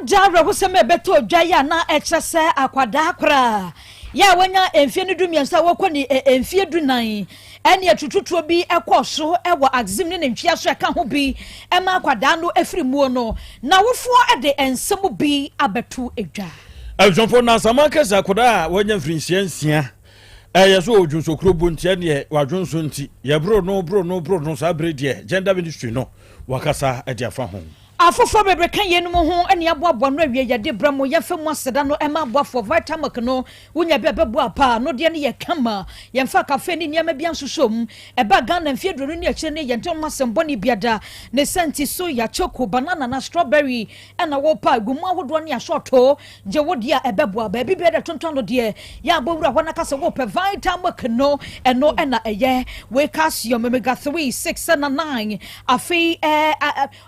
Gya awerɛhosɛm a ɛbɛtɔ dwa yi a na ɛkyerɛ sɛ akwadaa koraa yɛ a wanya mfeɛ no 13 a wɔkɔ ne mfeɛ 14 ɛne atututuo bi ɛkɔɔ so ɛwɔ Axim ne ne ntwea so, ɛka ho bi ɛma akwadaa no afiri muo no, na awofoɔ de nsɛm bi abɛto dwa. Abusuafoɔ, na asama kɛsɛ akwadaa a wanya mfirinhyia 6 ɛyɛ so ɔdwonsokuro bu nti, ɛneɛ wadwonso nti yɛboro no boro no boro no. Saa bere deɛ, Gender Ministry no wakasa de afa ho. Afoforɔ bebree ka yɛn mu ho ne aboaboa no awie, yɛde brɛ mo. Yɛmfa mu aseda no ɛma aboafoɔ. Vitamilk no, wonya bi a ɛbɛboa paa no deɛ no yɛ kama. Yɛmfa cafe ne nneɛma bi nsoso mu. Ɛba Ghana mfeɛ 20 ne akyire ne yɛnte ho asɛm bɔne biada ne sɛnti soya, choco, banana na strawberry ɛna wɔpa gu mu ahodoɔ ne asɔɔto. Gye wo deɛ a ɛbɛboa. Baabi biara tontɔn no deɛ, yɛ abɔ wura hɔ na kasa wɔpɛ Vitamilk no. Ɛno ɛna ɛyɛ wei calcium, omega 3, 6 ɛna 9. Afei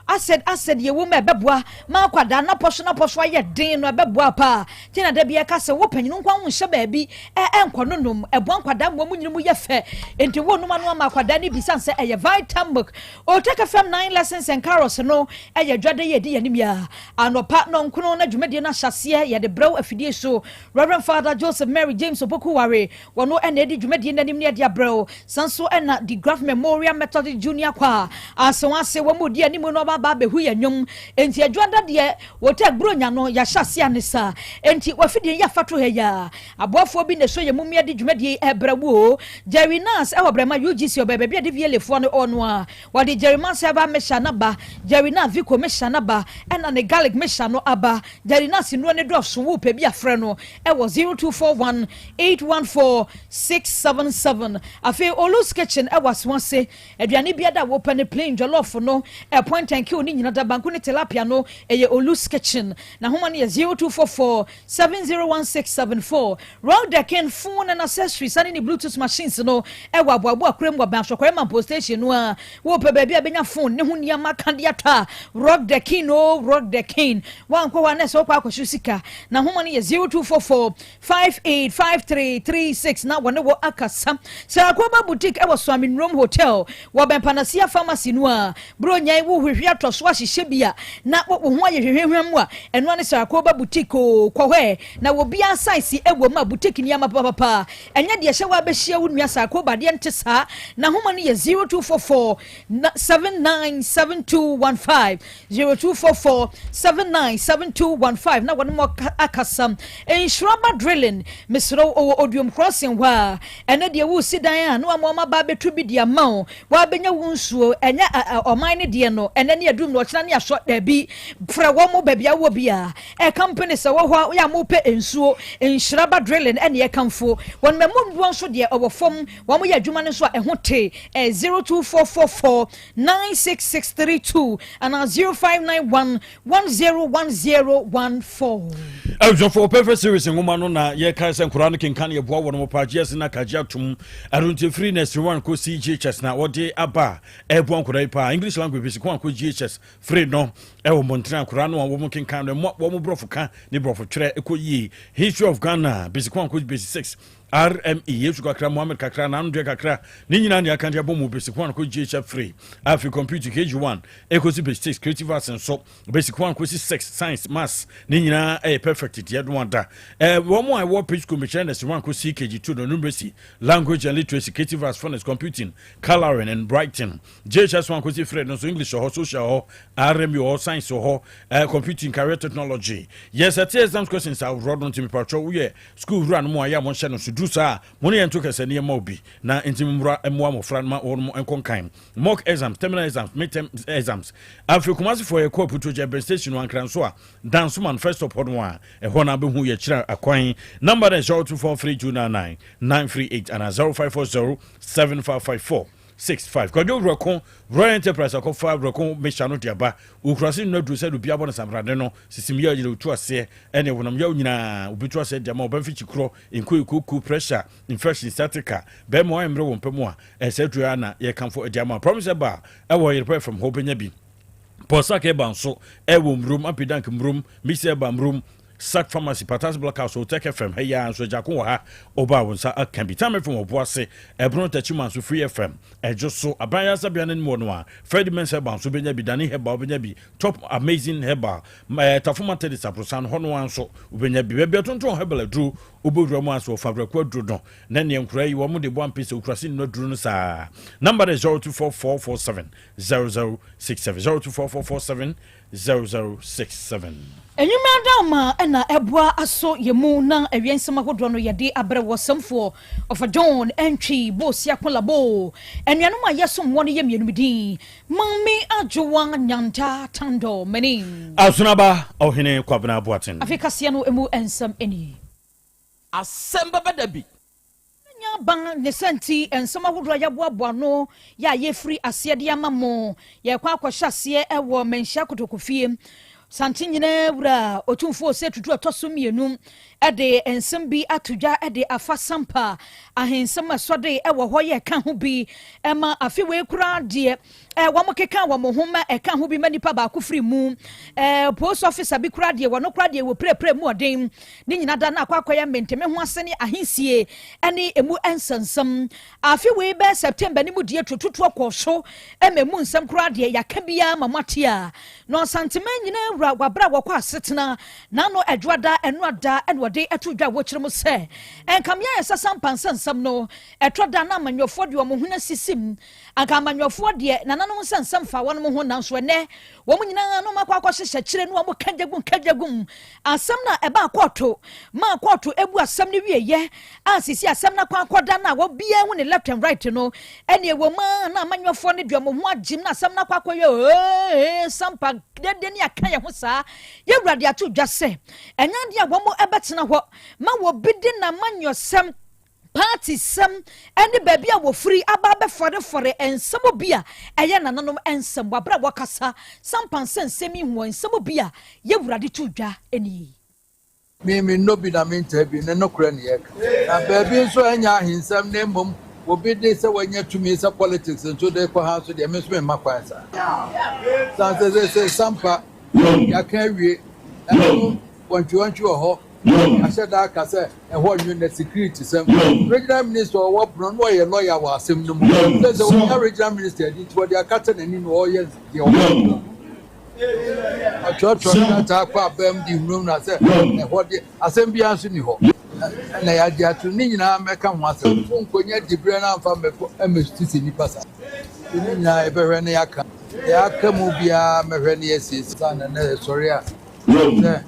acid yɛ wɔ mu a ɛbɛboa ma akwadaa napɔ so ayɛ den no, ɛbɛboa paa. Tí na dabi ɛka sɛ wo panyin nkwa ho nhyɛ baabi ɛnkɔ no nom, ɛboa nkwadaa mu, wɔn nyina mu yɛ fɛ. Nti wo nom ano ama akwadaa no bi san sɛ ɛyɛ Vitamilk. Otec FM 9 Lessons and Carols no ɛyɛ dwade yɛ di yɛn anim yɛ anɔpa 9 na dwumadie no ahyɛseɛ. Yɛde brɛw afidie so, Reverend Father Joseph Mary James Opoku Ware, wɔno ɛna edi dwumadie n'anim ne ɛde abrɛw. San so ɛna the Graf Memorial Methodist Junior Choir Asewase wɔn mu di anim no, ɔba aba abɛhu yɛn nnwom. Nti adwada deɛ, wɔtɛ buronya no, yɛahyɛ ase anisa. Nti wafidie yɛ afato ha yi a, aboafoɔ bi na ɛso yɛ mu mmea de dwumadie ɛbrɛ wo. Jerry Nas ɛwɔ Brɛma UGC, ɔbɛ baabi a de vielefoɔ no ɔno a wɔde Jerry Nas ɛba mehyɛ n'aba, Jerry Nas Vico mehyɛ n'aba, ɛna ne garlic mehyɛ no aba. Jerry Nas nnuro ne dɔɔso. Wo pɛ bi afrɛ no ɛwɔ 0241 814 677. Afei Olus Kitchen ɛwɔ Asoase, aduane bi ada wopɛ ne plain jollof no, point and kill ne nyina da, banku ne tilapia no, ɛyɛ Olus Kitchen. Na homa no yɛ 0244 701674. Rock the King Phone and Accessories ane ne Bluetooth machines no ɛwɔ Aboabo Akura mu, wɔ bɛn Asɔkɔrɛ Mampo station no a, wopɛ baabi a bɛnya phone ne ho nneɛma ka de atɔ a, Rock the King o, Rock the King. Wankɔ hɔ a na ɛsɛ wokɔ akɔhyew sika. Na homa no yɛ 0244 585336 na wɔne wɔ akasa. Sarakoba Boutique ɛwɔ Swami Nrom Hotel, wɔ bɛn Panasia Pharmacy no a, buro nyan wo hwehwɛ atɔ so ahyehyɛ bi a na wo ho ayɛ hwehwehwɛ mu a, ɛno ne Sarakoba Boutique o. Kɔ hɔ ɛ na obiara size ɛwɔ mu a, boutique nneɛma papapapa. Ɛnyɛ deɛ hyɛ wɔ abɛhyia wo nua Sarakoba deɛ nte saa. Na homa no yɛ 0244 797215, 0244 797215 na wɔne mo akasa. Nhyiraba Drilling, mesrɛ, ɔwɔ Oduom Crossing hɔ a, ɛno deɛ wosi dan a na wama ɔma ba abɛtu bi de ama wo. Wabɛnya wo nsuo, ɛnyɛ ɔman no deɛ no, ɛnɛ ne adum no, ɔkyena ne asɔ daabi. Frɛ wɔn mo baabi awɔ bi a ɛ company sɛ wɔ hɔ a yɛ a mopɛ nsuo, Nhyiraba Drilling ɛne ɛkamfo wɔn. Mɛmu ndoɔ nso deɛ ɔwɔ fam, wɔn yɛ adwuma no nso a ɛho te. 02444 96632 anaa 0591 101014. Abusuafoɔ, Perfect Series nwoma no na yɛka sɛ nkoraa no kenka no, yɛboa wɔ no mɔpa agye na kagye atom. Ɛno nti firi nursery 1 kɔsi JHS na wɔde aba a ɛboa nkoraa yi paa. English language, basic 1 kɔ JHS 3 no, ɛwɔ mmɔntene akoraa no a wɔn kenkan no, ɛmɔ wɔn borɔfo ka ne borɔfo twerɛ ɛkɔ yie. History of Ghana, basic 1 kɔ basic 6, RME, Yesu kakra, Mohammed kakra, nanodeɛ kakra ne nyinaa ne aka de abɔ mu, basic 1 kɔ JHS 3. Afei computer, KG1 ɛkɔsi basic 6, creative arts nso, basic 1 kɔsi 6, science, maths ne nyinaa ɛyɛ perfect deɛ no ada. Wɔn a ɛwɔ page school, mekyerɛ nursery 1 kɔsi KG2 no, numeracy, language and literacy, creative arts, phonics, computing, colouring and writing. JHS 1 kɔsi 3 no nso, English wɔ hɔ, social wɔ hɔ, RME wɔ hɔ, science wɔ hɔ, computing, career technology. Yes, ɛte exams questions aworɔ no. Nti mepatwɛ, woyɛ school wura no mu a, yɛ a monhyɛ no so duru saa a, mo ne yɛn to kɛsɛ nneɛma obi na nti mmura mmoa mmɔfra no ma wɔn nkɔ nkan. Mock exams, terminal exams, midterm exams. Afei Kumasefoɔ, yɛkɔ Aputuogya bɛn station no, Ankra nso a, Dansoman first stop hɔ no a, ɛhɔ no abɛhu yɛkyerɛ akwan. Number no 0243 299 938 anaa 0540 7554 65. Kwadwo Wurɔko Royal Enterprise akɔfa Wurɔko mehyɛ no de aba. Okurase nnuro aduro sɛ obi abɔ no samrade no sisim yɛ gyina otu aseɛ ɛne wɔnam yaw nyinaa obi tu aseɛ de ama ɔbɛn fikyikuro nkoyi, koku, pressure, infection, sciatica, bɛrima wɔn mmerɛ wɔn pɛ mu a, ɛsɛ aduro a na yɛkamfo de ama. Promise ɛba ɛwɔ Yerepɛ fam hɔ, wobɛnya bi. Pɔsak ɛba nso ɛwɔ Mmurom, Apidank Mmurom, Misi ɛba Mmurom. Sac Pharmacy, Patas Block House, Otec FM, ha yi ara nso Agyako wɔ ha, woba a wo nsa aka bi. Time FM wɔ Boase, Ɛbrono Techiman nso Free FM, Ɛdwo so, Aban Ayaresabea no anim hɔ no a, Ferdimens Herbal nso wobɛnya bi, Dani Herbal wobɛnya bi, Top Amazing Herbal, eh, Tafo Methodist Aborosan hɔ no ara nso wobɛnya bi. Baabi a tontɔn herbal aduro, wobɛwura mu a nso wɔfa awerɛko aduro no, na neɛ nkoraa yi wɔn de bɔ ampe sɛ okura se nnuro aduro no saa. Number no yɛ 024447 0067, 024447 0067. Nnwuma adaama na ɛboa aso yɛ mu na awia nsɛm ahodoɔ no yɛde abrɛ wɔ sɛmfoɔ Ɔfa John Antwi Bosia Kolabo. Anuanom a yɛsom wɔn no yɛ mmienu me din Maame Adwoa Nyanta Tandor Manin. Asonaba Ɔhene Kwabena Boateng. Afei kaseɛ no mu nsɛm nie. Asɛm bɛba da bi. Nya aba ne sɛ nti nsɛm ahodoɔ a yɛaboaboa ano yɛ a yɛfiri aseɛ de ama mo. Yɛrekɔ akɔhyɛ aseɛ wɔ Manhyia Kotokofie. Sante nyinaa wura Otumfoɔ Osei Tutu ɔtɔ so mmienu de nsɛm bi ato dwa de afa Sampa ahensɛm a ɛsɔde wɔ hɔ yɛ ɛka ho bi ma afe wei koraa deɛ wɔkeka wɔn ho ma ɛka ho bi ma nipa baako firi mu. Post officer bi koraa deɛ wɔn koraa deɛ wɔpirapira mu ɔden. Ne nyina da no akɔ akɔyɛ mente me ho ase ne ahensie ne emu nsɛnsɛm. Afe wei bɛyɛ September ne mu deɛ tuotutuo kɔɔ so ma emu nsɛm koraa deɛ yɛaka biara ma moate a. Na Ɔsanteman nyinaa wura wɔ aberɛ a wɔkɔ asetena n'ano Adwoada Ɛnoada na wɔde to dwa wɔ kyerɛ mu sɛ nka mmeaeɛ sɛ Sampa nsɛnsɛm no ɛtɔ da na amanyɔfoɔ de wɔn ho asisim. Anka amanyɔfoɔ deɛ nananom nsɛnsɛm fa wɔnom ho nanso ɛnnɛ wɔn nyinaa nom akɔ akɔhyehyɛ kyire ne wɔn ka gyagum ka gyagum asɛm no a ɛbaa kɔɔto maa kɔɔto ebu asɛm no wieɛ a sisi asɛm no akɔ akɔda no a obiara hu ne left and right no ɛne ɛwɔ mu a na amanyɔfoɔ no deɛ wɔn ho agyem na asɛm no akɔ akɔyɛ ee sampa dede ne aka yɛn ho saa yɛwura de ato dwa sɛ ɛnyɛ adeɛ a wɔn ɛbɛtena hɔ ma wɔbi de n'amanyɔsɛm Paatisɛm ne baabi a wɔfiri aba abɛfɔrefɔre nsɛm bi a ɛyɛ nananom nsɛm wɔ berɛ a wɔkasa sampa nsɛ nsɛm yi ho nsɛm bi a yɛwura de to dwa nie. Me, mennɔ bi na mentaa bi, ne nokorɛ ne yɛka. Na baabi nso a ɛnyɛ ahensɛm na mmom obi de sɛ wanya tumi sɛ politics nso de kɔ ha nso deɛ, me nso memma kwan saa. Sane sɛ seesei Sampa yɛaka awie, ɛno wɔntwewɔntwe wɔ hɔ. Ahyɛ da aka sɛ ɛhɔ nwo na security sɛm. Regional minister a ɔwɔ Borno no ɔyɛ lawyer wɔ asɛm no mu. Sɛ sɛ ɔnya regional minister adi nti ɔde akata n'ani na ɔyɛ deɛ ɔpɛ. Ɔtwerɛtwerɛ nkrataa kɔ abam de hunahuna sɛ ɛhɔ deɛ asɛm biara nso ni hɔ. Na yɛagye ato ne nyinaa mmɛka ho asɛm. Wonkɔnya diberɛ no amfa mmɛkɔ mmɛsisi nnipa saa. Nti ne nyinaa yɛbɛhwɛ na yɛaka. Deɛ aka mu biara mɛhwɛ na yɛasiesie. Ansa na nnɛ yɛsɔre a sɛ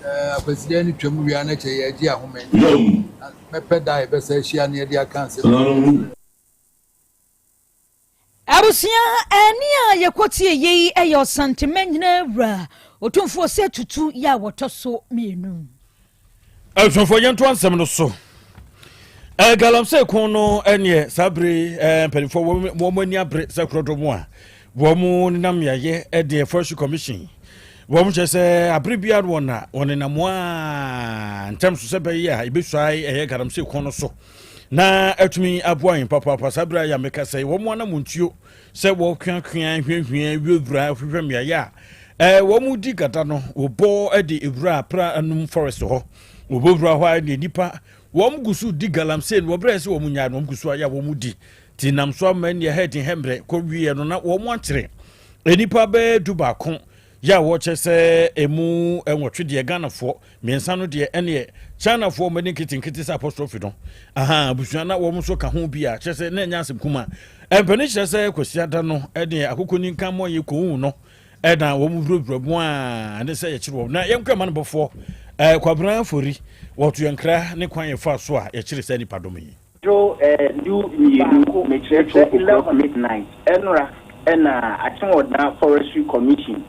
Akwasidae no twam wie a na kyerɛ yɛagye ahome nti mɛpɛ da a yɛbɛsan ahyia na yɛde aka asɛm yi. Abusua, ɛnne a yɛkɔtie yei yɛ Ɔsantema nyinaa wura, Otumfoɔ Osei Tutu yɛ a wɔtɔ so mmienu. Abusuafoɔ yɛnto asɛm no so. Eh, galamsey ko no ɛneɛ saa bere eh, mpanimfoɔ wɔn ani abere sɛ korɔdɔ mu a wɔn nenam mmeaeɛ ɛdeɛ forestry commission wɔn kyerɛ sɛ abere biara wɔn na wɔn nenam a ntɛm so sɛ bɛyɛ a ebesuae ɛyɛ galamsey ko no so na atumi aboa yɛn papaapa saa bere a yɛameka sɛ wɔn anam ntuo sɛ wɔkoakoa hwiahwia wurawura hwehwɛ mmeaeɛ a ɛɛ wɔn di gada no wɔbɔ de ewura pra anum forest hɔ wɔbɛwura hɔ a ne nipa wɔn gu so di galamsey no wɔbrɛ sɛ wɔn nyaa no wɔn gu so ayɛ a wɔn di ti nam so ama nea hɛden hɛmbrɛ kɔ wieɛ no na wɔn akyerɛ nnipa bɛyɛ du baako yɛ a wɔkyɛ sɛ emu nwɔtwe deɛ Ghanafoɔ mmiɛnsa no deɛ ɛneɛ Chinafoɔ wɔn ani nketenkete sɛ apostrophe no aha abusua na wɔn nso ka ho bi a kyerɛ sɛ na ɛnyɛ asɛm kuma mpanin kyerɛ sɛ Kwasiada no ɛdeɛ akokɔ ni nka mmɔ yɛ kɔn no ɛna wɔn wurawura mu a ne sɛ yɛkyerɛ wɔn na yɛnkɔ ɛma no bɔfoɔ ɛɛ Kwabena Afori wɔto yɛn kra ne kwan yɛfa so a yɛkyerɛ sɛ nipa dɔm yi. Dwo du mmienu mekyerɛ 12 o'clock midnight ɛnora na Akyem-Oda Forestry Commission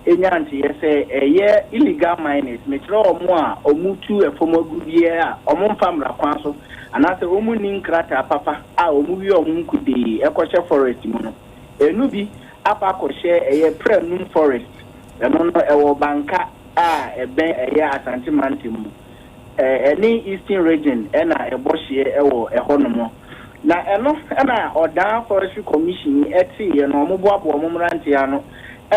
nyaa nteeɛ sɛ ɛyɛ illegal miners mekyerɛ wɔn a wɔn tu ɛfam agudeɛ a wɔn mfa mmara kwan so anaasɛ wɔn nni nkrataa papa a wɔn wie wɔn nkudee ɛkɔhyɛ forest mu no ɛnu bi akɔ akɔhyɛ ɛyɛ Prɛnum forest ɛno no ɛwɔ Banka a ɛbɛn ɛyɛ Asante mantam mu. Ɛne Eastern Region na ɛbɔ hyeɛ wɔ ɛhɔ nom. Na ɛno na Ɔdaa Forestry Commission yi teeɛ no, wɔboaboa wɔn mmeranteɛ ano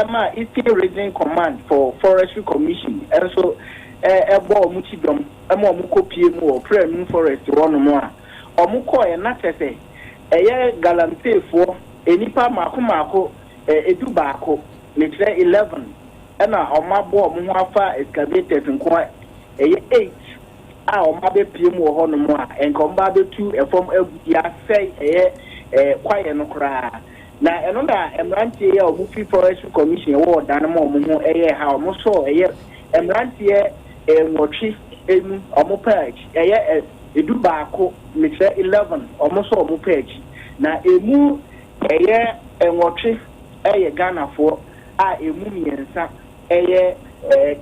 maa Eastern Region Command for Forestry Commission nso bɔ wɔn kyidɔm ma wɔn kɔ pie mu wɔ Prɛnum Forest hɔ nom a, wɔn kɔɔɛ na kyerɛ sɛ ɛyɛ galamseyfoɔ nnipa mmaako mmaako 11, mekyerɛ 11, ɛna wɔn aboa wɔn ho afa excavators nko ara ɛyɛ 8 a wɔn abɛpie mu wɔ hɔ nom a nka wɔn ba abɛtu fam agudeɛ asɛe ɛyɛ kwaeɛ no koraa. Na ɛno na mmeranteɛ yi a wɔn firi Forestry Commission ɛwɔ ɔdan no mu a wɔn ho ɛyɛɛ ha, wɔn sɔɔ ɛyɛ mmeranteɛ nwɔtwe mu, wɔn paa akyi, ɛyɛ 11, mekyerɛ 11, wɔn sɔɔ wɔn paa akyi. Na ɛmu ɛyɛ nwɔtwe ɛyɛ Ghanafoɔ a ɛmu mmiɛnsa ɛyɛ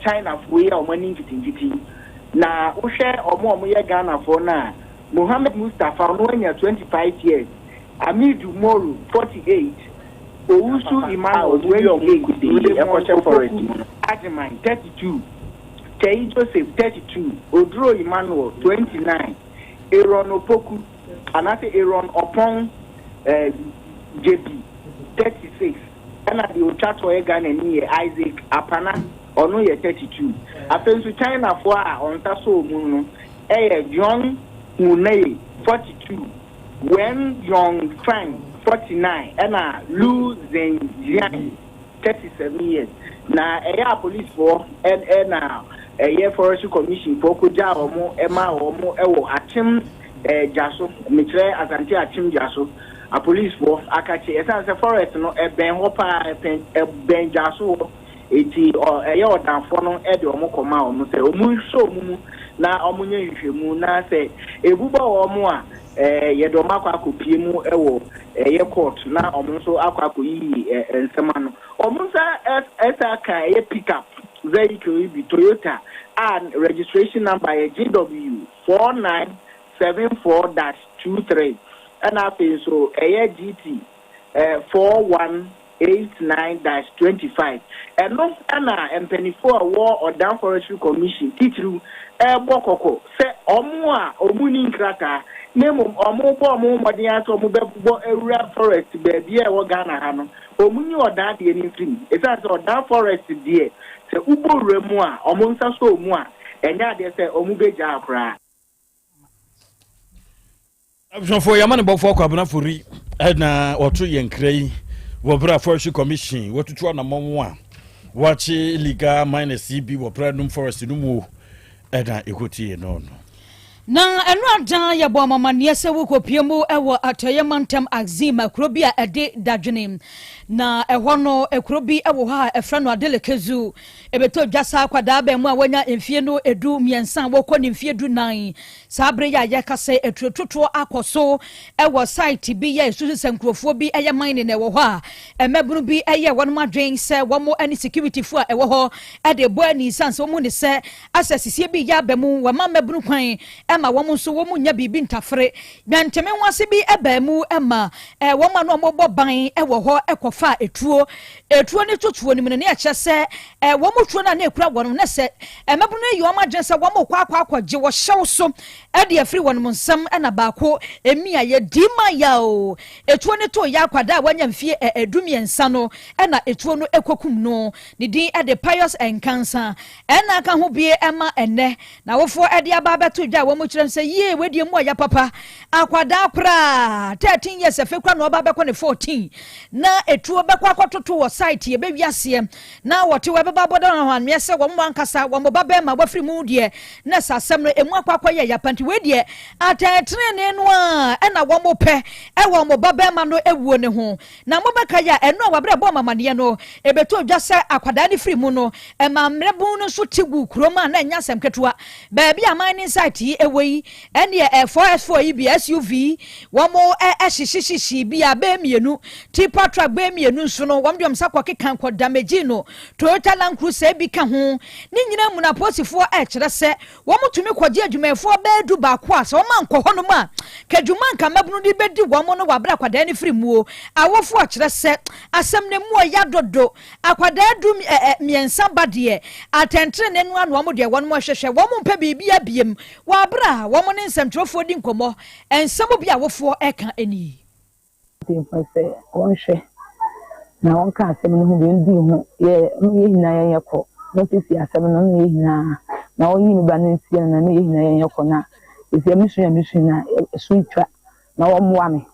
Chinafoɔ yi a wɔn ani nketenkete yi. Na wohwɛ wɔn a wɔyɛ Ghanafoɔ no a, Mohammed Mustapha, ɔno anya 25 years, Amidu Moro, 48, Owusu Emmanuel, 28, Raymond Opoku Agyeman, 32, Tei Joseph, 32, Oduro Emmanuel, 29, Aaron Opoku anaasɛ Aaron Opong Gyebi, 36, ɛna deɛ ɔtwa toɔ yɛ Ghanani yɛ Isaac Apana, ɔno yɛ 32. Afei nso Chinafoɔ a wɔn nsa sɔɔ mu no yɛ Jeong Hu-Nei, 42, Wen Yong Fang, 49, ɛna Lu Zhenjiang, 37 years. Na ɛyɛ a polisfoɔ na ɛyɛ Forestry Commission foɔ kɔgyaa wɔn maa wɔn wɔ Akyem Dwaso, mekyerɛ Asante Akyem Dwaso, apolisfoɔ akakye. Ɛsiane sɛ forest no ɛbɛn hɔ paa, ɛbɛn Dwaso hɔ. Enti ɛyɛ ɔdanfoɔ no de wɔn kɔmaa wɔn sɛ wɔnhwɛ wɔn mu na wɔnyɛ nhwehwɛmu, na sɛ ebu bɔ wɔn a, yɛde wɔn akɔ akɔpue mu wɔ ɛyɛ court na wɔn nso akɔ akɔyiyi nsɛm ano. Wɔn nsa san ka ɛyɛ pick up vehicle yi bi, Toyota a registration number yɛ GW 4974-23, ɛna afei nso ɛyɛ GT 41 89-25. Ɛno na mpaninfoɔ a ɛwɔ Ɔdan Forestry Commission titiriw rebɔ kɔkɔ sɛ wɔn a wɔnni nkrataa na mmom wɔrebɔ wɔn ho mmɔden ara sɛ wɔbɛbɔ awura forest baabiara a ɛwɔ Ghana ha no, wɔnyi Ɔdan deɛ no mfiri mu. Ɛsiane sɛ Ɔdan Forest deɛ, sɛ wobɔ wura mu a, wɔn nsa sɔ mu a, ɛnyɛ adeɛ sɛ wɔbɛgyaa koraa. Abusuafoɔ, yɛn amanebɔfoɔ Kwabena Fori na wɔto yɛn nkra yi wɔ berɛ a Forestry Commission wɔtutu anammɔn a wɔakye illegal miners yi bi wɔ Pradum Forest no mu ɛna ɛkɔtie no no. Na ɛno ada yɛbɔ amamanneɛ sɛ wokɔpie mu wɔ atɔeɛ mantam Axim, kuro bi a ɛde dadwene. Na ɛhɔ no, kuro bi wɔ hɔ a ɛfrɛ no Adelekezu. Ɛbɛtɔ dwa saa akwadaa bɛn mu a wanya mfie no 13 a wɔkɔ ne mfie 14. Saa bere yi a yɛrekasa yi, aturototoɔ akɔ so wɔ site bi a ɛsusu sɛ nkurɔfoɔ bi yɛ mining wɔ hɔ a mmabunu bi yɛ wɔn adwene sɛ wɔn ne securityfoɔ a ɛwɔ hɔ de bɔ ani sane sɛ wɔhu ne sɛ asɛ sisie bi yɛ aba mu wɔma mmabunu kwan ma wɔn nso wɔn nya biribi ntafere. Nteme ho ase bi baa mu ma wɔn a na wɔbɔ ban wɔ hɔ kɔfaa etuo. Etuo ne totoɔ no mu no, na ɛkyerɛ sɛ wɔn tuo no a na ekura wɔn no, na sɛ mmabunu no yɛ wɔn adwene sɛ wɔrekɔ akɔ akɔgye wɔ hyɛw so de afiri wɔn nsam na baako mia yɛ di ma ya o. Etuo no too ya akwadaa a wanya mfie 13 no na etuo no kɔkum no. Ne din de Pius Nkansah. Ɛna aka ho bie ma ɛnnɛ n'awofoɔ de aba abɛto dwa a wɔkyerɛ no sɛ yie wei deɛ mu ɔya papa. Akwadaa koraa 13 years afei koraa na ɔba abɛkɔ ne 14 na etuo bɛkɔ akɔtoto wɔ site yɛbɛwi aseɛ na wɔte hɔ ɛbɛba abɔda wɔn ahwanneɛ sɛ wɔn ankasa wɔn ba bɛrima wafiri mu deɛ na sɛ asɛm no emu akɔ akɔyɛ yapa nti wei deɛ atɛntenenee no a ɛna wɔn pɛ ɛwɔ wɔn ba bɛrima no ewuo ne ho. Na mobɛkae a ɛno a wɔabrɛ bɔɔ mo amaneɛ no, ɛbɛtɔɔ dwa sɛ akwadaa no firi mu no, ɛmaa mmerɛbun no nso te guu kurom a na ɛnyɛ asɛm ketewa. Baabi a mining site yi wɔ yi, ɛnneɛ 4x4 yi bi, SUV, wɔn hyehyehyehye bi a bɛyɛ mmienu, tipper truck bɛyɛ mmienu nso no, wɔn de wɔn nsa kɔkeka kɔ damage no. Toyota Land Cruiser bi ka ho. Ne nyinaa mu no, apolisifoɔ rekyerɛ sɛ Wɔtumi kɔgye adwumayɛfoɔ bɛyɛ dubaako a sɛ wɔankɔ hɔnom a, ka dwuma a nka mmabunu de bɛdi wɔn no wɔ aberɛ akwadaa no firi muo. Awofoɔ kyerɛ sɛ, asɛm no mu ɔya dodo. Akwadaa du ɛ mmiɛnsa ba deɛ, atɛntenenee no ara na wɔn deɛ wɔn hwehwɛ. Wɔn mpɛ biribiara biem wɔ aberɛ a wɔn ne nsɛmtwerɛfoɔ di nkɔmmɔ. Nsɛm bi a awofoɔ reka nie. Mpanyimfo sɛ wɔnhwɛ na wɔnka asɛm no ho bi, ndii ho, yɛ yɛn nyinaa yɛnyɛ kor na onsiesie asɛm no na yɛn nyinaa na ɔnyi me ba no nsie no na ne yɛn nyinaa yɛnyɛ kɔ na seesei me su a mesu na ɛso ntwa na wɔmmoa me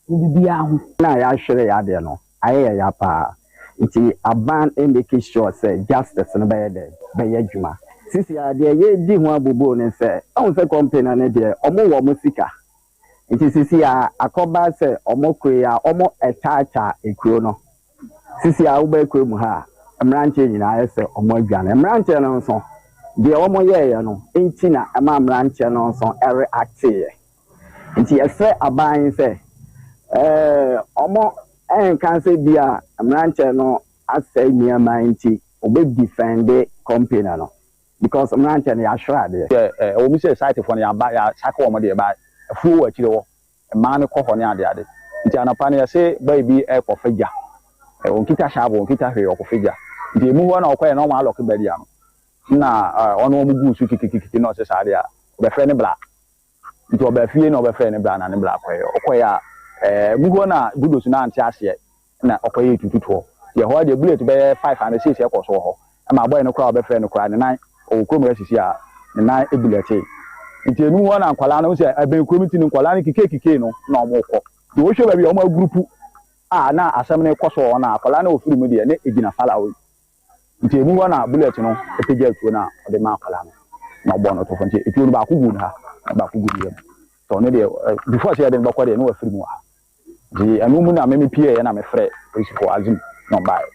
wɔ biribiara ho. Na yɛahwere yɛn adeɛ no ayɛ yɛn ya paa nti aban mmake sure sɛ justice no bɛyɛ dɛn bɛyɛ adwuma. Sisi a deɛ yɛredi ho aboboo ne sɛ woahu sɛ company no deɛ wɔn wɔ wɔn sika nti sisi a akɔba sɛ wɔn koe a wɔn ɛkyaakyaa ekuro no sisi a woba ekuro mu ha a mmeranteɛ nyinaa ayɛ sɛ wɔn adwane mmeranteɛ no nso deɛ wɔn yɛɛyɛ no nti na ɛma mmeranteɛ no nso ɛreacteeɛ. Nti yɛsrɛ aban yi sɛ ɔmo nka sɛ bi a mmeranteɛ no asɛe nneɛma nti ɔbɛ defend company no because mmeranteɛ no yɛahwere adeɛ. Sɛ ɛwɔ mu sɛ site foɔ no yɛaba yɛ sake wɔn deɛ but afuo wɔ akyire hɔ mmaa no kɔ hɔ ne ade ade nti anɔpa no yɛse boy bi rekɔ fa gya ɔnkita shovel ɔnkita hwee ɔkɔ fa gya nti emu hɔ na ɔkɔɛ na wɔn alɔke barrier no na ɔne wɔn guu so kikikiki na ɔse saa deɛ a ɔbɛfrɛ ne bra Nti ɔbaa fie na ɔbɛfrɛɛ ne bra na ne bra kɔeɛ. Ɔkɔeɛ a, ɛɛ mu hɔ na Budos no ante aseɛ na ɔkɔyɛɛ tututoɔ. Nti ɛhɔ ara deɛ bullet bɛyɛ five anaa six ɛkɔ so wɔ hɔ. Ɛma abɔe no koraa a ɔbɛfrɛɛ no koraa ne nan, ɔwɔ kurom ha sisi a, ne nan bulletee. Nti ɛnu hɔ na nkwadaa no, wohu sɛ ɛbɛn kurom nti no nkwadaa no kikeekikee no na wɔrekɔ. Nti wohwɛ baabi a wɔagrupu a na asɛm no rekɔ so wɔ hɔ no a, akwadaa no a ɔfiri mu deɛ na ɛgyina faraway. Nti emu hɔ na bullet no pagyaa tuo no a ɔde maa akwadaa no na ɔbɔɔ no to fam. Nti etuo no baako guu ne ha na baako gu ne yam. Nti ɔno deɛ before sɛ yɛde no bɛkɔ deɛ na wafiri mu wɔ ha. Nti ɛno mu na me me pieeɛ na mefrɛ polisifoɔ Azim na ɔbaeɛ.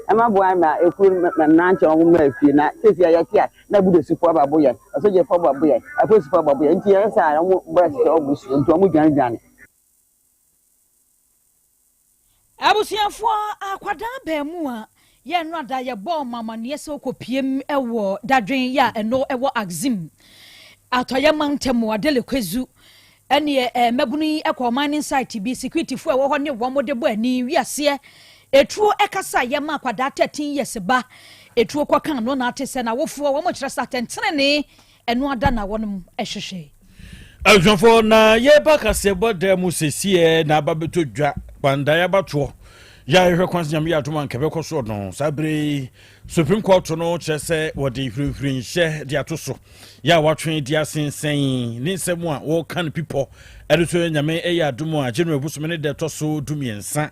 Ɛma boa ma ekuo no mmeranteɛ wɔn mmaa fie na seesei a yɛte a na budosifo aba bo yɛn, asogyafo aba bo yɛn, apolisifo aba bo yɛn nti yɛyɛ saa a wɔn brɛ sɛ wɔn suro nti wɔn dwane dwane. Abusuafoɔ, akwadaa abaamuwa yɛ no ada yɛbɔɔ mo amaneɛ sɛ ɔkɔpiem wɔ dadwen yɛ a ɛno wɔ Axim atɔeɛ mantam Adele Kwezu ɛneɛ eh, mmabunu yi kɔ ɔman ne site bi securityfoɔ ɛwɔ hɔ ne wɔn de bɔ ani wiaseɛ etuo ɛkasa yɛ ma akwadaa 13 years ba etuo kɔka no na ate sɛ n'awofoɔ wɔn kyerɛ sɛ atɛntenenee Ɛno ada na wɔnom hwehwɛ. Abusuafoɔ na yɛba kaseɛbɔ dan mu sɛsiɛ na aba bɛtɔ dwa kpandae abatoɔ yɛ a yɛhwɛ kwan sɛ Nyame yɛ adom a nka ɛbɛkɔ soɔ no saa berɛ yi Supreme Court no kyerɛ sɛ wɔde hwirihwiri nhyɛ de ato so yɛ a wɔatwe de asensɛn ne nsɛm a wɔka no pipɔ ɛde so Nyame yɛ adom a January bosome ne da ɛtɔ so 13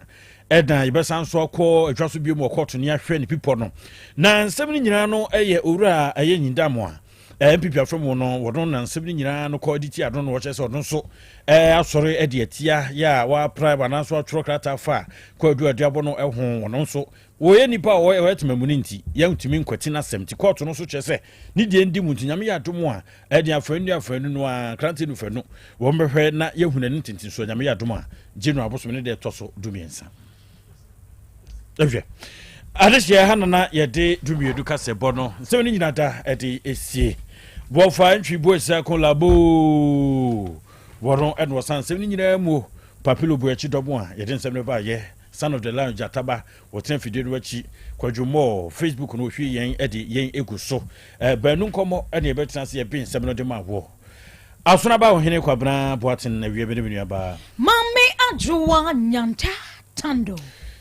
ɛna yɛbɛsan so akɔ adwa so bio mu wɔ kɔɔto ne ahwɛ ne pipɔ no na nsɛm no nyinaa no ɛyɛ owura a ɛyɛ nyindam a NPP afɛ mu no wɔno na nsɛm no nyinaa no kɔ de tia no na wɔkyerɛ sɛ ɔno nso asɔre de atia yɛ a wɔapra anaasɛ wɔatwerɛ krataa fa kɔ adu aduabɔ no ho wɔno nso wɔyɛ nipa a wɔyɛ temamu no nti yɛntumi nkwati n'asɛm nti kɔɔto no nso kyerɛ sɛ ne deɛ ndi mu nti Nyame yɛ adom a ɛde afanu ne afanu no a nkrante no fanu wɔn bɛhwɛ na yɛhu n'anim tintinsoɔ Nyame yɛ adom a January abosom ne deɛ ɛtɔ so 13. Ɛhwɛ adehyeɛ ha nana yɛde 12 kasɛ bɔ no nsɛm no nyina da ɛde esie bɔfa ntwi bo esa ko labo wɔno ɛna ɔsan nsɛm no nyinaa mu papilo bu akyi dɔm a yɛde nsɛm no ba yɛ son of the lion gyataba wɔtena fidie no akyi kwadwo mɔɔ facebook no wɔhwie yɛn ɛde yɛn egu so baanu nkɔmmɔ ɛne yɛbɛtena ase yɛbe nsɛm no de ma wɔ Asonaba Ɔhene Kwabena Boateng awia bi ne me nuabaa. Maame Adwoa Nyanta Tando.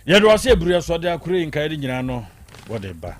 Yɛde wo ase aburu yɛso ade akora yi nkaeɛ no nyinaa no wɔde ba.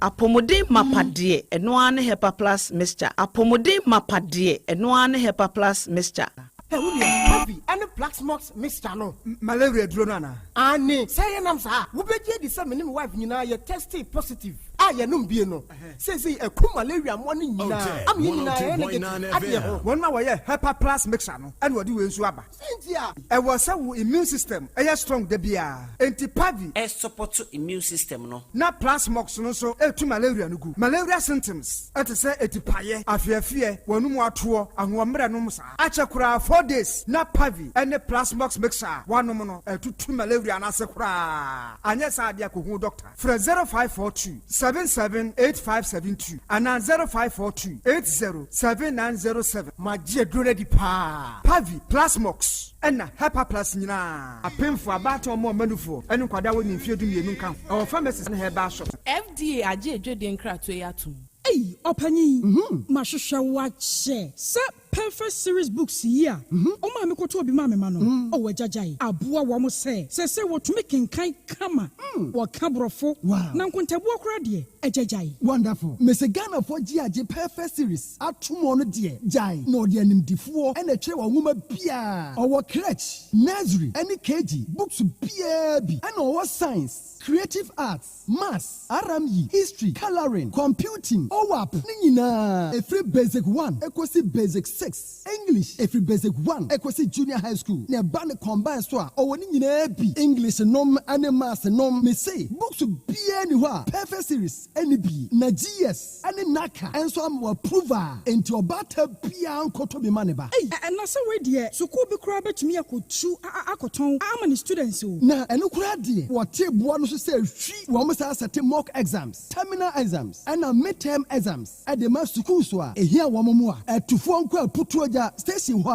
Apɔmuden mapa deɛ, ɛno ara ne Hepa Plus Mixture. Apɔmuden mapa deɛ, ɛno ara ne Hepa Plus Mixture. Hɛ wo nua, Harvey ne Plaxmox mixture no, malaria aduro no anaa? Aane, sɛ yɛnam saa a, wobɛgye adi sɛ me ne me wife nyinaa yɛ testee positive a yɛnom bie no. Seesei ɛko malaria mmoa no nyinaa ama yɛn nyinaa yɛyɛ negative adeɛ ho. Wɔn a wɔyɛ Hepa Plus mixture no na wɔde wei nso aba. Sɛ nti a. Ɛwɔ sɛ wo immune system yɛ strong da biara. Enti Pavi. Ɛsupɔto immune system no. Na Plasmox no nso tu malaria no gu. Malaria symptoms te sɛ atipaeɛ, afeɛfeɛ, w'anum atoɔ, ahoɔmmerɛ nom saa. Akyɛ koraa 4 days na Pavi ne Plasmox mixture a woanom no atutu malaria no ase koraa. Anyɛ saa deɛ a kɔhu doctor. Frɛ 0542 77 8572 anaa 0542 80 7907. Magye aduro no adi paa. Pavi, Plasmox, ɛna Hepaplus nyinaa. Apemfoɔ, abaatan, wɔn a wɔma nufoɔ, ne nkwadaa a wɔnni mfeɛ 12 nka ho. Ɛwɔ pharmacies ne herbal shops. FDA agye adwadie nkratoɔ yi atom. Ei ɔpanyin, mahwehwɛ wo akyɛ sɛ. Perfect Series Books yi a wo maame kɔtɔɔ bi maa me mma no, oh agya gyae, aboa wɔn sɛ seesei wɔtumi kenkan kama, wɔka Borɔfo, na nkontabuo koraa deɛ, agya gyae. Wonderful. Mese Ghanafoɔ gye agye Perfect Series atom ɔno deɛ gyae na ɔde animdifoɔ na ɛtwerɛ wɔn nwoma biara. Ɔwɔ crèche, nursery ɛne KG books biara bi ɛna ɔwɔ science, creative arts, Maths, RME, History, Colouring, Computing, OWAP ne nyinaa ɛfiri Basic One kɔsi Basic Six, English ɛfiri Basic One kɔsi Junior High School na ɛba no combine so a ɔwɔ ne nyinaa bi, English nom ne Maths nom, mese books biara nni hɔ a Perfect Series nni bi na GS. ne Naka nso ama w'approve a, enti ɔbaatan biara nkɔtɔ bi ma ne ba. Ei, na sɛ wei deɛ sukuu bi koraa bɛtumi akɔtu akɔtɔn ama ne students o. Na ɛno koraa deɛ, wɔte boɔ no so sɛ hwi, wɔn san sɛte mock exams, terminal exams, ɛna mid-term exams de ma sukuus a ɛhia wɔn mmoa. Atufoɔ nkɔ Aputuogya station hɔ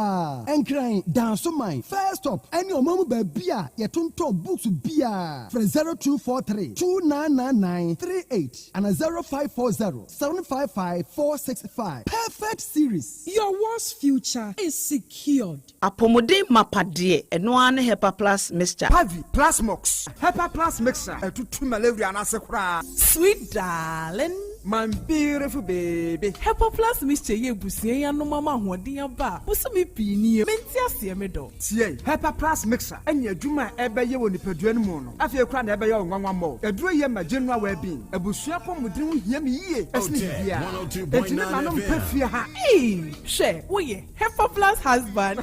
ara, Nkran, Dansoman, First Stop, ɛne ɔman mu baabi a yɛtontɔn books biara. Frɛ 0243 2999 38. Ana 0540 755 465 Perfect series. Your world's future is secured. Apɔmuden mapa deɛ, ɛno ara ne Hepa Plus Mixture. Pavi, Plasmox, Hepa Plus Mixture ɛtutu malaria no ase koraa. Sweet darling. My beautiful baby. Hepa Plus Mixture yi abusua yi anom ama ahoɔden aba a bosome pii nie. Mente aseɛ me dɔ. Tie! Hepa Plus Mixture ne adwuma a ɛbɛyɛ wɔ nipadua no mu no, afei koraa na ɛbɛyɛ wo nwanwa mmɔ. Aduro yi yɛ ma general well-being. Abusua apɔmuden ho hia me yie sene biribiara. Enti me ma no mpɛ fie ha. Eii hwɛ woyɛ Hepa Plus husband.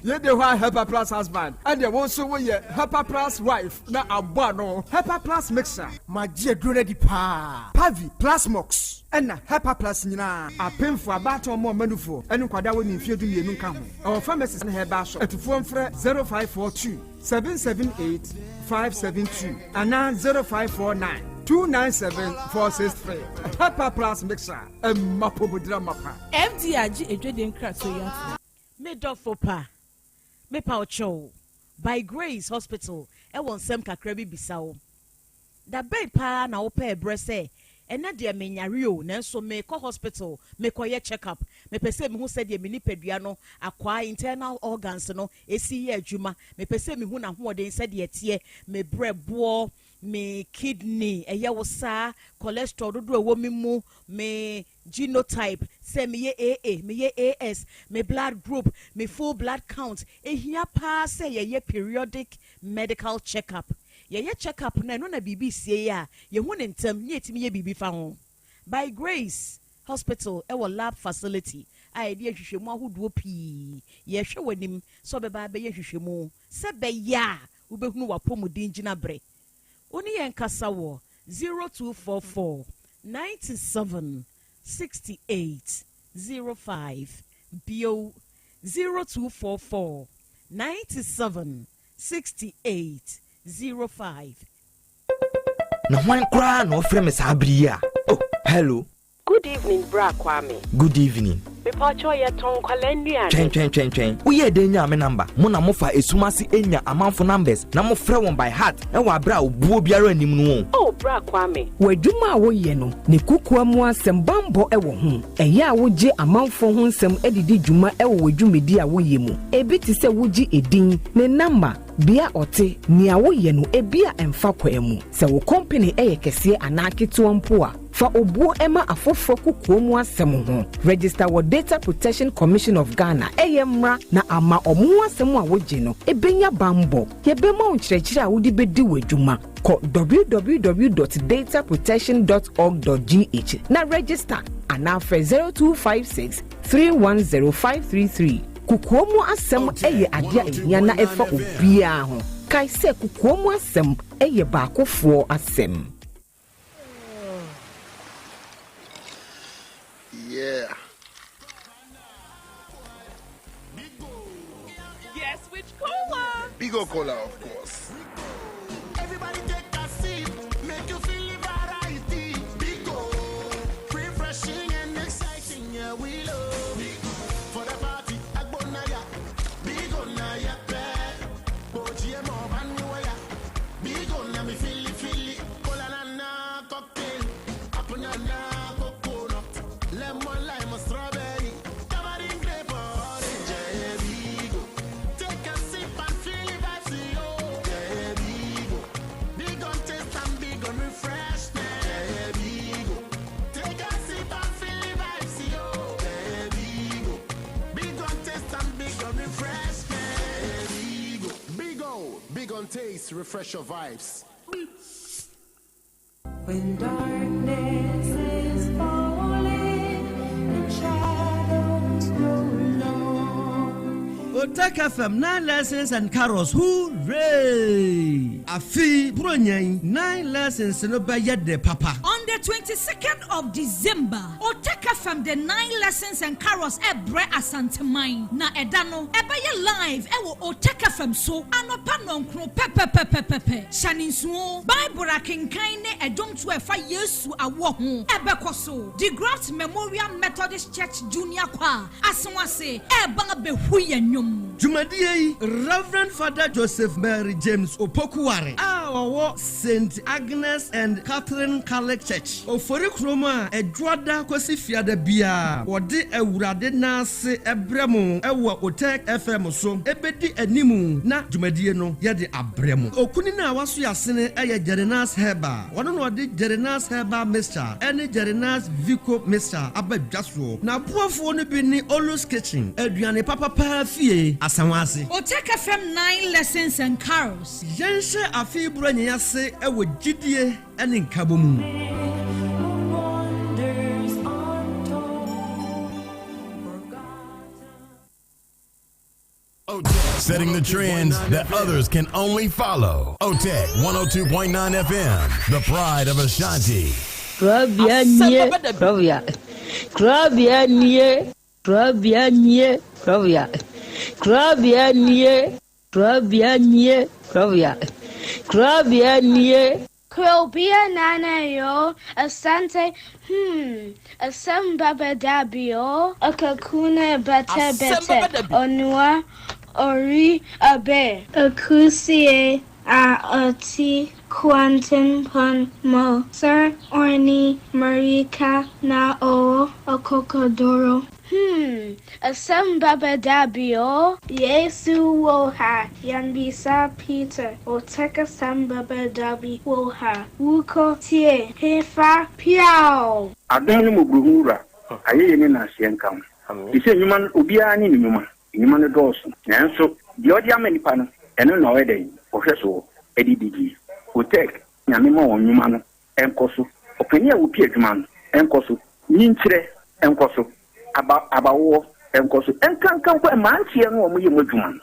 Yei de hɔ a Hepa Plus husband, ɛnneɛ wo nso woyɛ Hepa Plus wife na abɔ ano. Hepa Plus Mixture. Magye aduro no adi paa. Pavi, Plasmox. Ɛna Hepa Plus nyinaa. Apemfo, abaatan, ɔmo a ɔma nufoɔ, ɛne nkwadaa a wɔnni mfeɛ 12 nka ho. Ɛwɔ pharmacies ne herbal shop. Atufoɔ mfrɛ 0542 778 572 anaa 0549 297 463. Hepa Plus Mixture, ɛma apɔmuden amapa. FDA agye adwadie nkratoɔ yi atom. Me dɔfo pa, mepa wo kyɛw, By Grace Hospital wɔ nsɛm kakra bi bisa wo. Da bɛn paa na wopɛɛ berɛ sɛ, ɛnnɛ deɛ menyare o, nanso merekɔ hospital mekɔyɛ check up, mepɛ sɛ mehu sɛdeɛ me nipadua no akwaa, internal organs, no si yɛ adwuma, mepɛ sɛ mehu n'ahoɔden sɛdeɛ ɛteɛ, me berɛboɔ, me kidney, ɛyɛ wo saa, cholesterol dodoɔ a ɛwɔ me mu, me genotype, sɛ meyɛ AA, meyɛ AS, me blood group, me full blood count. Ɛhia paa sɛ yɛyɛ periodic medical check up. Yɛyɛ check up no a, ɛno na biribi sie a, yɛhu no ntɛm na yɛtumi yɛ biribi fa ho. By Grace Hospital wɔ lab facility a yɛde nhwehwɛmu ahodoɔ pii. Yɛrehwɛ w'anim sɛ wobɛba abɛyɛ nhwehwɛmu sɛ ɛbɛyɛ a wobɛhunu w'apɔmuden gyinaberɛ. Wo ne yɛn nkasa wɔ 0244 97 68 05 bio, 0244 97 68 05. Na hwan koraa na ɔfrɛ me saa bere yi a? Oh, hello. Good evening bra Kwame. Good evening. Mepakyɛw yɛtɔn nkwadaa nnuane. Twɛn twɛn twɛn twɛn. Woyɛɛ dɛn nyaa me number? Mo na mofa esum ase nya amanfo numbers na mofrɛ wɔn by heart wɔ abere a obuo biara nnim no o. Oh bra Kwame. W'adwuma a woyɛ no, ne kokoa mu asɛm bammɔ wɔ ho. Ɛyɛ a wogye amanfoɔ ho nsɛm de di dwuma wɔ w'adwumadi a woyɛ mu. Ebi te sɛ wogye edin, ne namba, bea a ɔte, nea woyɛ no ebia ɛmfa kwan mu. Sɛ wo kɔmpene yɛ kɛseɛ anaa ketewa mpo a, fa obuo ma afoforɔ kokoa mu asɛm ho. Register wɔ Data Protection Commission of Ghana, ɛyɛ mmra na ama wɔn ho asɛm a wogye no bɛnya bammɔ. Yɛbɛma wo nkyerɛkyerɛ a wode bɛdi w'adwuma. Kɔ www dot dataprotection dot org dot gh na register anaa frɛ 0256 310 533. Kokoa mu asɛm yɛ adeɛ a ɛhia na ɛfa obiara ho. Kae sɛ kokoa mu asɛm yɛ baakofoɔ asɛm. Yeah. Guess which cola? Bigo Cola, of course. Everybody take a sip, make you feel the variety. Bigo, refreshing and exciting, yeah we love. Bigo for the party, Agbonaya. Bigo na ya pe, Boji mo banuaya. Bigo na mi fili fili, cola na na cocktail, apple na na coconut, lemon lime strawberry. taste, refresh your vibes. When darkness is falling and shadows grow long. Otec FM 9 Lessons and Carols Hooray! Afe yi Buronya yi, 9 Lessons no bɛyɛ dɛ papa. On the 22nd of December, Otec FM de 9 Lessons and Carols rebrɛ Asanteman, na ɛda no, ɛbɛyɛ live wɔ Otec FM so anɔpa nnɔnkron pɛpɛpɛpɛpɛ. Hyɛ no nsow, Bible akenkan ne ɛdwomtoɔ a ɛfa Yesu awoɔ ho bɛkɔ so. De Graft Memorial Methodist Church Junior Choir Asewase reba abɛhu yɛn nnwom. Dwumadie yi, Rev. Father Joseph Mary James Opoku-Ware a ɔwɔ Saint Agnes and Catherine Catholic Church, Ofori kurom a Ɛdwoada kɔsi Fiada biara wɔde Awurade nan ase brɛ mo wɔ Otec FM so bɛdi anim na dwumadie no yɛde abrɛ mo. Okunini a waso yɛasene yɛ Jerinas Herbal. Ɔno na ɔde Jerinas Herbal Mixture ne Jerinas Vico Mixture aba dwa soɔ. N'aboafoɔ no bi ne Olu's Kitchen, aduane papa paa fie, Asawase. Otec FM 9 Lessons and Carols. Yɛnhyɛ afe yi Buronya yi ase wɔ gyidie ne nkabɔ mu. Setting the trends that others can only follow. OTEC 102.9 FM, the pride of Ashanti. Kurabea nie, kurabea. Kurabea nie, kurabea nie, kurabea. Kurabea nie, kurabea nie, kurabea. Kurabea nie. Krobea Nana yo, Asante hmm, Asem baba dabi o, Akakuna bete bete, Onua ori abe. Akusie a ɔte kwantempɔn mu, Sir Orni Marika na ɔwɔ akokoduro. Hmm, asɛm bɛba da bi o. Yesu wɔ ha, yɛmmisa Peter, Otec asɛm bɛba da bi wɔ ha, Wokɔ tie hefa piaw! Adom ne mmɔborɔhunu Wura, ayɛyie ne nnaaseɛ nka wo. Te sɛ nnwuma no, obiara ne ne nnwuma, nnwuma no dɔɔso, nanso deɛ ɔde ama nnipa no, ɛno na ɔyɛ dɛn? Ɔhwɛ soɔ de didie. Otec, Nyame ma wɔn nnwuma no nkɔ so, ɔpanin a ɔpi adwuma no nkɔ so, nyinkyerɛ nkɔ so, aba abawoɔ nkɔ so, nkanka mpo mmeranteɛ no a wɔyɛ mu adwuma no,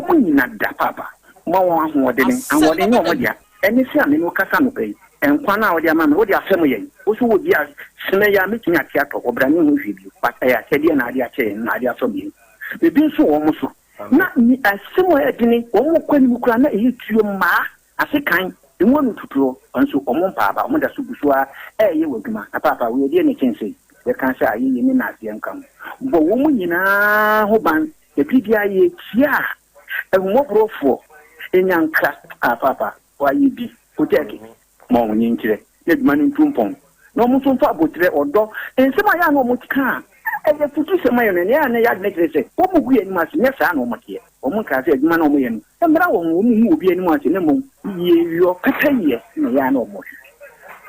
wɔn nyina da paapa, ma wɔn ahoɔdene, ahoɔden nyɛ wɔn dea, ɛne sɛ a me ne wo kasa anɔpa yi, nkwa no a wode ama me, wode afɛm yɛn, wo nso wɔ bi a sene yɛ a mɛtumi ate atɔ, ɔbra ne ho hwee bio, but ɛyɛ akyɛdeɛ na ade akyɛ yɛn na ade asɔ yɛn, biribi nso wɔ wɔn so, na asɛm a ɛyɛ dene, wɔn kɔ anim koraa na ɛyɛ tuo mmaa. Ase kan, emu ano tutuɔ, nso wɔn mpaa aba, wɔn da so gu so ara reyɛ wɔ adwuma. Na paapa, wei ɛdeɛn na ɛkyɛn sei? Yɛka sɛ ayeyie ne naaseɛ nka ho. Bɔ wɔn nyinaa ho ban, na biribiara yɛtia a, ahummɔborɔfoɔ nya nkra. Ah, paapa, woayɛ bi. Kotɛɛke, ma wɔn nkyerɛ, na adwuma no ntu mpɔn. Na wɔn nso mfa aboterɛ, ɔdɔ, nsɛm a ɛyɛ a na wɔka a ɛyɛ afutusɛm ma yɛn no, ɛnea na ɛyɛ adwene kyerɛ sɛ wɔgu yɛn anim ase, nyɛ saa na wɔteɛ. Wɔnkaa sɛ adwuma no a wɔyɛ no mmra wɔn ho, wɔnhu obi anim ase, na mmom yieyɔ, pɛpɛyɛ na ɛyɛ a na wɔhwehwɛ.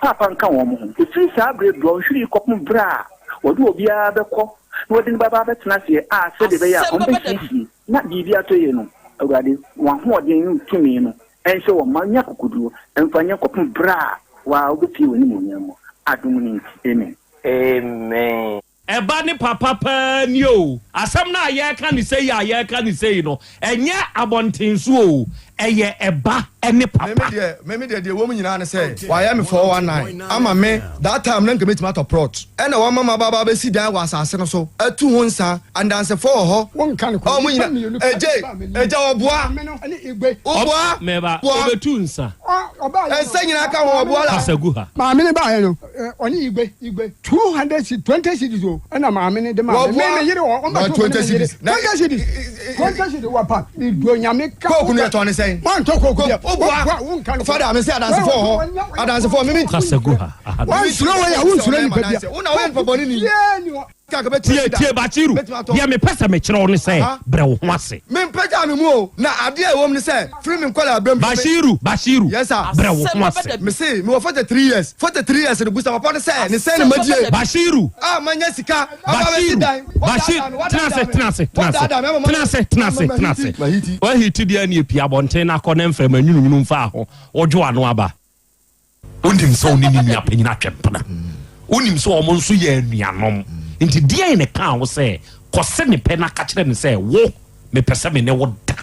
Paapa nka wɔn ho. Ɛfiri saa berɛ dɔnhwere yi kɔpem berɛ a wɔde obiara bɛkɔ na wɔde no bɛba abɛtena aseɛ a sɛdeɛ ɛbɛyɛ a wɔbɛsiesie na biribi atɔ yie no, Awurade, wɔn ahoɔden ne wo tumi no nhyɛ wɔn ma nya akokoɔduro mfa nyɛ kɔpem berɛ a wo ara wobɛpue w'animuonyam mu. Adom no nti, amen. Amen. Ɛba ne papa paa nie oo. Asɛm no a yɛreka no sei a yɛreka no sei no, ɛnyɛ abɔnten so oo, ɛyɛ ɛba ne Me me papa. deɛ me me deɛ deɛ ɛwɔ mu nyinaa ne sɛ wayɛ me 419 ama me that time na nka mɛtumi atɔ plot ɛna wama maba aba abɛsi dan wɔ asase no so atu ho nsa andansefoɔ wɔ hɔ Wonka no a wɔn nnipa nyina mmienu pɛ ɛgye na ɛbaa m'anim. ɛgya ɔboa Maame no ne Igbe. woboa Meba, boa ɔbɛtu nsa. Ɔbaeɛ no, ɛnsɛ nyinaa ka ho maame ɔboa no la. Kasa gu ha. Maame no baeɛ no, ɔne Igbe, Igbe, 200 cedis, 20 cedis o, ɛna maame no de maa me. Me, me yere wɔ, Na ɔmbɛto me ne 20 me yere. cedis. Na 20 cedis, 20 cedis wɔ pa. Meduo Nyame ka. Coke no yɛtɔn ne sɛn? Mantɔ coke deɛ. Woboa. Woboa, wonka no. Fada, me se adansefoɔ wɔ hɔ. Adansefoɔ, me me. Kasa gu ha. Aha no. Wansuro wei a, wonsuro nipa bia. Wo na woyɛ nipa bɔne ni. Coke biara nni hɔ. Tie tie Bashiru, deɛ mepɛ sɛ mekyerɛ wo ne sɛ brɛ wo ho ase. Mempagyaa me mu o, na adeɛ a ɛwɔ mu ne sɛ, firi me nkwadaa berɛ mu. Bashiru, Bashiru, Yes sir. brɛ wo ho ase. Mese mewɔ 43 years, 43 years no busa papa no sɛ ne sɛn na madie. Bashiru. A manya sika aba abɛsi Bashiru, dan. Bashir, tena ase, tena ase, tena ase, tena ase, tena ase, tena ase. Wahiti deɛ ne pia abɔnten na akɔ ne mframa nwununwunu mfaa ho, wodwo ano aba. Wonim sɛ wo ne ne nua panyin atwe mpena. Wonim sɛ wɔn nso yɛ anuanom. Nti deɛn na ɛkaa wo sɛ kɔse ne pɛ na ka kyerɛ no sɛ wo, mepɛ sɛ me ne wo da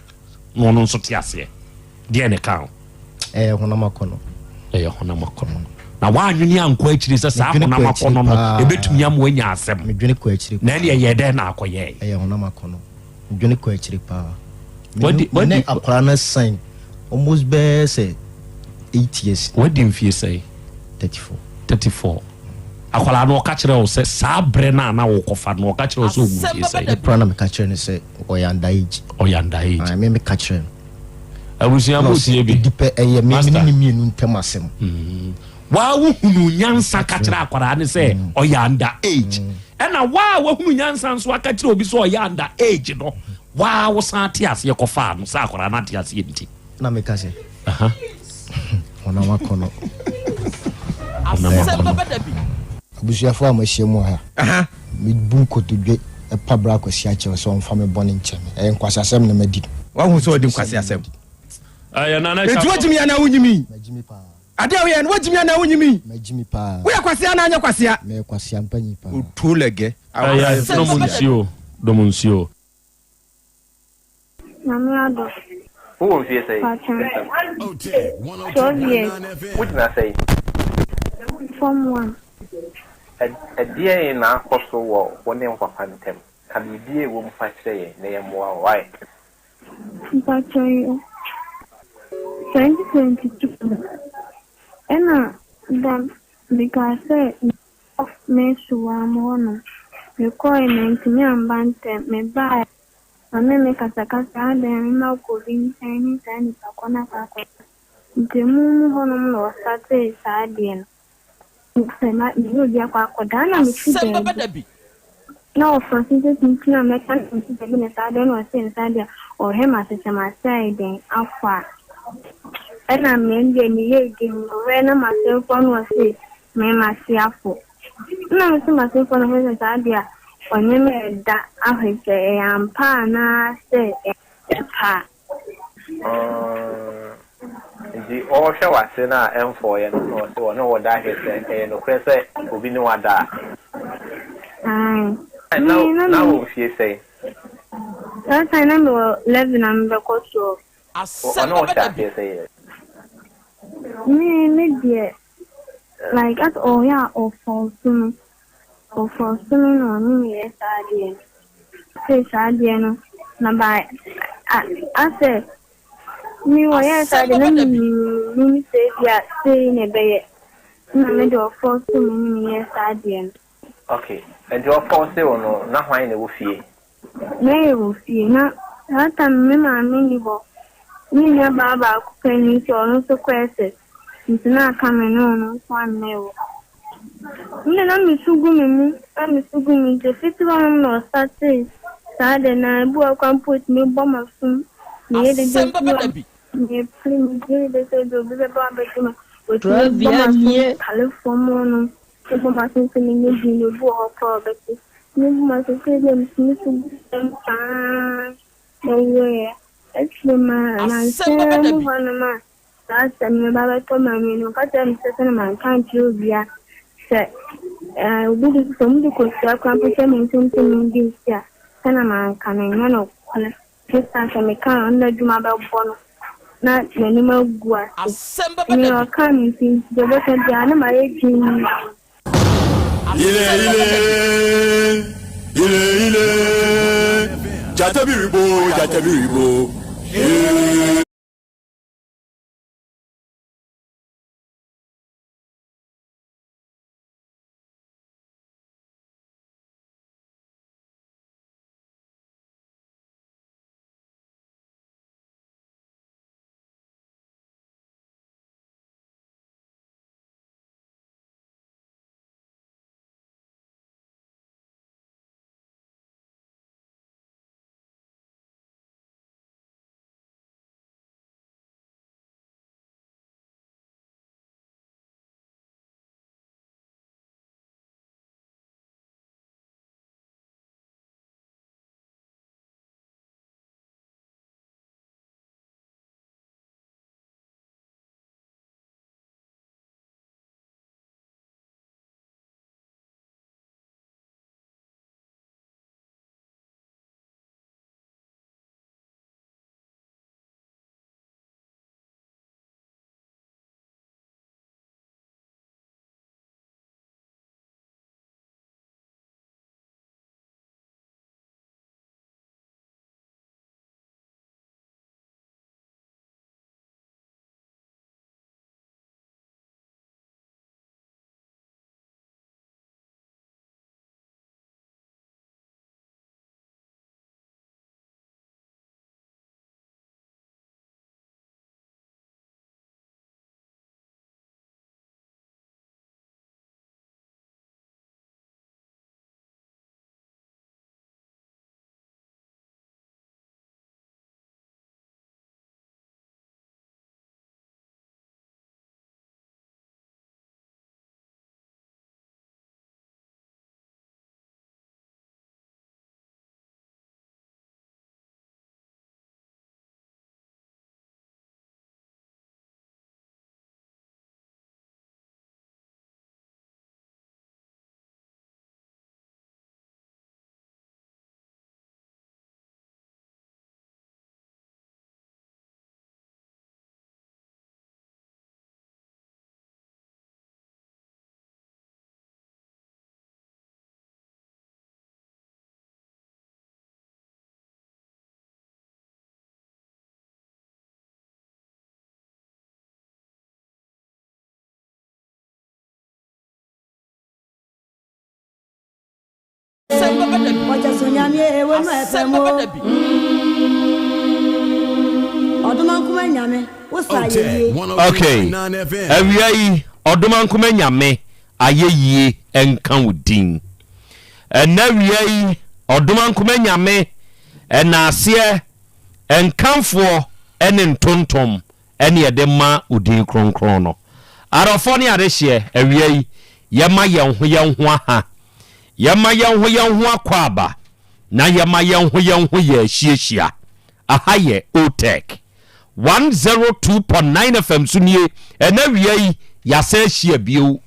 na ɔno nso te aseɛ? Deɛn na ɛkaa wo? Ɛyɛ honam akɔnnɔ. Ɛyɛ honam akɔnnɔ. Na woanwene ankɔ akyiri sɛ saa Medwene honam kɔ akyiri akɔnnɔ no paa. ɛbɛtumi ama woanya asɛm? Medwene kɔ akyiri Na ɛnneɛ ɛyɛɛ dɛn na akɔyɛe? Ɛyɛ honam akɔnnɔ. Medwene kɔ akyiri paa. Wadi- Me ne wadi- akwadaa no asan almost bɛyɛ sɛ 8 years. Wadi mfie sɛn? 34. 34. Akwadaa no ɔka kyerɛ wo sɛ saa berɛ no a na wokɔfa no ɔka kyerɛ wo sɛ ɔwɔ mfie sɛn? Me koraa na meka kyerɛ no sɛ ɔyɛ under age. Ɔyɛ under age. Aye, me meka kyerɛ no. Abusua Na mo ɔse, tie bi. Ɛdi pɛ ɛyɛ me me ne ne mmienu ntam asɛm. Waa wohunu nyansa ka kyerɛ akwadaa no sɛ ɔyɛ under age. Ɛna waa wahunu nyansa nso aka kyerɛ obi sɛ ɔyɛ under age no, waa wosan te aseɛ kɔfaa no sɛ akwadaa no ate aseɛ nti. Na meka sɛ, honam akɔnnɔ. Honam akɔnnɔ. Abusuafoɔ a moahyia mu wɔ ha, mebu nkotodwe pa Bra Kwasi akyɛw sɛ ɔmfa me bɔne nkyɛ me. Ɛyɛ nkwaseasɛm na madi no. Wahu sɛ ɔdi nkwaseasɛm. Ɛyɛ Nana Enti woagyimi anaa wonnyimii? Ade a woyɛ no, woagyimi anaa wonnyimii? Woyɛ kwasea anaa anyɛ kwasea? Meyɛ kwasea mpanyin paa. Otuo lɛgɛ. Ɛyɛ nom nsuo, nom nsuo. Nyame adom. Wowɔ mfie sɛn? Paatwɛn. 12 years. Wogyina sɛn? Form one. Ɛdeɛn na akɔ so wɔ wo ne wo papa ntam? Ka biribi a ɛwɔ mu fa kyerɛ yɛn na yɛmmoa wo. Why? Mpakyɛw yo. 2022 no, ɛna da mekaa sɛ mekɔ Mesuwaa mu hɔ nom. Mekɔɔe mantumi amba ntɛm. Mebaeɛ ɔne me kasakasa adɛn mema wokɔ obi nkyɛn ne saa nipa kɔ no akɔ akɔsa. Nti emu mu hɔ nom na ɔstartee saa adeɛ no. Sɛ ma me ne obi akɔ akɔda na mefi baabi na ɔfa so sɛ tenten a mɛka na mefi baabi na saa deɛ na ɔse nsa deɛ ɔhwɛ m'asekyɛ m'ase ayɛ dɛn afɔ a ɛna me deɛ meyɛ din ɔhwɛ na m'asefoɔ na ɔse me m'ase afɔ ɛna me se m'asefoɔ na ɔhwɛ sɛ saa deɛ ɔne me ɛda ahwɛ sɛ ɛyɛ ampa anaasɛ ɛyɛ pa a. Nti ɔrehwɛ w'ase no a ɛmfɔeɛ no na ɔse ɔne wo da ahwɛ sɛ ɛyɛ nokorɛ sɛ obi ne wo ada a. Ae. Na Me na na me. wɔ mfie sɛn? Saa time na mewɔ 11 a mebɛkɔ 12. Ɔne wo hyɛ aseɛ sɛn? Me me deɛ like as ɔyɛ a ɔfɔɔso me ɔfɔɔso me na ɔne me yɛ saa adeɛ no sei saa adeɛ no na by asɛ me ɔyɛɛ saa adeɛ na me nim sɛ ebi a sei na ɛbɛyɛ na me de ɔfɔɔso me ne me yɛ saa adeɛ no. Okay, nti ɔfɔɔse wo no na hwan na ɛwɔ fie? Na yɛwɔ fie na saa time no me maame nni hɔ, me nua baa baako pɛ ni nti ɔno nso kɔ SS nti na aka me ne ɔno nko ara na ɛwɔ hɔ. Me deɛ na me su gu me mu, na me su gu me nti fiti hɔ nom na ɔstartee saa de na ebi wɔ hɔ koraa mpo otumi bɔ m'asom, meyɛ dede bi a mepere meyɛ dede sɛ ebi obi bɛba abɛgye me, otumi bɔ m'asom tale fam hɔ nom. Mebɔ m'aso sɛ menyɛ din no, obi wɔ hɔ koraa a ɔbɛte. Mebɔ m'aso sɛ ebia metumi so gu fam saa na ɔwuiɛ. Akyire ma nansa mu hɔnom a saa asɛm no ba bɛtɔ m'ani no, ɔka kyerɛɛ me sɛ sɛdeɛ manka ankyerɛ obiara sɛ obi de sɛ wɔde kosua koraa mpo hyɛ me nsam sɛ mendi nsi a, sɛdeɛ manka no ɛnyɛ nokorɛ. Esiane sɛ mekaa ɔno n'adwuma bɛbɔ no na n'anim agu ase. Nea ɔkaa me nti, deɛ ɔbɛka biara na mayɛ dinn. Ile ile ile ile gyata bi rebo gyata bi rebo ee. Asɛm bɛba da bi. Okay, awia yi Ɔdomankoma Nyame ayɛyie nka wo din. Ɛnɛ awia yi Ɔdomankoma Nyame ɛnaaseɛ, nkamfoɔ ne ntontom ɛne yɛde ma wo din kronkron no. Adɔfoɔ ne adehyeɛ, awia yi yɛma yɛn ho yɛn ho aha, yɛma yɛn ho yɛn ho akwaaba, na yɛma yɛn ho yɛn ho yɛ ahyiahyia. Aha yɛ OTEC 102.9 FM so nie. Ɛnɛ awia yi yɛasan ahyia bio.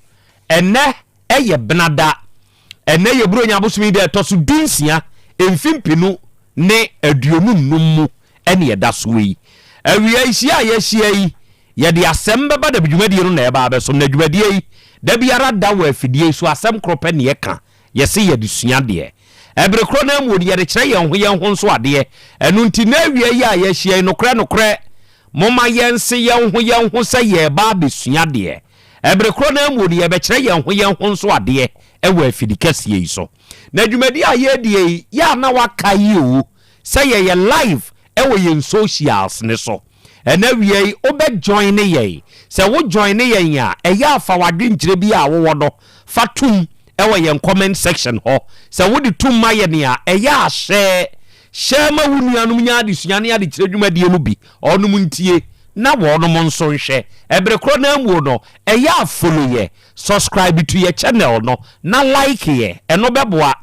Ɛnɛ ɛyɛ Benada. Ɛnɛ yɛ Buronya abosome da ɛtɔ so 16 mfe 2025 mu ɛne ɛda soɔ yi. Awia yi hyia a yɛahyia yi, yɛde asɛm bɛba da dwumadie no na ɛba abɛsom. Na dwumadie yi, da biara da wɔ afidie yi so asɛm korɔ pɛ ne yɛka. Yɛse yɛde sua adeɛ. Ɛbere korɔ no ara mu no, yɛde kyerɛ yɛn ho yɛn ho nso adeɛ. Ɛno nti, nnɛ awia yi a yɛahyia yi, nokorɛ nokorɛ, momma yɛnse yɛn ho yɛn ho sɛ yɛreba abɛsua adeɛ. Ɛbere korɔ no ara mu no, yɛrebɛkyerɛ yɛn ho yɛn ho nso adeɛ wɔ afidi kɛseɛ yi so. Na dwumadie a yɛredie yi, yɛ a na wakae yi o, sɛ yɛyɛ live wɔ yɛn socials no so. Ɛnɛ awia yi wobɛ joine yɛn. Sɛ wo joine yɛn a, ɛyɛ a fa w'adwenkyerɛ bi a wowɔ no fa tom wɔ yɛn comment section hɔ. Sɛ wode tom ma yɛn a, ɛyɛ a share. Share ma wo nuanom nya adesua ne adekyerɛ dwumadie no bi. Wɔnom ntie na wɔnom nso nhwɛ. Ɛbere korɔ no ara muo no, ɛyɛ a follow yɛ. Subscribe to yɛ channel no na like yɛ, ɛno bɛboa.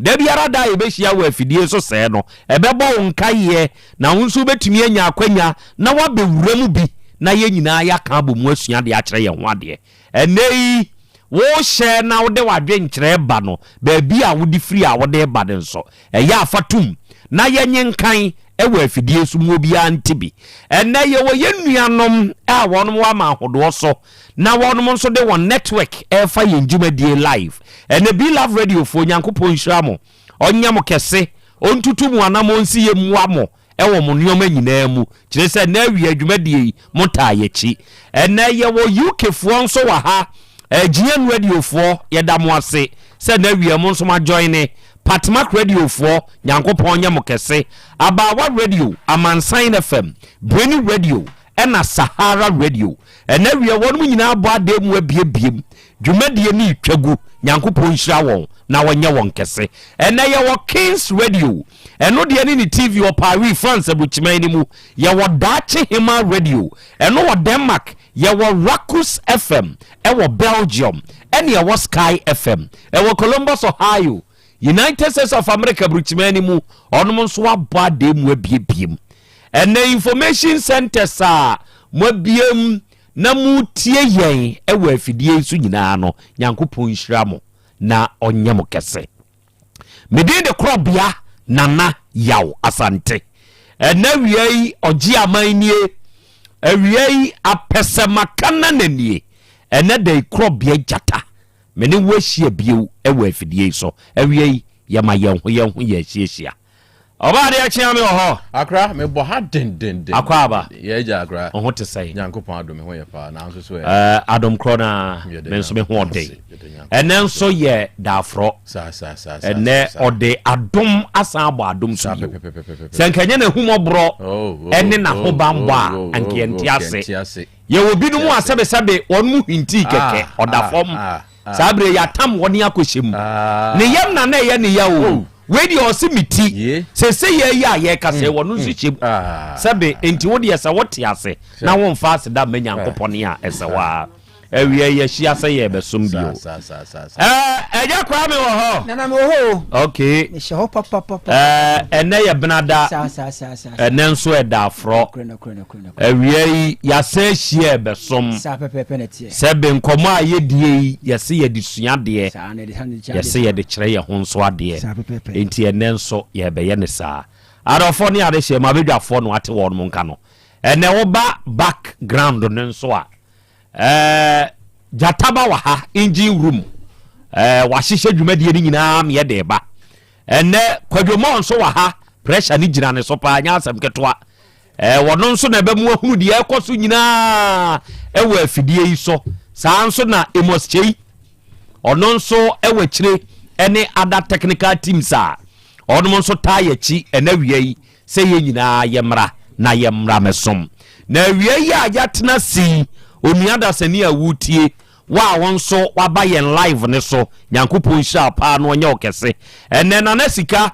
Da biara da a yɛbɛhyia wɔ afidie so sɛɛ no, ɛbɛbɔ wo nkaeɛ na wo nso wobɛtumi anya akwanya na woabɛwura mu bi na yɛn nyinaa yɛaka abɔ mu asua adeɛ akyerɛ yɛn ho adeɛ. Ɛnnɛ yi, wohyɛ na wode w'adwenkyerɛ ba no, baabi a wode firi a wode reba no nso, ɛyɛ a fa tom na yɛnye nkan wɔ afidie so mu obiara nte bi. Ɛnnɛ yɛwɔ yɛn nuanom a wɔn wɔ ama ahodoɔ so na wɔnom nso de wɔn network ɛrefa yɛn dwumadie live. Ɛnɛ Be Love Radio foɔ Nyankopɔn nhyira mo, ɔnyɛ mo kɛse, ɔntutu mo anamɔn nsi yɛ mmoa mo ɛwɔ mo nnoɔma nyinaa mu. Kyerɛ sɛ ɛnɛ awia dwumadie yi mo taa yɛkyi. Ɛnɛ yɛwɔ UK foɔ nso wɔ ha, GN Radio foɔ yɛda mo ase sɛ ɛnɛ awia mo nso mo ajoine. Patmak Radio foɔ Nyankopɔn nyɛ mo kɛse. Abaawa Radio, Amansan FM, Breni Radio, ɛna Sahara Radio. Ɛnɛ wiɛ wɔnom nyinaa abɔ adeɛ mu abiebiem. Dwumadie no retwa gu. Nyankopɔn nhyira wɔn na ɔnyɛ wɔn kɛse. Ɛnɛ yɛwɔ Kings Radio. Ɛno deɛ ne ne TV wɔ Paris, France aburukyiman no mu. Yɛwɔ Daakye Hemaa Radio. Ɛno wɔ Denmark. Yɛwɔ Rakus FM ɛwɔ Belgium. Ɛne ɛwɔ Sky FM ɛwɔ Columbus, Ohio, United States of America aburukyiman no mu. Ɔnom nso abɔ adeɛ mu abiebiem. Ɛnnɛ information centers a moabiem na moretie yɛn wɔ afidie yi so nyinaa no, Nyankopɔn nhyira mo na ɔnyɛ mo kɛse. Me din de Korɔbea Nana Yaw Asante. Ɛnnɛ awia yi ɔgye aman nie, awia yi apɛsɛmakanana nie, ɛnnɛ da yi Korɔbea Gyata, me ne wo ahyia bio wɔ afidie yi so. Awia yi yɛma yɛn ho yɛn ho yɛ ahyiahyia. Ɔbaa adeɛ kyea me wɔ hɔ. Akra, me bɔ ha dendenden. Akwaaba. Yɛ agya Akra. Wo ho te sɛn? Nyankopɔn adom me ho yɛ paa, na nso so ɛ? Ɛɛ, adom korɔ no ara, me nso me ho ɔden. Ɛnɛ nso yɛ daaforɔ. Saa, saa, saa, Ɛnɛ ɔde adom asan abɔ adom so bio. Sɛ nka ɛnyɛ n'ahummɔborɔ ɛne n'ahobanbɔ a, anka yɛnte ase. Yɛwɔ binom a sɛbesɛbe wɔn mu hintii kɛkɛ, ɔda fam. Saa berɛ yi atam wɔne akɔhyɛ mu. Ne yam na na ɛyɛ ne ya o. Oh. Wei deɛ ɔse me ti. Sese yɛ yi a yɛka sɛ wɔno nso hyɛ mu. Sɛbe enti wo deɛ sɛ wote ase na womfa aseda mma Nyankopɔn a ɛsɛ hɔ ara. Awia yi yɛahyia sɛ yɛrebɛsom bio. Ɛɛ, Agya Kwame wɔ hɔ? Nana mewɔ hɔ o. Okay. Mehyɛ hɔ papapapa. Ɛɛ, ɛnɛ yɛ benada. Saa saa saa saa. Ɛnɛ nso ɛda aforɔ. Nokorɛ nokorɛ nokorɛ nokorɛ. Awia yi yɛasan ahyia ɛbɛsom. Saa pɛpɛɛpɛ na ɛteɛ. Sɛ be nkɔmmɔ a yɛdie yi yɛse yɛde sua adeɛ. Saa na yɛde san de kyerɛ adeɛ. Yɛse yɛde kyerɛ yɛn ho nso adeɛ. Saa pɛpɛɛpɛ. Enti ɛnɛ nso yɛrebɛyɛ no saa. Adɔfoɔ ne adehyeɛ mo abadwafoɔ na wɔate wɔn nka no. Ɛnɛ woba back ground no nso a, ɛɛ gyataba wɔ ha, engine room. Ɛɛ wahyehyɛ dwumadie no nyinaa meɛ de ba. Ɛnɛ Kwadwo Mɔɔ nso wɔ ha, pressure no gyina ne so paa, nyɛ asɛm ketewa. Ɛɛ wɔno nso na ɛbɛmu ahunu deɛ ɛkɔ so nyinaa ɛwɔ afidie yi so. Saa nso na Amos Kyei, ɔno nso ɛwɔ akyire ɛne other technical teams a. Ɔnom nso taa yɛakyi ɛna awia yi sɛ yɛn nyinaa yɛmmra na yɛmmra mɛsom. Na awia yi a yɛatena ase yi, onua dasani a woretie, wo a wo nso waba yɛn live no so, Nyankopɔn nhyira wo paa na ɔnyɛ wo kɛse. Ɛnnɛ Nana Sika,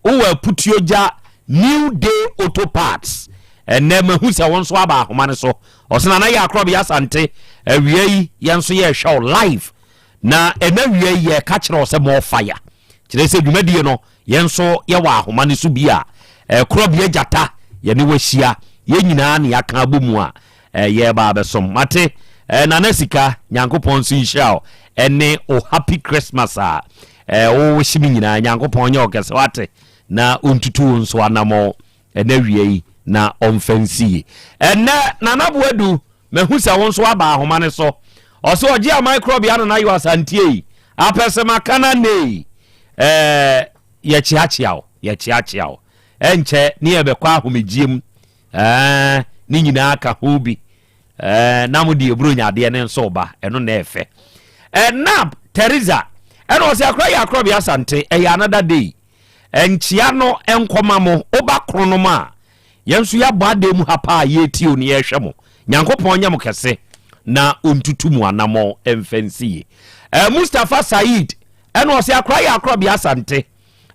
wowɔ Aputuogya New Day Auto Parts. Ɛnnɛ mahu sɛ wo nso aba ahoma no so. Ɔse Nana yɛ akorɔbea Asante, awia yi yɛn nso yɛrehwɛ wo live. Na ɛnɛ awia yi yɛreka kyerɛ wo sɛ more fire. Kyerɛ sɛ dwumadie no yɛn nso yɛwɔ ahoma no so bi a korɔbea gyata yɛne wahyia yɛn nyinaa ne yɛaka abɔ mu a yɛreba abɛsom. Mate Nana Sika, Nyankopɔn nso nhyira wo ɛne o happy Christmas a wohye me nyinaa. Nyankopɔn nyɛ wo kɛse wate na ɔntutu wo nso anamɔ ɛnɛ awia yi na ɔmfa nsi yi. Ɛnɛ Nana Boadu mahu sɛ wo nso aba ahoma no so. Ɔsɛ ɔgye aman korɔbea Nana Yaw Asantie yi apɛsɛ maka na nei ɛɛ yɛkyeakyea wo yɛkyeakyea wo ɛnkyɛ ne yɛbɛkɔ ahomegyeɛ mu ɛɛ ne nyinaa ka ho bi ɛɛ na mo deɛ eburo nyadeɛ ne nso ba ɛno na ɛfɛ ɛnab Teresa ɛna ɔsɛ akora yɛ akorɔbea Asante ɛyɛ another day Nkyea no nkɔma mo, woba kronom a, yɛn nso yɛabɔ adan mu ha paa yɛretie o ne yɛrehwɛ mo. Nyankopɔn nyɛ mo kɛse na ɔntutu mo anamɔn mfa nsi yie. Eh, Mustapha Said, ɛna ɔse akora yɛ akorɔbea Asante.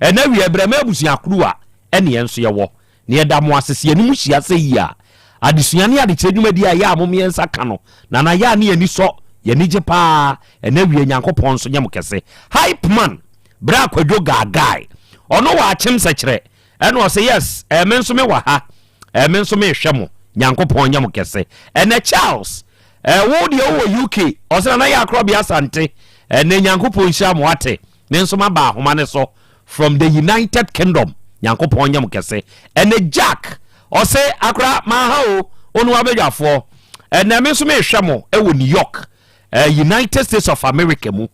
Ɛna wie brɛ ma abusua kuruwa ɛne yɛn nso yɛwɔ. Na yɛda mo ase sɛ yɛne mo hyia sɛ yie a. Adesua ne adekyerɛ dwumadi a ɛyɛ a mo mmiɛnsa ka no, Nana yɛ a ne yɛn ani sɔ, yɛn ani gye paa. Ɛna wie Nyankopɔn nso nyɛ mo kɛse. Hype man! Bra Kwadwo gaagae. Ɔno wɔ akyem sɛkyerɛ. Ɛna ɔse yes eh me nso me wɔ ha eh me nso me hwɛ mo. Nyankopɔn nyɛ mo kɛse. Ɛnɛ Charles eh wo deɛ wo wɔ UK ɔse Nana yɛ akorɔbea Asante ɛnɛ Nyankopɔn nhyira mo wate. Me nso maba ahoma ne so from the United Kingdom. Nyankopɔn nyɛ mo kɛse. Ɛnɛ Jack ɔse akora maha o onu abadwafoɔ. Ɛnɛ me nso me hwɛ mo ɛwɔ New York eh United States of America mu.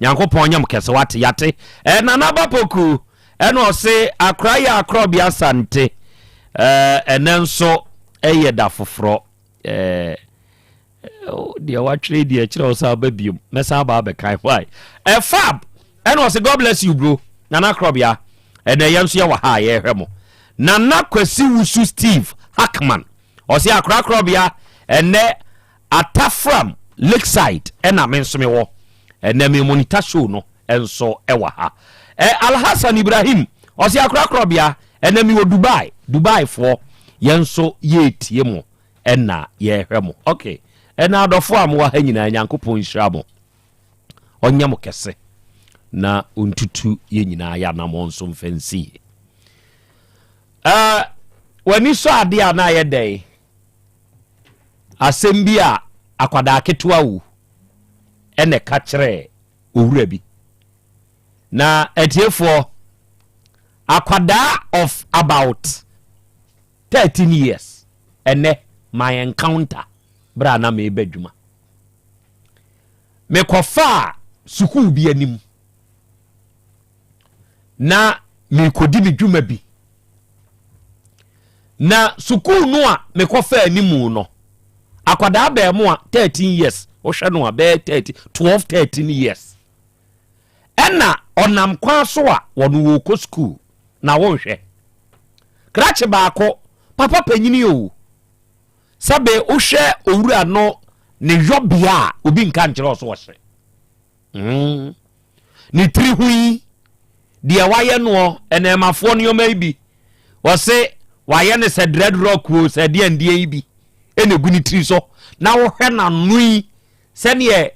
Nyankopɔn nyɛ mo kɛse wate yate eh, Nana Aba Poku ɛna ɔse akora yɛ akorɔbea Asante eh, ɛnɛ nso ɛyɛ da foforɔ eh, deɛ watwerɛ deɛ kyerɛ wo sɛ aba biom mɛsan aba abɛkan why eh, Fab ɛna ɔse God bless you bro Nana Akorɔbea ɛnɛ yɛn nso yɛwɔ ha a yɛrehwɛ mo Nana Kwasi Wusu Steve Hackman ɔse akora akorɔbea ɛnɛ Atafram Lakeside ɛna me nso me wɔ ɛnɛ me monitor show no nso ɛwɔ ha. Ɛ Alhassan Ibrahim ɔse akorakorabea ɛnɛ me wɔ Dubai, Dubai foɔ yɛn nso yɛretie mo ɛna yɛrehwɛ mo. Ok ɛna adɔfoɔ a mowɔ ha nyinaa Nyankopɔn nhyira mo, ɔnyɛ mo kɛse na ɔntutu yɛn nyinaa yɛ anamɔn nso mfa nsi yie. Ɛ w'ani sɔ adeɛ a na ayɛ dɛn? Asɛm bi a akwadaa ketewa wu na ɛka kyerɛɛ owura bi. Na atiefoɔ, akwadaa of about 13 years ɛnɛ my encounter berɛ a na meba adwuma. Mekɔfaa sukuu bi anim na merekɔdi me dwuma bi. Na sukuu no a mekɔfaa animu no, akwadaa bɛɛmoa 13 years, wohwɛ no a bɛyɛ 13, 12, 13 years. Ɛna ɔnam kwan so a wɔn wɔkɔ sukuu na wonhwɛ. Krakye baako, papa panyini o. Sɛbe wohwɛ owura no ne yɔbea a obi nka nkyerɛ ɔso ɔhyɛ. Mm. Ne tiri ho yi, deɛ wayɛ noɔ, ɛnɛɛmafoɔ nneɛma yi bi, wɔse wayɛ no sɛ dreadlock o, sɛ deɛ ndeɛ yi bi, ɛna egu ne tiri so. Na wohwɛ n'ano yi, sɛdeɛ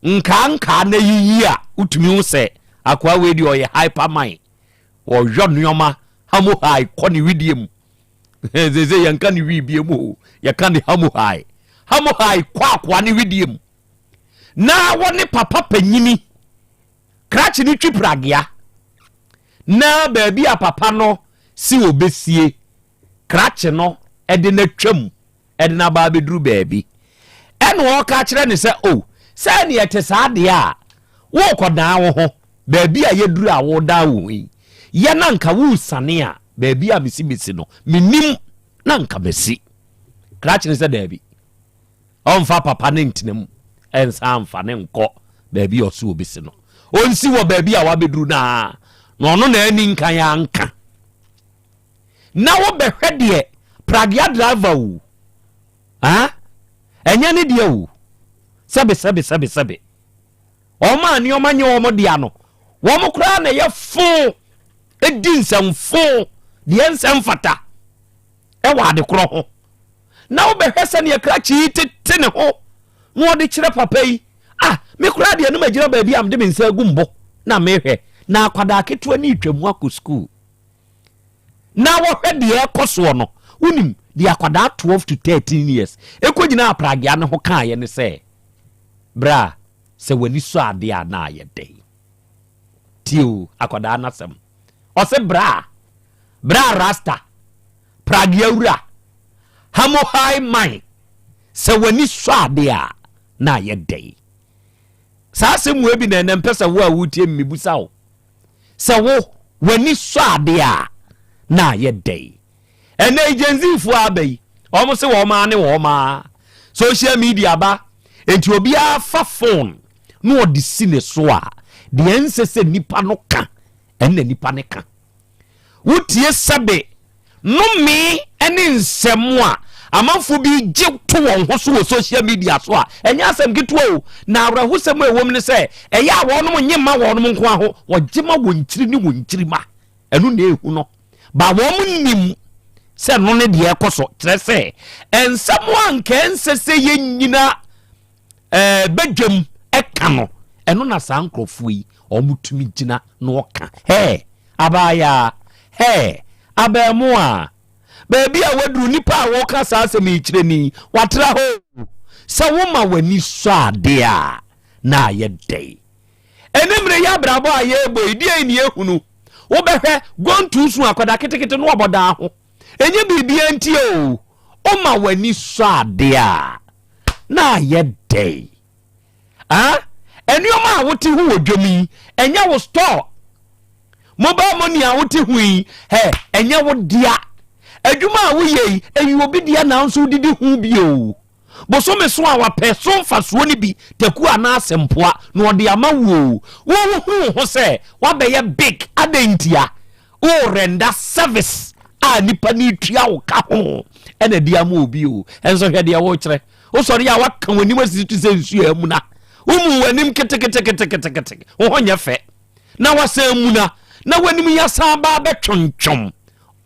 nkaa nkaa na yiyi a, wotumi ho sɛ akoa wei deɛ ɔyɛ hypermind. Wɔyɔ nneɛma hamohai kɔ ne wedeɛ mu. Sese yɛnka ne wii bie mu o, yɛka ne hamohai. Hamohai kɔ akoa ne wedeɛ mu. na wɔne papa panyini krakye no twi pragea na baabi a papa no si obesie krakye no de no atwam de no aba abɛduru baabi ɛna ɔka kyerɛ ne sɛ o oh, sɛ ɛne ɛte saa deɛ a worekɔdan wo ho baabi a yɛduru a wodan wo ho yi yɛ na nka woresane a baabi a mesi mesi no menim na nka masi krakye no sɛ daabi Ɔmfa papa no ntena mu nsan mfa no nkɔ baabi a ɔse obesi no. Ɔnsi wɔ baabi a wabɛduru no ara. Na ɔno na ani nkan anka. Na wobɛhwɛ deɛ pragea driver o. Ah? Ɛnyɛ ne deɛ o. Sɛbe sɛbe sɛbe sɛbe. Wɔn a nneɛma nyɛ wɔn dea no, wɔn koraa na ɛyɛ fo di nsɛmfo deɛ nsɛm fata ɛwɔ adekorɔ ho. Na wobɛhwɛ sɛdeɛ krakye yi tete ne ho na ɔde kyerɛ papa yi. Ah, me koraa deɛ no magyina baabi a mede me nsa agu mbo na mehwɛ na akwadaa ketewa ne retwa mu akɔ sukuu. Na wɔhwɛ deɛ ɛkɔ soɔ no, wonim deɛ akwadaa 12 to 13 years ɛkɔgyina apragea no ho kaeɛ ne sɛ, Bra, sɛ w'ani sɔ adeɛ a na ayɛ dɛn? Tie o, akwadaa no asɛm. Ɔse bra, bra rasta, pragea wura, hamohai man, sɛ w'ani sɔ adeɛ a na ayɛ dɛn? Saa asɛm wei bi na ɛnɛ mpɛ sɛ wo a wotie mmebusa wo. Sɛ wo, w'ani sɔ adeɛ a na ayɛ dɛn? Ɛnɛ yi Gen Z foɔ aba yi, wɔn se wɔn ara ne wɔn ara. Social media ba, enti obiara fa phone na ɔde si ne so a, deɛ ɛnsɛ sɛ nipa no ka, ɛnna nipa no ka. Wotie sɛbe nnome ne nsɛm a amanfoɔ bi gye to wɔn ho so wɔ social media so a, ɛnyɛ asɛm ketewa o. Na awerɛhosɛm a ɛwɔ mu ne sɛ, ɛyɛ a wɔnom nye mma wɔnom nko ara ho, wɔgye ma wɔn nkyiri ne wɔn nkyiri ma. Ɛno na ehu no. Ba wɔn nim sɛ no ne deɛ ɛkɔ so, kyerɛ sɛ nsɛm a nka ɛnsɛ sɛ yɛnyina ɛɛ badwam ɛka no, ɛno na saa nkurɔfoɔ yi wɔn tumi gyina na wɔka. Hɛɛ abaayaa, hɛɛ abɛɛmoa, baabi a waduru nipa a wɔka saa asɛm yi kyerɛ ni, watra hɔ o. Sɛ woma w'ani sɔ adeɛ a, na ayɛ dɛn? Ɛne mmerɛ yi abrabɔ a yɛrebɔ yi, deɛn ne yɛhunu? Wobɛhwɛ, gontu so akwadaa ketekete no ɔbɔ daa ho. Ɛnyɛ biribiara nti o, woma w'ani sɔ adeɛ a, na ayɛ dɛn? Ah, nneɛma a wote ho wɔ dwam yi, ɛnyɛ wo store. Mobile money a wote ho yi, hɛ, ɛnyɛ wo dea. Adwuma a woyɛ yi, ɛyɛ obi dea nanso wodidi ho bio. Bosome so a wapɛ so mfasoɔ no bi, taku anaa asɛmpoa, na ɔde ama wo oo, wohu wo ho sɛ woabɛyɛ big, adɛn ntia? Wo render service a nipa no retua wo ka ho ɛna ɛde ama obi oo, ɛnso hwɛ deɛ worekyerɛ, wosɔre a woaka w'anim asisi te sɛ nsuo a amuna, womu w'anim keteketeketekete, wo ho nyɛ fɛ, na wasan muna, na w'anim yi asan ba abɛtwontwom,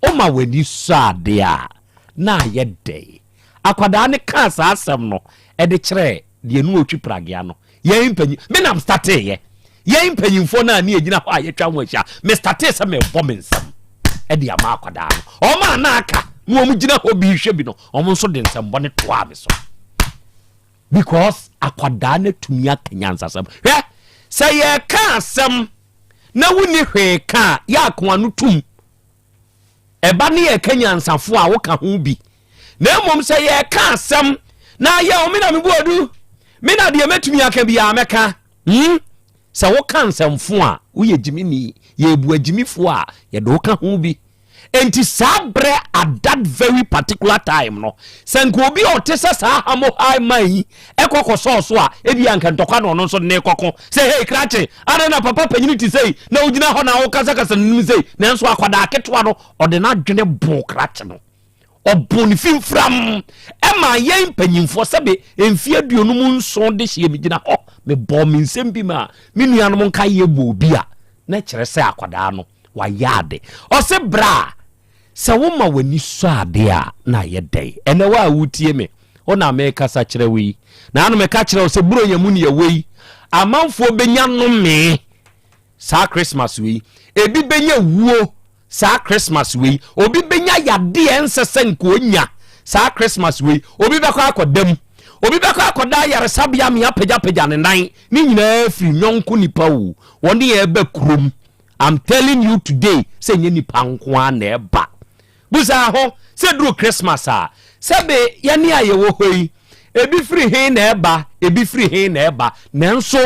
woma w'ani sɔ adeɛ a, na ayɛ dɛn? Akwadaa no kaa saa asɛm no de kyerɛɛ deɛ ne ɔtwi pragea no. Yɛn mpanyin, me na mstateeɛ. Yɛn mpanyinfoɔ no a ne yɛgyina hɔ a yɛatwa ho ahyia, me statee sɛ mebɔ me nsam de ama akwadaa no. Wɔn a na aka na wɔn gyina hɔ bi rehwɛ bi no, wɔn nso de nsɛmbɔne toaa me so. Because akwadaa no atumi aka nyansasɛm. Hwɛ, sɛ yɛreka asɛm na wonni hwee ka a, yɛ akoa no tum. Ɛba ne yɛka nyansafo a woka ho bi. Na mmom sɛ yɛka asɛm na ayɛ o me na mebu odu, me na deɛ mɛtumi aka biara mɛka. Hmm? Sɛ woka nsɛmfo a, woyɛ gyimini. Yɛbu agyimifoɔ a, yɛde wo ka ho bi. Enti saa berɛ at that very particular time no, sɛ nka obi a ɔte sɛ saa Hamohai man yi ɛkɔ kɔsɔɔ so a, ebia nka ntɔkwa na ɔno nso de ne kɔko sɛ hei krakye, adɛn na papa panyini te sei na wogyina hɔ na wokasakasa n'anim sei? Nanso akwadaa ketewa no, ɔde n'adwene boo krakye no. Ɔboo ne fimfiram ɛma yɛn mpanyimfoɔ sɛbe mfeɛ 57 de hyeɛ megyina hɔ mebɔɔ me nsɛm bi ma me nuanom nka yɛ bɔ obi a na kyerɛ sɛ akwadaa no wayɛ ade. Ɔse bra Sɛ woma w'ani sɔ ade a, na ayɛ dɛn? Ɛnnɛ wo a woretie me, wo na merekasa kyerɛ wo yi. Naano meka kyerɛ wo sɛ Buronya mu nea ɛwɔ yi, amanfoɔ bɛnya nomee saa Christmas wei. Ebi bɛnya wuo saa Christmas wei. Obi bɛnya yadeɛ ɛnsɛ sɛ nka ɔnya saa Christmas wei. Obi bɛkɔ akɔda mu. Obi bɛkɔ akɔda ayaresabea mea pagyapagya ne nan. Ne nyinaa firi nyɔnko nipa o. Wɔne yɛn ba kurom. I'm telling you today sɛ nyɛ nipa nko ara na ɛba. Busa ho sɛ duru Christmas a, sɛbe yɛne a yɛwɔ hɔ yi, ebi firi he na ɛba, ebi firi he na ɛba. Nanso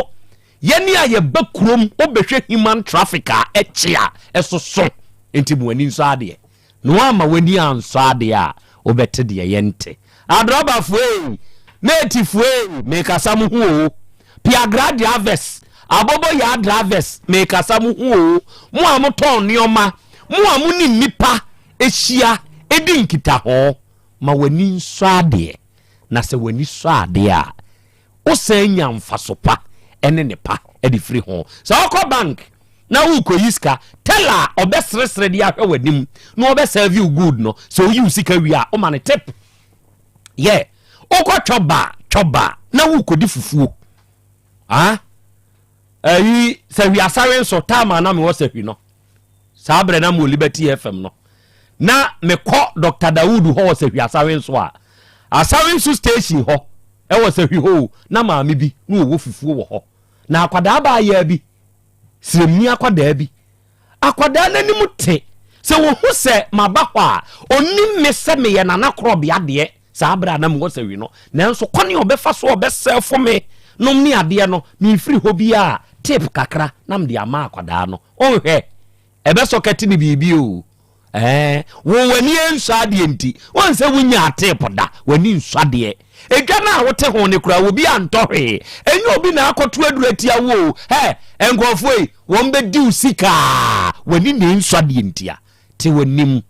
yɛne a yɛba kurom, wobɛhwɛ human traffic a ɛkye a ɛsoso. Nti mo ani nsɔ adeɛ. Na woamma w'ani ansɔ adeɛ a, wobɛte deɛ yɛnte. Adrɔbafoɔ ei, matefoɔ ei, mekasa mo ho o. Piagra drivers, Abobo yaa drivers, mekasa mo ho o. Mo a motɔn nneɛma, mo a mo ne nnipa ahyia edi nkitaho, ma w'ani nsɔ adeɛ. Na sɛ w'ani sɔ adeɛ a, wosan nya mfaso pa ɛne ne pa ɛde firi ho. Sɛ wokɔ bank na wokɔyi sika, teller a ɔbɛseresere de ahwɛ w'anim na ɔbɛserve you good no, sɛ woyi wo sika wie a, woma no tip. Yɛ wokɔ twɔba twɔba na wokɔdi fufuo ah ɛyi Sɛhwi Asare nso taama na mewɔ Sɛhwi no saa berɛ na mewɔ Liberty FM no, na mekɔ Dr Dawood hɔ wɔ Sɛhwi Asare nso a, Asare nso station hɔ ɛwɔ Sɛhwi hɔ o, na maame bi na wɔwɔ fufuo wɔ hɔ na akwadaa baayaa bi, siremni akwadaa bi, akwadaa n'anim te sɛ wɔhu sɛ maba hɔ a, ɔnim me sɛ meyɛ Nana Korɔbea deɛ. Saa berɛ a na mewɔ Sɛhwi no, nanso kwane a ɔbɛfa so a ɔbɛsɛɛfo me nom ne adeɛ no, memfiri hɔ bi a, tip kakra na mede ama akwadaa no. Ɔnhwɛ ɛbɛsɔ kɛte ne biribi o. Ɛɛ, wo w'ani nsɔ adeɛ nti, wɔn sɛ wonya tip da, w'ani nsɔ adeɛ. Edwa no a wote ho ne koraa, obi antɔ hwee. Ɛnyɛ obi na akɔto aduru atia wo o. Hɛ, nkurɔfoɔ yi, wɔn bɛdi wo sika. W'ani na nsɔ adeɛ nti a, te w'anim.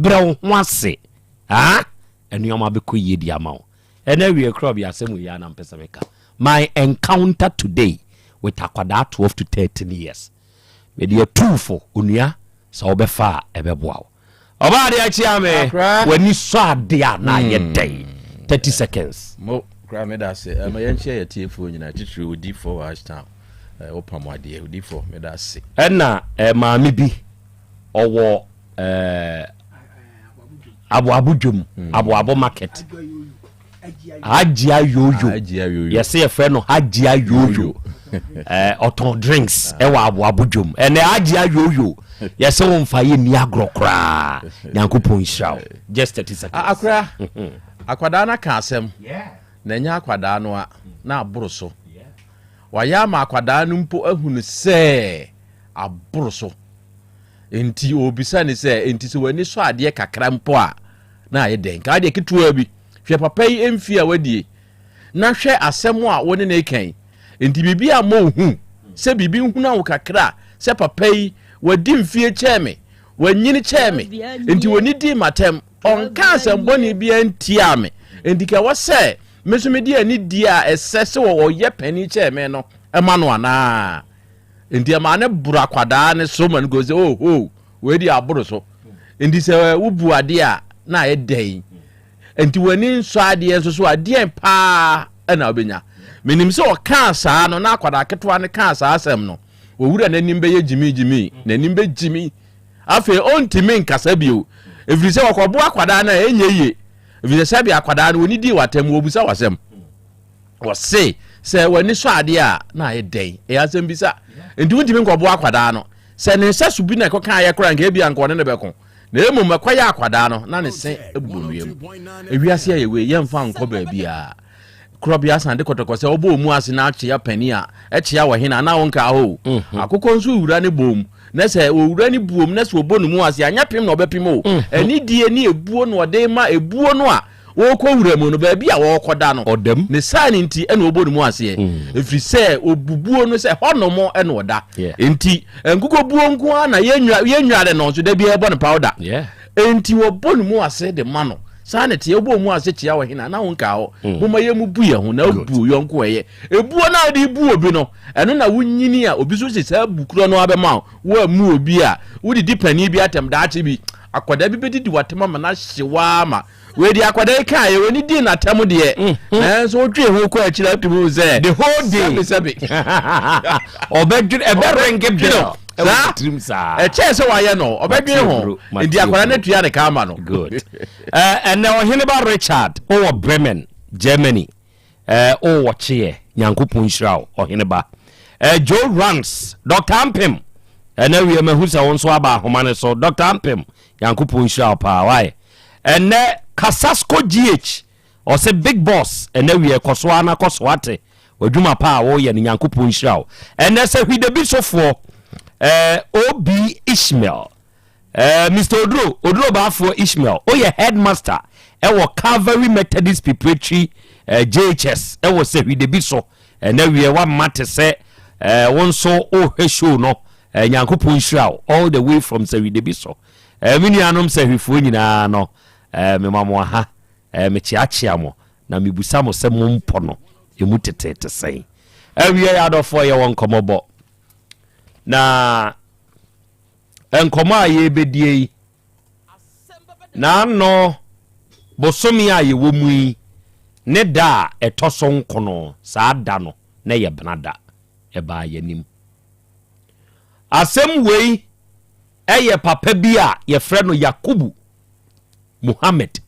Brɛ wo ho ase. Ah, nneɛma bɛkɔ yie di ama wo. Ɛnɛ awie koraa, obi asɛm yi a na mpɛ sɛ meka. My encounter today with akwadaa 12 to 13 years. Mede atuufo onua sɛ wobɛfa a, ɛbɛboa wo. Ɔbaa adeɛ akyia me. W'ani sɔ adeɛ a na ayɛ dɛn? 30 seconds. Mo kora, meda ase. Ma yɛnkyia yɛ tiefoɔ nyinaa, titiri odifoɔ wɔ Ashtown. Wopam adeɛ, odifoɔ, meda ase. Ɛna maame bi ɔwɔ Aboabo dwom, Aboabo market, Hajia Yoyo, yɛsɛ yɛfrɛ no Hajia Yoyo, ɔtɔn drinks ɛwɔ Aboabo dwom. Ɛnɛ Hajia Yoyo, yɛsɛ wo mfa yɛ nni agorɔ koraa. Nyankopɔn nhyira wo. Just 30 seconds. Akora akwadaa no aka asɛm na ɛnyɛ akwadaa no a na aboro so. Wayɛ ama akwadaa no mpo ahunu sɛ aboro so, nti ɔrebisa ne sɛ, nti sɛ w'ani sɔ adeɛ kakra mpo a na ayɛ dɛn? Nka adeɛ ketewa bi. Hwɛ papa yi mfie a wadie, na hwɛ asɛm a wo ne ne kan. Nti biribi a ma ohu sɛ biribi nhuna wo kakra sɛ papa yi wadi mfie kyɛɛ me, wanyini kyɛɛ me, nti wɔni dii m'atɛm, ɔnka asɛm bɔne biara ntiaa me, nti ka ɛwɔ sɛ me nso mede anidie a ɛsɛ sɛ ɔyɛ panin kyɛɛ me no ɛma no anaa? Nti ɛma ne boro akwadaa ne so ma no kɔ sɛ, oh oh, wei de aboro so. Nti sɛ wobu adeɛ a na ayɛ dɛn? Nti w'ani nsɔ adeɛ nso so adeɛ paa ɛna wobɛnya. Menim sɛ ɔkaa saa no na akwadaa ketewa no kaa saa asɛm no, owura n'anim bɛyɛ gyimi gyimi, n'anim bɛgyimi. Afei ɔntumi nkasa bio, ɛfiri sɛ ɔkɔbo akwadaa no a ɛnyɛ yie, ɛfiri sɛ sɛbe akwadaa no wɔni dii w'atɛm, wɔbusa w'asɛm. Wɔse sɛ w'ani sɔ adeɛ a na ayɛ dɛn? Ɛyɛ asɛm bisa. Nti wontumi nkɔboa akwadaa no. Sɛ ne nsa so bi na ɛkɔka ayɛ koraa, nka ebia nka ɔne no bɛko. Na mmom ɛkɔyɛ akwadaa no na ne se bobɔ nnua mu. Ewiase ayɛ wei, yɛmfa nkɔ baabiara. Korɔbea san de kɔtɔkɔ sɛ wobɔ ɔmu ase na akyea panin a, ɛkyea wɔ hena na wonkaa hɔ o. Akokɔ nso wura ne bom, na sɛ ɔwura ne buom na sɛ ɔbɔ ne mu ase a, nyɛ pem na ɔbɛpem o. Anidie ne ebuo na ɔde ma ebuo no a wɔrekɔ wura mu no, baabi a wɔrekɔda no. Ɔdam. Ne saa no nti ɛna ɔbɔ ne mu aseɛ, ɛfiri sɛ ɔbubuo no sɛ hɔnom ɛna ɔda. Enti nkokɔbuo nko ara na yɛnnware no nso, da biara yɛbɔ no powder. Enti wɔbɔ ne mu ase de ma no. Saa na ɛteɛ, wobɔ mu ase kyea ɔhene a, na wonkaa hɔ. Momma yɛmmubu yɛn ho na bu yɔnko ɛyɛ. Ebuo no a wode bu obi no, ɛno na wonyini a obi nso de saa bu korɔ no ara bɛma wo. Woammu obi a, wodidi panin bi atɛm, daakye bi, akwadaa bi bɛdidi w'atɛm ama no ahye wo ara ma wei deɛ akwadaa yi kaa yɛ w'ani dii n'atɛm deɛ, nanso wotwee ho kɔ akyiri a wotumi hu sɛ the whole day sɛbe sɛbe ɔbɛdwene, ɛbɛrenge bell saa tirim saa. Ɛkyɛɛ sɛ wayɛ no ɔbɛdwene ho, nti akwadaa no atua ne ka ama no. Good. Ɛnɛ Ɔheneba Richard wowɔ Bremen, Germany. Wowɔ kyeɛ, Nyankopɔn nhyira wo Ɔheneba. Joe Ranks, Dr. Ampem, ɛnɛ wie mahu sɛ wo nso aba ahoma no so. Dr. Ampem, Nyankopɔn nhyira wo paa. Why? Ɛnɛ Kasasco GH, ɔsɛ big boss, ɛnɛ wie kɔ so ara na kɔ so ate w'adwuma pa a woyɛ no, Nyankopɔn nhyira wo. Ɛnɛ sɛ Hwidebi sofoɔ, OB Ishmael, Mr. Oduro, Oduro Baafoɔ Ishmael, woyɛ headmaster ɛwɔ Calvary Methodist Preparatory JHS ɛwɔ Sahwidebi so. Ɛnɛ wie wama te sɛ Eh, wo nso wohwɛ show no. Eh, Nyankopɔn nhyira wo all the way from Sahwidebi so. Eh, me nuanom Sahwifoɔ nyinaa no, eh, mema mo aha. Eh, mekyeakyea mo na mebusa mo sɛ mo mpɔ no emu teteete sɛn. Awie yɛ adɔfoɔ yɛwɔ nkɔmmɔbɔ. Na nkɔmmɔ a yɛrebɛdie yi, N'ano bosome a yɛwɔ mu yi ne da a ɛtɔ so nkono, saa da no na ɛyɛ benada, ɛbaa yɛn anim. Asɛm wei yɛ papa bi a yɛfrɛ no Yakubu Muhammad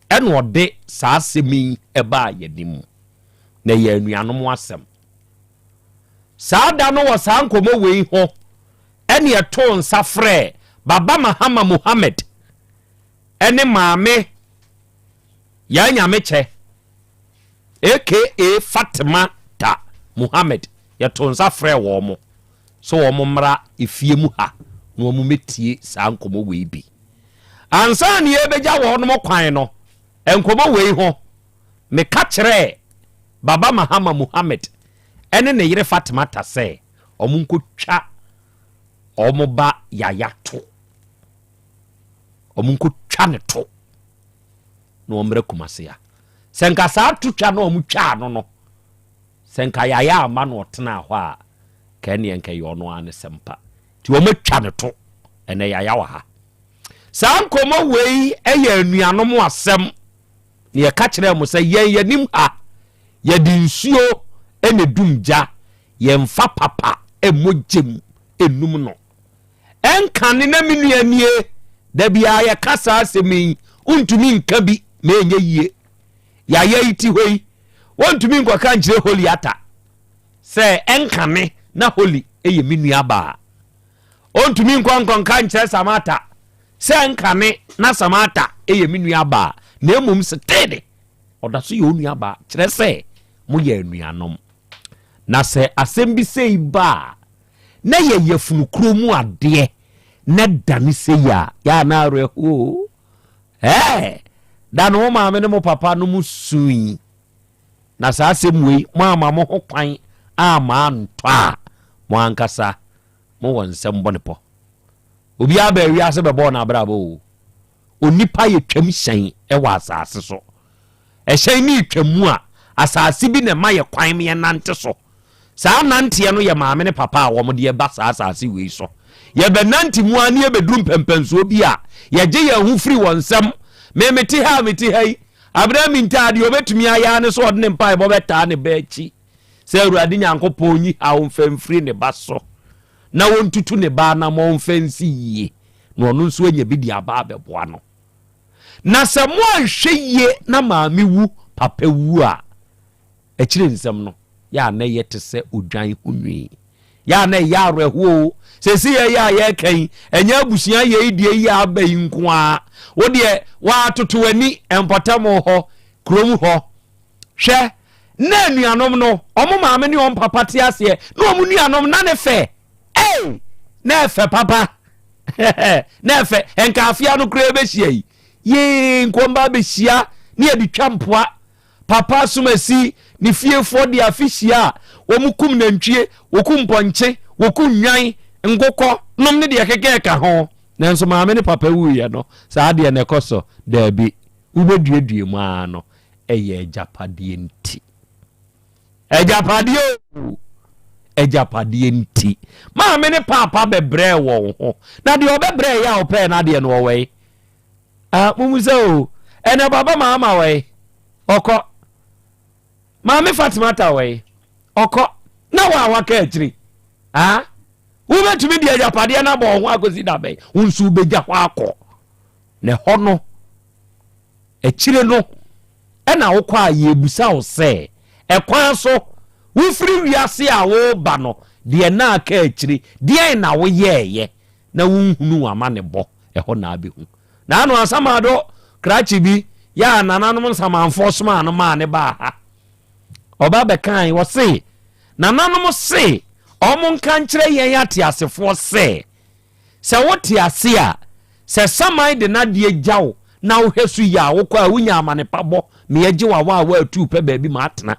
ɛna ɔde saa asɛm yi baa yɛn anim, na ɛyɛ anuanom asɛm. Saa da no wɔ saa nkɔmmɔ wei ho ɛne ɛtoo nsa frɛɛ Baba Mahama Mohammed ɛne Maame Yaa Nyamekyɛ aka Fatima Ta Mohammed yɛtoo nsa frɛɛ wɔn mo sɛ wɔn mmra efie mu ha na wɔn mmɛtie saa nkɔmmɔ wei bi. Ansa na yɛbɛgya wɔn mo kwan no, nkɔmmɔ wei ho meka kyerɛɛ Baba Mahama Mohammed ɛne ne yere Fatimata sɛ wɔnkɔtwa wɔn ba Yaya to. Wɔnkɔtwa ne to na wɔmmrɛ Kumase a. Sɛ nka saa totwa no a wɔtwaa no no, sɛ nka Yaya amma no ɔtenaa hɔ a, ka ɛneɛ nka ɛyɛ ɔno ara ne sɛmpa. Nti wɔatwa ne to, ɛnɛ Yaya wɔ ha. Saa nkɔmmɔ wei yɛ anuanom asɛm. Na yɛka kyerɛɛ mo sɛ, Yɛn yɛnim ha, yɛde nsuo na ɛdum gya, yɛmfa papa mmɔ gyam nnum no. Ɛnkane na me nua nie, da biara yɛka saa asɛm yi, wontumi nka bi ma ɛnyɛ yie. Yaya yi ti hɔ yi, wontumi nkɔka nkyerɛ Holy Ata sɛ ɛnkane na Holy yɛ me nua baa. Ɔntumi nkɔ nkɔnka nkyerɛ Samata Sɛ nka me na Samantha yɛ me nuabaa, na mmom Steady, ɔda so yɛ wo nuabaa, kyerɛ sɛ moyɛ anuanom. Na sɛ asɛm bi sei ba a, na yɛ yafunu kuro mu adeɛ na ɛdane sei a, yɛ a na awerɛhoɔ o. Ɛɛ, da no wo maame ne mo papa no mo sui. Na saa asɛm wei, moamma mo ho kwan amma antɔ a, mo ankasa mowɔ nsɛm bɔne pɔ. Obiara baa wiase bɛbɔɔ n'abrabɔ o. Onipa yɛ twam hyɛn wɔ asase so. Ɛhyɛn no retwa mu a, asase bi na ɛma yɛ kwan ma yɛnante so. Saa nanteɛ no yɛ maame ne papa a wɔde yɛ ba saa asase wei so. Yɛbɛnante mu ara ne yɛbɛduru mpɛmpɛnsoɔ bi a, yɛgye yɛn ho firi wɔn nsam. Me mete ha a mete ha yi, Abena Mintaa deɛ ɔbɛtumi ayɛ ara ne sɛ ɔde ne mpaebɔ bɛtaa ne ba akyi sɛ Awurade Nyankopɔn nyi haw mfa mfiri ne ba so. na wɔntutu ne ba anammɔn mfa nsi yie, na ɔno nso anya bi de aba abɛboa no. Na sɛ moanhwɛ yie na maame wu, papa wu a, akyire nsɛm no, yɛ a na ɛyɛ te sɛ odwan ho nwi. Yɛ a na ɛyɛ awerɛhoɔ o. Seesei yɛ a yɛreka yi, ɛnyɛ abusua yei deɛ yi a aba yi nko ara. Wo deɛ, woatoto w'ani mpɔtam hɔ, kurom hɔ, Hwɛ, na anuanom no, wɔn maame ne wɔn papa te aseɛ, na wɔn nuanom na ne fɛ. Ei, na ɛfɛ papa. na ɛfɛ. Nka afea no koraa bɛhyia yi. Yee, nkɔmba bɛhyia ne yɛde twa mpoa. Papa asomasi ne fiefoɔ de afe hyia a, wɔn kum nantwie, wɔkum mpɔnkye, wɔkum nnwan, nkokɔ, nom ne deɛ keka ɛka ho. Nanso maame ne papa wuiɛ no, saa deɛ na ɛkɔ so? Daabi. Wobɛduadua mu ara no, ɛyɛ agyapadeɛ nti. Agyapadeɛ o, agyapadeɛ nti. Maame ne paapa bɛbrɛɛ wɔn ho. Na deɛ ɔbɛbrɛɛ yɛ a ɔpɛɛ n'adeɛ no ɔwɛe. Ah, mumu sɛ o, ɛnɛ baba maama wɛe, ɔkɔ. Maame Fatimata wɛe, ɔkɔ. Na wɔ a waka akyiri. Ah, wobɛtumi de agyapadeɛ no abɔ wo ho akɔsi da bɛn? Wo nso wobɛgya hɔ akɔ. Na ɛhɔ no, Akyire no na wokɔ a yɛrebisa wo sɛ, Ɛkwan so wofiri wiase a woreba no, deɛ na aka akyire, deɛn na woyɛeɛ na wonhunuu w'amanebɔ? Ɛhɔ na abɛhu. Na ano Asamado krakye bi yɛ a nananom nsamanfoɔ somaa no maa ne baa ha. Ɔba bɛkae, ɔse, nananom se wɔn nka nkyerɛ yɛn ateasefoɔ sɛ, Sɛ wote ase a, sɛ saman de n'adeɛ gya wo na wohwɛ so yie a, wokɔ a wonya amane pa bɔ ma yɛgye wo awaawa atuu pɛ baabi ma atena.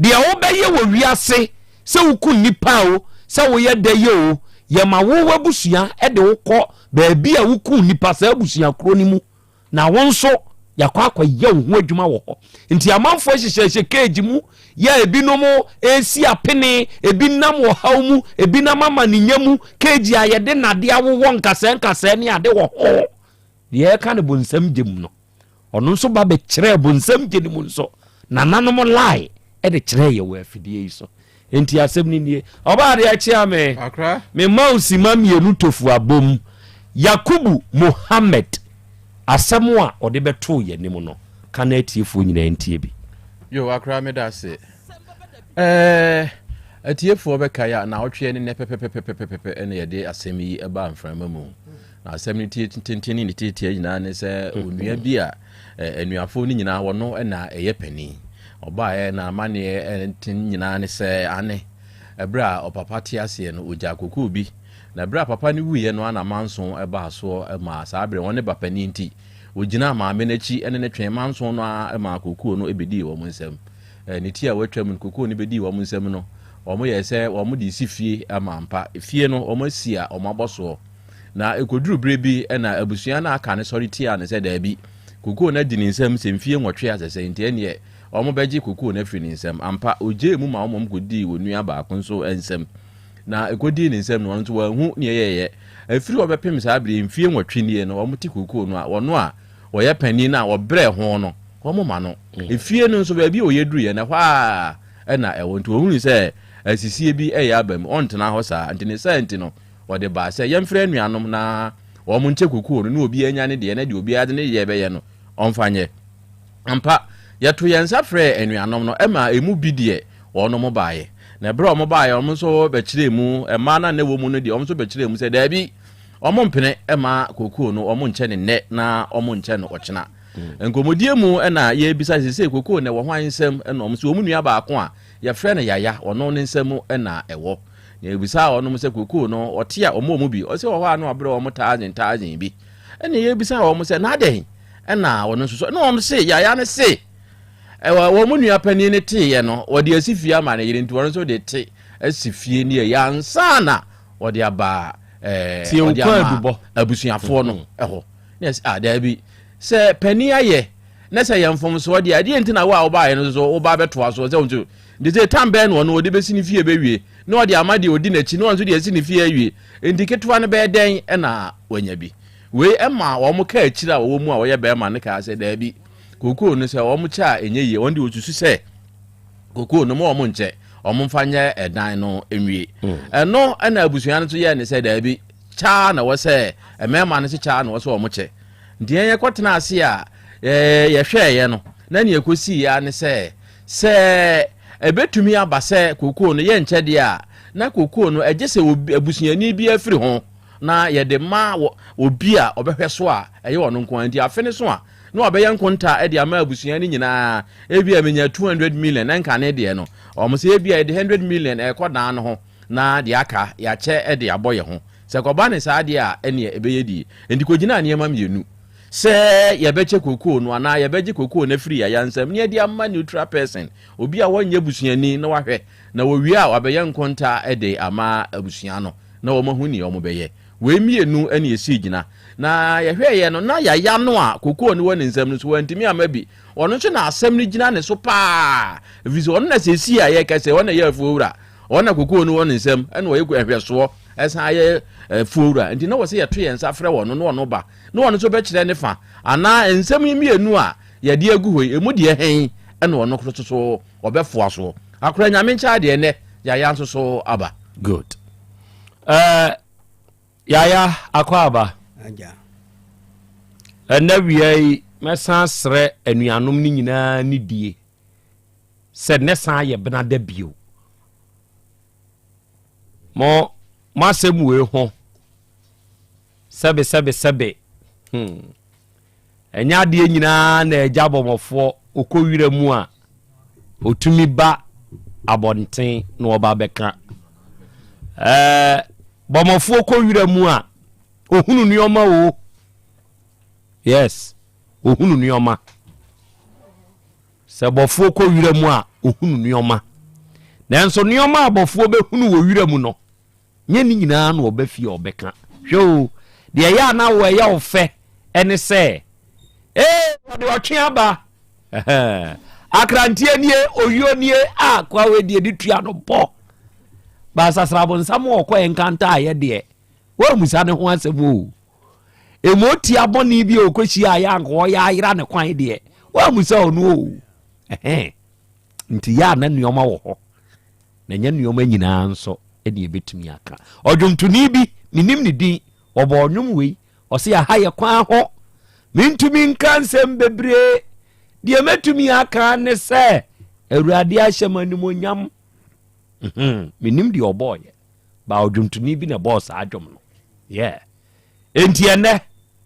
Deɛ wobɛyɛ wɔ wiase Sɛ woku nnipa o, sɛ woyɛ dɛ yɛ o, yɛma wo w'abusua de wo kɔ baabi a woku nnipa saa abusua koro no mu na wo nso yɛakɔ akɔyɛ wo ho adwuma wɔ hɔ. Nti amanfoɔ hyehyɛhyɛ cage mu yɛ ebinom resi apene, ebi nam ɔhaw mu, ebi nam amanenya mu, cage a yɛde nnadeɛ awowɔ nkasɛɛ nkasɛɛ ne ade wɔ ho. Deɛ yɛka no bonsam gye mu no, ɔno nso ba bɛkyerɛɛ bonsam gye no mu nso nananom lie de kyerɛɛ yɛ wɔ afidie yi so. Enti asɛm no nie. Ɔbaa adeɛ kyea me. Me ma wo sima mmienu tofu abom. Yakubu Mohammed asɛm a ɔde bɛtoo yɛn anim no, ka na atiefoɔ nyinaa ntie bi. Yo, Akra, meda ase. Ɛɛ, atiefoɔ bɛkae a, naawɔtweɛ ne nnɛ pɛpɛpɛpɛpɛpɛ ɛna yɛde asɛm yi ɛbaa mframa mu. Na asɛm no ti tenten ne ne tiatia nyinaa ne sɛ onua bi a anuafoɔ no nyinaa wɔno na ɛyɛ panin. Ɔbaeɛ na amanneɛ ten nyinaa ne sɛ ane ɛberɛ a ɔpapa te aseɛ no ɔgyaa kokoo bi. Na ɛberɛ a papa no wuiɛ no ana manso baa soɔ maa saa berɛ wɔne ba panin nti ɔgyinaa maame no akyi ne no twee manso no ara maa kokoo no bɛdii wɔn nsam. Ne ti a watwam no kokoo no bɛdii wɔn nsam no wɔyɛɛ sɛ wɔde resi fie ama ampa fie no wɔasi a wɔabɔ soɔ. Na ɛkɔduruu berɛ bi na abusua no a aka no sɔre tiaa no sɛ, Daabi, kokoo no adi ne nsam sɛ mfie nwɔtwe asɛsɛ, enti ɛnneɛ wɔbɛgye kokoo no afiri ne nsam. Ampa, ɔgyee mu ma wɔn kɔdii wɔn nua baako nso nsam. Na ɛkɔdii ne nsam no, ɔno nso wanhu deɛ ɛyɛeɛ. Ɛfiri hɔ bɛpem saa berɛ yi, mfie nwɔtwe nie no, wɔte kokoo no a, wɔn a wɔyɛ panin no a wɔbrɛɛ ho no, wɔma no. Efie no nso, baabi a ɔyɛ duruiɛ no, ɛhɔ ara na ɛwɔ. Nti wɔhunuu sɛ asisie bi reyɛ aba mu, ɔntena hɔ saa. Nti ne saa nti no, Wɔde baa sɛ, Yɛmfrɛ anuanom na wɔn nkyɛ kokuo no, na obiara nya ne deɛ, na deɛ obiara de ne deɛ bɛyɛ no, ɔmfa nyɛ. Ampa, yɛtoo yɛn nsa frɛɛ anuanom no, ɛmaa emu bi deɛ, wɔnom baeɛ. Na ɛberɛ a wɔbaeɛ, wɔn nso bɛkyerɛɛ mu, mmaa no a na ɛwɔ mu no deɛ, wɔn nso bɛkyerɛɛ mu sɛ, Daabi, wɔmpene mma kokuo no, wɔnkyɛ no nnɛ na wɔnkyɛ no ɔkyena. Nkɔmmɔdie mu na yɛrebisa sɛ, Seesei kokuo no ɛwɔ hwan nsam? Ɛna wɔn nso, wɔn nua baako a yɛfrɛ no Yaya, ɔno ne nsam na ɛwɔ. Na yɛbisaa wɔnom sɛ kokoo no ɔte a wɔn mu bi, ɔsɛ wɔ hɔ a na wabrɛ wɔn thousand thousand bi. Ɛna yɛbisaa wɔn sɛ na adɛn ɛna wɔn nso so, ɛna wɔn se yaya no se ɛwɔ wɔn mu nua panin no teeɛ no wɔde asi fie ama ne yere nti wɔn nso de te asi fie ne ɛyɛ ansa na wɔde aba ɛɛ wɔde ama abusuafoɔ no ɛhɔ. Na yɛsɛ ah daabi sɛ panin ayɛ na sɛ yɛ mfomsoɔ deɛ ɛdeɛ nti na wo a wobaeɛ no nso woba bɛtoa soɔ sɛ wo nso de sɛ tam bɛn na ɔno ɔde bɛsi ne fie bɛwie na ɔde ama deɛ ɔdi n'akyi na ɔno nso deɛ asi ne fie awie nti ketewa no bɛyɛ dɛn na wanya bi wei ɛma wɔn ka akyiri a wɔwɔ mu a wɔyɛ bɛrima no kaa sɛ daabi kokoo no sɛ wɔn kyɛ a ɛnyɛ yie wɔn de wɔsusu sɛ kokoo no ma wɔn nkyɛ wɔn mfa nyɛ ɛdan no nwie ɛno ɛna abusua no nso yɛɛ ne sɛ daabi kyaa na wɔ sɛ mmarima no nso kyaa na wɔ sɛ wɔn kyɛ Nti yɛn yɛkɔtenaa ase a yɛhwɛeɛ no, na nea ɛkɔsiiɛ ara ne sɛ, sɛ ɛbɛtumi aba sɛ kokoo no yɛnkyɛ deɛ a, na kokoo no ɛgye sɛ abusuani bi afiri ho na yɛde ma obi a ɔbɛhwɛ so a ɛyɛ ɔno nko ara. Nti afe no so a, na wabɛyɛ nkonta de ama abusua no nyinaa. Ebia menya 200 million na nkane deɛ no, wɔn sɛ ebia yɛde 100 million ɛrekɔ dan no ho na deɛ aka yɛakyɛ de abɔ yɛn ho. Sɛ ɛkɔba no saa deɛ a, ɛnneɛ ɛbɛyɛ die. Enti kɔgyinaa nneɛma mmienu, sɛ yɛbɛkyɛ kokoo no anaa yɛbɛgye kokoo no afiri Yaya nsam na yɛde ama neutral person, obi a ɔnyɛ busuani na wahwɛ, na wɔwie a wabɛyɛ nkonta de ama abusua no na wɔahu nea wɔbɛyɛ. Wei mmienu na ɛsii gyina. Na yɛhwɛeɛ no, na Yaya no a kokoo no wɔ ne nsam no nso wantumi amma bi. Ɔno nso na asɛm no gyina ne so paa, ɛfiri sɛ ɔno na seesei a yɛrekasa yi, ɔno na ɛyɛ afuowura. Ɔno na kokoo no wɔ ne nsam, ɛna ɔyɛ nhwɛsoɔ, ɛsan yɛ afuowura. Nti na wɔ sɛ yɛto yɛn nsa frɛ wɔn na ɔno ba, na ɔno nso bɛkyerɛ ne fa. Anaa nsɛm yi mmienu a yɛde agu hɔ yi, emu deɛ hen ɛna ɔno nso so ɔbɛfoa soɔ. Akora Nyame nkyɛ adeɛ nnɛ, Yaya nso so aba. Good. Uh, Yaya akɔ aba. Ɛnɛ wia yi mɛsan srɛ anuanom no nyinaa ne die. sɛ nnɛ san yɛ benada bio. Mo mo asɛm wei ho sɛbe sɛbe sɛbe hmm. Ɛnyɛ adeɛ nyinaa na agya bɔmmɔfoɔ ɔkɔ wira mu a ɔtumi ba abɔnten na ɔba bɛka. Ɛɛ bɔmmɔfoɔ kɔ wira mu a ɔhunu nneɛma o. Yes, ɔhunu nneɛma. Sɛ bɔfoɔ kɔ wira mu a, ɔhunu nneɛma. Nanso nneɛma a abɔfoɔ bɛhunu wɔ wira mu no, nyɛ ne nyinaa na ɔba fie a ɔbɛka. Hwɛ o, deɛ ɛyɛ a na wo ɛyɛ wo fɛ ne sɛ, ee, wɔde ɔtwe aba. Akranteɛ nie, oyuo nie, a kwawe deɛ de tua no bɔ. Baasasrabonsam ɔkɔ ɛnkanta ayɛ deɛ, wɔamusa ne ho asɛm o. Emu tia bɔne bi a ɔkɔhyia ayɛ anka ɔyɛ ayera ne kwan deɛ, wɔamusa ɔno o. Nti yɛ a na nneɛma wɔ hɔ, na ɛnyɛ nneɛma nyinaa nso ɛne ɛbɛtumi aka. Ɔdwomtoni bi, menim ne din, ɔbɔ ɔnwom wei, ɔse aha yɛ kwan ho, mentumi nka nsɛm bebree, deɛ mɛtumi aka ne sɛ Awurade ahyɛ m animonyam. Mhm, menim deɛ ɔbɔɔyɛ, ba ɔdwomtoni bi na ɛbɔɔ saa dwom no. Yeah. Enti ɛnnɛ,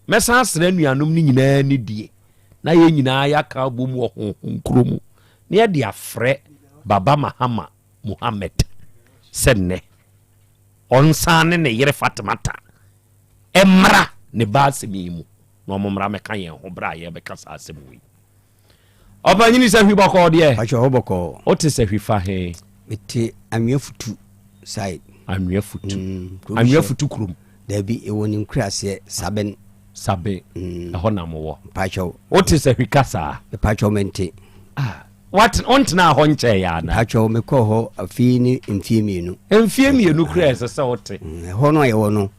mɛsan asrɛ anuanom no nyinaa nidie na yɛn nyinaa yɛaka abom wɔ honhom koro mu na yɛde afrɛ Baba Mahama Muhammad sɛ nnɛ ɔnsan ne ne yere Fatimata mmra ne ba asɛm yi mu na wɔn mmra mmɛka yɛn ho berɛ a yɛrebɛka saa asɛm wei. Ɔpanyini sahwi bɔkɔɔ deɛ. Pakyɛ hɔ bɔkɔɔ. Wote sahwi fa he? Mete Anwea Futu side. Anwea Futu. Mm, Anwea Futu kurom. Dabi, ɛwɔ ne nkuraseɛ Saben. Saben, mm. ɛhɔ na mowɔ. Pakyɛ. Wote sahwi kasaa? Pakyɛ mente. Ah, what wontena hɔ nkyɛɛ yɛ ana? Pakyɛ mekɔɔ hɔ afei ne mfie mmienu. Mfie mmienu kura ɛsɛ sɛ wote. Mm, ɛhɔ no a yɛwɔ no.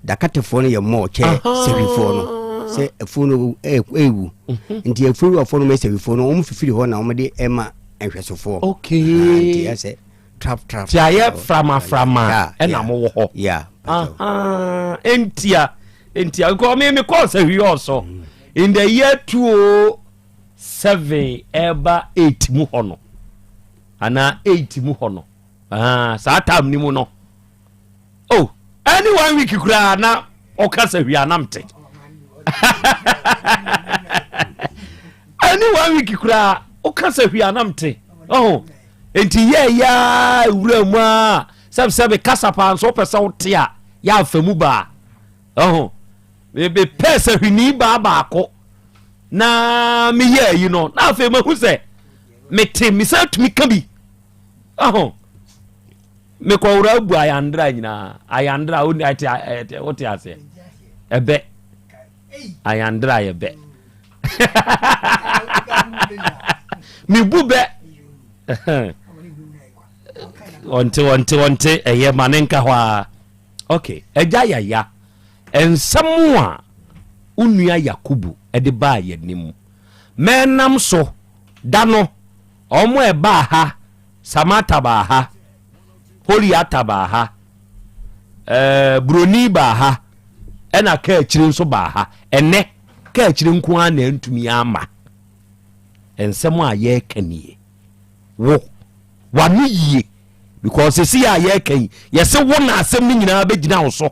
Dakatefoɔ no yɛ mmɔɔ kyɛ Sɛwifoɔ no sɛ afuo no ɛwu mhm. nti afuo wurafoɔ no ma Sɛwifoɔ no wɔn fifiri hɔ na wɔn de ɛma nhwɛsofoɔ. Okay. Nti ɛsɛ trap trap. Ti ayɛ framaframa ɛna mo wɔ hɔ. Yeah. Ntia ntia nkɔ mi mi kɔɔ Sɛwi ɔsɔ mm. in the year 207 ɛba 8 mu hɔ no anaa 8 mu hɔ no saa time ni mu no. Oh, ɛne one week koraa na ɔka sɛ hwia nam te. Ɛne one week koraa ɔka sɛ hwia nam te. Oh, nti yɛ ya wura mu a sɛbsɛbe kasa paa nso wopɛ sɛ wote a yɛ afa mu baa. Oh, mepɛ sɛ hwini baa baako na meyɛ ayi no na afei mahu sɛ mete mesan tumi ka bi. Oh. Mekɔwora abu ayandra nyinaa. Ayandra wo ate ate wote aseɛ. Ɛbɛ. Ayandra yɛ bɛ. Mebu bɛ. Ɔnte ɔnte ɔnte ɛyɛ ma ne nka hɔ a. Okay, ɛgya yaya. Nsɛm a wo nua Yakubu de baa yɛn anim. Mɛnam so da no wɔn a ɛbaa ha Samata baa ha, Horiata baa ha, ɛɛ Buroni baa ha, ɛna kaakyire nso baa ha. Ɛnɛ, kaakyire nko ara na antumi ama. Nsɛm a yɛreka nie. Wo, wano yie. Because sisi a yɛreka yi, yɛse wo na asɛm no nyinaa bɛgyina wo so.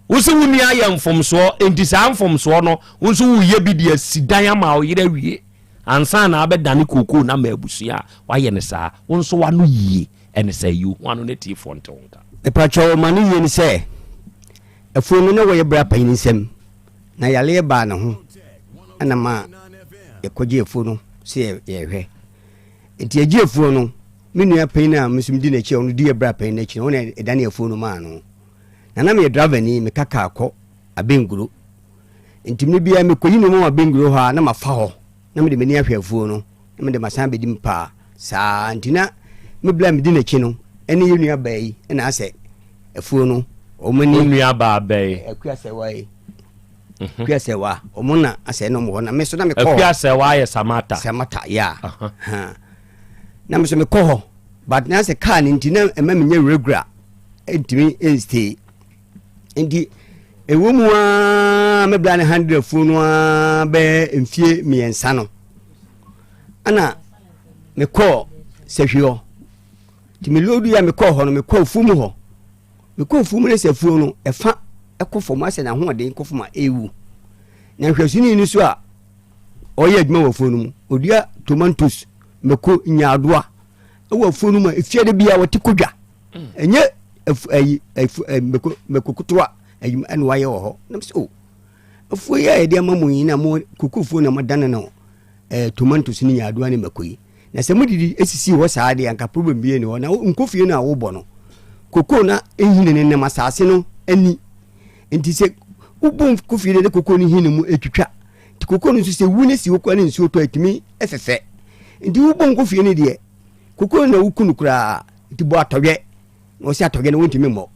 Wo se wo nua ayɛ mfomsoɔ, enti saa mfomsoɔ no, wo nso woyɛ bi de asi dan ama wo yere awie. Ansa na abɛdane kookoo no ama abusua a, wayɛ no saa. Wo nso w'ano yie ɛne sɛ yi wo ho ano na atiefoɔ nte wo nka. Mepakyɛw ma no yie ne sɛ afuo no na wɔyɛ bra panyin nsam na yareɛ baa ne ho ɛna ma yɛkɔgye afuo no sɛ yɛhwɛ nti yɛgye afuo no me nua panyin a me nso medi n'akyi a ɔno di yɛ bra panyin n'akyi no ɔna ɛdane afuo no maa no na na meyɛ driver ni meka kaa kɔ Abenguro Nti mmerɛ biara mekɔyi nnoɔma wɔ Abenguro hɔ a na mafa hɔ na mede m'ani ahwɛ afuo no na mede masan abɛdi mu paa saa nti na me berɛ a medi n'akyi no ɛne yɛ nua baa yi ɛna asɛ afuo no wɔn ani Wo nua baa bɛyi? Akua Sɛwa yi mhm. Akua Sɛwa wɔn na asɛ na wɔn hɔ na me so na mekɔ hɔ Akua Sɛwa yɛ Samata Samata ya na me so mekɔ hɔ but na asɛ kaa no nti na ɛma menyɛ regular ɛntumi ɛnstay Nti ɛwɔ mu ara me bra ne handle afuo no ara bɛyɛ mfie mmiɛnsa no ɛna mekɔɔ sahwi hɔ nti meloodu a mekɔɔ hɔ no mekɔɔ afuo mu hɔ mekɔɔ afuo mu no sɛ afuo no ɛfa ɛkɔ fam asɛ n'ahoɔden kɔ fam a ɛrewu na nhwɛsoni no so a ɔyɛ adwuma wɔ afuo no mu ɔdua tomatoes mako nyaadoa ɛwɔ afuo no mu a efiade bia wɔte kodwa ɛnyɛ afu ayi afu mako mako ketewa ayi ɛna wayɛ wɔ hɔ nam sɛ o afuo yi a yɛde ama mo yi na mo kokofuo na mo dane no ɛɛ tomatoes ne nyaadoa ne mako yi. Na sɛ modidi sisii hɔ saa deɛ anka problem biara nni hɔ. Na nkofie no a wobɔ no, kokoo na ɛhini no nam asase no ani. Nti sɛ wobɔ nkofie no ne kokoo no hini mu ɛtwitwa. Nti kokoo no nso sɛ wu no si hɔ koraa ne nsuo tɔ ɛtumi fefɛ. Nti wobɔ nkofie no deɛ, kokoo no na woku no koraa. Nti bɔ atɔdwɛ. Na wɔsi atɔdwɛ no wontumi mmɔ.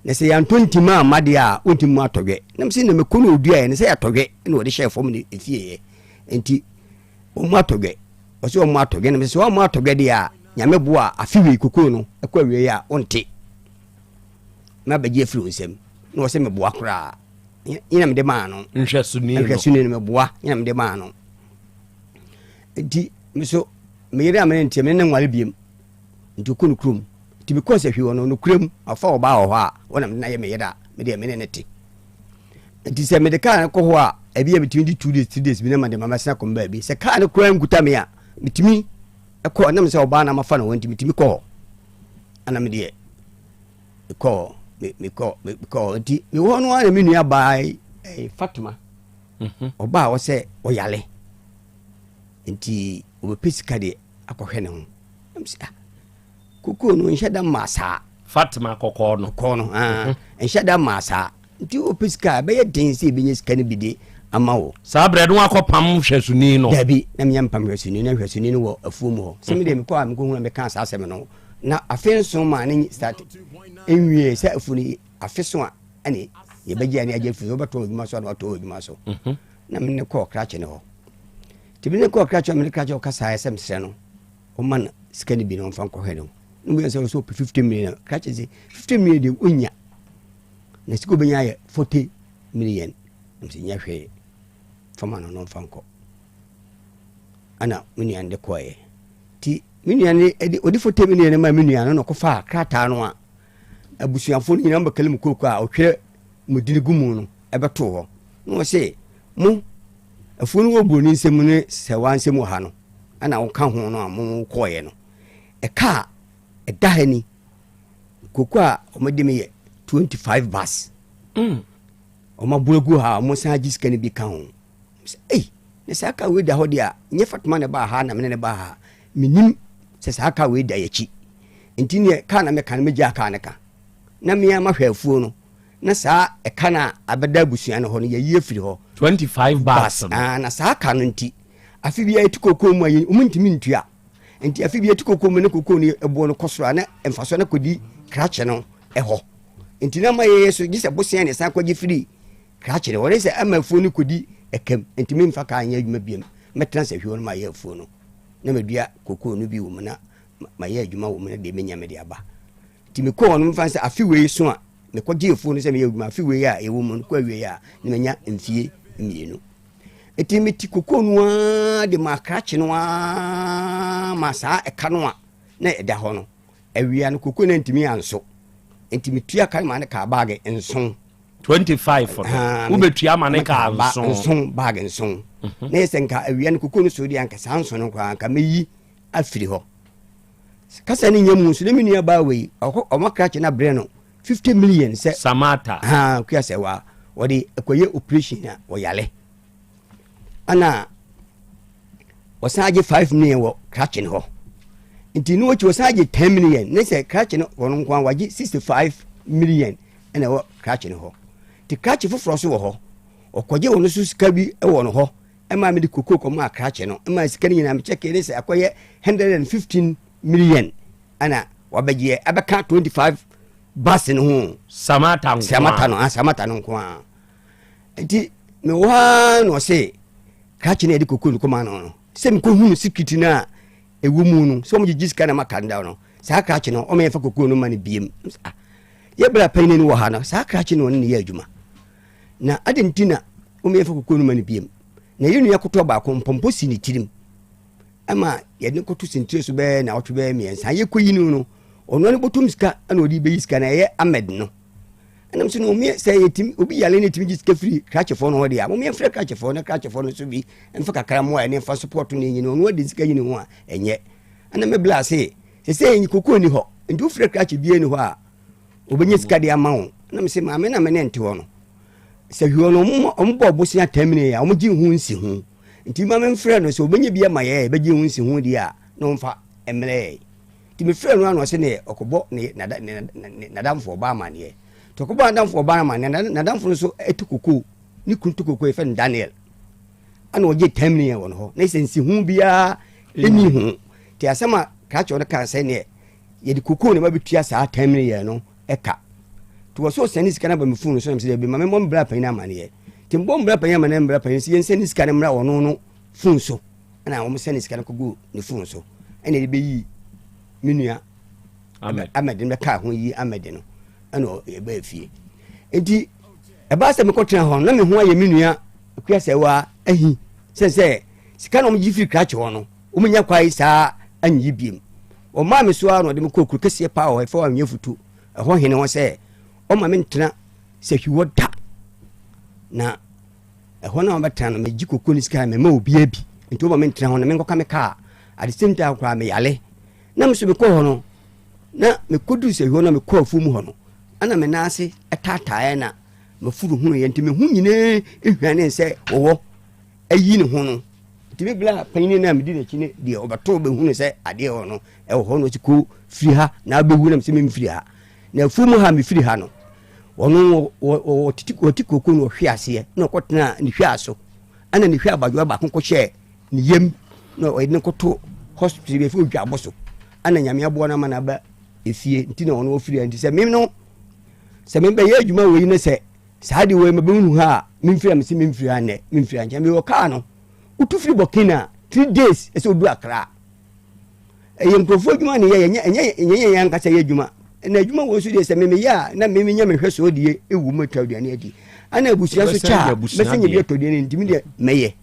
Na sɛ yɛantɔ ntima amma deɛ a wontumi mmɔ atɔdwɛ. Na mese na mako no ɔduaeɛ no sɛ atɔdwɛ na wɔde hyɛɛ fam ne ɛfieɛ. Nti Wɔn atɔ dwɛ. Ɔsɛ wɔn atɔ dwɛ. Na mesɛ wɔn atɔ dwɛ deɛ a, nyame boa a, afe wei kokoo no ɛkɔ awiei a, wonte. Na bɛgye afiri wo nsam. Na ɔsɛ meboa koraa. Nyina mede maa no. Nhwɛsoni no. Nhwɛsoni no meboa. Nyina mede maa no. Nti, me so, me yere a mene nteɛ, mene ne nware biem. Nti ɔkɔ no kurom. Nti mekɔɔ sɛ hwee wɔ no, nokorɛ mu, afa ɔbaa wɔ hɔ a, wɔna mede no ayɛ me yere a, me deɛ mene ne te. Nti sɛ mede kaa no kɔ hɔ a, ebi a metumi di 2 days, 3 days bi na mede ma mɛsena kɔm baabi. Sɛ kaa no koraa nkuta me a, metumi kɔ, nam sɛ ɔbaa na mafa no hɔ nti metumi kɔ hɔ. Ana me deɛ mekɔ hɔ, mekɔ mekɔ hɔ. Nti mewɔ hɔ no ara na me nua baa yi, eh, Fatuma, ɔbaa hɔ sɛ ɔyale. Nti ɔbɛpɛ sika deɛ akɔhwɛ ne ho. Na mese, ah, Kokoo no nhyɛ da mmaa saa. Fatima kɔkɔɔ no. Kɔkɔɔ no, ah, nhyɛ da mmaa saa. Nti wopɛ sika a, ɛbɛyɛ den sɛ yɛbɛnya sika no bi de ama wo. Saa berɛ no woakɔpam hwɛsoni no? Dabi, na menya mpam hwɛsoni, na hwɛsoni no wɔ afuo mu hɔ. Sɛ me deɛ mekɔ a mekɔhunu a mekaa saa asɛm no. Na afe nson maa ne start nwie sɛ afuo no afe so a ɛne yɛbɛgye ane agye afuo so, wobɛtɔ adwuma so a na watɔ adwuma so. Na me ne kɔɔ krakye no hɔ. Nti me ne kɔɔ krakye hɔ, me ne krakye hɔ kasaeɛ sɛ mesrɛ no ɔma no sika no bi na ɔmfa nkɔhwɛ ne ho. Na ɔmu yɛ sɛ ɔsɛ ɔpɛ 50 million. Krakye sɛ 50 million deɛ ɔnya. Na sika ɔbɛnya ayɛ 40 million. Na mesɛ nyɛ hwee. Fama no na ɔmfa nkɔ. Ana me nua no de kɔɛ. Nti me nua no de ɔde 40 million no ma me nua no na ɔkɔfaa krataa no a abusuafoɔ no nyinaa bɛkali mu kooko a ɔtwerɛ mu dini gu mu no ɛbɛtoo hɔ. Na ɔse mo afuo no wɔ buroni nsam ne sɛwa nsam wɔ ha no ɛna woka ho no a mo kɔɔeɛ no ɛka a ɛda ha ni koko a wɔde me yɛ 25 bus wɔn aboa gu ha a wɔn san agye sika no bi ka ho sɛ ei na saa ka wei da hɔ deɛ a nyɛ Fatuma na ɛbaa ha na mene ne baa ha menim sɛ saa ka wei da yɛkyi nti neɛ kaa na meka no megyaa kaa no ka na mea mahwɛ afuo no na saa ɛka no a abɛda abusua no hɔ no yɛyi afiri hɔ 25 bus no ah, na saa ka no nti afe biara ɛtu kokoo mu a wɔn ntumi ntua nti afe biara ɛtu kokoo mu ne kokoo no ɛboɔ no kɔ soro a na mfasoɔ no kɔdi krakye no ɛhɔ nti na ma yɛyɛ so gye sɛ bosea ne san kɔgye firi krakye no hɔ ne sɛ ama afuo no kɔdi ɛkam nti memfa kaa nyɛ adwuma biam mɛtena sɛ hwɛ no ma yɛ afuo no na madua kokoo no bi wɔ mu na mayɛ adwuma wɔ mu na deɛ menya mede aba Nti mekɔɔ hɔ no mefa sɛ afe wei so a mekɔgye afuo no sɛ meyɛ adwuma afe wei a ɛwɔ mu no kɔ awiei a na manya mfie mmienu. Nti mete kokoo no ara de maa krakye no ara ma saa ɛka no a na ɛda hɔ no awia no kokoo no antumi anso. Nti metua ka no maa no kaa baage nson. 25 no wobɛtua ma ne kaa nson. Nson baage nson. Mhm. Na yɛ sɛ nka awia no kokoo no so deɛ anka saa nson no koraa anka mɛyi afiri hɔ. Kasa no nya mu nso na me nua baa wei ɔkɔ ɔma krakye no abrɛ no 50 million sɛ Samata ha kua sɛ wa wɔde ɛkɔyɛ operation a wɔyale ana wɔsan agye 5 million wɔ krakye no hɔ nti no akyi wɔsan agye 10 million ne sɛ krakye no wɔn nko a wagye 65 million ɛna ɛwɔ krakye no hɔ nti krakye foforɔ so wɔ hɔ ɔkɔgye wɔn nso sika bi wɔ no hɔ ɛmaa mede kokoo kɔmaa krakye no ɛmaa sika no nyinaa mekyɛkee ne sɛ akɔyɛ 115 million ɛna wabɛgyeɛ ɛbɛka 25 bus no ho samata nko samata no ah samata no nko a nti mewɔ hɔ na ɔse krakye no yɛde kokoo no kɔmaa no no sɛ mekɔhunu sikiriti no a ɛwɔ mu no sɛ ɔmgyegye sika na maka no no saa krakye no ɔma yɛmfa kokoo no ma no biem ah yɛbrɛ panyin no wɔ ha no saa krakye no ɔne ne yɛ adwuma Na adɛn nti na wɔn yɛmfa kukuo no ma no biam? Na yɛn nua kotoa baako mpɔmpɔ si ne tirim ɛma yɛde no kɔto sentire so bɛyɛ naawɔtwe bɛyɛ mmiɛnsa. Yɛkɔyi no no, ɔno ne bɔtɔm sika ɛna ɔde bɛyi sika na ɛyɛ Ahmed no. Ɛnam so no wɔn sɛ yɛtumi obi yale no yɛtumi gye sika firi krakyefoɔ no hɔ deɛ a wɔn yɛmfrɛ krakyefoɔ na krakyefoɔ no nso bi mfa kakra mmoa ɛne mfa support no enyi no ɔno ade sika yi ne ho a ɛnyɛ. Ɛna me bla ase sɛ sɛ kokoo ni hɔ nti wofrɛ krakye biara ni hɔ a Ɔbɛnya sika de ama wo. Na mese maame na me ne nte hɔ no. Sɛ hwɛ no ɔmo bɔ ɔbosea 10 million a ɔmo gye ho nsi ho. Nti ma memfrɛ no sɛ ɔbɛnya bi ama yɛ yɛbɛgye ho nsi ho deɛ a na ɔmfa mmerɛ yɛ. Nti mefrɛ no a na ɔse ne ɔkɔbɔ ne nadamfo ɔba amaneɛ. Nti ɔkɔbɔ nadamfo ɔba no amaneɛ, nadamfo no nso ɛte kokoo, ne kunu te kokoo yɛfrɛ no Daniel. Ana ɔgye 10 million wɔ no hɔ. Na sɛ nsiho biara ɛni ho. Nti asɛm a krakye no kaa sɛ neɛ yɛde kokoo na ɛba saa 10 million no ɛka. Nti wɔ so ɔsɛne sika no aba me phone so na mesɛ daabi ma memmɔ mbra panyin amaneɛ. Nti mbɔ mbra panyin amaneɛ mbra panyin sɛ yɛnsɛne sika no mmra ɔno no phone so. Ɛna wɔn sɛne sika no kɔgu ne phone so. Ɛna yɛde bɛyi me nua Ahmed no bɛkaa ho yi Ahmed no ɛna yɛbaa fie. Nti ɛbaa sɛ mekɔtena hɔ na me ho ayɛ me nua Akuasɛwa ahi sɛ sɛ sika na wɔgye firi krakye hɔ no wɔnya kwae saa anyiyi biem. Wɔmaa me so ara na ɔde me kɔɔ kuro kɛseɛ paa wɔ hɔ ɛfɛ wɔ futu ɛhɔ hene hɔ sɛ ɔma me ntena sɛ hwiwɔ da na ɛhɔ na wɔbɛtena no megye koko ne sika mema obiara bi nti wɔma me ntena hɔ na menkɔka me kaa at the same time koraa meyale na me so mekɔ hɔ no na mekɔduru sɛ hɔ na mekɔ afuom hɔ no ɛna me nan ase taataeɛ na mafuru hunuiɛ nti me ho nyinaa hwane sɛ wɔwɔ ayi ne ho no nti me bla panyini no a medi n'akyi no deɛ ɔbɛto bɛhunu sɛ adeɛ wɔ no ɛwɔ hɔ no ɔsi ko firi ha na abɛwu na mesɛ memfiri ha na afuom ha mefiri ha no ɔno ɔte koko no ɔhwe aseɛ na ɔkɔtena ne hwɛ so ɛna ne hwɛ abadwoa baako kɔhyɛɛ ne yam na ɔde no kɔto hospital bi ɛfɛ odwa abɔ so ɛna nyame aboa no ama no aba efie nti na ɔno ɔfiri ha nti sɛ mem no sɛ mebɛyɛ adwuma wei ne sɛ saa de wei mebɛhunu ha a memfiri a mese memfiri ha nnɛ memfiri ha nkyɛn mewɔ kaa no wotu firi Burkina three days ɛsɛ odu Accra ɛyɛ nkurɔfoɔ adwuma ne yɛ ɛnyɛ ɛnyɛ ɛnyɛ yɛn ankasa yɛ adwuma na adwuma wɔ so deɛ sɛ memeyɛ a na memenya me hwɛ soɔ deɛ ɛwɔ mu atwa aduane adi ana abusua so kyɛ a mɛsɛ nya bi atɔ aduane ntimi deɛ mɛyɛ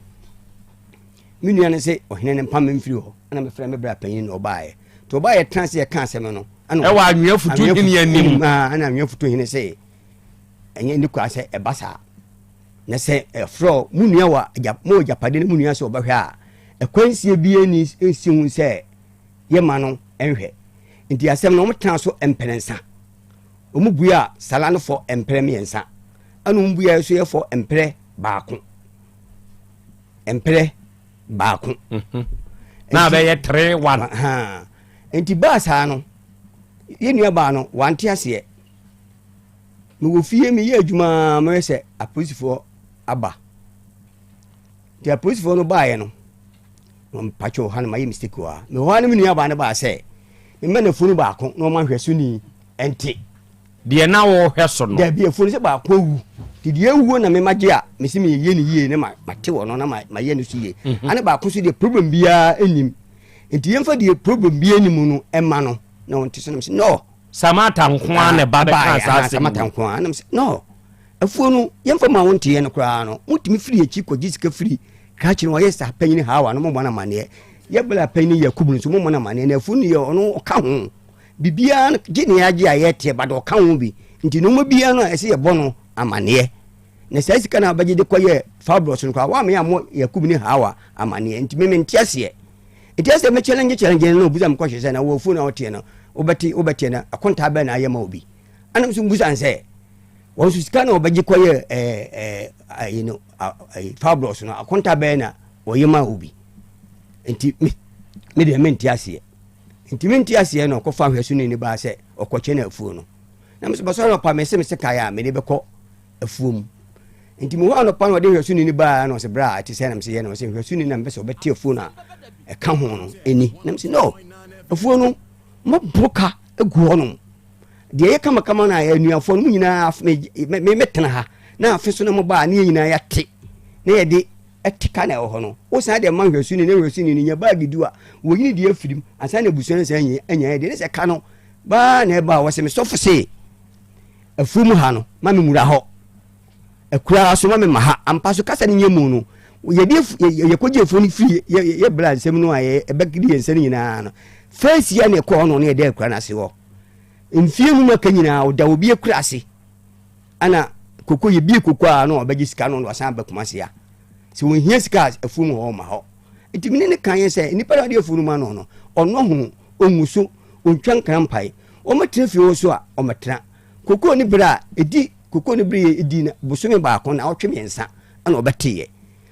me nua no sɛ ɔhene no mpam mfiri hɔ ɛna mefrɛ me bra panyin na ɔbaeɛ nti ɔbaeɛ tena sɛ yɛka asɛm no ɛwɔ anwea futu hene anim ɛna anwea futu hene sɛ ɛnyɛ ne kura sɛ ɛba saa na sɛ ɛfrɛ mo nua wɔ agya mo agyapade no mo nua sɛ ɔbɛhwɛ a ɛkwansie bi ani nsi ho sɛ yɛma no nhwɛ nti asɛm no wɔn tena so mprɛnsa wɔn bua sala no fɔ mprɛ mmiɛnsa ɛna wɔn bua nso yɛ fɔ mprɛ baako mprɛ baako. Mhm. na abɛyɛ 3-1. Nti baa saa no yɛn nua baa no wante aseɛ mewɔ fie meyɛ adwuma mɛyɛ sɛ apolisifoɔ aba nti apolisifoɔ no baeɛ no mpakyɛ ha no mayɛ mistake wɔ ha mewɔ ha no me nua baa no baa sɛ mema no funu baako na ɔma nhwɛ so ni ɛnte Deɛ na wɔhwɛ so no. Dabi, afuo no sɛ baako awu. Nti deɛ awuo na mema gye a, mese meyɛ no yie na mate wɔ no na mayɛ no so yie. Mhm. Ane baako so deɛ problem biara nnim. Nti yɛmfa deɛ problem biara nnim no ɛma no na ɔnte so na mese no. Samata nko ara na ɛba bɛka saa asɛm Samata nko ara na mese no. Afuo no yɛmfa ma wo nteɛ no koraa no motumi firi akyi kɔgye sika firi krakye no ɔyɛ sa panyin Hawa no mommɔ no amanneɛ. Yɛbla panyin Yakubu no nso mommɔ no amanneɛ na afuo no yɛ ɔno ɔka ho. Biribiara no gye nea agye a yɛteɛ ba de ɔka ho bi nti nneɛma biara no a ɛsɛ yɛbɔ no amanneɛ na saa sika no a wobɛgye de kɔyɛ fabulous no koraa woameyɛ ammɔ Yakub ne Hawa amanneɛ nti me mente aseɛ nti ɛsɛ me challenge challenge no na obusa me kɔhwɛ sɛ na wɔ afuo na woteɛ no wobɛte wobɛteɛ no akontaa bɛn na ayɛ ma obi anam so mbusa sɛ wɔn nso sika na wɔbɛgye kɔyɛ ɛɛ ɛɛ ayi no ayi fabulous no akontaa bɛn na wɔyɛ ma obi nti me me deɛ mente aseɛ Nti mente aseɛ na ɔkɔfa ahwɛsoni no baa sɛ ɔkɔkyɛ no afuo no. Na mesɛ bɛsɔre anɔpa mese mese kae a mede bɛkɔ afuo mu. Nti mehɔ anɔpa na ɔde nhwɛsoni no baa na ɔsɛ berɛ a ɛte sɛ na mesɛ yɛ na ɔsɛ nhwɛsoni na mepɛ sɛ ɔbɛte afuo no a ɛka ho no ɛni. Na mesɛ no afuo no mɔboro ka gu hɔnom. Deɛ ɛyɛ kamakama no a anuafoɔ no mu nyinaa mɛtena ha na afe so na mobaa ne yɛ nyinaa yɛate na yɛde ɛte ka na ɛwɔ hɔ no, wosan de ma nhwɛsoni na nhwɛsoni no nya baagi du a, wɔyi ne deɛ afiri mu ansa na abusua no san anya anya deɛ ne sɛ ka no baa na ɛba a wɔsɛ me sɔfo se afuo mu ha no ma me nwura hɔ akuraa so ma me ma ha ampa so kasa no nyɛ mu no yɛde yɛkɔgye afuo no firi yɛ bla nsɛm no a ɛbɛdi yɛn nsa no nyinaa no fɛnsi a na ɛkɔ hɔ no na yɛde akura no ase hɔ mfie no mu aka nyinaa ɔda obi akura ase Ana koko yɛ bie koko a na ɔbɛgye sika no na wasan aba Kumasi a sɛ wɔhia sika a afuom hɔ ɔma hɔ nti mene ne kan yɛ sɛ nnipa na ɔde afuo no ma no no ɔnɔ ho ɔngu so ɔntwa nkra mpae ɔmɛtena fie hɔ so a ɔmɛtena koko ne berɛ a ɛdi koko ne berɛ yɛ ɛdi na bosome baako na ɔtwe mmiɛnsa ɛna ɔbɛteeɛ.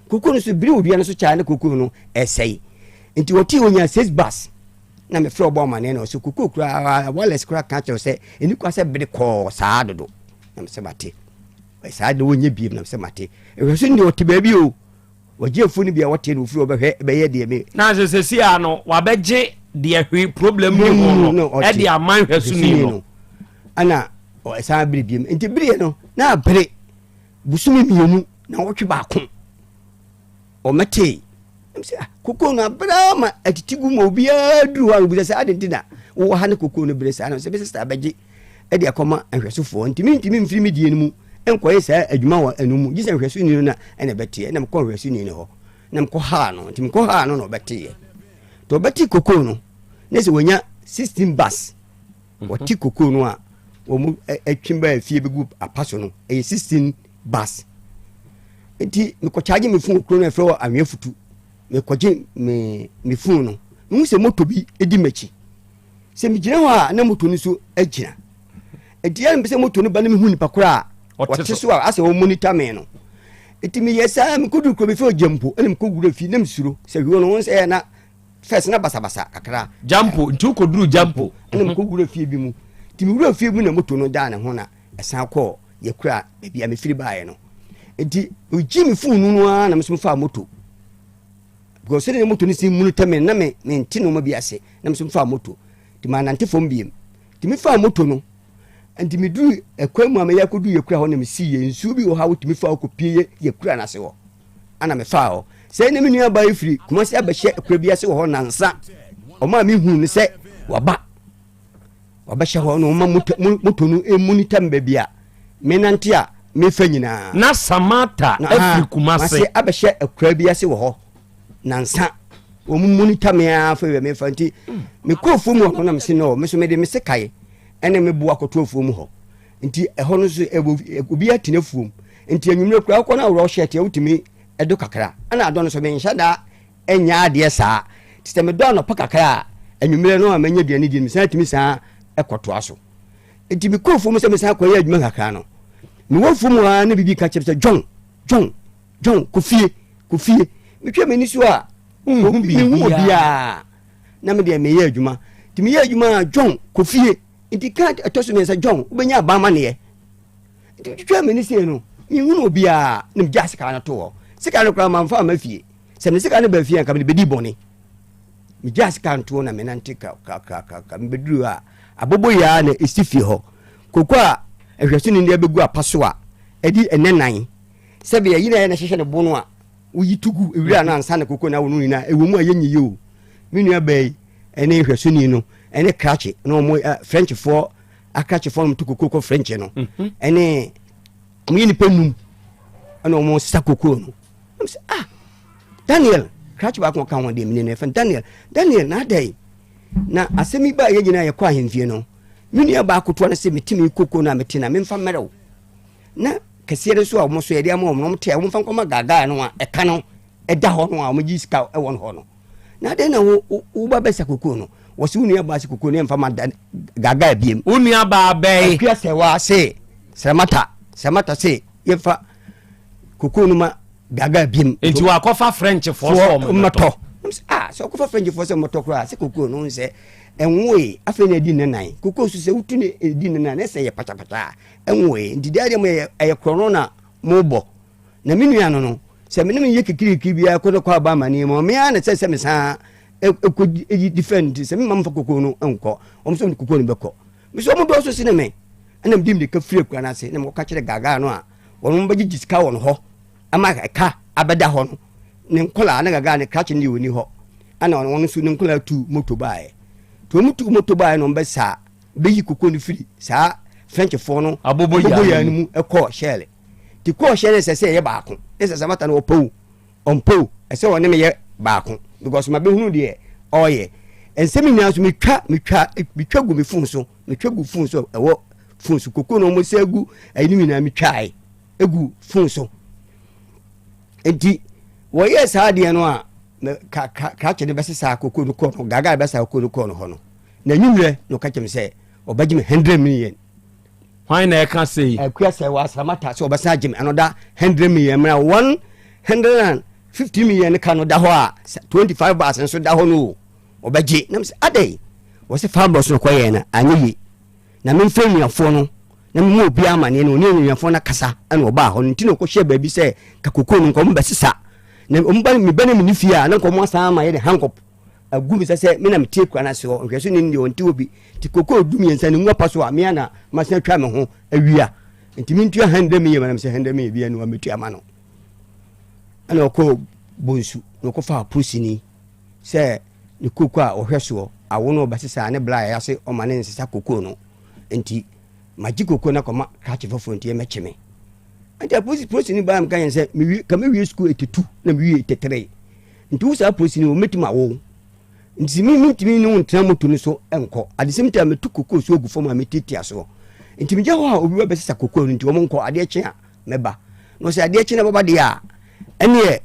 Koko no so bere wɔ dua no so kyaa ne koko no ɛsɛe. Nti wɔte onya six bus na mefrɛ ɔbɔ amaneɛ na ɔsɛ koko koraa wireless koraa ka kyerɛ sɛ ɛni kwa sɛ bere kɔɔ saa dodo. Na mesɛ mate. Saa de wɔnyɛ biem na mesɛ mate. Ɛhwɛ so ndeɛ ɔte baabi o. Wɔgye afuo no bi a wɔte no ofiri ɔbɛhwɛ bɛyɛ deɛ me. Na sɛ sɛsi a no wabɛgye deɛ hwee problem ni ho no ɛde ama nhwɛsoni no. Ɛna ɛsan bere biem nti bereɛ no na abere bosome mmienu na wɔtwe baako ɔmɛtee sɛ ah, koko no abere ama atiti gu ma obiara duru hɔ a obisa sɛ ade nti na wowɔ ha ne koko no bere saa na sɛ bɛsɛ sɛ abɛgye de akɔma nhwɛsofoɔ nti mentumi mfiri me die no mu nkɔyɛ saa adwuma wɔ ɛno mu gye sɛ nhwɛsoni no na ɛna ɛbɛteɛ na mekɔ nhwɛsoni no hɔ na mekɔ haa no nti mekɔ haa no na ɔbɛteeɛ nti ɔbɛte kokoo no ne sɛ wɔnya 16 bus mhm. wɔte kokoo no a wɔn atwi ba afie bɛgu apa so no ɛyɛ 16 bus nti mekɔkyagye me fon kuro no ɛfrɛ wɔ anwea futu mekɔgye me me fon no mehu sɛ moto bi di m'akyi Sɛ megyina hɔ a na moto no so agyina. Nti yɛ mepɛ sɛ moto no ba na mehu nipa koro a ɔte so a asɛ ɔmonita me no. Nti meyɛ saa mekɔduru kuro bi fɛ Gyampo ɛna mekɔwura fi na mesuro sɛ hwio no ho sɛ na fɛs na basabasa kakra. Gyampo nti wokɔduru Gyampo. Ɛna mekɔwura fie bi mu. Nti mewura fie mu na moto no daa ne ho na ɛsan kɔɔ yɛkura baabi a mefiri baeɛ no. Nti megye me fon no ara na meso mefaa moto. Because sɛdeɛ moto no si munu tɛ me na me mente nneɛma bi ase na me nso mefaa moto nti manante fam biem nti mefaa moto no nti meduru ɛkwan mu a meyɛ akɔdu yɛkura hɔ na mesii yɛ nsuo bi wɔ hɔ a wotumi fa hɔ kɔpie yɛ yɛkura no ase hɔ ana mefaa hɔ sɛ na me nua baa yi firi Kumasi abɛhyɛ akura bi ase wɔ hɔ nansa ɔma a mehu no sɛ waba Wɔbɛhyɛ hɔ na wɔma moto no monitor me baabi a menante a mefa nyinaa. Na Samata afiri Kumase. Abɛhyɛ akuraa bi ase wɔ hɔ nansa. Wɔn monitor me ara fa baabi a mefa nti mekɔ afuom hɔ no na mese no me so mede me sekae ɛne me boa kɔto afuom hɔ nti ɛhɔ no nso ɛwɔ obi atena afuom nti anwummerɛ koraa wokɔ no aworɔ hyɛ teɛ wotumi ɛdo kakra ɛna adɔ no so menhyɛ daa nyɛ adeɛ saa. Nti sɛ medɔ anɔpa kakra a, anwummerɛ no a manya aduane di no, mesan tumi san kɔtoa so. Nti mekɔ afuom sɛ mesan kɔyɛ adwuma kakra no, mewɔ afuom hɔ ara na biribi ka kyerɛ sɛ John, John, John, kɔ fie, kɔ fie. Metwa m'ani so a, mehu obiara na me deɛ meyɛ adwuma. Nti meyɛ adwuma a, John, kɔ fie. Nti ka ɛtɔ so mmiɛnsa, John, wobɛnya aban amaneɛ. Nti metwitwaa m'ani sei no, menhunu obiara na megyaa sika no too hɔ. Sika no koraa mamfa amma fie. Sɛ mede sika no baa fie a, anka mede bɛdi bɔne. Megyaa sika no too na menante kakrakakra. Mebɛduru a, aboboyaa na ɛsi fie hɔ. Koko a nhwɛsoni de abɛgu apa so a ɛdi ɛnɛ nan. Sɛdeɛ ɛyi na ɛyɛ na ɛhyehyɛ ne bo no a, woyi to gu wira no ansa na koko no awo no nyinaa. Ɛwɔ mu a yɛnyɛ yie o. Me nua baa yi ne nhwɛsoni no ne krakye na wɔn Frenchfoɔ akrakyefoɔ no to koko kɔ French no ɛne wɔn yɛ nipa num ɛna wɔn sesa koko no. Ɛna sɛ ah Daniel krakye baako ɔka ho deɛ mene no ɛfɛn Daniel Daniel na adɛn na asɛm yi baa yɛ nyinaa yɛkɔ ahemfie no me nua baako toa no sɛ metumi koko no a mete na memfa mmerɛw na kɛseɛ no nso a wɔn so yɛde ama wɔn no wɔn te a wɔmfa nkɔma gaagaa no a ɛka no ɛda hɔ no a wɔgye sika ɛwɔ no hɔ no na adɛn na wo wo ba bɛsa koko no wɔsi wo nua baa se koko no yɛmfa ma da gaagaa biem wo nua baa bɛyi akua sɛ wa se sɛmata sɛmata se yɛmfa Koko no ma gaga biem. Nti wakɔfa Frenchfoɔ sɛ wɔn mmɛtɔ. Ah, sɛ ɔkɔfa Frenchfoɔ sɛ mmɛtɔ koraa sɛ koko no sɛ ɛnwoe afei na ɛdi ne nan. Koko so sɛ wotu ne ɛdi ne nan na ɛsɛ yɛ patapata a ɛnwoe. Nti deɛ adeɛ mo yɛ ɛyɛ korɔno na mobɔ. Na me nua no no sɛ me ne me yɛ kikirikiri biara kɔ ne kɔ aba amaneɛ mu me ara na sɛ sɛ me san ɛkɔ ɛyi defend sɛ me ma mfa koko no nkɔ wɔn sɛ koko no bɛkɔ. Me sɛ wɔn dɔɔso sene me ɛna mede mmirika firi akura no ase na mekɔka kyerɛ gaagaa no a wɔn bɛgyegye sika wɔn hɔ ama ɛka abɛda hɔ no ne nkɔlaa ne gagaa ne krakye ne deɛ ɔni hɔ ɛna wɔn nso ne nkɔlaa tu moto baeɛ nti wɔn tu moto baeɛ na wɔn bɛsa bɛyi koko no firi saa frenchfoɔ no aboboyaa no mu ɛkɔɔ hyɛle nti kɔɔ hyɛle sɛ sɛ ɛyɛ baako ne sɛ samata no ɔpɛ o ɔmpɛ o ɛsɛ ɔne me yɛ baako because ma bɛhunu deɛ ɔyɛ nsɛm nyinaa nso metwa metwa metwa gu me fon so metwa gu fon so ɛwɔ fon so koko na wɔn sɛ gu ɛyi no nyinaa metwae egu fon so nti wɔyɛ saa adeɛ no a ka ka krakye no bɛsesa koko no kɔɔ no gaga bɛsa koko no kɔɔ no hɔ no na enyimrɛ na ɔka kyerɛ me sɛ ɔbɛgye me 100 million. Hwan na ɛka sei? Akua sɛ wɔ asramata sɛ ɔbɛsan agye me another 100 million mmerɛ 100 and. 15 million ka no da hɔ a, 25 bars nso da hɔ no o, ɔbɛgye. Na mesɛ adɛn? Wɔsɛ fabros no kɔyɛɛ no anyɛ yie, na memfrɛ nnuafoɔ no na memu obiara amaneɛ no, ɔne anuafoɔ no akasa. Ɛna ɔbaa hɔ no nti na ɔkɔhyɛ baabi sɛ ka kokoo no nkɔm bɛsesa na ɔmba meba no mene fie a, na nkɔm asan ama yɛde hankɔp agu me sɛ sɛ me na metie kura no ase hɔ nhwɛso ne deɛ ɔnte hɔ bi. Nti kokoo 13 no ngu apa so a, mea na masan atwa me ho awia, nti mentua 100 million. Manam sɛ 100 million bia no wamɛtua ma no. Ɛna ɔkɔ Bonsu na ɔkɔfa apolisini sɛ ne koko a ɔhwɛ soɔ awo no ɔbɛsesa ne bla a yɛase ɔma ne nsesa koko no, nti magye koko no akɔma krakye foforɔ, nti ɛmɛkye me. Nti apolisi polisini baa meka yɛn sɛ mewie ka mewie sukuu 82 na mewie 83, nti wo saa polisini wɔ mɛtumi awo, nti me mentumi ne wo ntena moto no so nkɔ adesɛm nti a metu koko so agu fam a metiatia soɔ, nti megya hɔ a obi ba bɛsesa koko no, nti wɔn nkɔ, adeɛ kye a mɛba. Na ɔsɛ adeɛ kye na bɛba deɛ a, ɛneɛ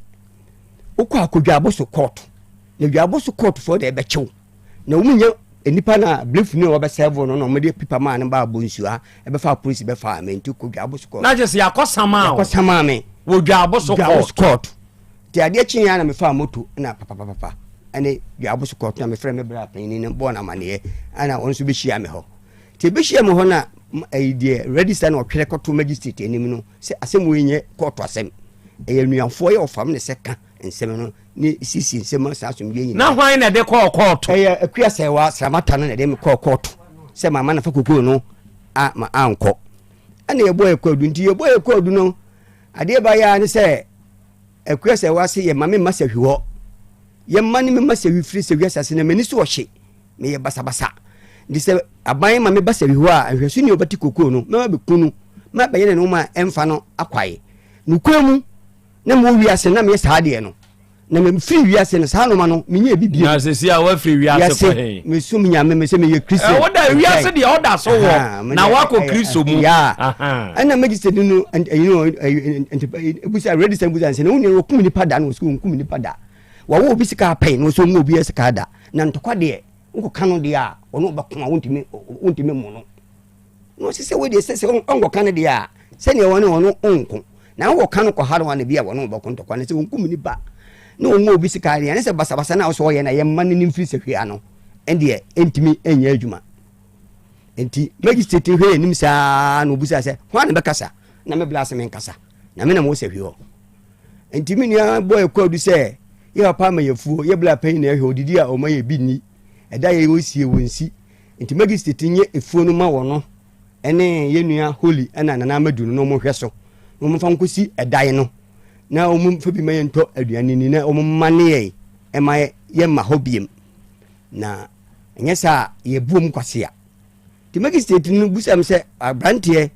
wokɔ akɔdwaabo so kɔɔto, na dwaabo so kɔɔtofoɔ deɛ ɛbɛkyew na wɔn nyɛ nipa na blefuni a wɔbɛsɛvo no na wɔde pipa maa no ba abɔ nsuo ha ɛbɛfa apolisi bɛfa me, nti kɔ dwaabo so kɔɔto. Na kyerɛ sɛ yɛakɔ sama o. Yɛakɔ sama me. Wɔ dwaabo so kɔɔto. Kɔɔto. Nti adeɛ kye yɛn na mefa moto na papapapa ɛne dwaabo so kɔɔto, na mefrɛ me bra panyin no bɔɔ no amaneɛ, ɛna wɔn nso bɛhyia me hɔ. Nti ɛbɛhyia me hɔ na ɛyi deɛ register na ɔtwerɛ kɔto magistrate anim no sɛ asɛm wei nyɛ kɔɔto asɛm, ɛyɛ anuafoɔ yɛ ɔfam ne sɛ ka nsɛm no ne siesie nsɛm saa asomdwoeɛ nyinaa. Na hwan na ɛde kɔɔ kɔɔto? Ɛyɛ Akua Sɛwa Sramata no na ɛde me kɔɔ kɔɔto sɛ mama nafa kokoo no a ma ankɔ. Ɛna yɛbɔ yɛ kɔɔdu, nti yɛbɔ yɛ kɔɔdu no adeɛ ba yɛ ne sɛ Akua Sɛwa se yɛ ma me mma sahwi hɔ, yɛma ne me mma sahwi firi sahwi asase na m'ani so ɔhye meyɛ basabasa, nti sɛ aban ma meba sahwi hɔ a nhwɛso ni ɔbɛte kokoo no mɛma bɛku no ma bɛyɛ ne nneɛma a ɛmfa no akwae. Nokorɛ mu na mewɔ wiase na meyɛ saa adeɛ no, na mefiri wiase no saa noma no menyɛ bi bio. Na sɛsi a woafiri wiase kɔ he? Mesom Nyame, mesɛ meyɛ Christian. Woda wiase deɛ ɔda so wɔ na woakɔ Kristo mu. Ɛna magistrate no busa register busa sɛ na wo nua wɔkum nipa da, na wɔsɛ wɔnkum nipa da, wɔwɔ obi sika apɛn na wɔsɛ ɔngu obi sika da, na ntɔkwa deɛ wokɔka no deɛ a ɔno ɔbɛko a wontumi wontumi mmu no. Na ɔsi sɛ wei sɛ sɛ ɔnkɔka no deɛ a sɛdeɛ wɔne ɔno ɔnko, na wɔka no kɔha no ana bi a wɔne ɔbɛko ntɔkwa no sɛ ɔnkum nipa na ɔngu obi sika deɛ, ne sɛ basabasa no a wɔsɛ ɔyɛ na yɛmma no ne mfiri sɛ hwea no ɛndeɛ ɛntumi ɛnyɛ adwuma. Nti magistrate hwɛ yɛn anim saa na ɔbusa sɛ hwan na bɛkasa, na me bla ase menkasa na me na mewɔ sɛ hwɛ hɔ. Nti me nua bɔ ɛkɔ adu sɛ yɛ papa ama yɛfuo yɛ bla panyin na ɛhwɛ odidi a ɔma yɛ bi nni ɛda yɛ wɔsie wɔn nsi, nti magistrate nyɛ efuo no ma wɔ no ɛne yɛ nua Holy ɛna Nana Amadu no na wɔn hwɛ so na wɔn fa nkosi ɛdan no na wɔn fa bi ma yɛn ntɔ aduane ni na wɔn mma ne yɛn ɛma yɛ ma hɔ biem na ɛnyɛ saa yɛ buom kwasea. Nti magistrate no busa me sɛ aberanteɛ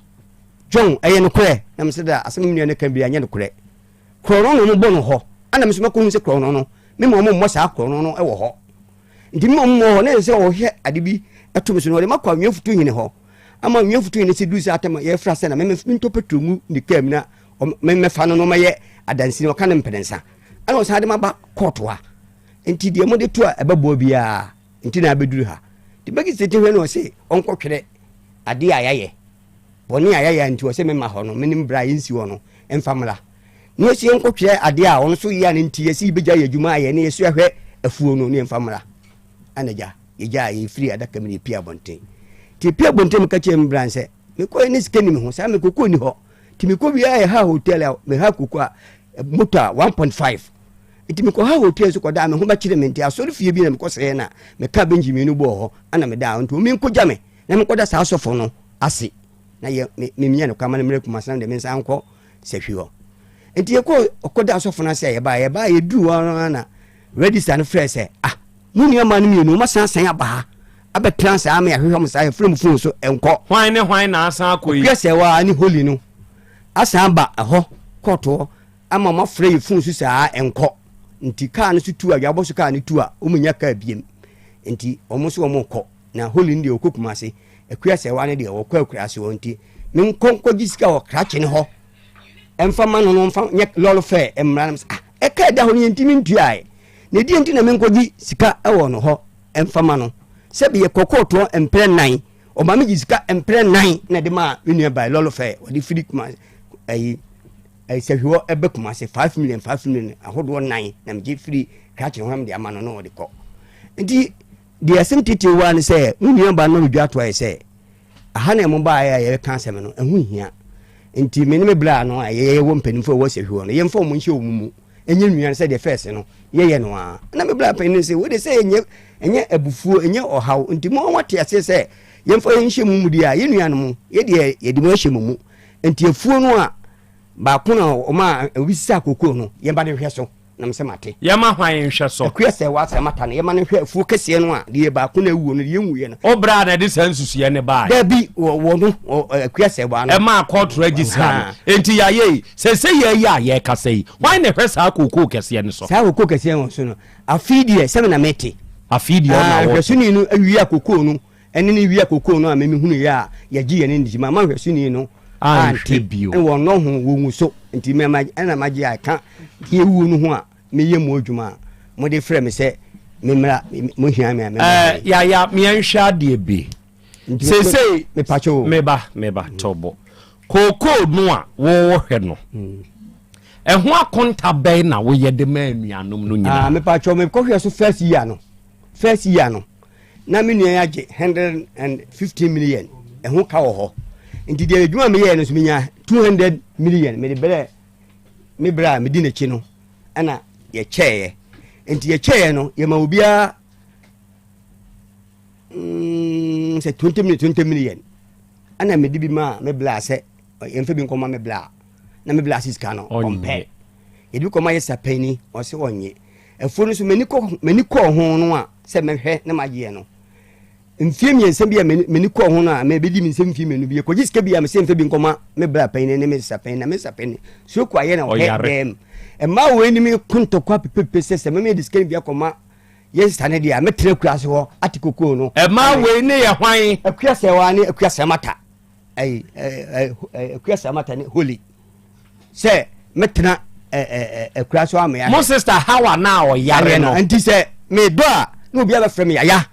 John ɛyɛ nokorɛ? Na mesɛ da asɛm me nua no ka bi anyɛ nokorɛ, korɔno na wɔbɔ no hɔ, ana me nso makɔhu sɛ korɔno no mema wɔn mmɔ saa korɔno no wɔ hɔ, nti mema wɔn mmɔ hɔ na ɛsɛ sɛ wɔhwɛ ade bi ɛto me so na wɔde makɔ anwea futu hene hɔ ama anwea futu hene sɛ duru sɛ atɛm a yɛfra sɛ na mentɔ petro ngu ne kaa mu na memmɛfa no na ɔmɛyɛ adansini ɔka ne mprɛnsa ɛna ɔsan de maba kɔɔto ha, nti deɛ mode to a ɛbɛboa biara nti na abɛduru ha. Nti magistrate hwɛ no ɔse ɔnkɔtwerɛ adeɛ a yɛayɛ bɔne a yɛayɛ nti ɔsɛ mema hɔ no menim berɛ a yɛnsi hɔ no mfa mmra na yɛsi yɛnkɔtwerɛ adeɛ a ɔno so yɛ a no nti yɛsi yɛbɛgya yɛ adwuma ayɛ ne yɛsi ahwɛ afuo no ne yɛmfa mmra. Ana gya yɛgya a yɛfiri adaka mu ne yɛpie abɔnten. Nti yɛpie abɔnten meka kyerɛ me bra sɛ mekɔɛ ne sika ni me ho saa mekɔkɔ ni hɔ, nti mekɔ wie a yɛha hotel a meha koko a moto a 1.5, nti mekɔha hotel so kɔdaa me ho bɛkyerɛ me, nti asɔre fie bi na mekɔsrɛ na meka Benjamin no bɔɔ hɔ ana medaa, nti ɔmi nkɔgya me na mekɔda saa asɔfo no ase na yɛ memia no kwama no mmerɛ Kumase na mede me nsa nkɔ sahwi hɔ. Nti yɛkɔ ɔkɔda asɔfo no ase a yɛbaa yɛbaa yɛduru hɔ no na register no frɛ sɛ ah mo nua maa no mmienu wɔn asan san aba ha abɛtena saa ama yɛahwehwɛ mo saa yɛfrɛ mo phone so nkɔ. Hwan ne hwan na asan akɔ yi? Akua Sɛwa ne Holy no asan aba ɛhɔ kɔɔto hɔ ama wɔn afrɛ yɛ phone so saa nkɔ, nti kaa no so tu a yɛabɔ so kaa no tu a wɔn nya kaa biem, nti wɔn nso wɔn kɔ. Na Holy no deɛ ɔkɔ Kumase, Akua Sɛwa no deɛ ɔkɔ akuraase hɔ, nti menkɔ nkɔgye sika wɔ krakye no hɔ ɛmfa ma no no mfa nyɛ lɔre fɛ mmra no. Ah, ɛka ɛda hɔ no yɛntumi ntuae, na ɛdeɛ nti na menkɔgye sika wɔ no hɔ ɛmfa ma no? Sɛbi yɛkɔ kɔɔtoɔ mprɛ nan, ɔma megye sika mprɛ nan na ɛde maa me nua bae lɔre fɛ ɔde firi Kumase ayi. Sahwi hɔ ɛbɛ Kumase 5 million, 5 million ahodoɔ nan na megye firi krakye ho na mede ama no na ɔde kɔ. Nti deɛ asɛm titiri wa ne sɛ mo nua ba no medwa ato ayɛ sɛ aha na ɛmo baeɛ a yɛbɛka asɛm no ɛho hia. Nti me ne me bra no a yɛwɔ mpanimfoɔ a ɛwɔ Sahwi hɔ no, yɛmfa wɔn nhyɛ wɔn mu ɛnyɛ nua no sɛdeɛ fɛs no yɛyɛ no a. Na me bra panin sɛ wode sɛ ɛnyɛ abufuo, ɛnyɛ ɔhaw, nti mo wate aseɛ sɛ yɛmfa yɛnhyɛ mu mu deɛ a yɛ nua no mu yɛdeɛ yɛde mu ahyɛ mu mu. Nti afuo no a baako na ɔma obi sisa kokoo no, yɛmba no nhwɛ so. Na mesɛ mate. Yɛma hwan nhwɛ so? Akua sɛ wasɛ mata no, yɛma no nhwɛ afuo kɛseɛ no a deɛ baako na awuo no, deɛ ɛnwuiɛ no. Wo bra na ɛde saa nsusuiɛ no baeɛ? Dabi, wɔ no Akua sɛ waa no. Ɛmaa court registrar no. Enti yɛayɛ yi, seesei yɛyi a yɛrekasa yi, hwan na ɛhwɛ saa kookoo kɛseɛ no so? Saa kookoo kɛseɛ no so no, afei deɛ sɛ me na mete. Afei deɛ ɔna wɔte. Nhwɛsoni no awia kookoo no, ɛne ne wia kookoo no a me mehunu yɛ a yɛgye yɛn ani nti mama nhwɛsoni no anhwɛ bio. Wɔn no ho wɔnwu so nti mɛma ɛna magye a ɛka deɛ wuo no ho a meyɛ mu adwuma a mode frɛ me sɛ memmra mo hia me a memmra. Ɛɛ yaya meɛnhwɛ adeɛ bi. Seesei mepakyɛ o. Meba meba tɔbɔ. Kookoo no a wɔwɔ hwɛ no, ɛho akonta bɛn na woyɛ de ma anuanom no nyinaa? Ah, mepakyɛ mekɔhwɛ so first year no, first year no na me nua agye 115 million, ɛho ka wɔ hɔ. Nti deɛ adwuma meyɛɛ no so menya 200 million mede brɛ me berɛ a medi n'akyi no, ɛna yɛkyɛeɛ. Nti yɛkyɛeɛ no, yɛma obiara sɛ 20 million, 20 million, ɛna mede bi maa me bla sɛ yɛmfa bi nkɔma me bla, na me bla sika no ɔmpɛ. Yɛde bi kɔma yɛ sapani, ɔsɛ ɔnye. Afuo no so m'ani kɔɔ ho no a sɛ mɛhwɛ na magyeɛ no mfie 3 bi a m'ani kɔɔ ho no a mɛbɛdi me nsɛm mfie 2 bi yɛkɔgye sika bi a mesɛ mfa bi nkɔma me bra panyin ne me sesa panyin, na me sesa panyin stroke ayɛ na ɔhɛ dɛm mmaa wɔ anim ko ntɔkwa pepepe sɛ mɛmɛ de sika no bi akɔma yɛ sesa no deɛ a mɛtena akura so hɔ ate kokoo no. Ɛmaa wei ne yɛ hwan? Akua Sɛwa ne Akua Sɛmata, ɛyi ɛɛ Akua Sɛmata ne Holy sɛ mɛtena akura so amea. Mo sister Hawa na ɔyare no. Nti sɛ medɔ a na obiara bɛfrɛ me yaya,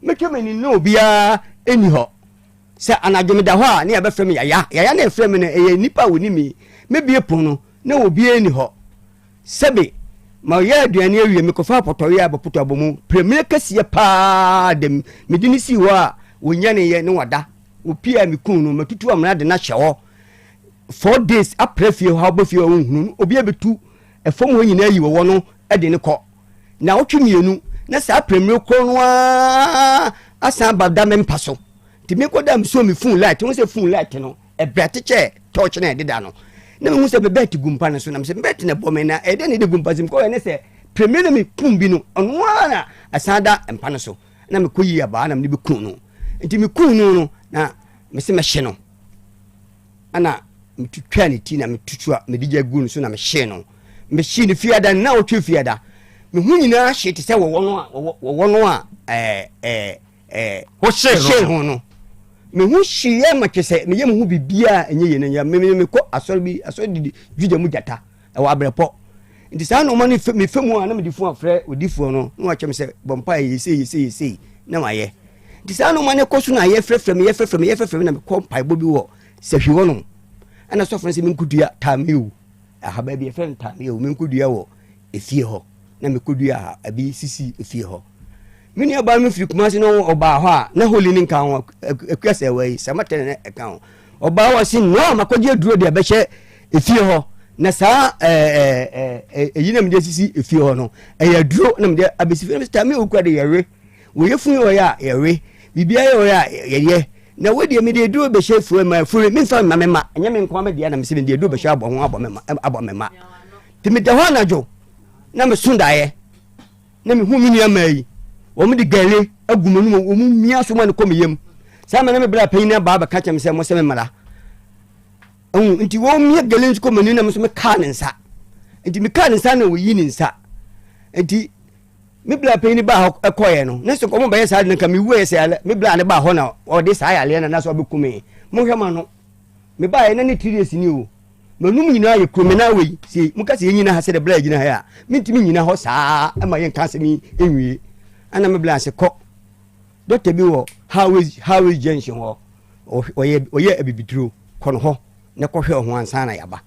metwa m'ani na obiara ɛni hɔ. Sɛ anadwo meda hɔ a ne yɛbɛfrɛ me yaya yaya, na ɛfrɛ me no ɛyɛ nnipa a wɔni mi. Mɛbie pon no na obiara ni hɔ. Sɛbe ma ɔyɛ aduane awie, mekɔfa apɔtɔwe a bɛpoto abɔ mu prɛmire kɛseɛ paa dɛm mede ne sii hɔ a wɔnyaneyɛ ne wada wɔpie a mekuu no, matutu amena de no ahyɛ hɔ 4 days apra fie hɔ a wobɛ fie hɔ wohunu no, obi abɛtu ɛfam hɔ nyinaa yi wɔwɔ no de ne kɔ na wotwe mmienu na saa prɛmire korɔ no ara asan ba da me mpa so. Nti mekɔ da mesuo me phone light ho sɛ phone light no ɛbrɛ te kyɛ torch na ɛdeda no, na mehu sɛ me bɛt gu mpa no so, na mesɛ bɛt na ɛbɔ me na ɛdɛ ne de gu mpa so. Mekɔyɛ ne sɛ prɛmire na mekum bi no, ɔno ara na ɛsan da mpa no so, na mekɔ yi abaa na mede bɛkum no. Nti mekum no na mese mɛhye no, ɛna metwitwa ne ti na metutu a mede gya gu no so na mehyee no. Mehyee no fiada na ɔtwe fiada me ho nyinaa hye te sɛ wɔwɔ no a wɔwɔ no a ɛɛ ɛɛ ɛɛ wohyee ho no, me ho hyeeɛ ma kyɛ sɛ meyɛ me ho biribiaa ɛnyɛ yie no. Nyɛ me mekɔ asɔre bi, asɔre didi Juda mu gyata ɛwɔ abrɛpɔ. Nti saa nneɛma no mefa mu a na mede fon afrɛ odifoɔ no na wakyɛ me sɛ bɔ mpa yɛ sei, yɛ sei, yɛ sei na wayɛ. Nti saa nneɛma no kɔ so na yɛfrɛfrɛ me, yɛfrɛfrɛ me, yɛfrɛfrɛ me, na mekɔ mpaebɔ bi wɔ Sahwi hɔ nom, ɛna sɔfo no sɛ menkɔdua taameo ahaba bi yɛfrɛ no taameo, menkɔdua wɔ efie hɔ, na mekɔdua ha ebi sisi efie hɔ. Me nua baa no firi Kumase na ɔbaa hɔ a na Holy ne nka ho, Akua sɛ wɔ yi Samatɛ ne ɛka ho. Ɔbaa hɔ se no makɔgye aduro de abɛhyɛ efie hɔ, na saa ɛɛ ɛɛ ɛyi na mede asisi efie hɔ no ɛyɛ aduro na mede abɛsi fie. Na mesɛ taameo kura de yɛwe wɔyɛ fun yɛ ɔyɛ a yɛwe biribiara yɛ ɔyɛ a yɛyɛ, na wo deɛ mede aduro bɛhyɛ fue ma afure memfa mma me ma ɛnyɛ me nko me deɛ, na mesɛ mede aduro bɛhyɛ abɔ ho abɔ me ma abɔ me ma. Nti meda hɔ anadwo na meso daeɛ na mehu me nua maa yi, wɔn de gale agu m'anum, wɔn mia so ma no kɔ me yam saa ma na me bra panyin abaa bɛka kyerɛ me sɛ mo sɛ me mmara ɛhu. Nti wɔn mia gale nso kɔ m'anim na me nso mekaa ne nsa. Nti mekaa ne nsa na wɔyi ne nsa. Nti me bla panyin baa hɔ ɛkɔɛ no ne so nkɔmɔ bɛyɛ saa de nka mewu yɛ sɛ me bla ne baa hɔ na ɔde saa yareɛ na nasɛ ɔbɛku me. Mohwɛ ma no me baeɛ na ne 3 days ni o, m'anum nyinaa yɛ kuro me na wei sɛ moka sɛ yɛnyina ha sɛ de bla gyina ha a mentumi nyina hɔ saa ma yɛnka asɛm yi nwie. Ɛna me bla ase kɔ dɔkta bi wɔ highway junction hɔ, ɔyɛ abibiduro, kɔ no hɔ na kɔhwɛ ho ansa na yɛaba.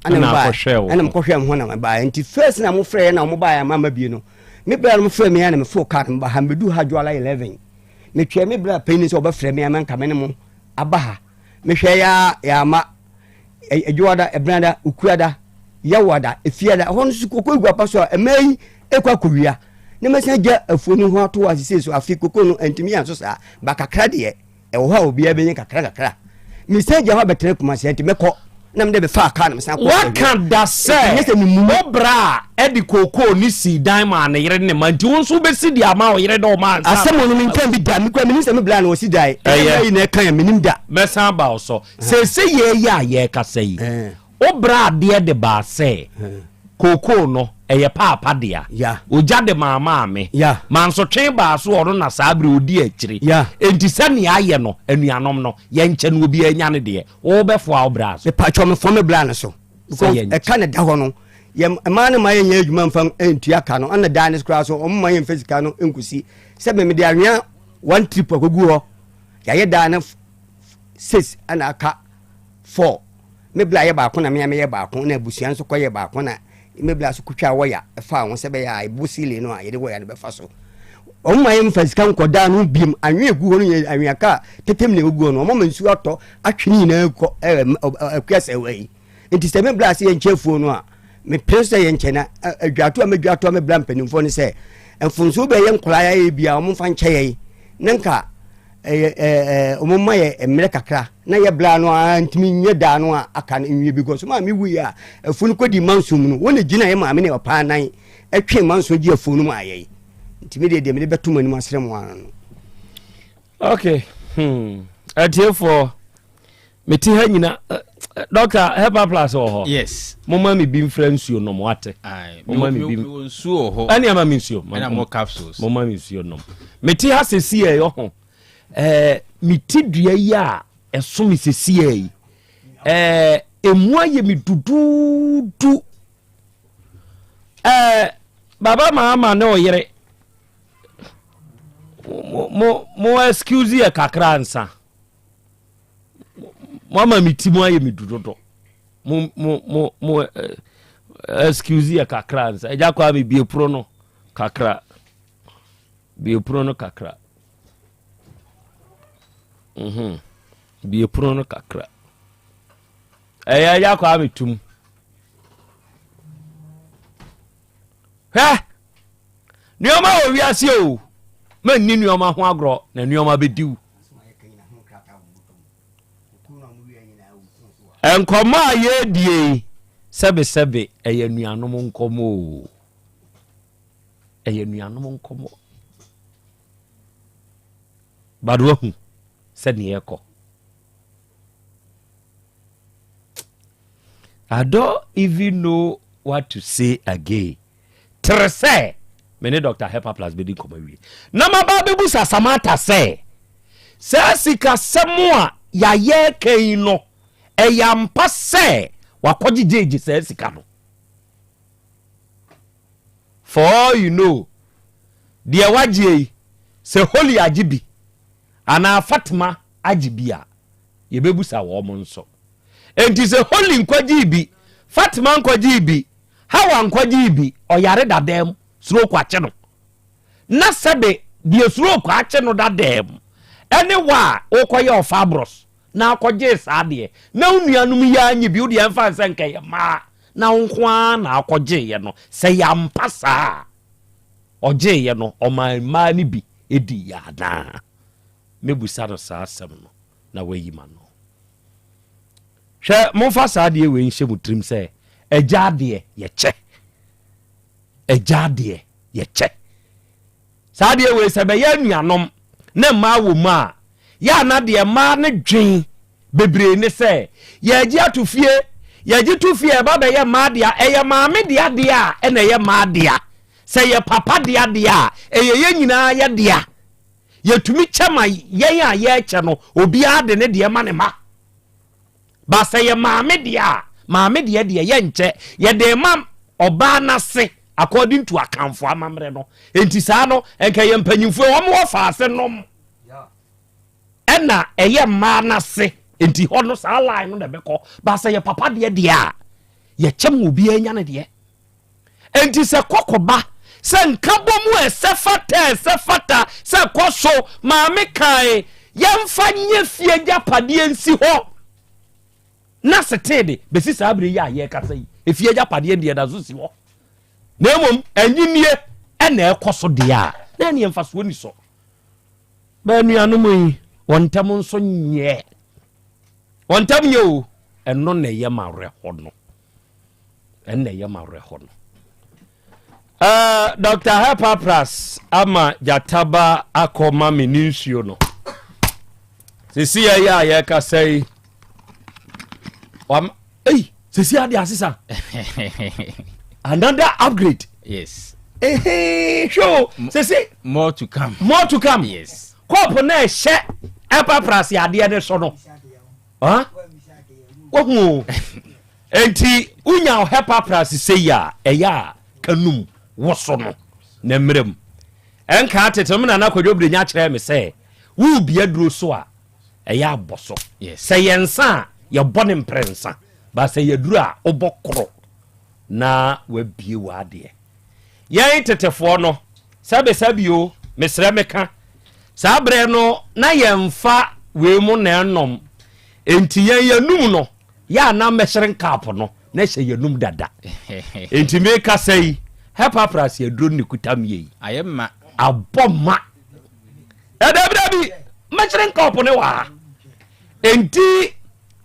Ɛna mekɔhwɛɛ wo. Ɛna mekɔhwɛɛ me ho na mebaeɛ. Nti first na mofrɛɛ na wɔbaeɛ ama ma bie no. Me bra no mofrɛ me a na mefoo kaa no meba ha. Mebɛduu ha dwoala 11. Metwɛɛ me bra panyin sɛ ɔbɛfrɛ me ama nka me ne mo aba ha. Mehwɛɛ yɛ a yɛama. Ɛdwoada, Ɛbenada, Okuada, Yawada, Efiada. Ɛhɔ no nso koko egu apa so a ɛmaa yi ekɔ akɔwia. Na mɛsan gya afuo no ho ato hɔ asese so. Afei koko no antumi anso saa. Ba kakra deɛ. Ɛwɔ hɔ a obiara bɛnya kakra kakra. Mesan gya hɔ abɛtena Kumasi nti mɛkɔ na mede bɛfaa kaa na mesan kɔ. Waka da sɛ wo bra a ɛde kookoo ne sii dan maa ne yere ne mma nti wo nso wobɛsi de ama wo yere ne wo mma ansa. Asɛm no menka bi da mekura menim sɛ me bra na ɔsi dan. Ɛyɛ yi na ɛka yɛ menim da. Mɛsan aba wo so. Seesei yɛyɛ a yɛrekasa yi. Wo bra adeɛ de baa sɛ kookoo no ɛyɛ paapa dea. Ogya de maa maame. Mansotwe baa so ɔno na saa bere odi akyire. Enti sɛnea ayɛ no anuanom no yɛnkyɛ no obiara nya ne deɛ. Wo bɛfoa wo bra so. Mepakyɛw mefoa me bra no so. Because ɛka na ɛda hɔ no yɛ mmaa no ma yɛnyɛ adwuma mfa ntua ka no ɛna dan no koraa so wɔn ma yɛmfa sika no nkosi sɛ me mede anwea one trip akɔgu hɔ yɛayɛ dan no six ɛna aka four. Me bla yɛ baako na me a meyɛ baako na abusua nso kɔyɛ baako na me bla nso kotwaa wɔya faa ho sɛ bɛyɛ a ɛbo ceiling no a yɛde wɔya no bɛfa so. Wɔn ma yɛmfa sika nkɔdaa no biem anwea egu hɔ no yɛ anwea kaa tetem na egu hɔ no wɔn ma nsuo atɔ atwe ne nyinaa kɔ ɛɛ akua sɛ wɔ yi. Nti sɛ me bla sɛ yɛnkyɛ afuo no a mepere sɛ yɛnkyɛ na adwato a mɛdwato a me bla mpanimfoɔ no sɛ mfonsoɔ bɛyɛ nkwadaa yɛ bia wɔn mfa nkyɛ yɛn na nka ɛyɛ ɛɛ wɔn ma yɛ mmerɛ kakra na yɛ bla no ara ntumi nyɛ daa no a aka no nwie because maame wui a afuo no kɔdi manso mu no wɔn na gyina yɛ maame ne papa nan ɛtwe manso gye afuo no mu ayɛ yi ntumi deɛ deɛ mede bɛto mo anim asrɛ mo ano no. Okay hmm atiefoɔ mete ha nyina dɔkta hepa plus wɔ hɔ yes moma me bi mfra nsuo nom wate moma me bi nsuo wɔ hɔ ɛne ama me nsuo ɛna mo capsules moma me nsuo nom mete ha sɛsi ɛyɔ ho ɛɛ mete dua yi a ɛso me sɛsi yi ɛɛ emu ayɛ me duduudu ɛɛ baba maama ne ɔyere mo mo mo excuse yɛ kakra nsa. Mo ama me ti mu ayɛ me du dodo. Mo mo mo mo eh, excuse yɛ kakra nsa. Agya kwa me bie pono no kakra. Bie pono no kakra. Mhm. Bie pono no kakra. Ɛyɛ agya kwa me tum. Hwɛ! Nneɛma wɔ wiase o. Mɛnni nneɛma ho agorɔ na nneɛma bɛdi wo. Nkɔmmɔ a yɛredie yi, sɛbesɛbe ɛyɛ anuanom nkɔmmɔ o. Ɛyɛ anuanom nkɔmmɔ. Bado ahu sɛdeɛ ɛkɔ. I don't even know what to say again. Tere sɛ me ne Dr. Hepa Plus bɛdi nkɔmmɔ awie. Na maba abɛbusa Samantha sɛ, saa sikasɛm a yɛayɛ ka yi no, ɛyɛ ampa sɛ wakɔgyegyeegye saa sika no? For all you know, deɛ wagyeɛ yi, sɛ Holy agye bi anaa Fatima agye bi a, yɛbɛbusa wɔn nso. Enti sɛ Holy nkɔgyee bi, Fatima nkɔgyee bi, Hawa nkɔgyee bi, ɔyare dadaam, stroke akye no. Na sɛbe deɛ stroke akye no dadaam ɛne wo a wokɔyɛ ɔfabros na akɔgyee saa deɛ, na wo nuanom yi ara nye bi, wo deɛ ɛmfa nsɛ nka ɛyɛ mmaa na wo nko ara na akɔgyeeɛ no, sɛ ɛyɛ ampa saa a, ɔgyeeɛ no, ɔmaa mmaa no bi diiɛ anaa? Mɛbusa no saa asɛm no na wayi m'ano. Hwɛ, momfa saa adeɛ wei nhyɛ mo tirim sɛ, agya adeɛ yɛkyɛ. Agya adeɛ yɛkyɛ. Saa adeɛ wei sɛ bɛyɛ anuanom na mmaa wɔ mu a, yɛ ana deɛ mmaa no dwen bebree ne sɛ yɛagye ato fie, yɛgye to fie ɛba bɛyɛ mmaa dea, ɛyɛ maame dea deɛ a ɛna ɛyɛ mmaa dea. Sɛ yɛ papa dea deɛ a, ɛyɛ yɛn nyinaa yɛ dea. Yɛtumi kyɛ ma yɛn a yɛrekyɛ no, obiara de ne deɛ ma ne mma. Ba sɛ yɛ maame deɛ a, maame deɛ deɛ yɛnkyɛ. Yɛde ma ɔbaa n'ase according to Akanfo amammerɛ no. Enti saa no, nka yɛ mpanyinfoɔ wɔn wɔ faase nom. Ɛna ɛyɛ mmaa n'ase. Enti hɔ no saa line no na ɛbɛkɔ. Ba sɛ yɛ papa deɛ deɛ a, Yɛkyɛ ma obiara nya ne deɛ. Enti sɛ kɔkɔba sɛ nkabɔ mu ɛsɛ fata ɛsɛ fata sɛ kɔ so maame kae yɛmfa nyɛ fie agyapadeɛ nsi hɔ na setee de bɛsi saa berɛ yi a yɛrekasa yi efie agyapadeɛ deɛ da so si hɔ na mmom anyinnie ɛna ɛkɔ so deɛ a na ɛneɛ mfasoɔ ni so bɛɛ nuanom yi wɔn ntam nso nyɛ wɔn ntam nyɛ o ɛno na ɛyɛ ma awerɛhɔ no ɛnna ɛyɛ ma awerɛhɔ no uh, Dr. Hepapras ama gyataba akɔ ma me ne nsuo no sisi yɛ a yɛkasa yi wam ei sisi ade asesa another upgrade yes hwɛ o sisi more to come more to come yes kɔɔpo na ɛhyɛ Hepapras adeɛ ne so no wahu o enti wonya Hepapras sɛ yi a ɛyɛ a kanum wo so no na mmerɛ mu ɛnka tete no nana kwadwo berɛ kyerɛ me sɛ worebi aduro so a ɛyɛ abɔ so sɛ yɛ nsa a yɛbɔ ne mprɛnsa ba sɛ yɛduro a wobɔ koro na wabie w'adeɛ yɛn tetefoɔ no sɛbesɛbe o mesrɛ meka saa berɛ no na yɛmfa wei mu na ɛnom enti yɛn yɛnum no yɛ a na mɛhyere nkapo no na ɛhyɛ yɛnum dada enti meka sɛ yi Hepapras aduro ne kuta mie yi ayɛ ma abɔ ma ɛdabidabi mɛkyerɛ nkapo ne wɔ ha enti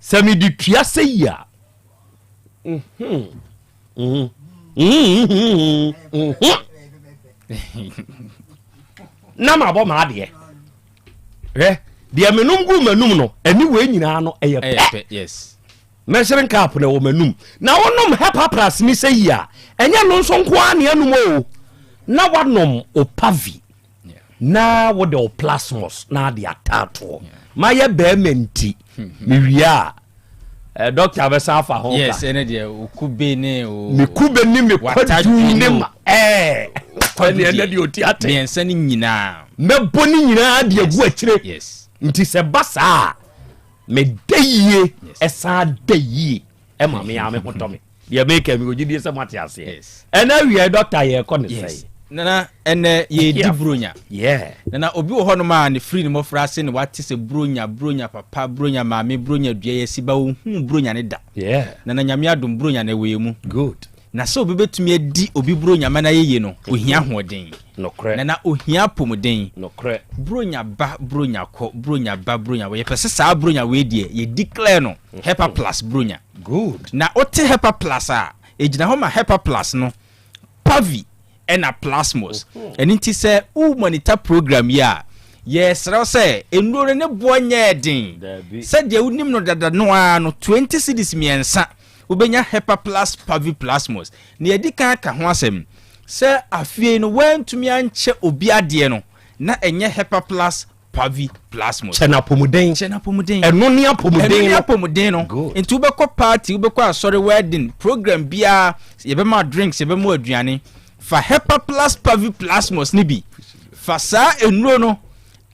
sɛ mede tua sɛ yi a mhm, mhm, mhm, mhm. na mabɔ m'adeɛ hwɛ deɛ menom gu m'anum no ɛne wei nyinaa no ɛyɛ pɛ yes measuring cup na ɛwɔ m'anum na wonom Hepapras ne sɛ yi a ɛnyɛ no nso nko ara ne anum o na wanom opavi na wode wo plasmos na ade ataatoɔ mayɛ bɛrima nti mewie a eh, doctor bɛsan afa ho yes ɛne deɛ okube ne o me kube ne me kwadu ne ma ɛɛ ɛne ɛnɛ deɛ ɔti ate mmiɛnsa ne nyinaa mɛbɔ ne nyinaa de agu akyire yes nti sɛ ba saa a meda yie ɛsan da yie ɛma me a me ho tɔ me deɛ meka mi ogyidie sɛ moate aseɛ ɛna awia dɔkta yɛkɔ ne sɛe nana ɛnɛ yɛdi buronya yeah. nana obi wɔ hɔnom a ne firi ne mmɔfra ase ne wate sɛ buronya buronya papa buronya maame buronya dua yɛsi ba ohuu buronya ne da yeah. nana nyame adom buronya na ɛwɔ yɛ mu good na sɛ obi bɛtumi adi obi buronya ma no ayɛ yie no ohia ahoɔden nokorɛ nana ohia apɔmuden nokorɛ buronya ba buronya kɔ buronya ba buronya wɔ yɛpɛ sɛ saa buronya wei deɛ yɛ declare no hepa plus buronya good na wote hepa plus a ɛgyina hɔ ma hepa plus no pavi ɛna plasmos ɛno nti sɛ wo monitor program yi a yɛsrɛ wo sɛ nnuro no ne boɔ nyɛɛ den sɛdeɛ wonim no dada no ara no 20 cedis mmiɛnsa wobɛnya hepa plus pavi plasmos na yɛdi kan aka ho asɛm sɛ afei no woantumi ankyɛ obi adeɛ no na ɛnyɛ hepa plus pavi plasmos kyɛ no apɔmuden kyɛ no apɔmuden ɛno ne apɔmuden ɛno ne apɔmuden no nti wobɛkɔ party wobɛkɔ asɔre wedding program biara yɛbɛma drinks yɛbɛma aduane fa hepa plus pavi plasmos ne bi fa saa nnuro no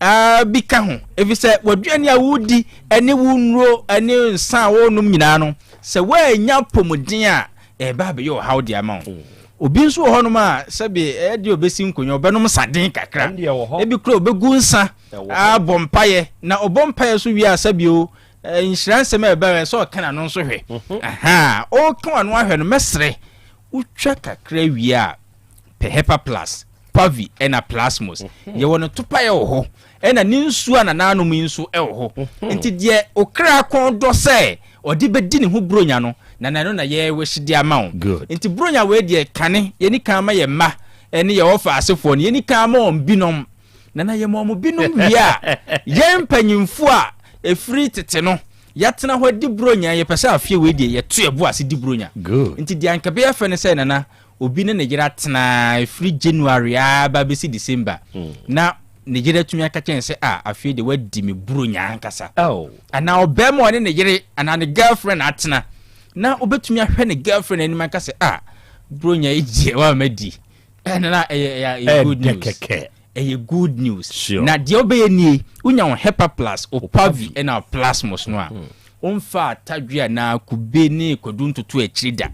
uh, bi ka ho ɛfiri sɛ w'aduane a wodi ne wo nnuro ne nsa a wɔnom nyinaa no sɛ woanya apɔmuden a ɛba abɛyɛ ɔhaw de ama wo obi nso wɔ hɔnom a sɛbi ɛyɛ deɛ obɛsi nkonnwa ɔbɛnom nsaden kakra ebi kura obɛgu nsa abɔ mpaeɛ na ɔbɔ mpaeɛ so wie a sɛbi o nhyira nsɛm a ɛbɛrɛ sɛ ɔka n'ano nso hwɛ aha ɔka w'ano ahwɛ no mɛsrɛ wotwa kakra wie a pɛ hepa plus pavi ɛna plasmos yɛwɔ no topaeɛ wɔ hɔ ɛna ne nsuo a nananom yi nso ɛwɔ hɔ nti deɛ okra kɔn dɔ sɛ ɔde bɛdi ne ho buronya no na na ɛno na yɛwɛhye de ama wo nti buronya wei deɛ kane yɛni kan ma yɛ mma ɛne yɛ wɔfa asefoɔ no yɛni kan ma wɔn binom na na yɛma wɔn binom wie a yɛn mpanyinfoɔ a ɛfiri tete no yɛatena hɔ adi buronya yɛpɛ sɛ afie wei deɛ yɛto yɛbo ase di buronya nti deɛ anka bɛyɛ fɛ no sɛ nana obi ne ne yere atena ɛfiri January a ba bɛsi December na ne yere atumi aka kyɛn sɛ a afei de wadi me buronya ankasa oh. anaa ɔbɛrima ɔne ne yere anaa ne girlfriend atena na obɛtumi ahwɛ ne girlfriend anim aka sɛ a buronya yi deɛ wama di ɛno na ɛyɛ ɛyɛ good news ɛyɛ good news sure. na deɛ wobɛyɛ nie wonya wo hepa plus opavi ɛna plasmos no a womfa atadwe anaa kube ne kwadu ntoto akyiri da.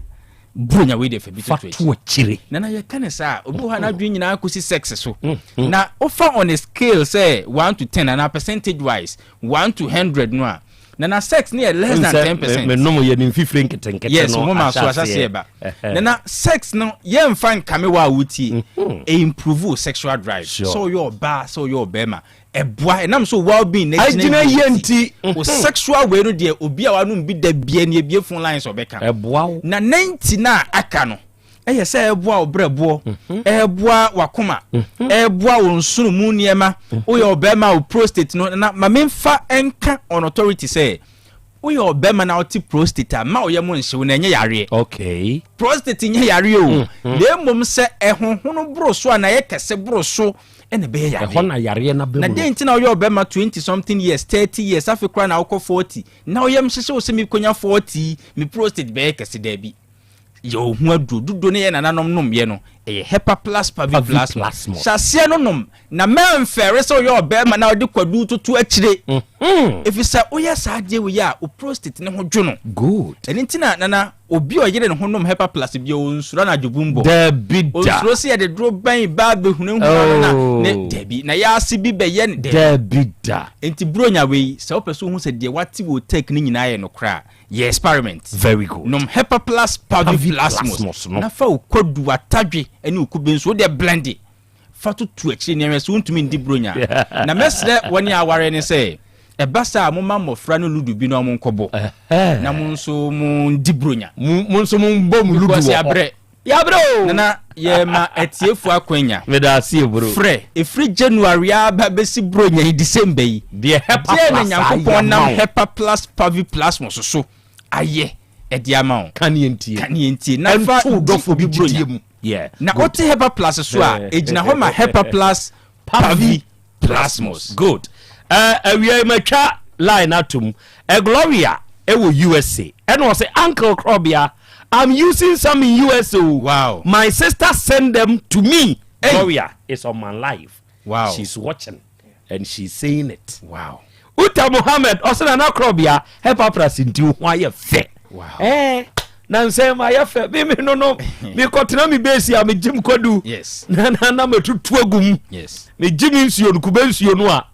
Buronya wei deɛ fa bi Fa toto to akyire. Nana yɛka ne saa obi wɔ hɔ a n'adwene nyinaa kɔsi sex so. Na wofa on a scale sɛ 1 to 10 anaa percentage wise 1 to 100 no a, Nana sex no yɛ less than 10 percent. Menom yɛ ne mfifire nketenkete yes, no moma so ahyɛseɛ ba. Nana sex no yɛmfa nkame wɔ a wotie. E improve wo sexual drive. Sure. Sɛ ɔyɛ ɔbaa sɛ ɔyɛ ɔbɛrima ɛboa ɛnam so well being na Agyina yie nti. O sexual wei no deɛ obi a wanom bi da bia ni ebie phone lines ɔbɛka. Ɛboa wo. Na 90 na aka no ɛyɛ sɛ ɛboa wo brɛboɔ, ɛboa wakoma, ɛboa wo nsono mu nneɛma. Woyɛ ɔbɛrima wo prostate no na ma memfa nka on authority sɛ woyɛ ɔbɛrima na wote prostate a ma woyɛ mo nhyew na ɛnyɛ yareɛ. Okay. Prostate nyɛ yareɛ o. Na mmom sɛ ɛhohono boro so a na ɛyɛ kɛse boro so ɛna ɛbɛyɛ yareɛ. Ɛhɔ na yareɛ no aba mu Na no. dɛn nti na woyɛ ɔbɛrima 20 something years, 30 years, afei koraa na wokɔ 40 na woyam hyehye wo sɛ mekɔnya 40 me prostate bɛyɛ kɛse? Daabi. Yɛ wo ho aduro dodo ne yɛ nananom nomyɛ no, ɛyɛ Hepa Plus Pavi Plasmos. Hyɛ aseɛ no nom na mɛmfɛre sɛ woyɛ ɔbɛrima na wode kwadu toto akyire. Ɛfiri sɛ woyɛ saa adeɛ wei a, wo prostate ne ho dwo no. Good. Ɛno nti na nana obi a ɔyere ne ho nom Hepa Plus bi ɔnsuro anadwo bumbɔ. Dabi da. Ɔnsuro sɛ yɛde duro bɛn ba bɛhunahuna no na Oh. ne dabi na yɛase bi bɛyɛ no dabi. Dabi da. Nti buronya wei sɛ wopɛ sɛ wohu sɛ deɛ wate wɔ tech no nyinaa yɛ nokorɛ a, yɛ experiment. Very good. Nom Hepa Plus Pavi Pavi Plasmos Plasmos no. na fa wo kwadu, w'atadwe ne wo kube nso wode blende fa toto akyire nneɛma sɛ wontumi ndi buronya. Na mɛsrɛ wɔne a aware ne sɛ ɛba saa a momma mmɔfra no ludu bi na wɔn nkɔbɔ na mo nso mo ndi buronya. Mo nso mo mbɔ mo ludu Because wɔ hɔ. yɛabrɛ. Yɛabrɛ o. Nana yɛma atiefo akwanya. Meda ase eburo. Frɛ ɛfiri January aba bɛsi buronya yi December yi. Deɛ Hepa Deɛ na Plus ayɛ Nyankopɔn ama nam wo. Hepa Plus Pavi Plasmos so ayɛ ɛde ama wo. Ka ne yɛntie. Ka ne yɛntie. Na fa Ɛnto wo dɔfo di bi buronya. gyidie mu. Yeah. Na Good. wote Hepa Plus so a, ɛgyina hɔ ma Hepa Plus Pavi Plasmos. Good. Awia yi matwa line atom. Gloria ɛwɔ USA. Ɛna ɔsɛ Uncle Krobia, I'm using some in USA. o. Wow. My sister send them to me. Hey. Gloria is on my live. Wow. She's watching and she's saying it. Wow. Uta Mohammed ɔsɛ Nana Krobia, Hepa Plus nti wo ho ayɛ fɛ. Wow. Na nsɛm ayɛ fɛ. Me no no mekɔtena me base a megye m kwadu. Yes. Na na na matutu agu mu. Yes. Megye me nsuo no kube nsuo no a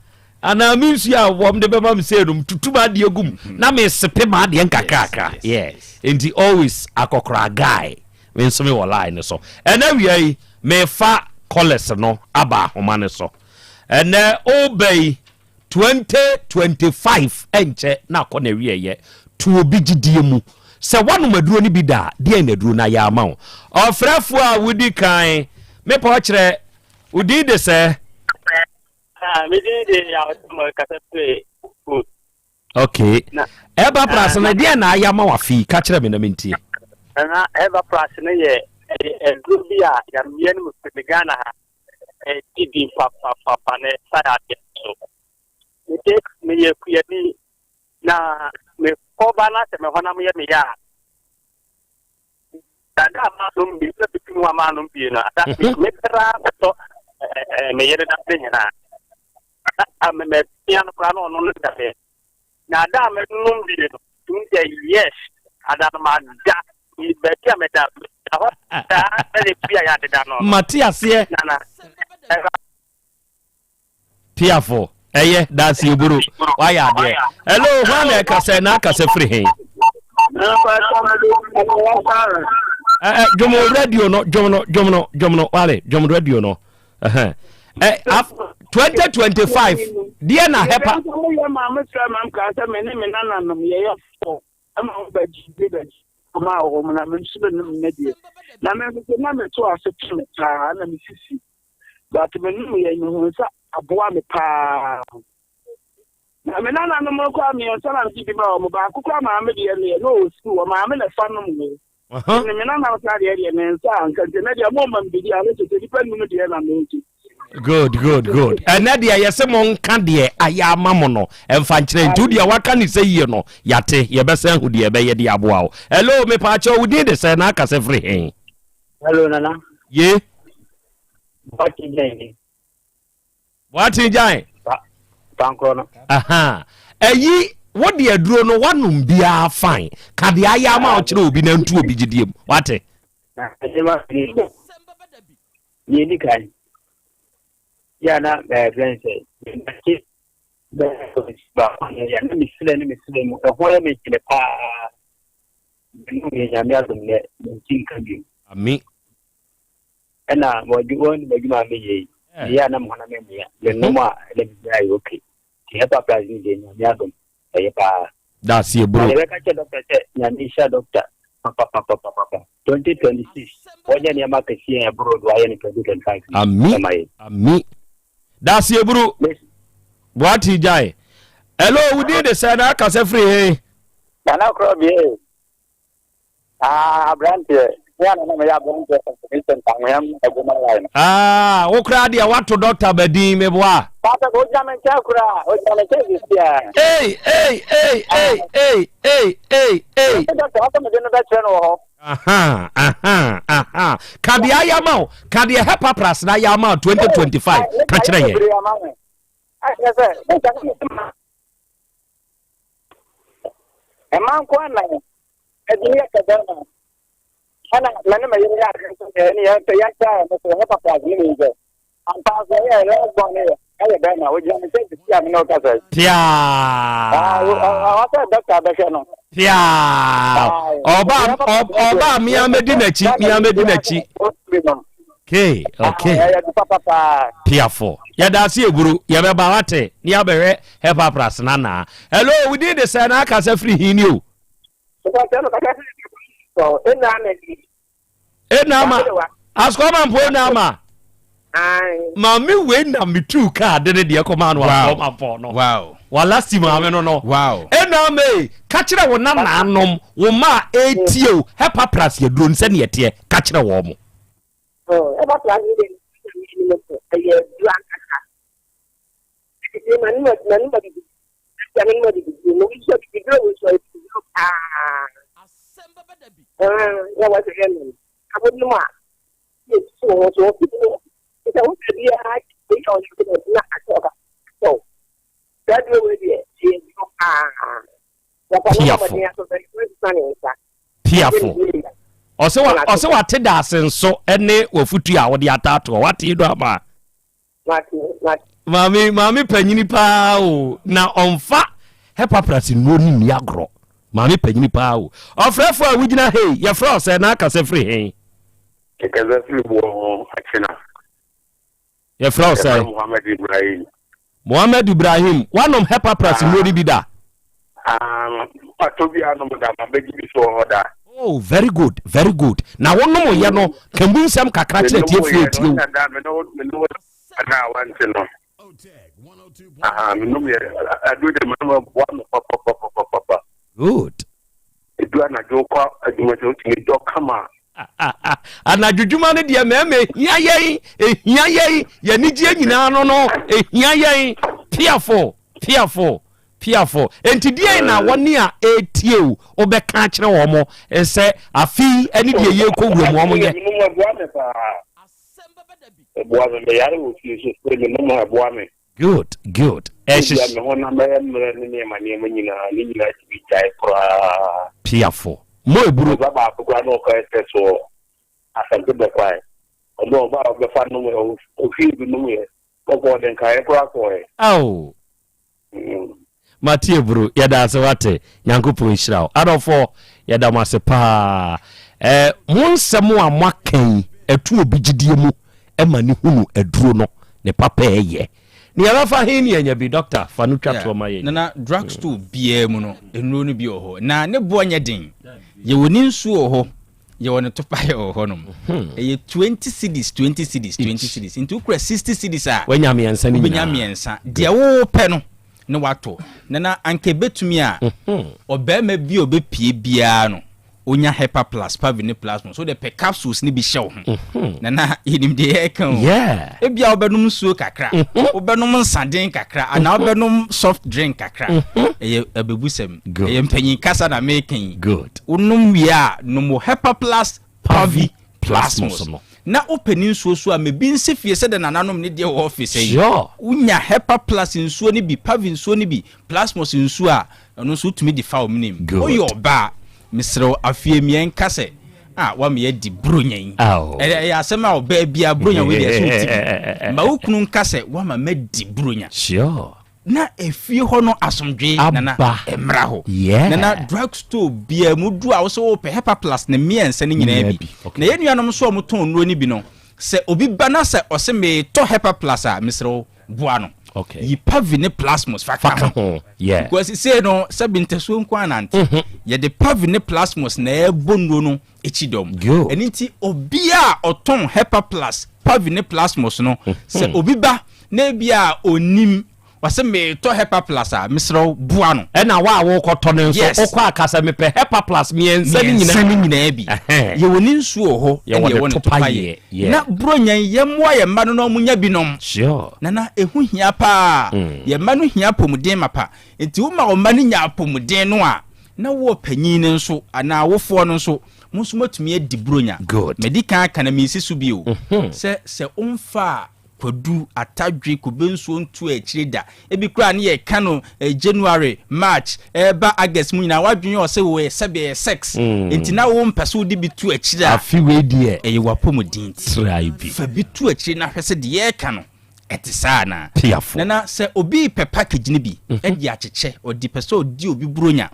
anaa me nsuo a wɔm de bɛma me sei no metutu m'adeɛ gu mu na mesepe m'adeɛ nkakrakra. Yeah. Nti always akɔkora guy. Me nso me wɔ line no so. Ɛnɛ wia yi mefa callers no aba ahoma no so. Ɛnɛ woba yi 2025 ɛnkyɛ na akɔ n'awieɛ. To obi gyidie mu. Sɛ woanom aduro no bi da a, deɛn na aduro no ayɛ ama wo? Ɔfrɛfoɔ a wodi kan, mepɛ ɔkyerɛ, wo din de sɛ? Ah, me din de Yaw kasa firi Good. Okay. Na Ɛba Plus no, na deɛn na ayɛ ama wo afei? Ka kyerɛ me na mentie. Na Ɛba Plus no yɛ ɛyɛ aduro bi a yameɛ no mu firi Ghana ha. Ɛdi di papapapa na ɛsa yadeɛ so. Mede meyɛ kuani na mekɔba na sɛ me honam yɛ me yɛ a, dada a maanom bi na bibi mu a maanom bie no ada mepɛra bɛtɔ me yere da bere nyinaa. Na mepia no koraa na ɔno no da me. Na ada a menom bie no, tumi sɛ yes, ada no mada baabi a meda meda hɔ saa sɛdeɛ bi a yɛadeda no no. Mate aseɛ. Nana, ɛba Piafo, ɛyɛ daase oburo, wayɛ adeɛ. Hello, hwan na ɛkasa na akasa firi he? Ɛ dwom radio no, dwom no, dwom no, dwom no, wale, dwom radio no. Ɛhɛn. Ɛ af 2025 deɛ na hɛpa. Yɛbɛn sɛ moyɛ maa me srɛ mam kaa sɛ me ne me nananom yɛyɛ fɔ ɛma wo bɛgye bi bɛgye ɔma wɔ mu na me nso menom ne deɛ na me nso so na meto ase to me paa na me sisi but menom yɛ mehu sɛ aboa me paa na me nananom no koraa mmiɛnsa na megye bi ma wɔn baako koraa maame deɛ no yɛ na ɔwɔ sukuu wɔ maame na ɛfa nom me ne me nana koraa deɛ deɛ me nsa anka nti ɛnɛ deɛ mo ma me biribi a ne kyɛ nipa num deɛ na me gye. Good, good, good. Ɛnɛ deɛ yɛsɛ mo nka deɛ ayɛ ama mo no ɛmfa nkyerɛ nti deɛ waka ne sɛ yie no yɛate yɛbɛsɛn ho deɛ ɛbɛyɛ de aboa wo. Hello, mepaakyɛ wo din de sɛ na aka sɛ firi he? Hello, Nana. Ye. Boakye Gyan ni. Boakye Gyan. Pankorɔ no. Aha. Ɛyi wo de aduro no wanom biara fine. Ka deɛ ayɛ ama wo kyerɛ obi na ntu obi gyidie mu. Wate? Na nneɛma pii bɔ. Deɛ ɛdi kan, yɛ a na ɛfrɛ no sɛ mekye bɛyɛ baako yɛ a na mesrɛ ne mesrɛ mu ɛho yɛ me kyerɛ paa. Menom yɛ nyame adom nɛ mente nka bio. Ami. Ɛna wɔn wɔn adwuma a meyɛ yi, meyɛ a na me honam mmea. Menom a ɛna biribiara yɛ okay. Nti hepa plus ne deɛ nyame adom ɛyɛ paa. Daseɛ bro. Na yɛbɛka kyerɛ doctor sɛ nyame nhyira doctor papapapapapa 2026 wɔnyɛ nneɛma akɛseɛ a ɛboro do ayɛ no 2025 yi Ami ɛma yɛn. ami. Daseɛ bro. Boate gyae. Hello, wo din de sɛn na akasa firi he? Nana Korɔbea. Ah, aberanteɛ. Me a na na meyɛ aberanteɛ Vincent Anweam Aguma line. Ah, wo koraa deɛ woato dɔkta badin meboa. Papa, ogyina me nkyɛn koraa, ogyina me nkyɛn sisi a. Ei, ei, ei, ei, ei, ei, ei, ei. Ɛsɛ dɔkta, wɔsɛ mede no bɛkyerɛ no wɔ hɔ. Aha, aha, aha. Ka deɛ ayɛ ama wo, ka deɛ hepapras na ayɛ ama wo 2025, ka kyerɛ yɛn. Ɛsɛ sɛ, Mmaa nko ara na ɛde yɛ sɛ bɛrima. Ɛna me ne me yere yɛ adwene sɛ ɛne yɛn sɛ yɛntra yɛn so yɛn papa ase ne sɛ ampa so ɛyɛ last born ne yɛ ɛyɛ bɛrima ogyina me nkyɛn sisi a me ne wo kasa yi. Piaa. Ɔsɛ dɔkta bɛhwɛ no. Piaa. Ɔba ɔba mia medi n'akyi mia medi n'akyi. Okay, okay. Piafo. Yɛda ase eburu yɛbɛba wate ne yɛabɛhwɛ hepapras na naa. Hello, wo din de sɛ na akasa firi hin ni o. Ena ama asukɔma mpo ena ama. Maame wei na metuu kaa de ne deɛ kɔmaa no asukɔma mpo no. Wow. Walasi maame no no. Wow. Ena ama e ka kyerɛ wo nananom wo ma a etie o hepapras yɛ duro nsɛ ne ɛteɛ ka kyerɛ wɔn mo. Ɛba saa no deɛ anim so ɛyɛ aduru ankasa. Ɛdi ma no ma no ma bibi. Ɛdi ma no ma bibi no nso bibi duro nso bibi duro paa. Ɛɛ yɛ wɔ sɛ yɛ no. Abo no mu a yɛ tutu wɔn so wɔn fi mu. Sɛ wɔn bɛ bi a yɛ ɔyɛ na atɔ ɔka atɔ. Saa duro wei deɛ ɛyɛ duro paa. Piafo. Piafo. Ɔsɛ wa ɔsɛ wate daase nso ɛne wafutu a wɔde ataatoɔ wate do ama. Maame maame panyini paa o na ɔnfa hepapras nnuro ne nni agorɔ maame panyini paa o ɔfrɛfo a wogyina hei yɛfrɛ ɔsɛ na akasa firi he. Yɛkasa firi boɔ ho akyena. Yɛfrɛ wo sɛn? Yɛfrɛ Mohammed Ibrahim. Mohammed Ibrahim, woanom Hepapras nnuro no bi da? Ah, matɔ bi anom da, mabɛgye bi so wɔ hɔ da. Oh, very good, very good. Na wonom yɛ no, ka mu nsɛm kakra kyerɛ atiefoɔ etie wo. Da, me ne wo, me ne wo na wante no. Aha, menom yɛ, aduro de menom ɛboa me papapapapapa. Good. Edu anadwo kɔ adwuma sɛ wotumi dɔ kama. Anadwo dwuma no deɛ mɛɛma ehia yɛn, ehia yɛn, yɛn anigyeɛ nyinaa no no, ehia yɛn. Piafo, piafo, piafo. Enti deɛ na wɔne a etie o, wobɛka akyerɛ wɔn sɛ afi ɛne deɛ yɛrekɔ wura mu wɔn yɛ. Menom ɛboa me paa. Ɛboa me, meyare wɔ fie so, menom ɛboa me. Good, good. Ɛhyehyɛ. Ebia me honam bɛyɛ mmerɛ ne nneɛma nneɛma nyinaa, ne nyinaa tumi gyae koraa. Piafo. Mo eburu. Me ba baako koraa na ɔkɔ SS wɔ Asante Bɛkwae. Ɔno ɔba a ɔbɛfa nom ɛ, ɔhwie bi nom yɛ. Ɔkɔ ɔde nkaeɛ koraa kɔɔɛ. Ao. Mate aburo, yɛda ase wate. Nyankopɔn nhyira wo. Adɔfoɔ, yɛda mo ase paa. Eh, mo nsɛm a moaka yi, ɛto obi gyidie mu ma ne hunu aduro no, ne papa ɛyɛ. Ne yɛbɛfa he ne yɛanya bi? Doctor, fa no twa toɔ ma yɛn. Nana, drug store biara mu no, nnuro no bi wɔ hɔ. Na ne boɔ nyɛ den. Yɛwɔ ne nsuo wɔ hɔ. Yɛwɔ ne topaeɛ wɔ hɔnom. Ɛyɛ 20 cedis, 20 cedis, 20 cedis. Nti wokura 60 cedis a, Wanya mmiɛnsa no wobɛnya nyinaa. mmiɛnsa. Deɛ wopɛ no na watɔ. Nana, anka ɛbɛtumi a, ɔbarima bi a ɔbɛpie biara no, ɔnya Hepa Plus, Pavi ne Plasmos. Wode pɛ capsules no bi hyɛ wo ho. Nana, yɛnim deɛ yɛreka o. Ebia wobɛnom nsuo kakra, wobɛnom nsaden kakra, anaa wobɛnom soft drink kakra. Ɛyɛ abɛbusɛm. Ɛyɛ mpanyin kasa na meka yi. Wonom wie a, nom wo Hepa Plus, Pavi, Plasmos no. Na wopɛ ne nsuo so a, ma bi nsi fie sɛdeɛ nananom ne deɛ wɔ office yi. Wonya Hepa Plus nsuo no bi, Pavi nsuo no bi, Plasmos nsuo a, ɛno nso wotumi de fa wo menem. Woyɛ ɔbaa a, mesrɛ wo, afei mmiɛ nka sɛ, A wama yɛadi Buronya yi. Ɛyɛ asɛm a ɔbaa biara Buronya wei deɛ ɛsɛ ɔti bi. Ma wo kunu nka sɛ wama madi Buronya. Sure. Na efie hɔ no asomdwee nana mmra hɔ. Yeah. Nana drug store biara mu du a wosɛ wopɛ Hepa Plus ne mmiɛnsa no nyinaa bi. Na yɛn nuanom nso a wɔtɔn nnuro no bi no, sɛ obi ba na sɛ ɔse meretɔ Hepa Plus a, mesrɛ wo boa no. Okay. Yi Pavi ne Plasmos fa ka ho. Yeah. Because sei no sɛbi ntasuo nko anante. Mm -hmm. Yɛde Pavi ne Plasmos na ɛbɔ nnuro no akyi dɔm. Ɛno nti obi a ɔtɔn Hepa Plus, Pavi ne Plasmos no, mm -hmm. sɛ obi ba na ebi a onim wɔsɛ meretɔ Hepa Plus a, mesrɛ wo boa no. Ɛna wo a wokɔtɔ no nso, Yes. wokɔ a ka sɛ mepɛ Hepa Plus mmiɛnsa no nyinaa. Mmiɛnsa no nyinaa bi. Yɛwɔ ne nsuo wɔ hɔ, ɛna Yɛwɔ ne yɛwɔ ne topa topa yɛ. yɛ. Yeah. Na Buronya yi, yɛmmoa yɛn mma no na wɔnya bi nom. Sure. Nana, ɛho hia paa. Yɛn mma no hia apɔmuden mapa. Nti woma wo mma no nya apɔmuden no a, na wo ɔpanyin no nso, anaa awofoɔ no nso, mo nso moatumi adi Buronya. Good. Madi kan aka na mensi so bio, sɛ sɛ womfaa Kwadu, atadwe, kube nsuo nto akyire da. Ebi koraa ne yɛka no January, March, ɛreba August mu nyinaa w'adwene yɛ ɔsɛ wɔ sɛbi ɛyɛ sex. Nti na wo mpɛ sɛ wode bi to akyire a. Afe wei deɛ. Ɛyɛ w'apɔmuden nti. Try bi. Fa bi to akyire na hwɛ sɛ deɛ yɛreka no ɛte saa anaa. Piafo. Nana sɛ obi repɛ package no bi de akyekyɛ, ɔde pɛ sɛ ɔdi obi buronya.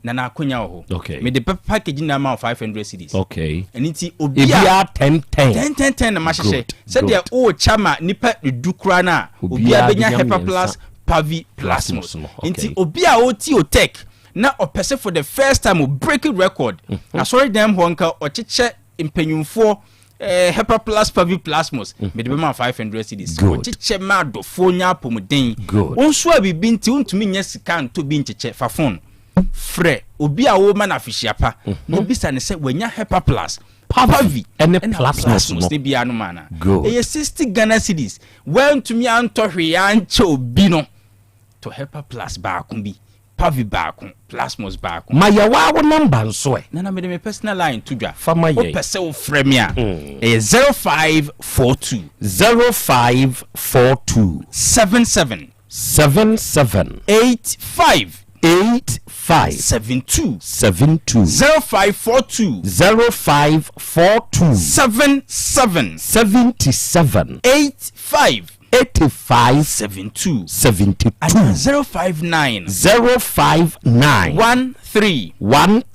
Na na akonya wɔ hɔ. Okay. Mede pɛ package nyinaa ma wo 500 cedis. Okay. Ɛno nti obi a. Ebiara 10 10. 10 10 10 na mahyehyɛ. Good. Sɛdeɛ worekyɛ ma nipa du koraa no a, obiara bɛnya Obiara Hepa Plus, Pavi Plasmos. No. Okay. Nti obi a ɔretie Otec na ɔpɛ sɛ for the first time o break record. Mm -hmm. Asɔre dan hɔ nka ɔkyekyɛ mpanyinfoɔ eh, Hepa Plus Pavi Plasmos. Mm -hmm. Mede bɛma 500 cedis. Good. Ɔkyekyɛ ma adɔfoɔ nya apɔmuden. Good. Wo nso a biribi nti wontumi nya sika ntɔ bi nkyekyɛ fa phone. Frɛ obi a worema no afehyia pa na bisa no sɛ wanya Hepa Plus, Pavi ɛne ɛna Plasmos no. Plasmos ne bi anom anaa. Good. Ɛyɛ 60 Ghana cedis. Woantumi antɔ hwee ankyɛ obi no, tɔ Hepa Plus baako bi, Pavi baako, Plasmos baako. Ma yɛ waa wo number nso ɛ. Nana mede me personal line to dwa. Fa ma yɛn. Wopɛ sɛ wofrɛ me a, ɛyɛ 0542. 0542. 77. 77. 85. 85. 72. 72. 0542. 0542. 77. 77. 85. 85. 72. 72. Anaa 059. 059. 13.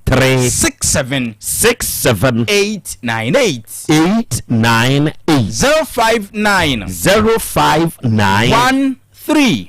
13. 67. 67. 898. 898. 059. 059. 13.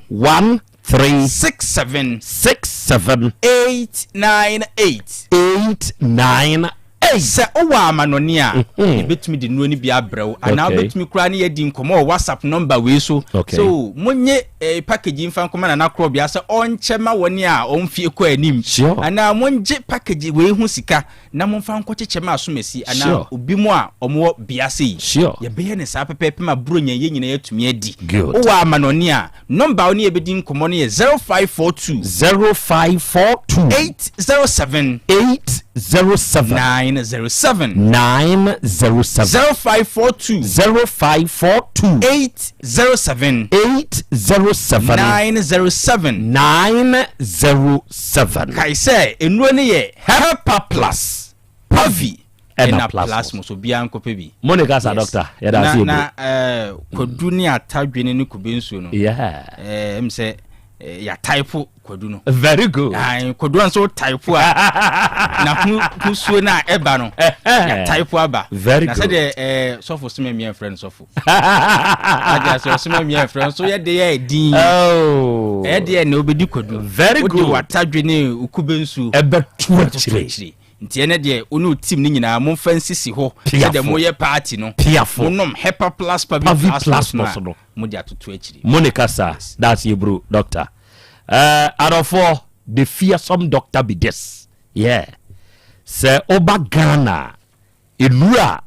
13. 67. 67. 898. 898. Sɛ wowɔ amanɔne a, yɛbɛtumi de nnuro no bi abrɛ wo, anaa wobɛtumi koraa ne yɛadi nkɔmmɔ wɔ WhatsApp nɔmba wei so. Okay. So monye eh, package yi mfa nkɔma Nana Korɔbea sɛ ɔnkyɛ ma wɔn a wɔn mfie kɔ anim. Sure. Anaa mongye package wei ho sika na momfa nkɔkyekyɛ ma asomasi anaa Sure. obi mu a wɔwɔ bea sei. Sure. Yɛbɛyɛ no saa pɛpɛɛpɛ ma Buronya yɛn nyinaa yɛatumi adi. Good. Wowɔ amanɔne a, nɔmba a wo ne yɛbɛdi nkɔmmɔ no yɛ 0542. 0542. 807. 807. 907. 907. 0542. 0542. 807. 807. 907. 907. Kae sɛ nnuro no yɛ Hepa Plus, Pavi Ɛna ɛna Plasmos. Plasmos. Obiara nkɔpɛ bi. Mo ne kasa Yes. doctor yɛda Na ase na ebro. eh, kwadu ne atadwene ne kube nsuo no. Yeah. Eh, ɛm sɛ eh, yɛataipo kwadu no. Very good. Ae, kwadu a nso taipo a na ho husuo no a ɛba no yɛataipo aba. Very Na good. sɛdeɛ eh, sɔfo soma mmea mfrɛ no sɔfo. Ade ase ɔsoma mmea mfrɛ nso yɛ de yɛ din. Oh. Ɛyɛ deɛ na wobɛdi kwadu. Very Wode good. w'atadwe ne kube nsuo. Ɛbɛto Ɛbɛto akyire. Nti ɛnɛ deɛ wo ne wo team no nyinaa momfa nsisi hɔ Piafo. sɛdeɛ moyɛ party no. Piafo. Monom Hepa Plus Pavi Pavi Plasmos no Plasmos a no. mode atoto akyiri. Mo ne kasa that's Ebro doctor. Uh, adɔfoɔ the fearsome doctor be this. Yeah. Sɛ woba Ghana nnuru a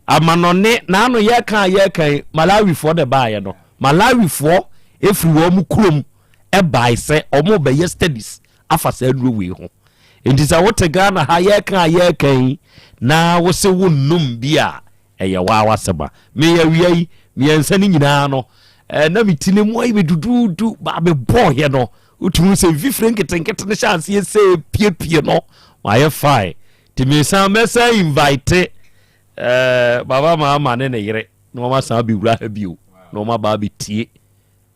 amanɔne n'ano yɛka a yɛka yi Malawifoɔ na ɛbaeɛ no. Malawifoɔ ɛfiri wɔn mu kurom ɛbae sɛ wɔn bɛyɛ studies afa saa nnuro wei ho. Nti sɛ wote Ghana ha yɛka a yɛka yi na wose wonnom bi a ɛyɛ waa w'asɛm a. Me awia yi mmiɛnsa no nyinaa no eh, na me ti no mu ayɛ me duduudu baa mebɔɔyɛ no wotumi sɛ mfifire nketenkete no hyɛ aseɛ sɛ piepie no mayɛ fine. Nti mesan mɛsan invite eh, Baba Mahama ne ne yere na wɔn asan abɛwura ha bio na wɔn aba abɛtie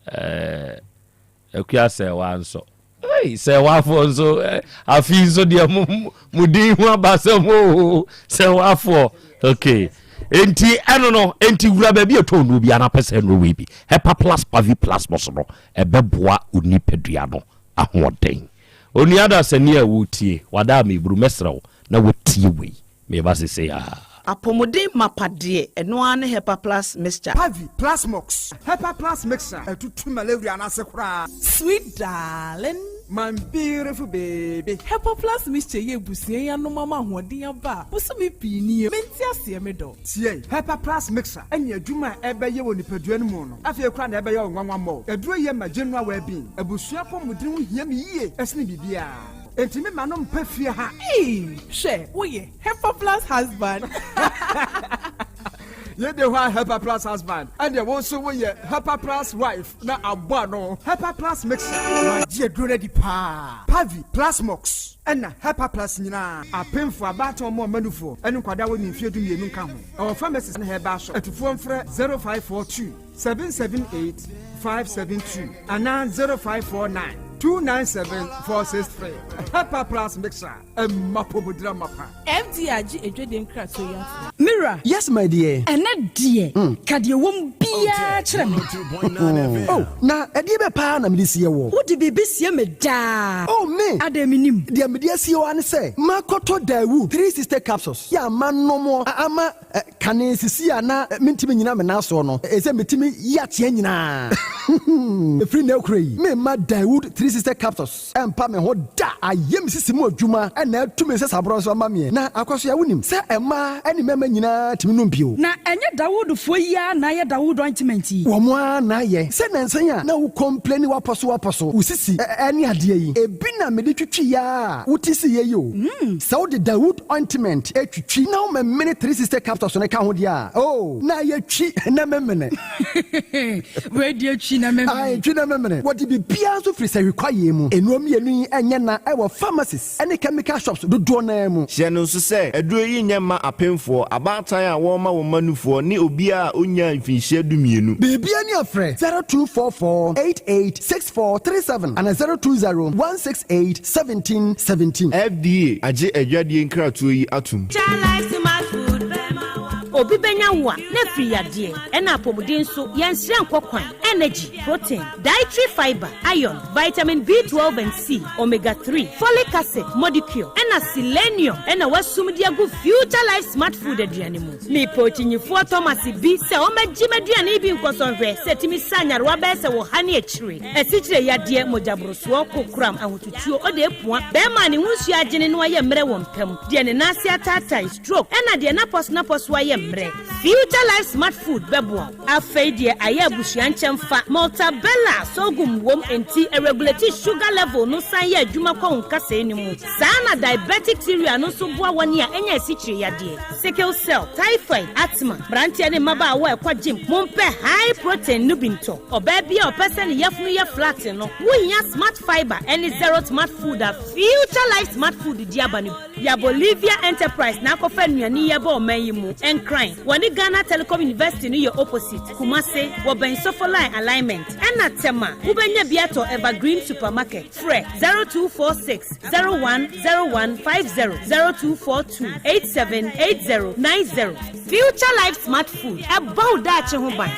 eh, Akua Sɛwa nso. Hey, Sɛwafoɔ nso eh, afi nso deɛ mo mo din ho abasɛm o Sɛwafoɔ okay. Enti ɛno no enti wura baabi a ɛtɔn nnuro bi anapɛ sɛ nnuro wei bi Hepa plus Pavi plus bɔ so no ɛbɛboa onipadua no ahoɔden. Onua dasani a woretie, wada a mereburu, mɛsrɛ wo na woatie wei. Mereba seesei ara. Apɔmuden mapa deɛ, ɛno ara ne Hepa Plus Mixture. Pavi, Plasmox, Hepa Plus Mixture, ɛtutu malaria no ase koraa. Sweet darling. My beautiful baby. Hepa Plus Mixture yi abusua yi anom ama ahoɔden aba a bosome pii nie, mente aseɛ me dɔ. Tie, Hepa Plus Mixture ne adwuma a ɛbɛyɛ wɔ nipadua no mu no, afei koraa na ɛbɛyɛ wo nwanwa mmɔɔ. Aduro yi yɛ ma general well-being. Abusua apɔmuden ho hia me yie sene biribiara. Enti me ma no mpɛ fie ha. Eii hwɛ woyɛ Hepa plus husband. Yei de hɔ a Hepa plus husband ɛneɛ wo nso woyɛ Hepa plus wife na abɔ ano. Hepa plus mixture magye aduro no adi paa. Pavi, Plasmox ɛna Hepa plus nyinaa. Apemfoɔ, abaatan ɔmo ɔma nufoɔ ɛne nkwadaa a wɔnni mfeɛ 12 nka ho. Ɛwɔ pharmacies ne herbal shop. Atufoɔ mfrɛ 0542 778 572 anaa 0549 297 463. Hepa Plus Mixture, ɛma apɔmuden amapa. FDA agye adwadie nkratoɔ yi atom. Me wura. Yes my dear. Ɛnnɛ deɛ, ka deɛ ɛwɔ mu biara kyerɛ me. Oh, na ɛdeɛ bɛ paa na mede sie woɔ? Wode biribi sie me daa. Oh, me! Adɛn mennim? Deɛ mede asie wo ara ne sɛ, makɔtɔ Daewoo 360 capsules yɛ a manom ama Kane sisi a na mentumi nnyina me nan soɔ no, ɛsɛ metumi yi ateɛ nyinaa. Ɛfiri nnɛ rekora yi, meremma Daewoo 360 Capsules mpa me ho da. Ayɛ me sisi mu adwuma na atu me nsasaborɔ nso ama meɛ. Na Akwasoa, wonim sɛ mmaa ne mmarima nyinaa tumi nom bio. Na ɛnyɛ Dawoodfoɔ yi ara na ayɛ Dawood ointment yi? Wɔn ara na ayɛ. Sɛ nnansa yi a na wo complaini w'apɔso w'apɔso, wo sisi ne adeɛ yi, ebi na mede twitwiiɛ ara a wote siiɛ yi o. Sɛ wode Dawood ointment twitwi na wo memene 360 capsules no ka ho deɛ a, oh, na ayɛ twi na memene. Wei deɛ twi na memene. Ae, twi na memene. Wɔde biribiara nso firi sahwi kwaeɛ mu. Nnuro mmienu yi nyɛ na wɔ pharmacies ne chemical shops dodoɔ no ara mu. Hyɛ no nso sɛ, aduro yi nyɛ mma apemfoɔ, abaatan a wɔrema wɔn mma nufoɔ, ne obiara a ɔnnyaa mfinhyia dumienu. Biribiara ni a frɛ 0244 88 6437 anaa 020 168 1717. FDA agye adwadie nkratoɔ yi atom. Obi bɛnya wo a, na afiri yadeɛ, ɛna apɔmuden nso, yɛnsrɛ nkɔ kwan, energy, protein, dietary fibre, iron, vitamin B12 and C, omega 3, folic acid, modicure, ɛna selenium ɛna wasum de agu Future Life Smart Food aduane mu. Mepɛ okyinyifoɔ Thomas bi sɛ ɔmmɛgye m'aduane yi bi nkɔsɔ nhwɛ sɛ ɛtumi sa nyarewa bɛyɛ sɛ wɔ ha ne akyire, asikyire yadeɛ, mogyaborosoɔ, kokoram, ahotutuo, ɔde apua, bɛrima a ne ho nsuo agyene na wayɛ mmerɛ wɔ mpa mu, deɛ ne nan ase ataatae, stroke, ɛna deɛ n'apɔsonapɔso ayɛ mmerɛ. Future Life Smart Food bɛboa wo. Afei deɛ ayɛ abusua nkyɛmfa, Maltabella sorghum wom enti ɛregulate sugar level no san yɛ adwuma kɔ wo nkasɛɛ no mu. Saa ara na diabetic cereal no nso boa wɔn a anya asikyire yadeɛ, sickle cell, typhoid, asthma. Mmeranteɛ ne mmabaawa a ɛkɔ gym, mompɛ high protein no bi ntɔ. Ɔbaa bi a ɔpɛ sɛ ne yafunu yɛ flat no, wohia Smart Fibre ne Zero Smart Food a Future Life Smart Food de aba no bi. Ya Bolivia Enterprise na akɔfa nnuane yi aba ɔman yi mu. Nkran, wɔne Ghana Telecom University no yɛ opposite. Kumase, wɔbɛn Sofoline Alignment. Ɛna Tema, wobɛnya bi atɔ Evergreen Supermarket. Frɛ 0246 01 01 50, 0242 87 80 90. Future Life Smart Food, ɛbɔ wo daakye ho ban.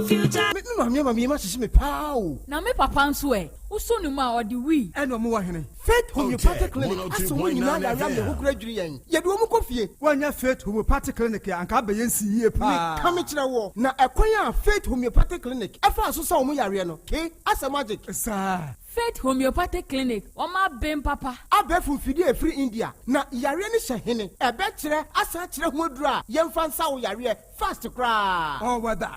Me maame ama me yam ahyehye me paa o. Na me papa nso ɛ? Wosɔ ne mu a, ɔde wii. Ɛna ɔmo wɔ hene? Faith Homeopathic Clinic asa wɔn nyinaa yare ama ɛho kura dwiri yɛn. Yɛde wɔn kɔ fie. Woannya Faith Homeopathic Clinic a, anka abɛyɛ nsi yie paa. Meka mekyerɛ woɔ, na ɛkwan a Faith Homeopathic Clinic faa so sa wɔn yareɛ no, ke, asɛ magic. Saa. Faith Homeopathic Clinic, wɔn aben papa. Abɛɛfo mfidie a ɛfiri India, na yareɛ no hyɛ hene? Ɛbɛkyerɛ asan akyerɛ ho aduro a yɛmfa nsa wo yareɛ fast koraa. All weather.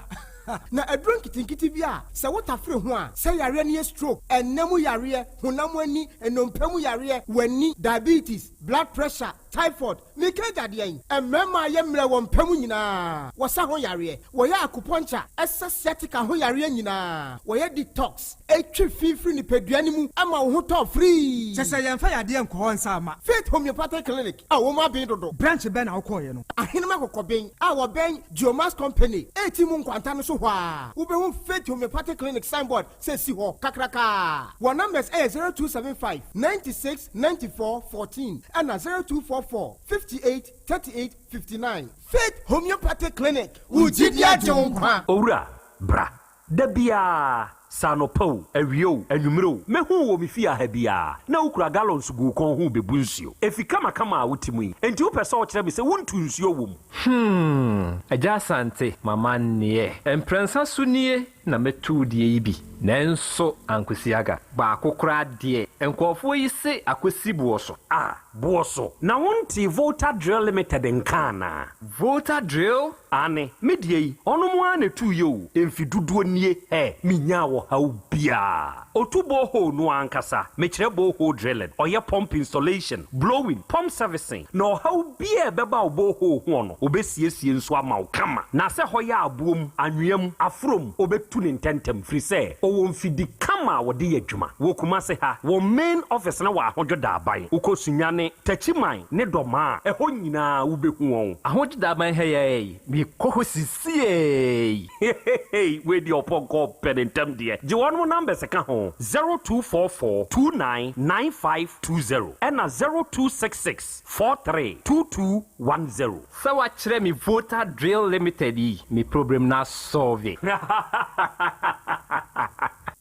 Na aduro nketenkete bi a sɛ wotafere ho a, sɛ yareɛ no yɛ stroke, ɛnna mu yareɛ, honam ani, nnompe mu yareɛ, w'ani, diabetes. Blood pressure, typhoid, meka agya deɛn? Mmarima a yɛ mmerɛ wɔ mpa mu nyinaa, wɔsa ho yareɛ, wɔyɛ acupuncture, ɛsa sciatica ho yareɛ nyinaa, wɔyɛ detox, ɛtwe fi firi nipadua no mu ma wo ho tɔ firii. Kyɛ sɛ yɛmfa yadeɛ nkɔ hɔ nsa mma. Faith Homeopathic Clinic a wɔn aben dodo. Branch bɛn na wokɔeɛ no? Ahenem Akokɔben a wɔbɛn Geomax Company ɛreti mu nkwanta no so hɔ ara, wobɛhu Faith Homeopathic Clinic signboard sɛ ɛsi hɔ kakraka. Wɔn numbers yɛ 0275 96 94 14 ɛna 0244 58 38 59. Faith Homeopathic Clinic, wo gyidi agye wo nkwa. Owura, bra. Da biara, sɛ anɔpa o, awia o, anwummere o, mɛhu wo wɔ me fie ha biara, na wokura gallons gu wo kɔn ho rebebu nsuo. Efi kamakama a wote mu yi, enti wopɛ sɛ wokyerɛ me sɛ wontu nsuo wɔ mu? Hmm, Agya Asante, m'amanneɛ. Mprɛnsa so nie na mɛtu wo deɛ yi bi, nanso ankosi aga. Baako koraa deɛ, nkurɔfoɔ yi se akɔsi boɔ so. Ah, boɔ so? Na wontee Volta Drill Limited nka anaa? Volta Drill? Aane, me deɛ yi, ɔnom ara na ɛtuiɛ o, mfe dodoɔ nie, hɛ, menyaa ɔhaw biara. Ɔtu borehole no ankasa, mekyerɛ borehole drilling, ɔyɛ pump installation, blowing, pump servicing, na ɔhaw biara a ɛbɛba wo borehole hoɔ no, ɔbɛsiesie nso ama wo kama. Na sɛ hɔ yɛ aboɔ mu, anwea mu, aforɔ mu, ɔbɛtu no ntɛntɛm, firi sɛ ɔwɔ mfidi kama a wɔde yɛ adwuma. Wɔ Kumase ha, wɔn main office no wɔ Ahodwo Daaban. Wokɔ Sunyani, Techiman ne Dɔmaa a, ɛhɔ nyinaa wobɛhu wɔn. Ahodwo Daaban ha yi ara yi, mekɔ hɔ sisiei. Heheheey wei deɛ ɔpɔnkɔ pɛ ne ntɛm deɛ gye wɔnom numbers ka ho 0244 29 9520 ɛna 0266 43 2210. Sɛ wakyerɛ me Volta Drill Limited yi me problem no asɔlve.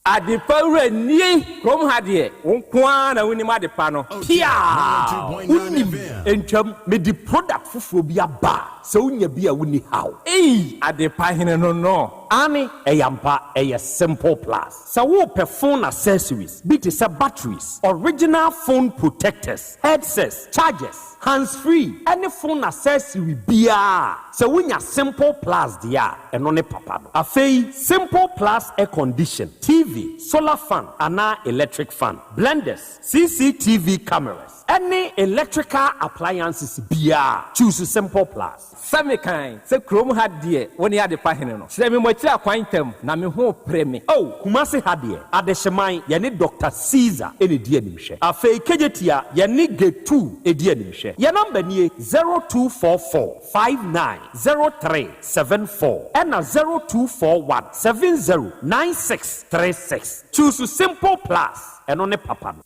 Adepa wura nie kurom ha deɛ wo nko ara na wonim adepa no. Piaa! Wonim ntwam mede product foforɔ bi aba a sɛ wonya bi a wonni haw. Ei! Adepa hene no no. Aane ɛyɛ ampa ɛyɛ simple plus. Sɛ worepɛ phone accessories bi te sɛ batteries, original phone protectors, headsets, chargers, hands free ɛne phone accessory biara a, sɛ wonya simple plus deɛ a ɛno ne papa no. Afei simple plus air condition, TV, solar fan anaa electric fan, blenders, CCTV cameras ɛne electrical appliances biara a, choose simple plus. Sɛ mekan sɛ kurom ha deɛ wo ne adepa hene no. Kyerɛ me mo akyiri akwan ntɛm na me ho repere me. Oh, Kumasi ha deɛ, Adehyeman, yɛne Doctor Caesar na ɛdi animhwɛ. Afei Kejetia, yɛne Getu di animhwɛ. Yɛn number nie, 0244 59 03 74 ɛna 0241 70 96 36. Choose Simple Plus, ɛno ne papa no.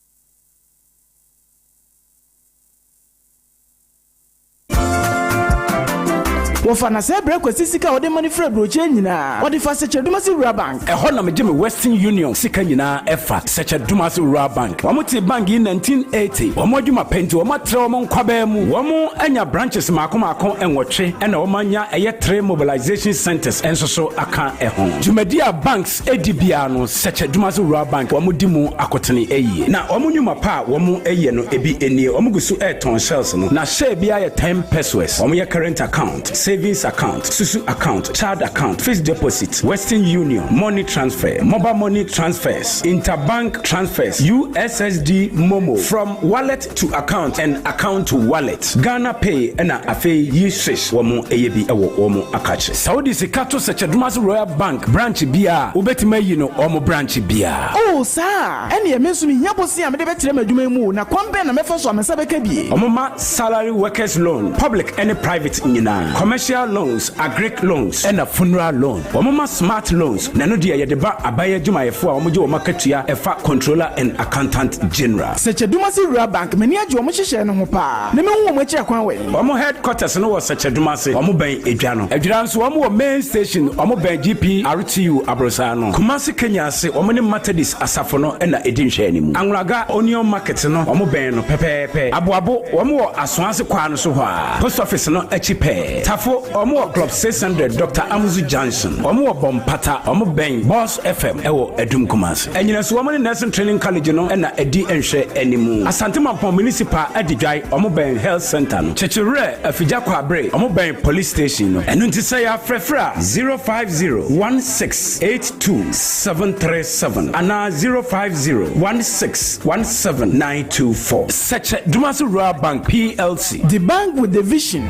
Wɔfa na sɛ brɛ Kwasi sika a ɔde ma no firi aburokyire nyinaa, ɔde fa Sɛkyɛ-Dumasi Rural Bank. Ɛhɔ na megye me Western Union sika nyinaa ɛfa, Sɛkyɛ-Dumasi Rural Bank. Wɔn tee bank yi 1980. Wɔn adwuma pɛ nti wɔn atrɛ wɔn nkwabaa mu. Wɔn anya branches maako maako nwɔtwe ɛna wɔn anya ɛyɛ three mobilization centers nso so aka ɛho. Dwumadi a banks di biara no, Sɛkyɛ Dumase Rural Bank wɔn di mu akotene yie. Na wɔn nnwuma pa a wɔn yɛ no ebi nie, wɔn gu so retɔn shells no, na share biara yɛ ten pesewas. Wɔn yɛ current account, savings account, susu account, child account, fixed deposit, western union, money transfer, mobile money transfers, interbank transfers, USSD momo, from wallet to account and account to wallet, Ghana pay ɛna afei yi swish wɔn yɛ bi wɔ wɔn akakye. Sɛ wode sika to Sɛkyɛdomase Royal Bank branch biara a, wobɛtumi ayi no wɔn branch biara. Oh, saa a? Ɛnneɛ me nso mehia bosea a mede bɛtrɛ m'adwuma yi mu o, na kwan bɛn na mɛfa so a me nsa bɛka bi? Wɔma salary workers loan, public ne private nyinaa, commercial loans, agric loans, ɛna funeral loan. Wɔma smart loans, na ɛno deɛ yɛde ba aban adwumayɛfoɔ a wɔgye wɔn akatua ɛfa Controller and Accountant General. Sɛkyɛdumase Rural Bank, m'ani agye wɔn nhyehyɛe no ho paa, na mehu wɔn akyiri akwan wɔ he? Wɔn headquarters no wɔ Sɛkyɛdumase, wɔn bɛn Edwa no. Adwira nso wɔn wɔ main station, wɔn bɛn GPRTU aborosan no. Kumasi Kenya ase, wɔn ne Methodist asafo no na edi nhwɛanimu. Anwulaga Onion Market no, wɔn bɛn no pɛpɛɛpɛ. Aboabo, wɔn wɔ Asoase kwaa no so hɔ ara, post office no akyi pɛɛ. Tafo. Tafo, wɔn wɔ Club 600 Doctor Amuzu Junction. Wɔn wɔ Bompata, wɔn bɛn Boss FM ɛwɔ Adum Kumasi. Anyinaso wɔn ne Nursing Training College no na ɛdi nhwɛ animu. Asante Mampong Municipal Adidwae, wɔn bɛn Health Centre no. Kyekyewerɛ, Afigya Kwabre, wɔn bɛn Police Station no. Ɛno nti sɛ yɛafrɛfrɛ a, 050 1682 737 anaa 050 1617 924. Sɛkyɛ Dumasi Rural Bank PLC. The bank with the vision.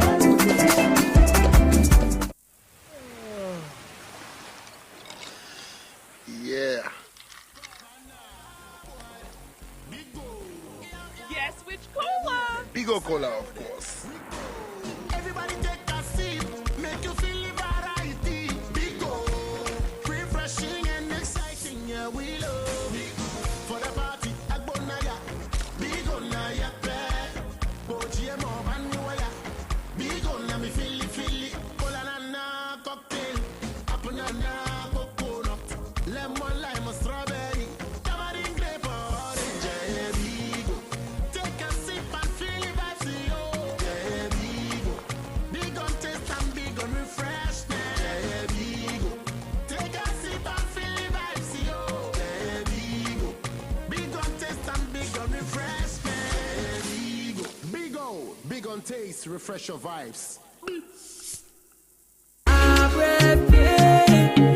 Yeah. Guess which cola? Bigo Cola, of course. Everybody take a sip, make you feel the variety. Bigo, refreshing and exciting, yeah, we love. Bigo, for the party, Agbonaya. Bigo na ya pe, Boji mo banuaya. Bigo na mi fili fili, cola na na cocktail, apple na na coconut, lemon lime strawberry, tamarind grape orange, yeah, Bigo. Take a sip and feel the vibes, yo. Yeah, Bigo. Big on taste and big on refreshment. Yeah, Bigo. Take a sip and feel the vibes, yo. Yeah, Bigo. Big on taste and big on refreshment. Yeah, Bigo. Big O, big on taste, refresh your vibes.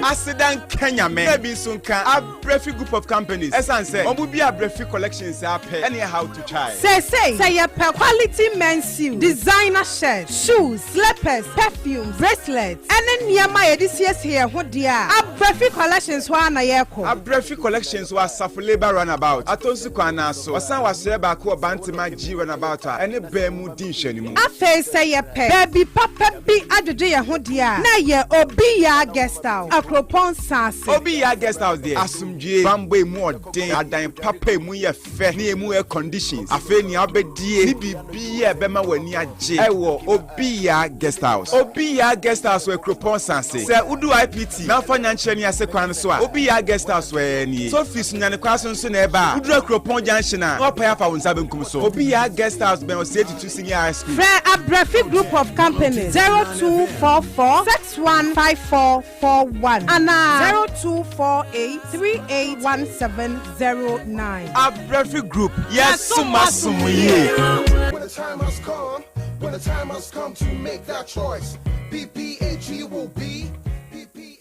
Aseda nka Nyame na bi nso nka Abrɛfi group of companies ɛsan sɛ wɔn bi Abrɛfi collections a pɛ ɛne how to try. Seesei sɛ yɛpɛ quality men's suit, designer shirt, shoes, slippers, perfumes, bracelets, ɛne nneɛma a yɛde siesie yɛn ho deɛ a, Abrɛfi Collections hɔ ara na yɛkɔ. Abrɛfi Collections wɔ Asafo Labour Runabout, Atonsu kwan no ara so. Ɔsan wɔ asoɛeɛ baako wɔ Bantama G Runabout a ɛne bɛn mu di nhwɛanimu. Afei sɛ yɛpɛ baabi papa bi adwedwe yɛn ho deɛ a, na ɛyɛ Obi Yaa Guest House, Akuropɔn Nsaase. Obi Yaa Guest House deɛ, asomdwoeɛ, bammɔ a emu ɔden, adan papa a emu yɛ fɛ ne emu air conditions. Afei nea wobɛdie ne biribiara a ɛbɛma w'ani agye wɔ Obi Yaa Guest House. Obi Yaa Guest House wɔ Akuropɔn Nsaase. Sɛ wodu IPT na wofa Nyankyerɛ ne ase kwan no so a, Obi Yaa Guest House wɔ ɛɛ nie. Sɛ wofi Sunyani kwan so nso na ɛreba a, woduru Akuropɔn Junction a, na woapae afa wo nsa benkum so. Obi Yaa Guest House bɛn Osei Tutu Senior High School. Frɛ Abrafi Group of Companies 0244 615441 anaa 0248 381709. Abrafi Group, yɛsom asom yie. When the time has come, when the time has come to make that choice, PPAG will be.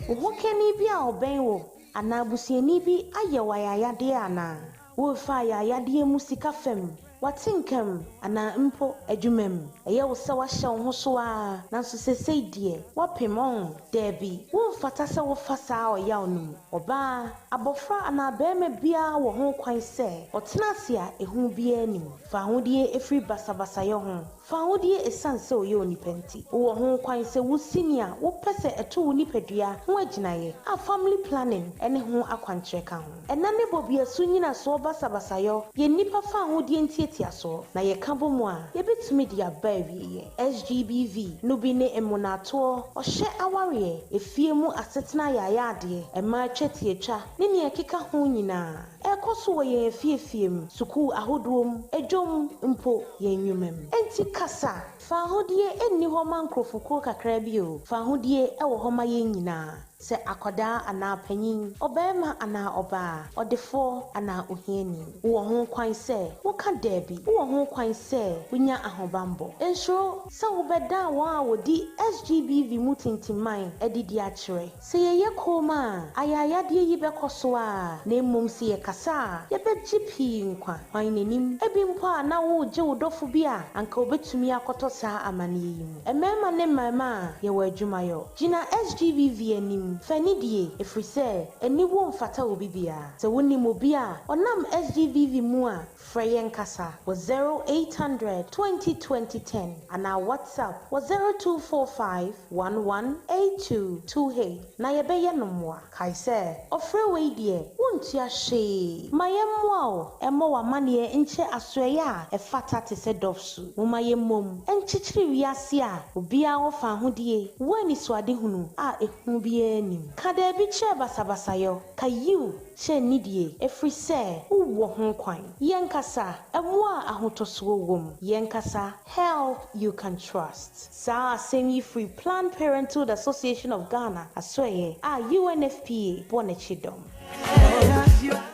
Wo hokani bi a ɔbɛn wo anaa busuani bi ayɛ wo ayayadeɛ anaa? Worefa ayayadeɛ mu sika fam, w'atenka mu, anaa mpo adwuma mu? Ɛyɛ wo sɛ woahyɛ wo ho so ara, nanso seesei deɛ, woapem, ɔn? Dabi, womfata sɛ wofa saa ɔyaw no mu. Ɔbaa, abɔfra anaa barima biara wɔ ho kwan sɛ ɔtena ase a ehu biara nni mu. Fa ahodie firi basabasayɛ ho. Fa ahodie esiane sɛ ɔyɛ onipa nti. Wowɔ ho kwan sɛ wusi nea wopɛ sɛ ɛto wo nipadua ho agyinaeɛ, a family planning ne ho akwankyerɛ ka ho. Ɛna ne bɔbeasu nnyinasoɔ basabasayɔ yɛ nnipa fa ahodie ntiatiasoɔ, na yɛka bɔ mu a, yɛbɛtumi de aba awieɛ. SGBV no bi ne mmonaatoɔ, ɔhyɛ awareɛ, efie mu asetena ayaayadeɛ, mmaa twetiatwa, ne nea ɛkeka ho nyinaa. Ɛrekɔ so wɔ yɛn afiefie mu, sukuu ahodoɔ mu, dwam, mpo yɛn nnwuma mu. Enti kasa! Fawohodie nni hɔ ma nkurɔfokuo kakra bi o, fawohodie wɔ hɔ ma yɛn nyinaa, sɛ akwadaa anaa panin, ɔbarima anaa ɔbaa, ɔdefoɔ anaa ohiani. Wowɔ ho kwan sɛ woka daabi. Wowɔ ho kwan sɛ wonya ahobammɔ. Nsuro sɛ wobɛdan wɔn a wɔdi SGBV mu tintimman adi de akyerɛ. Sɛ yɛyɛ komm a, ayaayadeɛ yi bɛkɔ so ara, na mmom sɛ yɛkasa a, yɛbɛgye pii nkwa. Hwan na nim? Ebi mpo a na woregye wo dɔfo bi a anka obetumi akɔtɔ saa amanneɛ yi mu. Mmarima ne mmarimaa, yɛwɔ adwumayɔ. Gyina SGBV anim, fa anidie, ɛfiri sɛ aniwuo mfata obi biara. Sɛ wonim obi a ɔnam SGBV mu a, Frɛ yɛn kasa wɔ 0800 20 20 10 anaa WhatsApp wɔ 0245 11 82 28 na yɛbɛyɛ no mmoa. Kae sɛ, ɔfrɛ wei deɛ, wo. Wontua hwee. Ma yɛmmoa wo mmɔ w'amanneɛ nkyerɛ asoɛeɛ a ɛfata te sɛ DOVVSU. Momma yɛmmom nkyekyere wiase a obiara wɔ fawohodie wɔ anisoadehunu a ehu biara nnim. Ka daabi kyerɛ basabasayɔ, ka yiw kyerɛ nidie, ɛfiri sɛ wowɔ ho kwan. Yɛnkasa, ɛmmoa a ahotɔsoɔ wom. Yɛnkasa, help you can trust. Saa asɛm yi firi Planned Parenthood Association of Ghana asoɛeɛ a UNFPA bɔ n'akyi dɔm.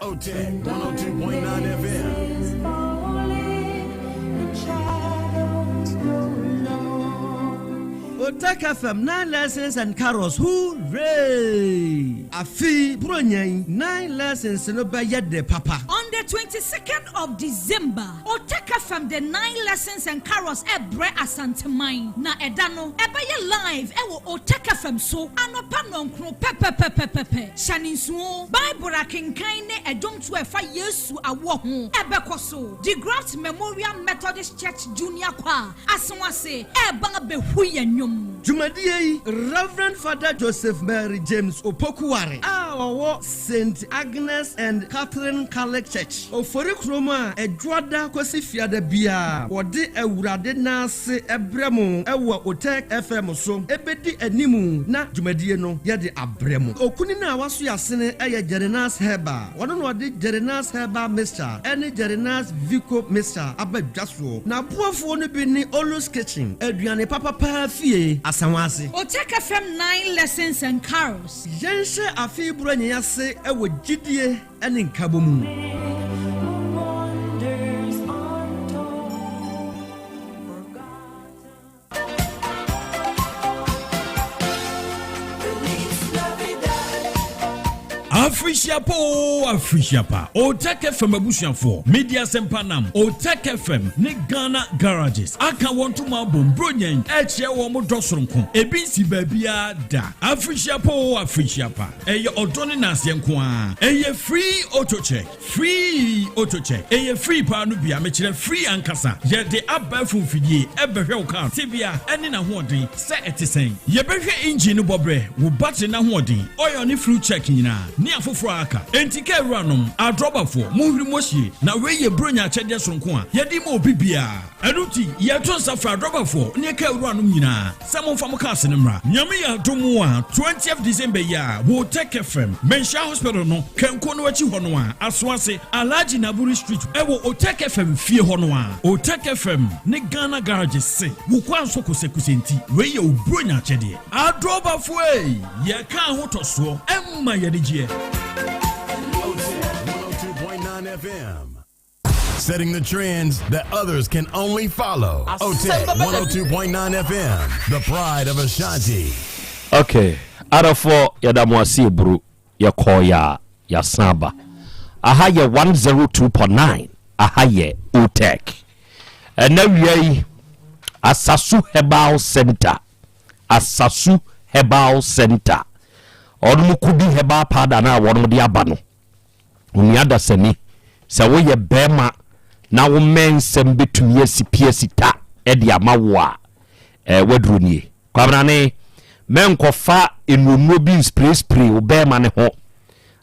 OTEC 102.9 FM. Otec FM 9 Lessons and Carols Hooray! Afe yi Buronya yi, 9 Lessons no bɛyɛ dɛ papa. On the 22nd of December, Otec FM de 9 Lessons and Carols rebrɛ Asanteman, na ɛda no, ɛbɛyɛ live wɔ Otec FM so anɔpa nnɔnkron pɛpɛpɛpɛpɛ. Hyɛ no nsow, Bible akenkan ne ɛdwomtoɔ a ɛfa Yesu awoɔ ho bɛkɔ so. DeGraft Memorial Methodist Church Junior Choir Asewase reba abɛhu yɛn nnwom. Dwumadie yi, Rev. Father Joseph Mary James Opoku-Ware a ɔwɔ Saint Agnes and Catherine Catholic Church, Ofori kurom a Ɛdwoada kɔsi Fiada biara wɔde Awurade nan ase brɛ mo wɔ Otec FM so bɛdi anim na dwumadie no yɛde abrɛ mo. Okunini a waso yɛasene yɛ Jerenas Herbal. Ɔno na ɔde Jerenas Herbal Mixture ne Jerenas Vico Mixture aba dwa soɔ. N'aboafoɔ no bi ne Olu's Kitchen, aduane papa paa fie, Asawase. Otec FM 9 Lessons and Carols. Yɛnhyɛ afe yi Buronya yi ase wɔ gyidie ne nkabɔ mu. Afirihyia pa oo afirihyia pa Otec FM abusuafoɔ Media Asɛmpa nam Otec FM ne Ghana Garages aka wɔn ntoma abom Buronya yi ɛkyerɛ wɔn dɔ soronko ebi nsi baabiara da Afirihyia pa oo afirihyia pa ɛyɛ ɔdɔ ne naaseɛ nko ara ɛyɛ free auto check Free auto check, Ɛyɛ free paa no bia, mekyerɛ free ankasa. Yɛde abɛɛfo mfidie bɛhwɛ wo car tebea ne n'ahoɔden sɛ ɛte sɛn. Yɛbɛhwɛ engine no bɔberɛ, wo battery no ahoɔden, oil ne fluid check nyinaa, ne afoforɔ a aka. Enti car wuranom, adrɔbafoɔ, monhwiri mo hyie, na wei yɛ Buronya akyɛdeɛ soronko a yɛde rema obi biara. Ɛno nti, yɛto nsa frɛ adrɔbafoɔ ne car wuranom nyinaa sɛ momfa mo cars no mmra. Nyame yɛ adom a, 20th December yi a, wɔ Tech FM, Manhyia Hospital no kanko no akyi hɔ no a, Asoase, Alhaji Naburi Street, ɛwɔ Otec FM fie hɔ no a, Otec FM ne Ghana Garages se wo kwan so kosɛkosɛ nti, wei yɛ wo Buronya akyɛdeɛ. Adrɔbafoɔ ei, yɛka ahotɔsoɔ, ɛma yɛn anigyeɛ. Otec 102.9 FM. Setting the trends that others can only follow. OTEC 102.9 FM, the pride of Ashanti. Okay, adɔfoɔ yɛda mo ase eburu yɛkɔɔ yɛ a yɛasan aba. Aha yɛ 102.9 aha yɛ OTEC. Ɛnɛ wia yi Asasu Herbal Center Asasu Herbal Center ɔnom kubi herbal powder no a wɔnom de aba no Onua dasani, sɛ woyɛ barima na wo mmɛnsɛm bɛtumi asi pi asi ta de ama wo a, eh, w'aduro nie. Kwabenane, mɛnkɔfa nnuonnuo bi nsprayspray wo barima no ho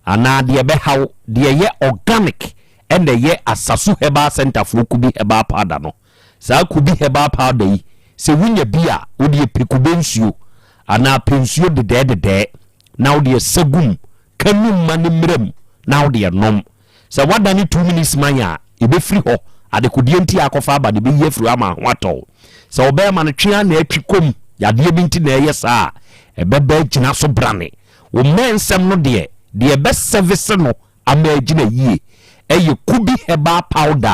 anaa deɛ ɛbɛha wo. Deɛ ɛyɛ organic ɛna ɛyɛ Asasu Herbal Center foɔ Kubi Herbal Powder no. Saa Kubi Herbal Powder yi, sɛ wonya bi a, wodeɛ pɛ kube nsuo anaa pɛ nsuo dedɛɛdedɛɛ na wodeɛ sɛ gu mu Ka num ma no mmra mu na wo deɛ nom. Sɛ woadane 2 minutes man a, ɛbɛfiri hɔ. Adekodeɛ nti a akɔfa aba no, ɛbɛyi afiri hɔ ama ho atɔ wo. Sɛ ɔbarima no twe ara na atwi kɔ mu, yadeɛ bi nti na ɛyɛ saa a, ɛbɛba agyina so brane. Wo mmɛnsɛm no deɛ, deɛ ɛbɛsɛvese no ama agyina yie yɛ Kubi Herbal Powder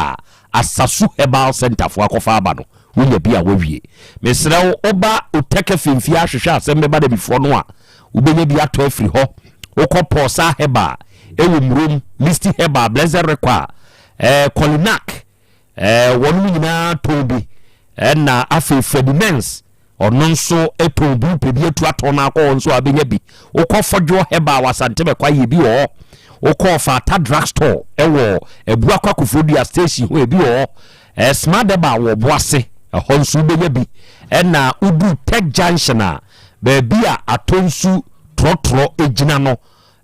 a Asasu Herbal Centre foɔ akɔfa aba no. Wonya bi a, woawie. Mesrɛ wo, woba Otɛkɛ Femfie ahwehwɛ asɛm bɛba Dabifoɔ no a, Wobɛnya bi atɔ afiri hɔ. Wokɔ Pɔɔsaa Herbal ɛwɔ Murom, Misty Herbal, Blessed Require, eh, Kolinak, eh, wɔnom nyinaa tɔn bi. Ɛna afei Freddie Mens, ɔno nso tɔn bi. Wopɛ bi atu atɔn no akɔ hɔ nso a wobɛnya bi. Wokɔ Fɔdwoɔ Herbal wɔ Asante Bɛkwa yɛ bi wɔ hɔ. Wokɔ Fata Drug Store ɛwɔ Abuakwa Koforidua Station hɔ ebi wɔ hɔ. Eh, Smart Herbal wɔ Boase, ɛhɔ nso wobɛnya bi. Ɛna wodu Tech Junction a, Baabi a atɔnsu trɔtrɔ gyina no,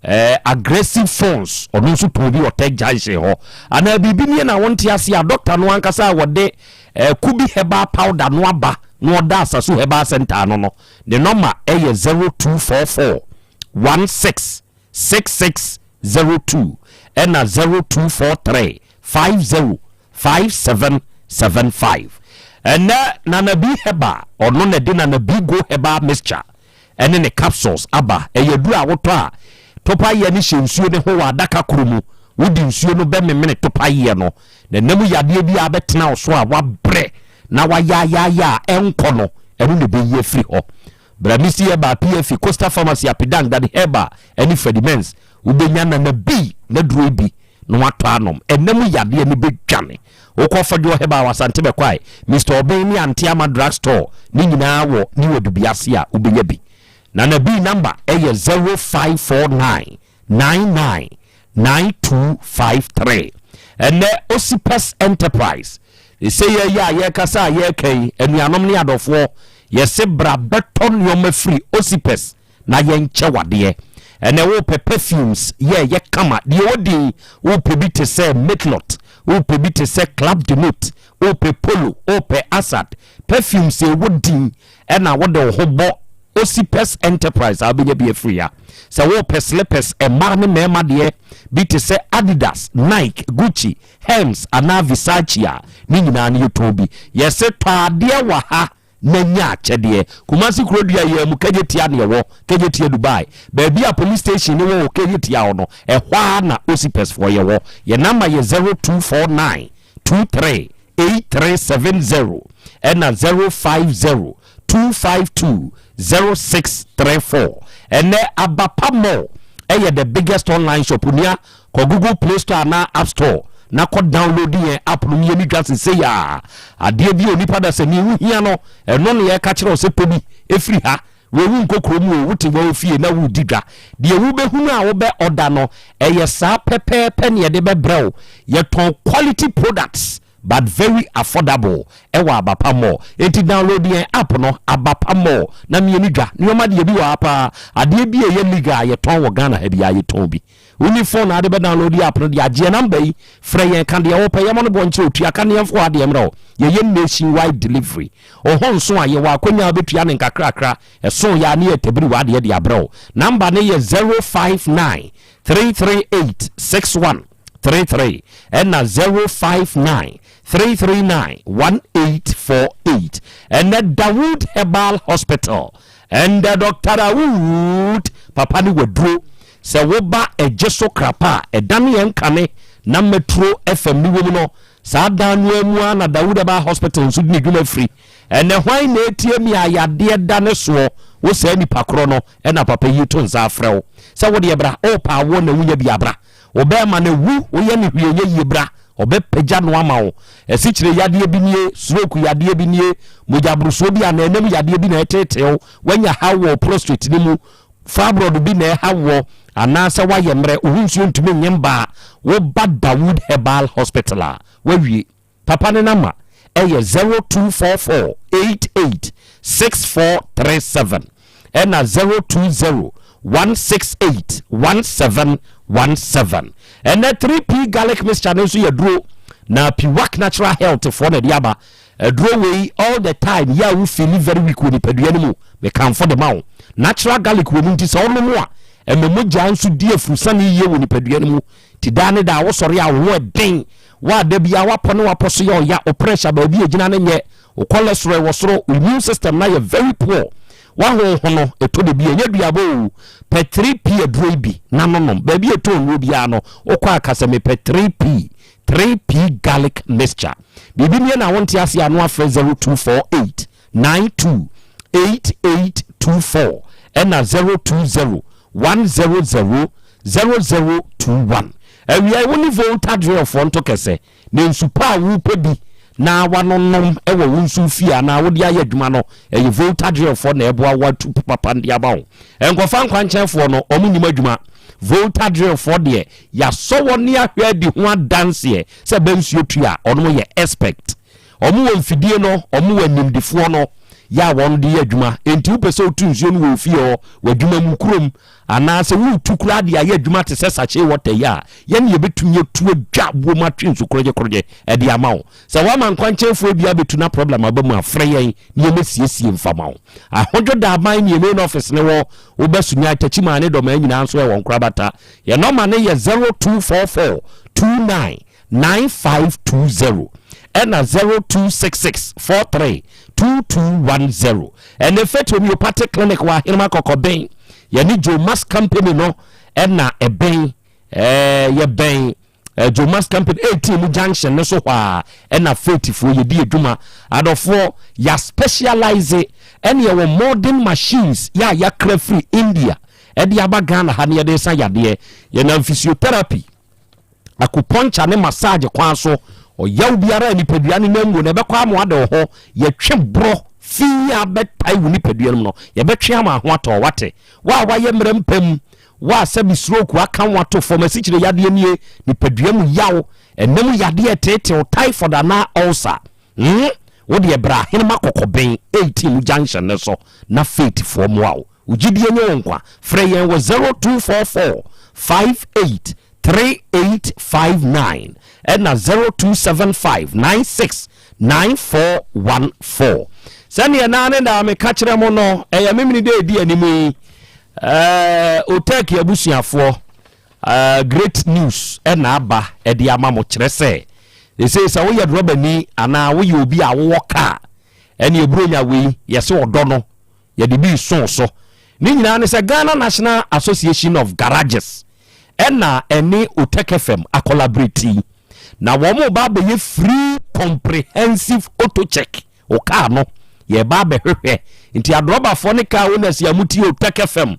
Eh, aggressive phones ɔno nso tɔn bi wɔ tech junction hɔ anaa biribi nie na wonte ase a dɔkta no ankasa a wɔde eh, kubi herbal powder no aba na ɔda asasu herbal center ano no ne nɔma ɛyɛ 0244 16 6602 ɛna 0243 50 5775 ɛnɛ Nana B herbal ɔno na ɛde Nana B go herbal mixture ɛne ne capsules aba. Ɛyɛ aduru a wotɔ a, topaeɛ no hyɛ nsuo no ho wɔ adaka koro mu. Wode nsuo no bɛmemene topaeɛ no, na ɛnam yadeɛ bi a abɛtena wo so a wabrɛ na wayaayaaya a ɛnkɔ no, ɛno na ɛbɛyi afiri hɔ. Bramisi Herbal, PFE, Coastal Pharmacy, Apidang, Daddy Herbal ne Freddie Mens, wobɛnya Nana B n'aduro yi bi na watɔ anom. Ɛnna mu yadeɛ no bɛdwane. Wokɔ Fɔdwoɔ Herbal wɔ Asante Bɛkwae, Mister Obeng ne Auntie Ama Drug Store ne nyinaa wɔ New Adubiase a wobɛnya bi. Nana B number yɛ 0549 99 9253. Ɛnnɛ Osipes Enterprise, sɛ yɛyɛ a yɛrekasa a yɛreka yi, anuanom ne adɔfoɔ, yɛse bra bɛtɔ nnoɔma firi Osipes na yɛnkyɛ wo adeɛ. Ɛnɛ wopɛ perfumes yɛ ɛyɛ kama, deɛ ɛwɔ din, wopɛ bi te sɛ Matelot, wopɛ bi te sɛ Club de Note, wopɛ Polo, wopɛ Assad, perfumes a ɛwɔ din ɛna wode wo ho bɔ Osipes Enterprise a wobɛnya bi afiri ha. Sɛ wopɛ slippers mmaa ne mmarima deɛ bi te sɛ Adidas, Nike, Gucci, Hermes anaa Versace a, ne nyinaa no yɛtɔn bi. Yɛse tɔ adeɛ wɔ ha na nya akyɛdeɛ. Kumasi kuro dua yi ara mu Kejetia na ɛwɔ, Kejetia Dubai. Baabi a police station no wɔ wɔ Kejetia hɔ no, ɛhɔ ara na Osipes foɔ yɛwɔ. Yɛn number yɛ 0249 23 8370 ɛna 050 252 0634. Ɛnɛ Abapa Mall ɛyɛ the biggest online shop. Onua Kɔ Google Play Store anaa App Store na kɔ download yɛn app no mmienu dwa sesei a. Adeɛ bi a onipa dasani ho hia no, ɛno na yɛka kyerɛ wo sɛ tɔ bi ɛfiri ha. Wei wonkɔ kurom o, wote wɔ fie na woredi dwa. Deɛ wobɛhunu a wobɛ order no, ɛyɛ saa pɛpɛɛpɛ na yɛde bɛbrɛ wo. Yɛtɔn quality products but very affordable ɛwɔ Abapa Mall. Enti download yɛn app no, Abapa Mall, na mmienu dwa. Nneɛma deɛ bi wɔ ha paa. Adeɛ bi a ɛyɛ legal a yɛtɔn wɔ Ghana ha biara yɛtɔn bi. Wonni phone na ade bɛ download app no de agye yɛn number yi, frɛ yɛn ka deɛ wopɛ, yɛma no bɔ nkyerɛ wo, tua ka ne yɛmfa w'adeɛ mmrɛ wo. Yɛyɛ nation wide delivery. Wo ho nso a, yɛwɔ akwanya a wobɛtua no nkakrakra, ɛso yɛ a ne yɛtabiri w'adeɛ de abrɛ wo. Number no yɛ 059 338 6133 ɛna 059 339 1848. Ɛnɛ Dawood Herbal Hospital, ɛndɛ Doctor Dawood papa ne waduro. Sɛ woba Ɛgye so Krapa a, ɛdan yɛn kane na Metro FM no wɔ mu no, saa dan no ara mu ara na Dawood Herbal Hospital nso di ne dwuma firi. Ɛnnɛ hwan na ɛretie me a yadeɛ da ne soɔ? Wo saa nipa korɔ no na papa yi reto nsa afrɛ wo sɛ wo deɛ bra, worepɛ awoɔ na wonya bi a bra. Wo bɛrima no awu, woyɛ no hwee nyɛ yie bra, ɔbɛpagya no ama wo. Asikyire yadeɛ bi nie, stroke yadeɛ bi nie, mogyaborosoɔ bi anaa ɛnam yadeɛ bi na ɛreteetee wo, woanya haw wɔ wo prostrate no mu, Fibroid bi na ɛha woɔ anaasɛ woayɛ mmerɛ, wo ho nsuo ntumi nye mba a, woba Dawood Herbal Hospital a, woawie. Papa ne number ɛyɛ 0244 88 6437 ɛna 020 168 1717. Ɛnɛ 3P garlic mixture no nso yɛ duro na Piwak Natural Health foɔ na ɛde aba. Aduro wei all the time yɛ a wo feeli very weak wɔ nipadua no mu, me kamfo de ma wo. Natural garlic wɔ mu nti sɛ wonom a, ɛma mogya nso di afurusane yie wɔ nipadua no mu. Nti daa ne daa wosɔre a wo ho ɛden, wo a da biara wapɔ ne wapɔ so yɛ ɔya, wo pressure baabi a ɛgyina no nyɛ, wo cholesterol wɔ soro, wo immune system no ayɛ very poor, w'ahonhono ɛtɔ da bi a ɛnyɛ duaba o, pɛ 3P aduro yi bi na nonom. Baabi a ɛtɔn nnuro biara no wokɔ a ka sɛ mepɛ 3P. 3P garlic mixture. Biribi nie na wonte aseɛ a no afrɛ 0248 92 8824 ɛna 020 100 0021. Awia wo ne Volta Drillfoɔ nto kɛsɛ na nsu pa a wopɛ bi na wanonom wɔ wo nsu fie anaa wode ayɛ adwuma no ɛyɛ Volta Drillfoɔ na ɛboa wo atu papa de ama wo. Nkɔfa nkwankyɛnfoɔ no wɔn nim adwuma. Volta Drillfoɔ deɛ Yasɔ wɔn ne ahwɛ adi ho adanseɛ sɛ bɛ nsuo tu a, wɔnom yɛ expect. Wɔn wɔ mfidie no, wɔn wɔ animdefoɔ no. yɛ a wɔn de yɛ adwuma. Enti wopɛ sɛ wotu nsuo no wɔ wo fie hɔ, w'adwuma mu, kurom, anaa sɛ woretu koraa de ayɛ adwuma te sɛ sachet water yi a, yɛne yɛbɛtumi atu adwa boɔ mu atwe nsu korɔgyekorɔgye de ama wo. Sɛ woama nkwankyɛnfoɔ bi abɛtu na problem aba mu a, frɛ yɛn na yɛmmɛsiesie mfa ma wo. Ahodwo Daban ne yɛn main office no wɔ, woba Sunyani, Takyimaa ne Dɔmaa nyinaa nso ɛwɔ Nkorabata. Yɛn nɔma no yɛ 0244 29 9520 ɛna 0266 43 2210. Ɛne Faith Homeopathic Clinic wɔ Ahenema Kɔkɔbɛn. Yɛne Joe Mask Company no ɛna ɛbɛn. Ɛɛ yɛbɛn eh, Joe Mask Company 18 mu junction no so hɔ a ɛna Faithfoɔ yɛdi adwuma. Adɔfoɔ yɛ specialize ɛne yɛwɔ modern machines yɛ a yɛakra firi India ɛde aba Ghana ha ne yɛde sa yadeɛ. Yɛnam physiotherapy acupuncture ne massage kwan so ɔyaw biara a nipadua no nam mu na ɛbɛkɔ ama wada wɔ hɔ yɛtwe borɔ fi a bɛtae wo nipadua no mu no yɛbɛtwe ama ho atɔ wate wo a wayɛ mmerɛ mpam wo a sɛbi stroke aka wo ato fam asikyire yadeɛ nie nipadua mu yaw ɛnam yadeɛ teetew typhoid anaa ulcer hmm wo deɛ bra ahenema kɔkɔbɛn 18 mu junction no so na faith foɔ mmoa wo Wo gyidie nye wo nkwa. Frɛ yɛn wɔ 0244 58 3859 ɛna 0275 96 9414. Sɛdeɛ naa ne daa meka kyerɛ mo no, ɛyɛ memene dɛ ɛdi anim yi. Ɛɛ Otɛki abusuafoɔ, ɛɛ great news ɛna aba ɛde ama mo kyerɛ sɛ, ɛsei sɛ woyɛ drɔbani anaa woyɛ obi a wowɔ kaa, ɛne ɛburonya wei yɛse ɔdɔ no yɛde bi resoo so. Ne nyinaa ne sɛ Ghana National Association of Garages ɛna ɛne Otec FM akɔlabreti na wɔn reba abɛyɛ free comprehensive auto check wo kaa no yɛreba abɛhwehwɛ nti adrɔbafoɔ ne car owners a motie Otec FM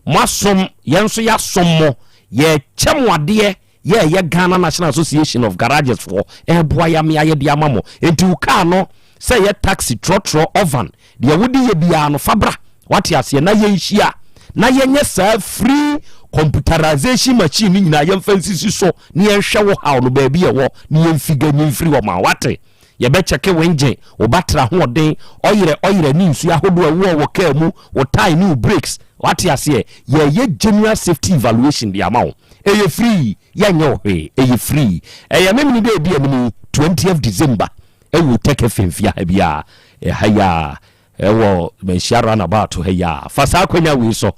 moasom yɛn nso yɛasom mo yɛrekyɛ mo adeɛ Yɛ ɛyɛ Ghana National Association of Garages foɔ ɛreboa yɛ amea yɛde ama mo. Enti wo car no sɛ ɛyɛ taxi, trɔtrɔ, ovan, deɛ wode yɛ biara no fa bra. Wate aseɛ? Na yɛnhyia na yɛnyɛ saa free computerization machine no nyinaa yɛmfa nsisi so na yɛnhwɛ wo haw no baabi ɛwɔ na yɛmfiga nyi mfiri hɔ ma wo. Wate? Yɛbɛkyɛke wo engine, wo battery ahoɔden, ɔyerɛ ɔyerɛ ne nsuo ahodoɔ a ɛwɔ wɔ car mu, wo tyre ne wo brakes. Wate aseɛ? Yɛreyɛ general safety evaluation de ama wo. Ɛyɛ free, yɛnyɛ wo hwee, ɛyɛ free. Ɛyɛ Memene da ɛdi anim yi, 20th December, ɛwɔ Tech FM fie ha bi ara, ɛha yi ara, ɛwɔ Manhyia roundabout ha yi ara. Fa saa akwanya wei so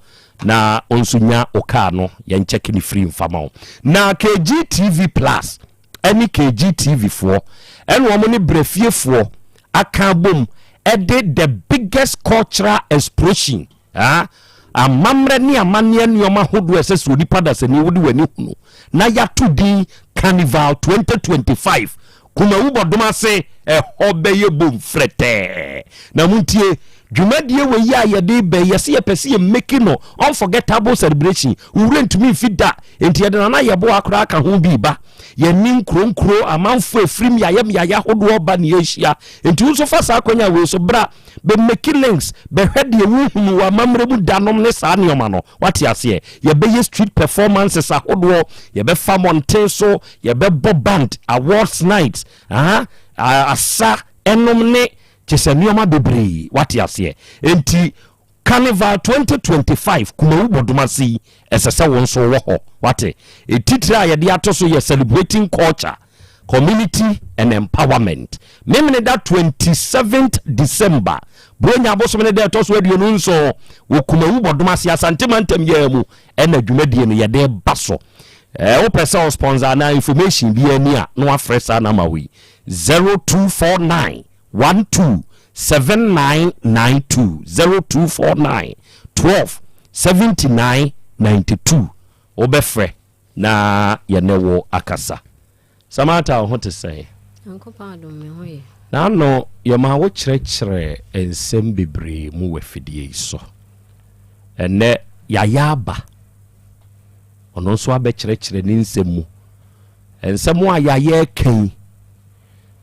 na wo nso nya wo car no, yɛnkyɛke no free mfa ma wo. Na KGTV Plus ɛne KGTV foɔ ɛna wɔn ne Brɛfiefoɔ aka abom ɛde the biggest cultural explosion ah, amammerɛ ne amanneɛ nneɛma ahodoɔ ɛsɛ sɛ onipa dasani wode w'ani hunu na yɛato din Carnival 2025 Kumawu bɔdom ase ɛhɔ bɛyɛ bom frɛtɛɛ na montie dwumadie wɔ yi a yɛde bɛ yɛse yɛpɛ sɛ yɛ make no unforgettable celebration wo werɛ ntumi mfi da enti yɛde nana yɛboa koraa ka ho bi ba yɛne nkuro nkuro amanfoɔ ɛfiri mmeaeɛ mmeaeɛ ahodoɔ ba ne yɛhyia enti wo nso fa saa akwanya wei so bra bɛ make links bɛhwɛ deɛ wohunu wɔ amammerɛ mu danom ne saa nneɛma no wate aseɛ yɛbɛyɛ street performances ahodoɔ yɛbɛfa mmɔnten so yɛbɛbɔ band awards night ah, asa ɛnom ne kyɛ sɛ nneɛma bebree wate aseɛ enti Carnival 2025 Kumawu Bɔdomase yi ɛsɛ sɛ wo nso wɔ hɔ wate etitire a yɛde ato so yɛ celebrating culture community and empowerment Memeneda 27th December Buronya abosom ne da ɛtɔ so 27 wɔ Kumawu Bɔdomase Asante mantam yɛa mu ɛna dwumadie no yɛde ba so ɛɛ wopɛ sɛ wo sponsor anaa information bi ani a na wafrɛ saa nama wei 0249 12 7992 0249 12 79 92 wobɛfrɛ na yɛne wo akasa. Samantha wo ho te sɛn? Nyankopɔn adom me ho yɛ. N'ano yɛma wo kyerɛkyerɛ nsɛm bebree mu wɔ afidie yi so. Ɛnnɛ yɛayɛ aba. Ɔno nso abɛkyerɛkyerɛ ne nsɛm mu. Nsɛm a yɛayɛ reka yi,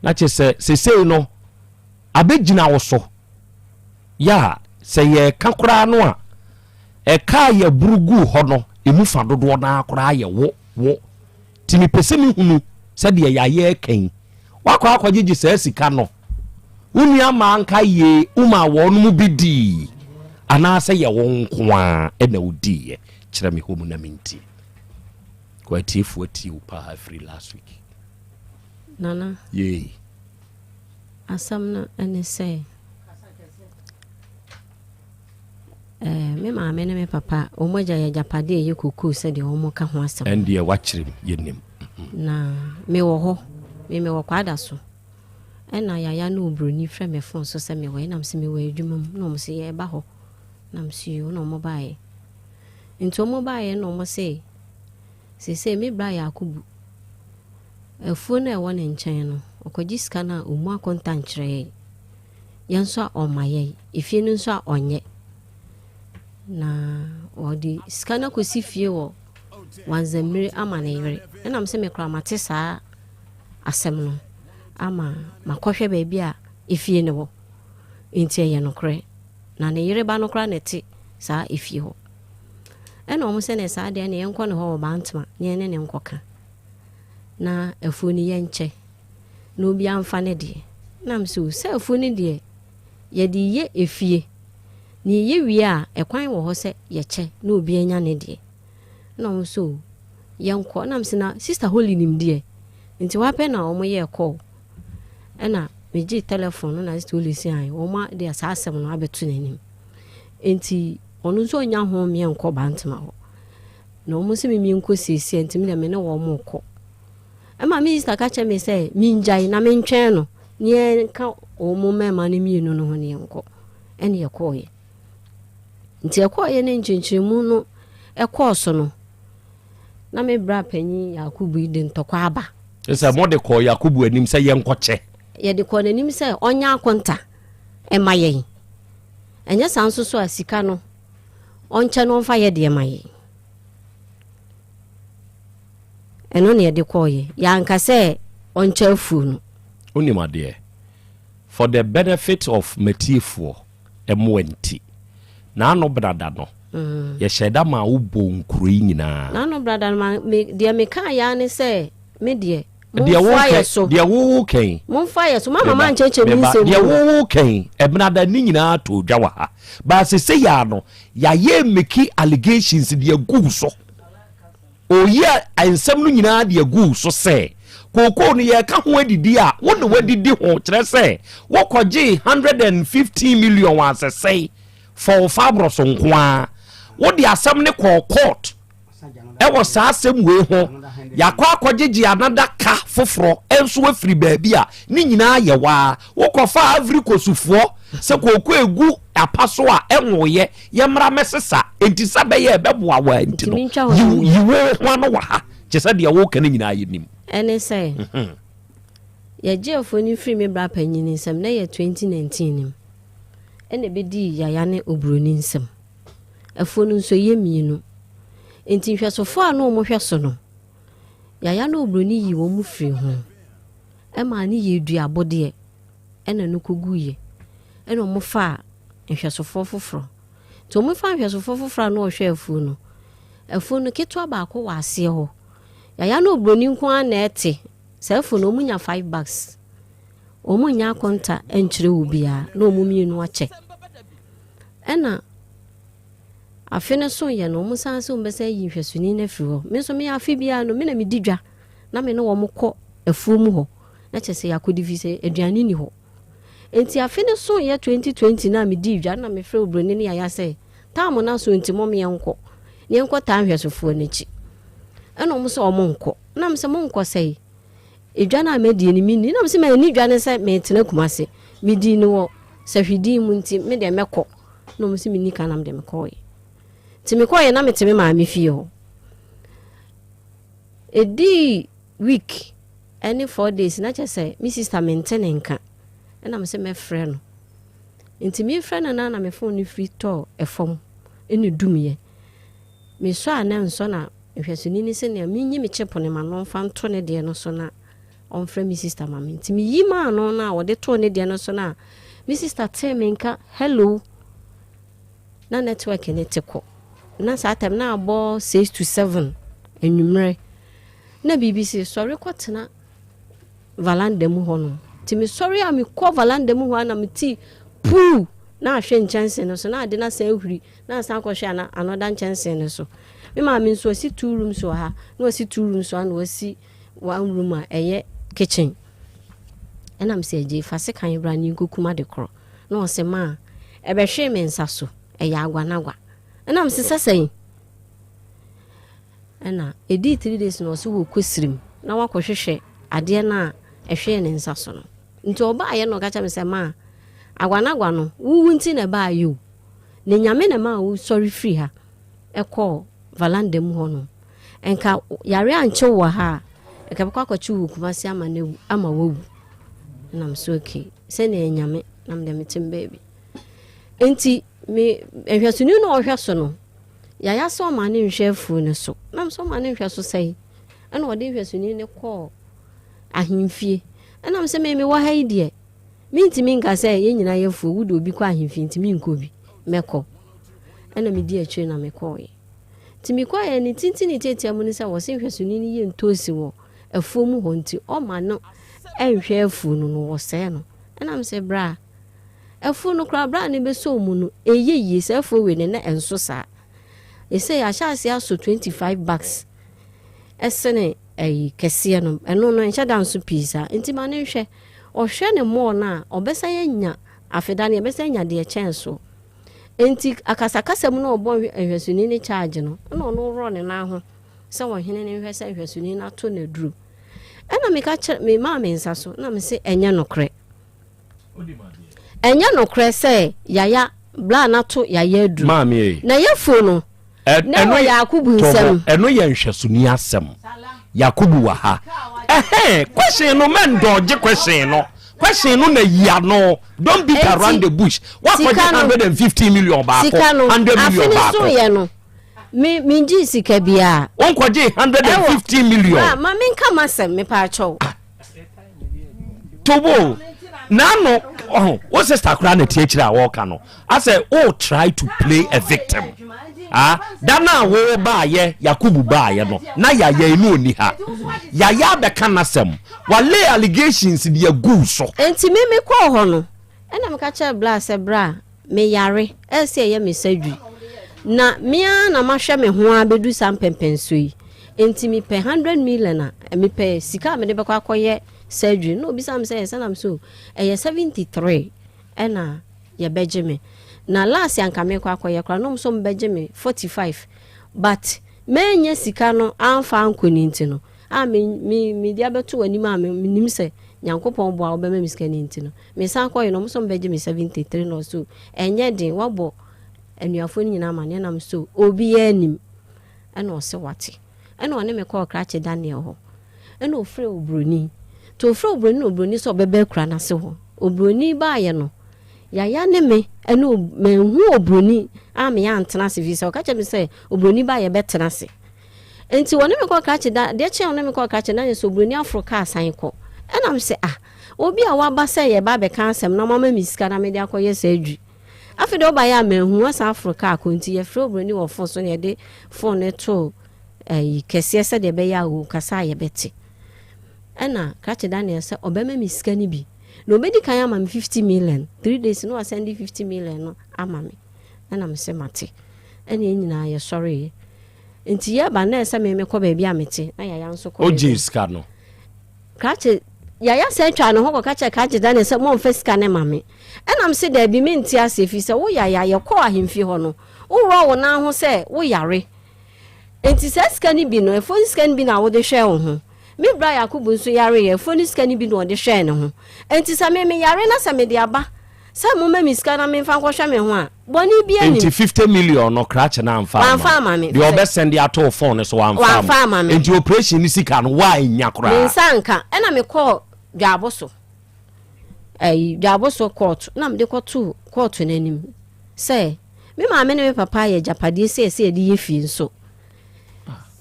na kyerɛ sɛ sesei no abɛgyina wo so. Yɛ a sɛ yɛreka koraa no a, ɛka a yɛboro guu hɔ no, emu fa dodoɔ no ara koraa yɛ wo, wo. Nti mepɛ sɛ mehunu sɛdeɛ yɛayɛ reka yi, woakɔ akɔgyegye saa sika no. Wo nua mmaa nka yie womaa wɔn mu bi dii anaasɛ yɛ wo nko ara na wodiiɛ? Kyerɛ me hɔ mu na mentie. Kɔ atiefoɔ atie wo paa firi last week. Nana. Yei. Asɛm no ne sɛ, eh, me maame ne me papa, wɔn agya yɛ agyapadeɛ a ɛyɛ kokoo sɛdeɛ wɔn ka ho asɛm. Ɛndeɛ wakyerɛ mu, yɛnim. Na mewɔ hɔ, me mewɔ kwada so. Ɛna Yaya ne obroni frɛ me fon so sɛ mewɔ, ɛna mese mewɔ adwuma mu, na wɔn se yɛreba hɔ, na mese yoo, na wɔn baeɛ. Nti wɔn baeɛ na wɔn se, seesei me bra Yakubu, Afuo no a ɛwɔ ne nkyɛn no, ɔkɔgye sika no a, ɔmmu akonta nkyerɛ yɛn. Yɛn nso a ɔmma yɛn. Efie no nso a ɔnyɛ. Na ɔde sika no akɔsi fie wɔ Wanzammire ama ne yere. Ɛnam sɛ me koraa mate saa asɛm no ama makɔhwɛ baabi a efie no wɔ. Enti ɛyɛ nokorɛ. Na ne yere ba no koraa na ɛte saa efie hɔ. Ɛna wɔn sɛ ne saa deɛ ne yɛnkɔ ne hɔ wɔ Bantama na yɛne ne nkɔka. na afuo no yɛnkyɛ na obiara mfa ne deɛ. Na me sɛ o, sɛ afuo no deɛ yɛde yɛ efie na yɛyɛ wie a ɛkwan wɔ hɔ sɛ yɛkyɛ na obiara nya ne deɛ. Na wɔn sɛ o, yɛnkɔ. Na me sɛ na Sister Holly nim deɛ nti wapɛ na wɔn yɛɛ call. Ɛna megyee telephone no na Sister Holly sɛ ae wɔn de saa asɛm no abɛto n'anim. Nti ɔno nso ɔnya ho mmeɛ nkɔ Bantama hɔ. Na wɔn se me menkɔ siesie nti me deɛ me ne wɔn rekɔ. Ɛma me sista ka kyerɛ me sɛ mengyae na mentwɛn no ne yɛnka wɔn mmarima no mmienu no ho ne yɛnkɔ. Ɛne yɛkɔɔeɛ. Nti ɛkɔɔeɛ ne nkyerɛkyerɛmu no ɛkɔɔ so no, na me bra panyin Yakubu yi de ntɔkwa aba. Sɛ mode kɔɔ Yakubu anim sɛ yɛnkɔkyɛ. Yɛde kɔɔ n'anim sɛ ɔnyɛ akonta ɛma yɛn. Ɛnyɛ saa nso so a sika no ɔnkyɛ no ɔmfa yɛ deɛ ma yɛn. Ɛno na yɛde kɔɔyɛ. Yɛanka sɛ ɔnkyɛ afuo no. Wonim adeɛ, for the benefit of matiefoɔ mmoa nti, n'ano brada no, yɛhyɛɛ da maa wobɔɔ nkuro yi nyinaa. N'ano brada no, ma, me, deɛ mekaeɛ ara ne sɛ, me deɛ, Deɛ Momfa woka yɛ so. deɛ woka yi. Momfa yɛ so. Mama Meba, mankyɛkyɛ me meba. nsɛm Deɛ mu. woka yi, ɛbenada ne nyinaa too dwa wɔ ha. But sesei ara no, yɛayɛ meki allegations de agu wo so. Ɔyi nsɛm no nyinaa de agu wo so sɛ, kookoo no yɛreka ho adidi a, wo na woadidi ho. Kyerɛ sɛ, wokɔgyee 115 million wɔ asɛsɛe for wo fabros nko ara. Wode asɛm no kɔɔ court. Ɛwɔ saa asɛm wei ho, yɛakɔ akɔgyegye another ka foforɔ nso afiri baabi a ne nyinaa yɛ waa. Wokɔfaa Ivory Coast foɔ sɛ kooko egu apa so a ɛnwoeɛ, yɛmmra mmɛsesa. Enti sɛ ɛbɛyɛ a ɛbɛboa wo ara nti no, yi yi wo ho ano wɔ ha. Kyerɛ sɛ deɛ woreka no nyinaa yɛnim. Ɛne sɛ, yɛgyee afuo no firii me bra panyin nsam, na ɛyɛ 2019 no mu, ɛna ɛbɛdii Yaya ne Oburoni nsam. Afuo no nso ɛyɛ mmienu. Enti nhwɛsofoɔ a na wɔhwɛ so no, Yaya ne Oburoni yii wɔn firii ho maa no yɛɛ duabodeɛ ɛna no kɔguiɛ. Ɛna wɔfaa nhwɛsofoɔ foforɔ. Nti wɔfaa nhwɛsofoɔ foforɔ a na wɔhwɛ afuo no, afuo no ketewa baako wɔ aseɛ hɔ. Yaya ne Oburoni nko ara na ɛte. Saa afuo no wɔnya five bags. Wɔnnya akonta nkyerɛ obiara na wɔn mmienu akyɛ. Ɛna afe no soeɛ no, wɔsan sɛ wɔbɛsan ayi nhwɛsoni no afiri hɔ. Me nso me afe biara no, me na medi dwa na me ne wɔn kɔ afuo mu hɔ. Na kyerɛ sɛ yɛakɔdi fi sɛ aduane nni hɔ. Enti afe no soeɛ 2020 no a medii dwa no na mefrɛ oburoni ne yaya sɛ taamo no aso nti mom yɛnkɔ na yɛnkɔ taa nhwɛsofoɔ no akyi. Ɛna wɔn sɛ wɔn nkɔ. Na me sɛ monkɔ sɛe. Edwa no a madie no menni. Na mese manni dwa no sɛ metena Kumase. Medii no wɔ sahwidin mu nti me deɛ mɛkɔ. Na wɔn se menni ka na me deɛ mekɔɔeɛ. Nti mekɔɔeɛ na mete me maame fie hɔ. Ɛdii week ɛne 4 days na kyerɛ sɛ me sister mente ne nka. Ɛna mese mɛfrɛ no. Nti mefrɛ no na na me phone no firi tɔɔ ɛfam ɛna dumiɛ. Mesɔ a na nsɔ na nhwɛsoni ne sɛnea menyi me chip no ma no ɔmfa nto ne deɛ no so na ɔmfrɛ me sister ma me. Nti meyi maa no na ɔde too ne deɛ no so na me sister tee me nka hello na network no te kɔ. Na saa time na abɔ 6 to 7 anwummerɛ na biribi se sɔre kɔtena veranda mu hɔ nom. Nti mesɔre a mekɔ valanda mu hɔ a na mete puu na ahwɛ nkyɛnse no so na ade no asan ahuri na asan akɔhwɛ ana another nkyɛnse no so. Me maame nso wasi two rooms wɔ ha na wasi two rooms wɔ ha na wasi one room a ɛyɛ kitchen. Ɛna mesɛ agye fa sekan bra ne nkokum ade korɔ. Na ɔse maa ɛbɛhwee me nsa so ɛyɛ agwanagwa. Ɛna mesɛ sɛ sɛn? Ɛna ɛdii three days na ɔse wɔkɔ sirim na wakɔhwehwɛ adeɛ no a ɛhwee ne nsa so no. Nti ɔbaayɛ na ɔka kyerɛ me sɛ maa agwanagwa no wowu nti na ɛbaayɛ o. Na Nyame na ɛmaa wo sɔre firi ha ɛkɔɔ valanda mu hɔ nom. Nka yare ankye wo wɔ ha a, nka bɛkɔ akɔkye wo wɔ Kumasi ama no awu ama wawu. Na me so okay, sɛnea ɛyɛ Nyame na mede mete me baabi. Nti me nhwɛsoni na ɔhwɛ so no, yaya sɛ ɔma ne nhwɛ afuo no so. Na me sɛ ɔma ne nhwɛ so sɛe. Ɛna ɔde nhwɛsoni no kɔɔ ahemfie. Ɛna me sɛ me mewɔ ha yi deɛ, mentumi nka sɛ yɛn nyinaa yɛ afuo, wode obi kɔ ahemfie nti menkɔ bi, mɛkɔ. Ɛna medi akyire na mekɔɔeɛ. Nti mekɔeɛ ne tenten ne tiatia mu ne sɛ wɔse nhwɛsoni no yɛ ntoosi wɔ afuo mu hɔ nti ɔma no nhwɛ afuo no no wɔsɛe no. Ɛna me sɛ bra, afuo no koraa bra ne bɛsɔ mu no ɛyɛ yie saa afuo wei no na ɛnso saa. Ɛsɛ yɛahyɛ aseɛ aso 25 bucks ɛsene ɛyi kɛseɛ no ɛno no ɛnhyɛ da nso pii saa nti ma no nhwɛ. Ɔhwɛ ne mɔɔ no a ɔbɛsan anya afeda no yɛbɛsan anya deɛ ɛkyɛn soɔ. Enti akasakasa mu na ɔbɔ nhwɛsoni no charge no, ɛna ɔno worɔ ne nan ho sɛ ɔhene no nhwɛ sɛ nhwɛsoni no ato no aduro. Ɛna meka kyerɛ, memaa me nsa so, na mese ɛnyɛ nokorɛ. Ɛnyɛ nokorɛ sɛ yaya bla no ato yaya aduro. Maame ei. Na yɛfuo no, na ɛwɔ Yakubu nsam. Ɛno yɛ nhwɛsoni asɛm. Yakubu wɔ ha. Ɛhɛn, question no mɛndɔgye question no. Question no na yi ano. Don't beat around the bush. Wakɔgye 115 million baako. 100 million baako. Sika no, afe no so yɛ no. Me me ngye sika biara. Wonkɔgye 115 million. Ma ma menka m'asɛm mepaakyɛw. Ah. Tobo n'ano ɔho wo sister koraa na tie akyire a wɔreka no asɛ o try to play a victim ah da no a wo baayɛ Yakubu baayɛ no na yaya no ɔni ha yaya abɛka n'asɛm wale allegations de agu so. Enti me me kɔɔ hɔ no ɛna meka kyerɛ bra sɛ bra me yare ɛsɛ ɛyɛ me surgery na me ara na mahwɛ me ho ara bɛdu saa mpɛmpɛnsoɔ yi enti mepɛ 100 million a mepɛ sika a mede bɛkɔ akɔyɛ surgery na obisa me sɛ ɛyɛ sɛ na me so ɛyɛ 73 ɛna yɛbɛgye me na last anka mekɔ akɔyɛ koraa na ɔmo sɛ ɔmo bɛgye me 45 but mɛnyɛ sika no amfa ankɔ ne nti no a me me mede abɛto w'anim a menim sɛ Nyankopɔn boa wobɛma me sika no nti no mesan kɔyɛ no ɔmo sɛ ɔmo bɛgye me 73 na ɔso ɛnyɛ den wabɔ anuafoɔ no nyinaa amaneɛ na me so obiara nim ɛna ɔse wate ɛna ɔne me kɔɔ krakye Daniel hɔ ɛna ɔfrɛ obroni nti ɔfrɛ obroni na obroni sɛ ɔbɛba akura no ase hɔ obroni baayɛ no yaya ne me ɛne manhu obroni a meyɛ antena ase fi sɛ ɔka kyerɛ me sɛ obroni baayɛ bɛtena ase nti wɔne me kɔɔ krakye da deɛ kyɛn ɔne me kɔɔ krakye na yɛ sɛ obroni aforo kaa san kɔ ɛna me sɛ ah obi a waba sɛ yɛba abɛka asɛm na mama me sika na mede akɔyɛ saa adwi afei deɛ ɔbaeɛ a manhu wasan aforo kaa kɔ nti yɛfrɛ obroni wɔ fon so na yɛde fon no too ayi kɛseɛ sɛdeɛ ɛbɛyɛ a ɔkasa a yɛbɛte. Ɛna Krakye Daniel sɛ ɔbɛma me sika no bi na ɔbɛdi kan ama me 50 million 3 days na wasan de 50 million no ama me. Ɛna me sɛ mate. Ɛna yɛn nyinaa yɛsɔreeɛ. Nti yɛba na ɛsɛ me mekɔ baabi a mete na Yaya nso kɔ. Ogye sika no. Krakye Yaya san twaa ne ho kɔka kyerɛ Krakye Daniel sɛ momfa sika no ma me. Ɛna me se daabi mente aseɛ firi sɛ wo Yaya yɛkɔɔ ahemfie hɔ no worɔ wo nan ho sɛ woyare. Enti saa sika no bi no, afuo no sika no bi na wode hwɛɛ wo ho. Me bra Yakobo nso yareeɛ, afuo no sika no bi na ɔde hwɛɛ ne ho. Enti sɛ me meyare na sɛ mede aba sɛ momma me sika na memfa nkɔhwɛ me ho a, bɔne biara nnim. Enti 50 million no krakye no amfa amma wo? Deɛ ɔbɛsɛnde ato wo phone no so wamfa amma wo? Enti operation no sika no woannya koraa? Me nsa anka. Ɛna mekɔɔ Dwaabo so, ɛyi, Dwaabo so kɔɔto, na mede kɔtoo kɔɔto no anim sɛ, Me maame ne me papa ayɛ agyapadeɛ sei sɛ yɛde yɛ fie nso.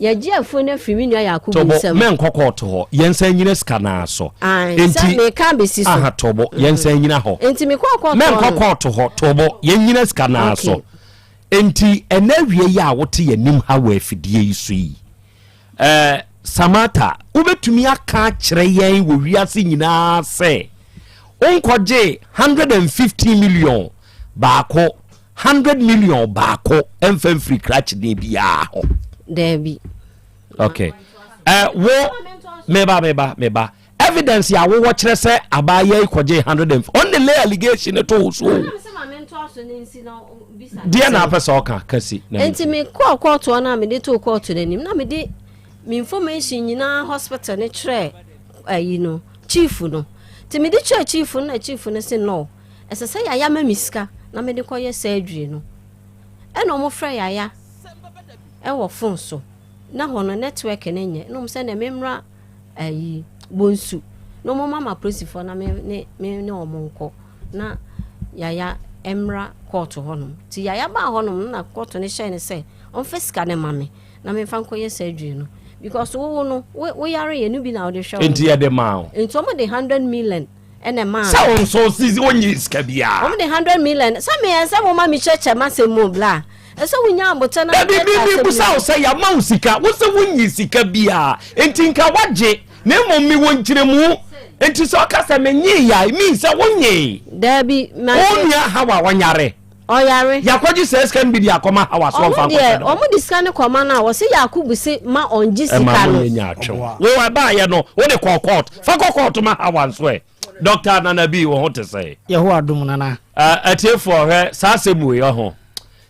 Yɛgye afuo no afiri me nua Yakobo Tobo, nsam. mɛnkɔ kɔɔto hɔ. Yɛnsan nyina sika no ara so. Ae, sɛ Enti, meka abɛsi so. aha, Tobo, yɛnsan nyina hɔ. Enti mekɔɔ kɔɔto hɔ Mɛnkɔ no. kɔɔto hɔ, Tobo, yɛnyina sika no ara Okay. so. Enti, ɛnɛ awia yi a wote yɛn anim ha wɔ afidie yi so yi, eh, Samata, wobɛtumi aka akyerɛ yɛn wɔ wiase nyinaa sɛ, Wonkɔgyee 150 million baako, 100 million baako ɛmfa mfiri krakyeni biara hɔ. Daabi. Okay. Eh, wo, meba, meba, meba. Evidence a wowɔ kyerɛ sɛ abaayewa yi kɔgyee 100 and ɔne lay allegation no to wo so o. Deɛ na apɛ sɛ ɔka kasi. Nti mekɔɔ kɔɔtoɔ no a mede too kɔɔto no anim na mede me information nyinaa hospital no kyerɛɛ ayi no chief no nti mede kyerɛɛ chief no na chief no se no ɛsɛ sɛ yaya ma me sika na mede kɔyɛ surgery no ɛna ɔmo frɛ yaya ɛwɔ phone so na hɔ no network no nyɛ na ɔmo sɛ na memmra ayi bonsu na ɔmo ma ma polisifoɔ na me ne me ne ɔmo nkɔ na yaya mmra kɔɔto hɔnom nti yaya baa hɔnom na kɔɔto no hyɛɛ no sɛ ɔmfa sika no ma me na memfa nkɔyɛ surgery no because wo no wo yare yɛ no bi na wode hwɛ wo. Nti yɛde maa wo. Nti wɔn de 100 million ɛna ɛmaa. Sɛ wo nso sisi wonyi sika biara. Wɔn de 100 million sɛ meyɛ sɛ mo ma mi kyerɛkyerɛ m'asɛm mu bla ɛsɛ wonya abotɛ na. Dabi mi mi busa wo sɛ yɛama wo sika wo sɛ wonyi sika biara nti nka wagye na mmom mi wɔ nkyerɛmu nti sɛ ɔka sɛ menye ya it means sɛ wonyee. Dabi ma. Wo nua Hawa ɔnyare. Ɔyare. Yɛakɔgye saa sika no bi de akɔma Hawa so ɔmfa nkɔhwɛ no. Wɔn deɛ, wɔde sika no kɔma no a, wɔse Yakubu se ma ɔngye sika no. Ɛma mo nyɛ nyaatwom. Wo ɛbaayɛ no, wode kɔɔ court. Fa kɔ court ma Hawa nso ɛ. Doctor Nana B, wo ho te sɛn? Yehowa adom, Nana. Atiefoɔ, hwɛ saa asɛm wei, ɔho.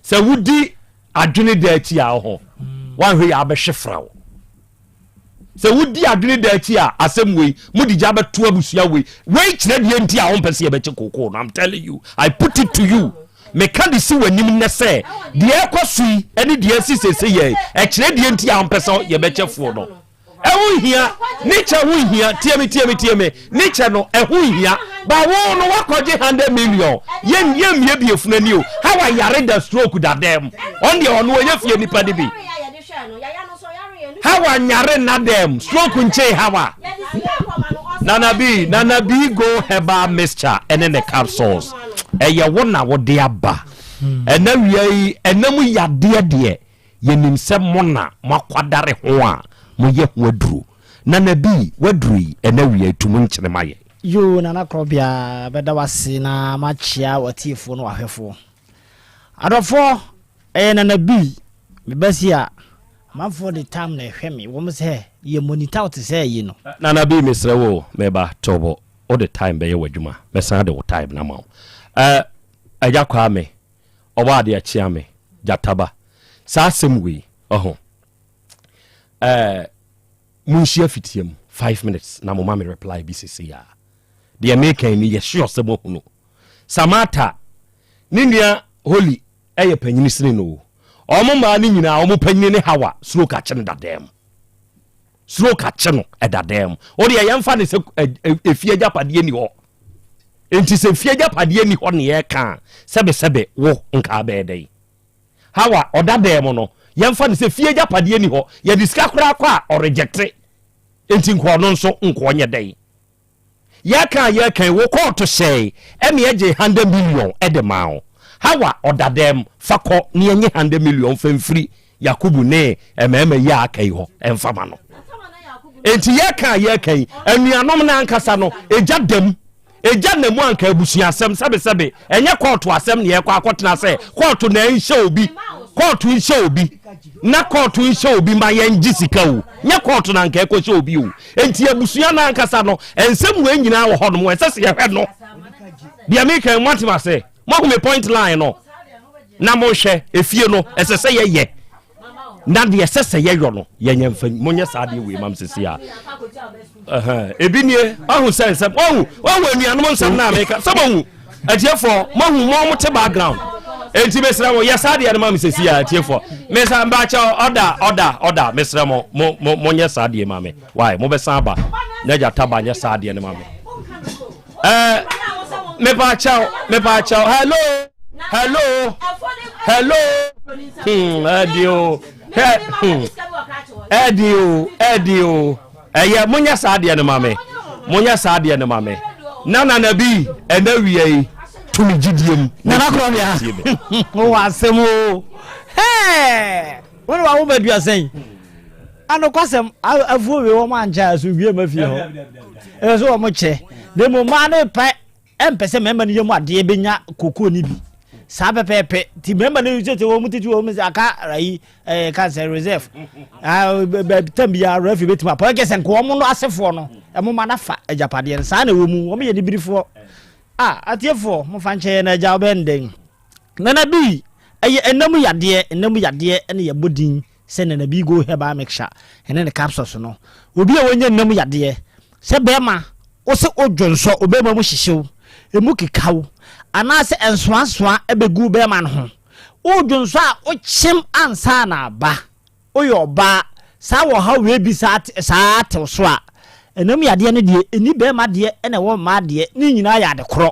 Sɛ wodi adwene da akyi a, ɔho, woanhwɛ yie a wobɛhwe fra wo. Sɛ wodi adwene da akyi a, asɛm wei, mode gya bɛto abusua wei. Wei kyerɛ deɛ nti a wompɛ sɛ yɛbɛkye kookoo no. I'm telling you, I put it to you. Meka de si w'anim nnɛ sɛ, deɛ ɛrekɔ so yi ne deɛ asi seesei yɛ, ɛkyerɛ deɛ nti a wompɛ sɛ yɛbɛkyɛ fuo no. Ɛho nhia, ne kyɛ ho nhia, tie me, tie me, tie me, ne kyɛ no, ɛho nhia. Ba wo no woakɔgye 100 million, yɛn yɛmmiebie funu ani o, how a yare da stroke da dɛm, ɔno deɛ ɔno ɔyɛ fie nipa no bi. Hawa nyare nna dɛm stroke nkyee Hawa. Nana B, Nana B go herbal mixture ɛne ne capsules ɛyɛ wo na wode aba ɛna wia yi ɛna mu yadeɛ deɛ yɛnim sɛ mo na mo akwadare ho a moyɛ ho aduro Nana B waduro yi ɛna wia yi tum nkyene ma yɛn. Yoo Nana Korɔbea mɛda wo ase na makyea w'atiefoɔ ne w'ahwɛfoɔ. Adɔfoɔ ɛyɛ Nana B Me ba si a, amanfoɔ de tam na ɛhwɛ me, wɔn sɛ yɛ monitor wo te sɛ ayi no. Nana B mesrɛ wo o, me ba to bo, wo de time bɛyɛ w'adwuma, mɛsan de wo time no ama wo. Eh, Agya Kwame, ɔbɔ adeɛ kyea me, Gyataba, saa asɛm wei, ɔho, eh, monhyia fitia mu, 5 minutes na moma me reply bi sesei ara. Deɛ meka yi, meyɛ sure sɛ moahunu. Samata, ne nua Holy, yɛ panyini sene no o. Wɔn mmaa no nyinaa wɔn panyini ne Hawa stroke akye no dadaa mu. Stroke akye no dadaa mu. O deɛ yɛmfa ne sɛ efie agyapadeɛ ni hɔ. Nti sɛ efie agyapadeɛ ni hɔ ne yɛka a sɛbesɛbe wo nka abɛyɛ dɛn? Hawa ɔda dan mu no yɛmfa ne sɛ fie agyapadeɛ ni hɔ. Yɛde sika koraa kɔ a ɔrejecte. Nti nka ɔno nso nka ɔnyɛ dɛn? Yɛka a yɛka yi, wo kɔɔto hyɛe ɛne ɛgyee hundred million de maa wo. Hawa ɔda dɛm, fa kɔ na yɛnye hundred million mfa mfiri Yakubu ne mmarima yi a aka yi hɔ mfa ma no. Enti yɛka a yɛka yi, anuanom no ankasa no, egya da mu. Egya nna mu anka abusua asɛm, sɛbesɛbe, ɛnyɛ kɔɔto asɛm na yɛkɔ akɔtena sɛ kɔɔto na ɛnhyɛ obi, kɔɔto nhyɛ obi, na kɔɔto nhyɛ obi ma yɛngye sika o. Nyɛ kɔɔto na anka ɛkɔhyɛ obi o. Enti abusua no ankasa no, nsɛm wei nyinaa wɔ hɔnom, ɛsɛ sɛ yɛhwɛ no. Deɛ meka yi, moate ase? Moahu me point line no? Na monhwɛ, efie no, ɛsɛ sɛ yɛyɛ. Na deɛ ɛsɛ sɛ yɛyɔ no, yɛnyɛ mfa, monyɛ saa adeɛ wei mam sisi a. Ebi nie, wahu sɛ nsɛm, wahu, wahu anuanom nsɛm no a meka, sɛ moahu. Atiefoɔ, moahu mo mo te background. Enti mesrɛ mo, yɛ saa deɛ no ma me sɛsi a, atiefoɔ. Mesa mbakyɛ ɔda, ɔda, ɔda, mesrɛ mo, mo, mo, monyɛ saa deɛ ma me. Why? Mobɛsan aba. Na gyata ba nyɛ saa deɛ no ma me. Eh, mepakyɛw, mepakyɛw, hello, hello, hello. Hmm, ɛdi o, hɛ, hmm, ɛdi o, ɛdi o. Ɛyɛ monyɛ saa adeɛ no ma me monyɛ saa adeɛ no ma me na nana bi ɛna wia yi tumi gyidie mu. Nana Korɔbea wowɔ asɛm o hɛɛ wo ne wawo ba dua sɛn anokwasɛm afuo wei wɔn ankyɛ asomdwie ma fie hɔ ɛsɛ sɛ wɔn kyɛ na mmom mmaa no pɛ. ɛmpɛ sɛ mmarima no yam adeɛ bɛnya kokoo no bi saa pɛpɛɛpɛ nti mmarima no sɛ sɛ wɔn tete wɔn sɛ aka ayi ɛɛ ka sɛ reserve baabi tam biara referee bɛtumi apɔ ɛkɛ sɛ nka wɔn no asefoɔ no ɛmoma no afa agyapadeɛ no saa na ɛwɔ mu wɔn yɛ nibirifoɔ a atiefoɔ mo fa nkyɛn na agya ɔbɛn dɛn nana bi ɛyɛ ɛnam yadeɛ ɛnam yadeɛ ɛna yɛbɔ din sɛ nana bi go herbal mixture ɛne ne capsules no obi a wɔnyɛ nnam yadeɛ sɛ bɛrima Wo se wo dwonsɔ, wo bɛrima mu hyehye wo, emu keka wo, anaasɛ nsoansoa bɛgu wo bɛrima no ho. Wo dwonsɔ a, wokyem ansa na aba. Woyɛ ɔbaa, saa wɔ ɔhaw wei bi saa saa te wo so a, ɛnam yadeɛ no deɛ, ɛnni bɛrima deɛ ɛna ɛwɔ mmaa deɛ, ne nyinaa yɛ ade korɔ.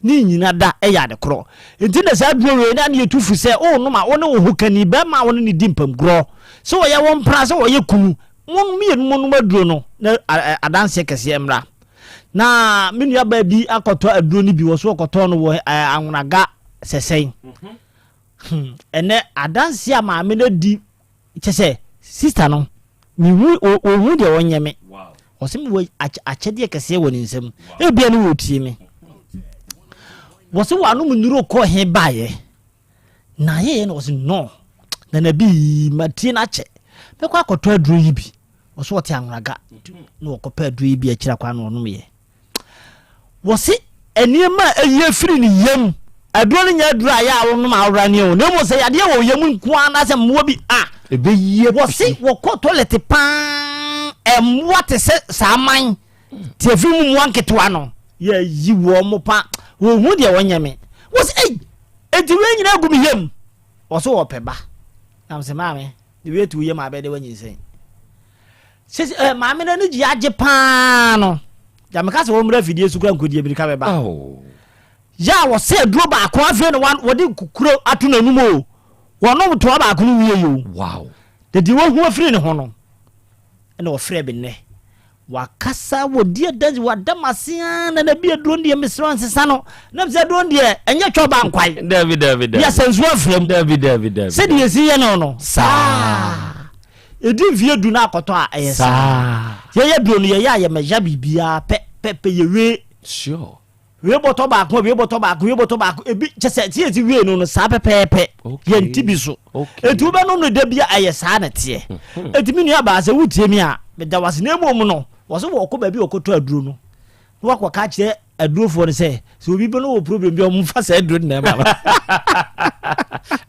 Ne nyina da yɛ ade korɔ. Nti na saa aduro wei na ne yɛtu fo sɛ wonom a wo ne wo hokani, bɛrima a wo ne no di mpamgorɔ, sɛ ɔyɛ wo mpena, sɛ ɔyɛ kunu, mo mmienu monom aduro no na adanseɛ kɛseɛ mmra. Na me nua baa bi akɔtɔ aduro no bi wɔ so ɔkɔtɔɔ no wɔ Anwonaga sɛsɛn. Hmm, ɛnɛ adanseɛ a maame no adi Kyɛ sɛ sister no mehu ɔhu deɛ ɔnyɛ me. Ɔsɛ me wɔ akyɛdeɛ kɛseɛ wɔ ne nsam. Ebia ne wɔtie me. Wɔsɛ wɔanom nnuro kɔ he baeɛ. Na yɛyɛ no ɔsɛ no. Nana bi matie no akyɛ. Mɛkɔ akɔtɔ aduro yi bi. Ɔsɛ ɔte anworaga na ɔkɔpɛ aduro yi bi akyira kwan na ɔnomyɛ. Wɔse nneɛma a ɛyi afiri ne yam, aduro no nyɛ aduro a yɛ a wonom a wora ne o, na mmom sɛ yadeɛ wɔ yam nko ara anaasɛ mmoa bi a, ɛbɛyi apue. Wɔse wɔkɔ toilet paa, mmoa te sɛ saaman, tiafi mu mmoa nketewa no, yɛyi wɔn mo pa, wɔhu deɛ wɔnyɛ me. Wɔse ei, enti wei nyinaa gu me yam. Wɔse wɔpɛ ba. Na mese maame, de wei atu wo yam a bɛyɛ dɛ woanyinsɛn. Sisi eh, maame no ani gye agye paa no. Gya meka sɛ wɔmmra afidie so kura nkɔdi amirika bɛba. Yɛ a wɔsɛ aduro baako afei na wɔde kuro ato n'anum o. Wɔnom toa baako no wie yi o. Wow. De deɛ wahu afiri ne ho no ɛna wɔfrɛ me nnɛ. Wakasa wɔdi adansi wada m'ase ara na na bi aduro deɛ mesrɛ nsesa no. Na mesɛ aduro deɛ ɛnyɛ twɛ ɔba nkwae. Dabi dabi dabi. Yɛ sɛ nsuo afra mu. Dabi dabi dabi. Sɛdeɛ yɛsi yɛ no no. Saa. Ɛdi mfeɛ du na akɔtɔ a ɛyɛ saa. Yɛyɛ duro no yɛyɛ a yɛmɛya biribiara pɛ pɛ pɛ yɛwie. Sure. Wie bɔtɔ baako wie bɔtɔ baako wie bɔtɔ baako ebi kyɛ sɛ tie ti wie no no saa pɛpɛɛpɛ yɛn ti bi so. Eti wobɛnom no da bi a ɛyɛ saa na teɛ. Mhm. Eti mi nua baa sɛ wotie mi a meda wase na emu no wɔsɛ wɔkɔ baabi wɔkɔtɔ aduro no na wakɔka akyerɛ adurofoɔ no sɛ sɛ obi bɛ no wɔ problem bi a wɔn fa saa aduro no na ɛma no.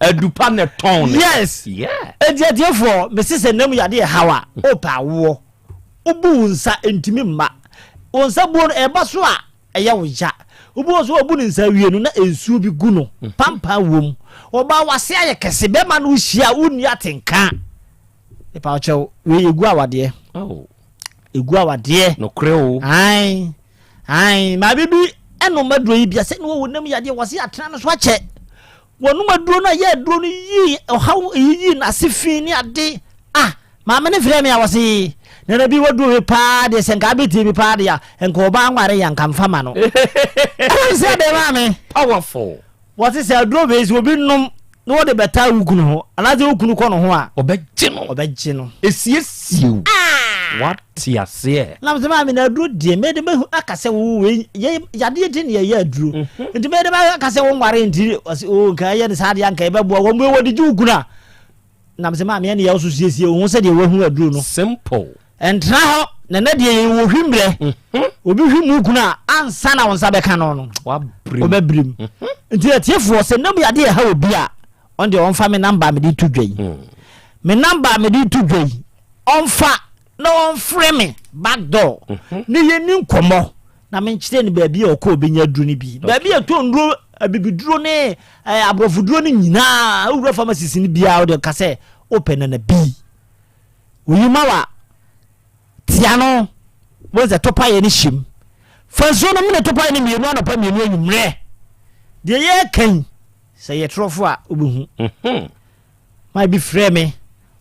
Adupa na ɛtɔn no. Yes. Yeah. Eti atiefoɔ mesi sɛ nam yadeɛ haw a ɔpɛ awoɔ wobu wo nsa ntumi mma wo nsa buo no ɛba so a ɛyɛ wo ya obi wɔ so wabu ne nsa awie no na nsuo bi gu no mhm. pampan wom ɔbaa wase ayɛ kɛse bɛrima no wohyia wonni atenka nipa ɔkyɛw wei egu awadeɛ oh. Egu awadeɛ. Nokorɛ o. Ae ae maame bi ɛnom aduro yi bia sɛ ne wɔwɔ nam yadeɛ wɔse atena no so akyɛ wɔnom aduro no a yɛ aduro no yii ɔhaw yiyii n'ase fi ne ade ah maame no frɛ me a wɔse nana bi waduro we paa deɛ sɛ nka abɛtie bi paa deɛ a nka ɔbaa nware yɛ nka mfa ma no ɛna sɛ dɛ maame powerful Wɔse sɛ aduro wei sɛ obi nom na wɔde bɛtaa wo kunu ho anaasɛ wo kunu kɔ ne ho a. Ɔbɛgye no. Ɔbɛgye no. Esiesie wo. Wate aseɛ. Na mesɛ maame na aduro deɛ mɛde mahu aka sɛ wo wei yɛ yadeɛ nti na yɛyɛ aduro. Mhm. Nti mɛde ma aka sɛ wo nware nti ɔse o nka ɛyɛ ne saa deɛ anka ɛbɛboa wɔn wɔde gye wo kunu a. Na mesɛ maame ɛne yɛ wo so siesie wo ho sɛdeɛ wahu aduro no. Simple. Ɛntena hɔ na nɛ deɛ yɛwɔ hwimmerɛ. Mhm. Obi hwim wo kunu a ansa na wo nsa bɛka no no wobɛbrem. Mhm. Nti atiefoɔ sɛ nam yadeɛ ɛha obi a ɔno deɛ ɔmfa me namba a mede to dwa yi. Mm. Me namba a mede to dwa yi ɔmfa na ɔmfrɛ me back door mhm. ne yɛni nkɔmmɔ na menkyerɛ no baabi a ɔkɔ ɔbɛnya aduro no bi. Baabi a ɛtɔ nnuro abibiduro ne eh, aborɔfoduro no nyinaa wowura pharmacies no biara wode ka sɛ wopɛ nana bii. Oyi ma wa tia no wɔn sɛ topaeɛ no hyɛm fa nsuo no mene topaeɛ no mmienu anɔpa mmienu anwummerɛ deɛ yɛreka yi sɛ yɛ torɔfo a wobɛhu mhm. ma bi frɛ me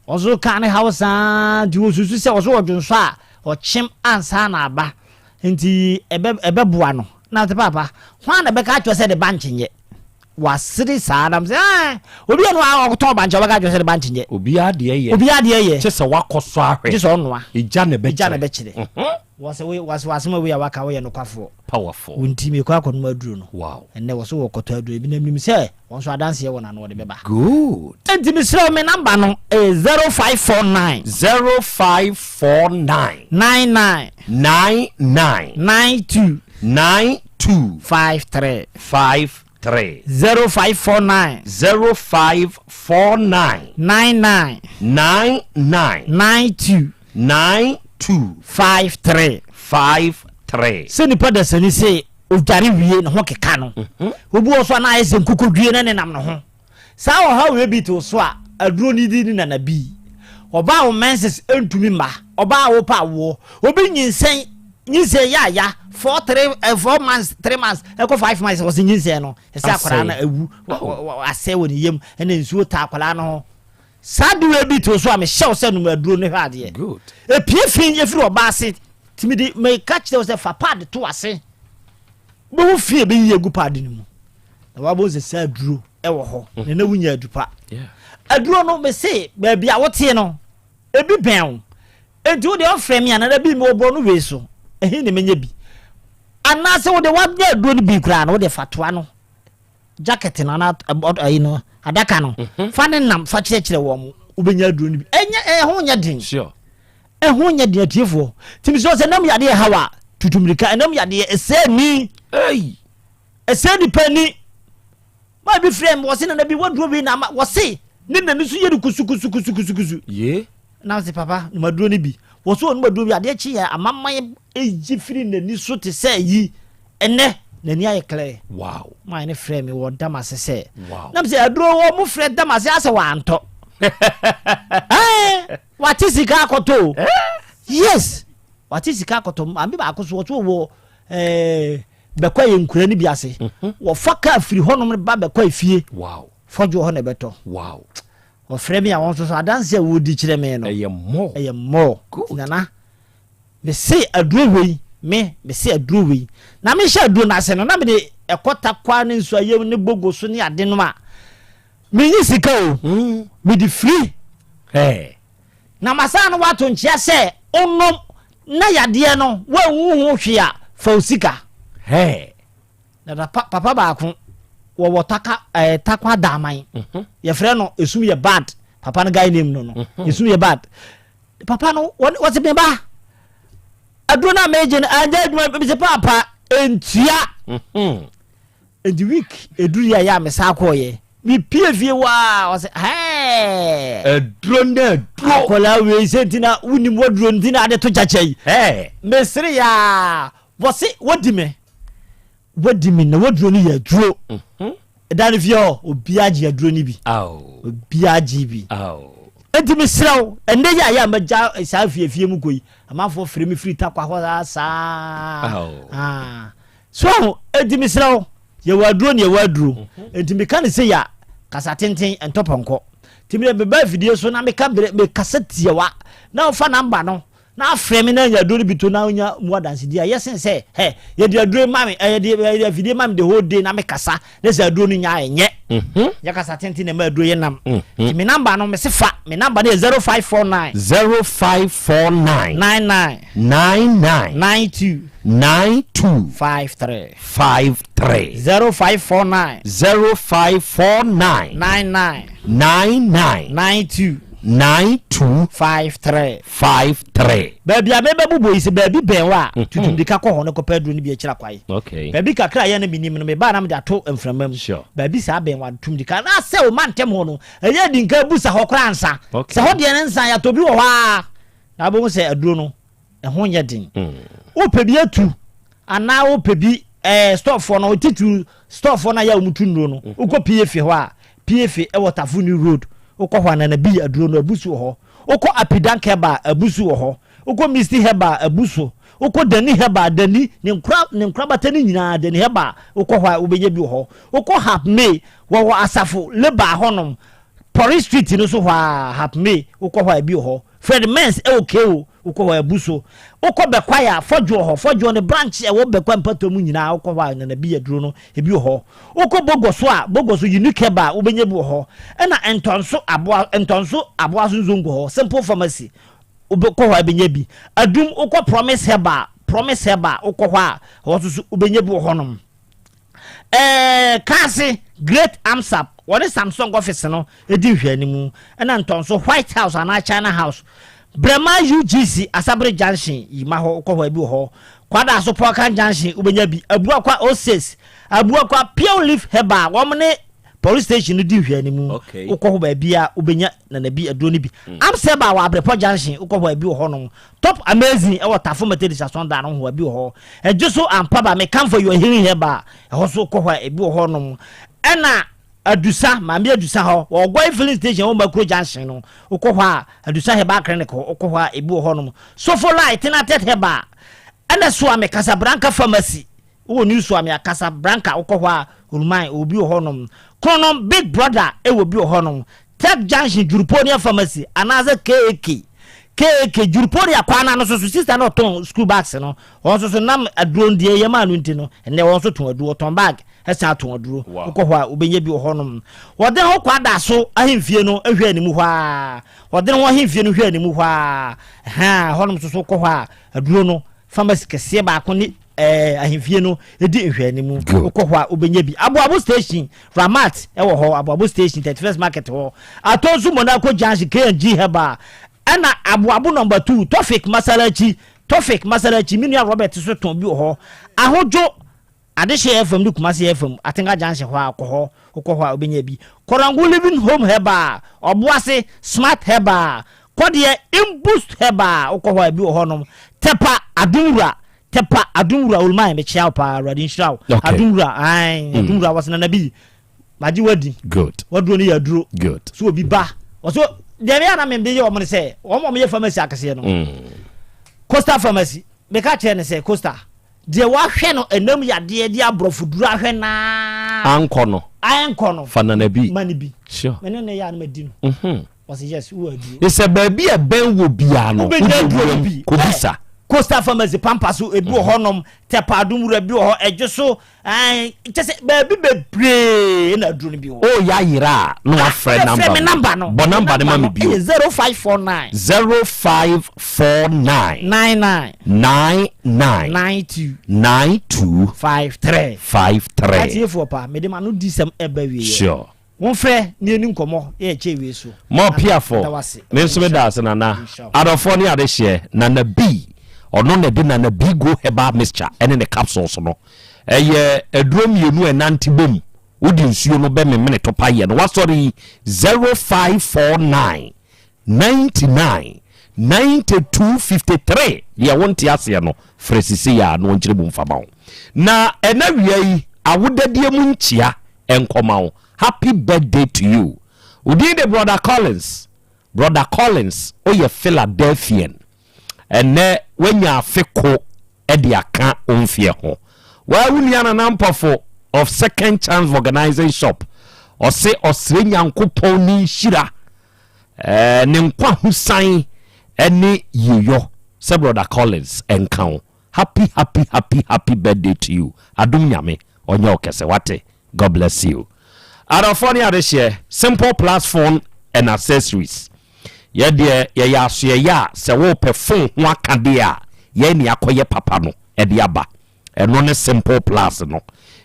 ɔso ka ne haw saa nti wɔsusu sɛ ɔso ɔdwonsɔ a ɔkyem ansa na aba nti ɛbɛboa no na ɔte paapa hwan na bɛka akyerɛ sɛ de ba nkyenyɛ. Wasere saa na mesɛ ɛɛ obi yɛ no a ɔtɔn bankye ɔbɛka adwene sɛ ne bankye nyɛ. Obiara deɛ yɛ. Obiara deɛ yɛ. Kye sɛ wakɔ so ahwɛ. Gye sɛ ɔnoa. Egya na ɛbɛkyerɛ. Egya na ɛbɛkyerɛ. Wɔsɛ wo wɔsɛ w'asɛm a wei a waka woyɛ nokwafoɔ. Powerful. Wo nti mekɔ akɔnom aduro no. Wow. Ɛnnɛ wɔsɛ wɔkɔtɔ aduro ebi na menim sɛ wɔn nso adanseɛ wɔ n'ano wɔde bɛba. Good. Enti mesrɛ wo me number no ɛyɛ 0549. 0549. 99. 99. 92. 92. 53. 53. 0549. 0549. 99. 99. 92. 92. 53. 53. Sɛ nipa dasani se odware wie ne ho keka no, obi wɔ so a na ayɛ sɛ nkokodwie na nenam ne ho. Saa ɔhaw wei bi to so a, aduro no di ne nana bi. Ɔbaa wo menses ntumi mma, ɔbaa a wopɛ awoɔ, obi nyinsɛn, nyinsɛn yɛ aya, 4, 3, 4 months, 3 months, ɛkɔ 5 months, wɔsi nyinsɛn no, ɛsɛ akwadaa no awu, asɛe wɔ ne yam, ɛna nsuo taa akwadaa no ho. Saa de wei bi to so a, mehyɛ wo sɛ nom aduro no hwɛ adeɛ. Epie fi efiri ɔbaa ase, tumi de meka kyerɛ wo sɛ fa pad to ase. Wobɛhu fi a ɛbɛyiyi agu pad no mu. Na wabɔ sɛ saa aduro wɔ hɔ na na wonya adu pa. Aduro no mese baabi a woteɛ no ebi bɛn wo. Enti wo deɛ ɔfrɛ me a na bi mewɔ borɔ no wei so ɛhe na menya bi. Anaasɛ wo deɛ woanya aduro no bi koraa no wo deɛ fa toa no jacket no anaa ayi no adaka no fa ne nam fa kyerɛkyerɛ wɔn wobɛnya aduro no bi. Ɛnyɛ ɛho nyɛ den. Ɛho nyɛ den atiefoɔ. Timi sɛ sɛ nam yadeɛ haw a tutu mmirika ɛnam yadeɛ ɛsɛ ni. Ɛsɛe nipa ani. Maa bi frɛ me wɔse nana bi waduro wei na ama wɔse ne nani so yɛ no kusukusukusukusu. Ye. Na se papa nom aduro no bi. Wɔse ɔnom aduro bi adeɛ kye yɛ amaman eyi firi n'ani so te sɛ yi. Ɛnɛ n'ani ayɛ clear. Wow. Maa ne frɛ me wɔ dam ase sɛ. Wow. Na me sɛ aduro wɔ mo frɛ dam ase asɛ wantɔ. Ɛɛ wate sika akɔtɔ o. Yes. Wate sika akɔtɔ maame baako so wɔso wɔ ɛɛ. Bɛkɔ yɛ nkura no bi ase. Wɔfa kaa firi hɔnom ba bɛkɔ efie. Fɔdwoɔ hɔ na ɛbɛtɔ. Wɔfrɛ me a wɔn nso so adanse a wɔdi kyerɛ me no. Ɛyɛ mmɔɔ. Ɛyɛ mmɔɔ. Nana, mese aduro wei, me, mese aduro wei. Na mehyɛ aduro no ase no, na mede ɛkɔ takwa ne nsuayam ne bogo so ne ade nom a, menyi sika o, mede firi. Na masan no wato nkyea sɛ onom na yadeɛ no wanwu ho hwee a fa wo sika. Hɛɛ. Na da pa papa baako wɔwɔ taka ɛɛ eh, takwa daaman. Mhm. Yɛfrɛ no esum yɛ bad. Papa no guy name no no. Mhm. Esum yɛ bad. Papa no wɔn wɔsi mi ba. Aduro na meegye no anyɛ adwuma bi sɛ paapa ntua. Mhm. Nti week eduru yɛ a mesan kɔɔyɛ. Mepie fie waa ɔsɛ hɛɛ. Aduro ne aduro. Akwadaa wei sɛ nti na wonim waduro nti na ade to kyakya yi. Hɛɛ. Mesere yaa wɔse wadi me wadi me na waduro no yɛ aduro. Ɛda no fie hɔ obiara gye aduro no bi. Obiara gye bi. Nti mesrɛ wo ɛnɛ yi a yɛ a magya saa fie fie mu kɔ yi amanfoɔ frɛ me firi takwa hɔ saa. So ahu? Enti mesrɛ wo, yɛwɔ aduro ne yɛwɔ aduro. Enti meka no sei a, kasa tenten ɛntɔ pɔnkɔ. Nti medeɛ meba afidie so na meka berɛ, mekasa tiawa na wofa namba no na afrɛ me na anya aduro no bi to na wonya mu adansedie a, ɛyɛ sen sɛ hɛ, yɛde aduro ma me, eh, yɛde, yɛde afidie ma me the whole day na mekasa na sɛ aduro no nya a ɛnyɛ. Nyɛ kasa tenten na ɛma aduro yɛ nam. Nti me namba no, mese fa, me namba no yɛ 0549. 0549. 99. 99. 92. 92. 53. 53. 0549. 0549. 99. 99. 92. 92. 53. 53. Baabi a mebɛbobɔ yi sɛ baabi bɛn hɔ a, tutu mmirika kɔ hɔ na kɔpɛ aduro no bi akyiri akwae. Okay. Baabi kakra a yɛ na menim no, mebaa na mede ato mframa mu. Sure. Baabi saa bɛn hɔ a, tu mmirika. Na sɛ wo mantam hɔ no, ɛyɛ adi nka busa hɔ koraa ansa. Okay. Sɛ hɔ deɛ no nsa, yɛatɔ bi wɔ hɔ ara. Na wobɛhu sɛ aduro no, ɛho nyɛ den. Wopɛ bi atu anaa wopɛ bi ɛɛ stɔɔfoɔ no, titiriw stɔɔfoɔ no a yɛ a wɔtu nnuro no, wokɔ PFA hɔ a, PFA ɛwɔ Tafo New Road, wokɔ hɔ a Nana B aduro no abu so wɔ hɔ. Wokɔ Apidank Herbal a, abu so wɔ hɔ. Wokɔ Misty Herbal a, abu so. Wokɔ Dani Herbal, Dani, ne nkora ne nkorabata no nyinaa, Dani Herbal, wokɔ hɔ a wobɛnya bi wɔ hɔ. Wokɔ Hap May, wɔwɔ Asafo Labour hɔnom, Pɔre Street no so hɔ ara, Hap May, wokɔ hɔ a ebi wɔ hɔ. Fred Mens ɛwɔ KO, wokɔ hɔ a abu so. Wokɔ Bɛkwae a, Fɔdwoɔ hɔ, Fɔdwoɔ no branch ɛwɔ Bɛkwae mpatoa mu nyinaa wokɔ hɔ a Nana Bi aduro no ebi wɔ hɔ. Wokɔ Bogoso a, Bogoso Unique Herbal wobɛnya bi wɔ hɔ. Ɛna Ntɔnso Aboa, Ntɔnso Aboaso Nzongo hɔ, Simple Pharmacy, wobɛkɔ hɔ a wobɛnya bi. Adum, wokɔ Promise Herbal, Promise Herbal, wokɔ hɔ a, ɛhɔ nso so wobɛnya bi wɔ hɔnom. Ɛɛ, Kaase, Great Amsap, wɔne Samsung office no di nhwɛanimu. Ɛna Ntɔnso, White House anaa China House. Brɛma UGC, Asabere Junction, Yima hɔ, wokɔ hɔ a ebi wɔ hɔ. Kwadaso, Pɔkan Junction, wobɛnya bi. Abuakwa, Oses, Abuakwa, Pure Leaf Herbal, wɔn ne Police station no di nhwɛanimu. Okay. Wokɔ hɔ baabi a wobɛnya nanabi aduro no bi. Amsɛba wɔ Abrepɔ junction wokɔ hɔ a ebi wɔ hɔnom. Top Amazing ɛwɔ Tafo Methodist asɔndan no ho ebi wɔ hɔ. Ɛgye so ampa ba me Camphor your healing herbal ɛhɔ so wokɔ hɔ a ebi wɔ hɔnom. Ɛna Adusa, Maame Adusa hɔ wɔ Ɔgɔi filling station wɔ Makuro junction no wokɔ hɔ a Adusa herbal clinic hɔ wokɔ hɔ a ebi wɔ hɔnom. Sofolai Tinatet herbal ɛna Suame Casablanca pharmacy Wowɔ New Suame a Casa Branca wokɔ hɔ a Oluman ɔwɔ bi wɔ hɔ nom. Kronom Big Brother wɔ bi wɔ hɔ nom. Tech Junction Juruponia Pharmacy anaasɛ KAK KAK Juruponia kwan no ano so so sister no ɔtɔn school bags no wɔn nso so nam aduro deɛ yɛ maa no nti no ɛnɛ wɔn nso tɔn aduro ɔtɔn bag ɛsan atɔn aduro wokɔ hɔ a wobɛnya bi wɔ hɔ nom. Wɔde ho kɔ ada so ahemfie no hwɛ anim hɔ a wɔde ho ahemfie no hwɛ anim hɔ a ɛhɛn hɔnom nso so wokɔ hɔ a aduro no pharmacy kɛseɛ baako ne ɛɛ ahemfie no di nhwɛanimu. Wokɔ hɔ a wobɛnya bi. Aboabo station, Ramat wɔ hɔ, Aboabo station, 31st market hɔ. Atonsu Monaco junction, K&G Herbal. Ɛna Aboabo number 2, Tofik Masalachi, Tofik Masalachi, me nua Robert nso tɔn bi wɔ hɔ. Ahodwo, Adehyeɛ FM ne Kumasi FM, Atenga junction hɔ a, kɔ hɔ, wokɔ hɔ a wobɛnya bi. Korangu Living Home Herbal, Ɔboase, Smart Herbal, Kɔdeɛ, Imboost Herbal, wokɔ hɔ a ebi wɔ hɔnom. Tɛpa, Adumwura, Tɛpa adum wura olmai mekyea wo paa awurade nhyira wo Okay. adum wura ae adum wura wɔsena na bi magye wadi Good. waduro no yɛ aduro Good. so obi ba wɔso deɛ meyɛ na mede yɛ wɔn no sɛ wɔn a wɔyɛ pharmacy akɛseɛ no Coastal pharmacy meka kyerɛ no sɛ Coastal deɛ wahwɛ no ɛnam yadeɛ de aborɔfo duro ahwɛ naa Ankɔ no. ankɔ no Fa nana bi. ma no bi Sure. mene ne yɛ a na madi no Mhm. Ɔse yes wowɔ aduro. Ne sɛ baabi a ɛbɛn wɔ biara no Wobɛnya wode aduro no wuram bi. kɔbisa. Coastal Pharmacy Pampa so ebi wɔ hɔnom, Tɛpaadom wura bi wɔ hɔ, Ɛdwo so, ɛn kyɛ sɛ baabi bebree na aduro no bi wɔ. O yayera a na wafrɛ Wobɛfrɛ number me no. number no. Bɔ number no ma me bio. Ɛyɛ 0549. 0549. 99. 99. 92. 92. 53. 53. Atiefoɔ pa, mede m'ano di sɛm ɛba wieɛ. Sure. Momfrɛ na yɛnni nkɔmmɔ yɛ ɛkyɛ wie so. Mo Nana, piafo, meda wo ase. me nso meda ase Nana. Adɔfoɔ ne adehyeɛ, Nana B, ɔno na ɛde Nana B Go Herbal Mixture ɛne ne capsules no. Ɛyɛ aduro mmienu a ɛnante bom. Wode nsuo no bɛmemene to pa yɛ no. Wasɔre yi 0549 99 92 53 deɛ wonte aseɛ no frɛ sisei a na ɔnkyerɛ mu mfa ma wo. Na ɛna wia yi awodadie mu nkyea nkɔma wo. Happy birthday to you. Wo din de Brother Collins. Brother Collins, woyɛ Philadelphian. Ɛnnɛ woanya afe ko de aka wo mfeɛ ho. Waa wo nua Nana Ampɔfo of Second Chance Vulcanizing Shop. Ɔse ɔsrɛ Nyankopɔn ne nhyira, eh, ne nkwahosan ne yieyɔ sɛ Brother Collins nka wo. Happy happy happy happy birthday to you adom nyame ɔnyɛ wo kɛse wate God bless you adɔfoɔ ne adehyeɛ simple plus phone and accessories yɛ deɛ yɛyɛ asoɛyɛ a sɛ wopɛ phone ho akadeɛ a yɛn ne akɔyɛ papa no ɛde aba Ɛno ne simple plus no.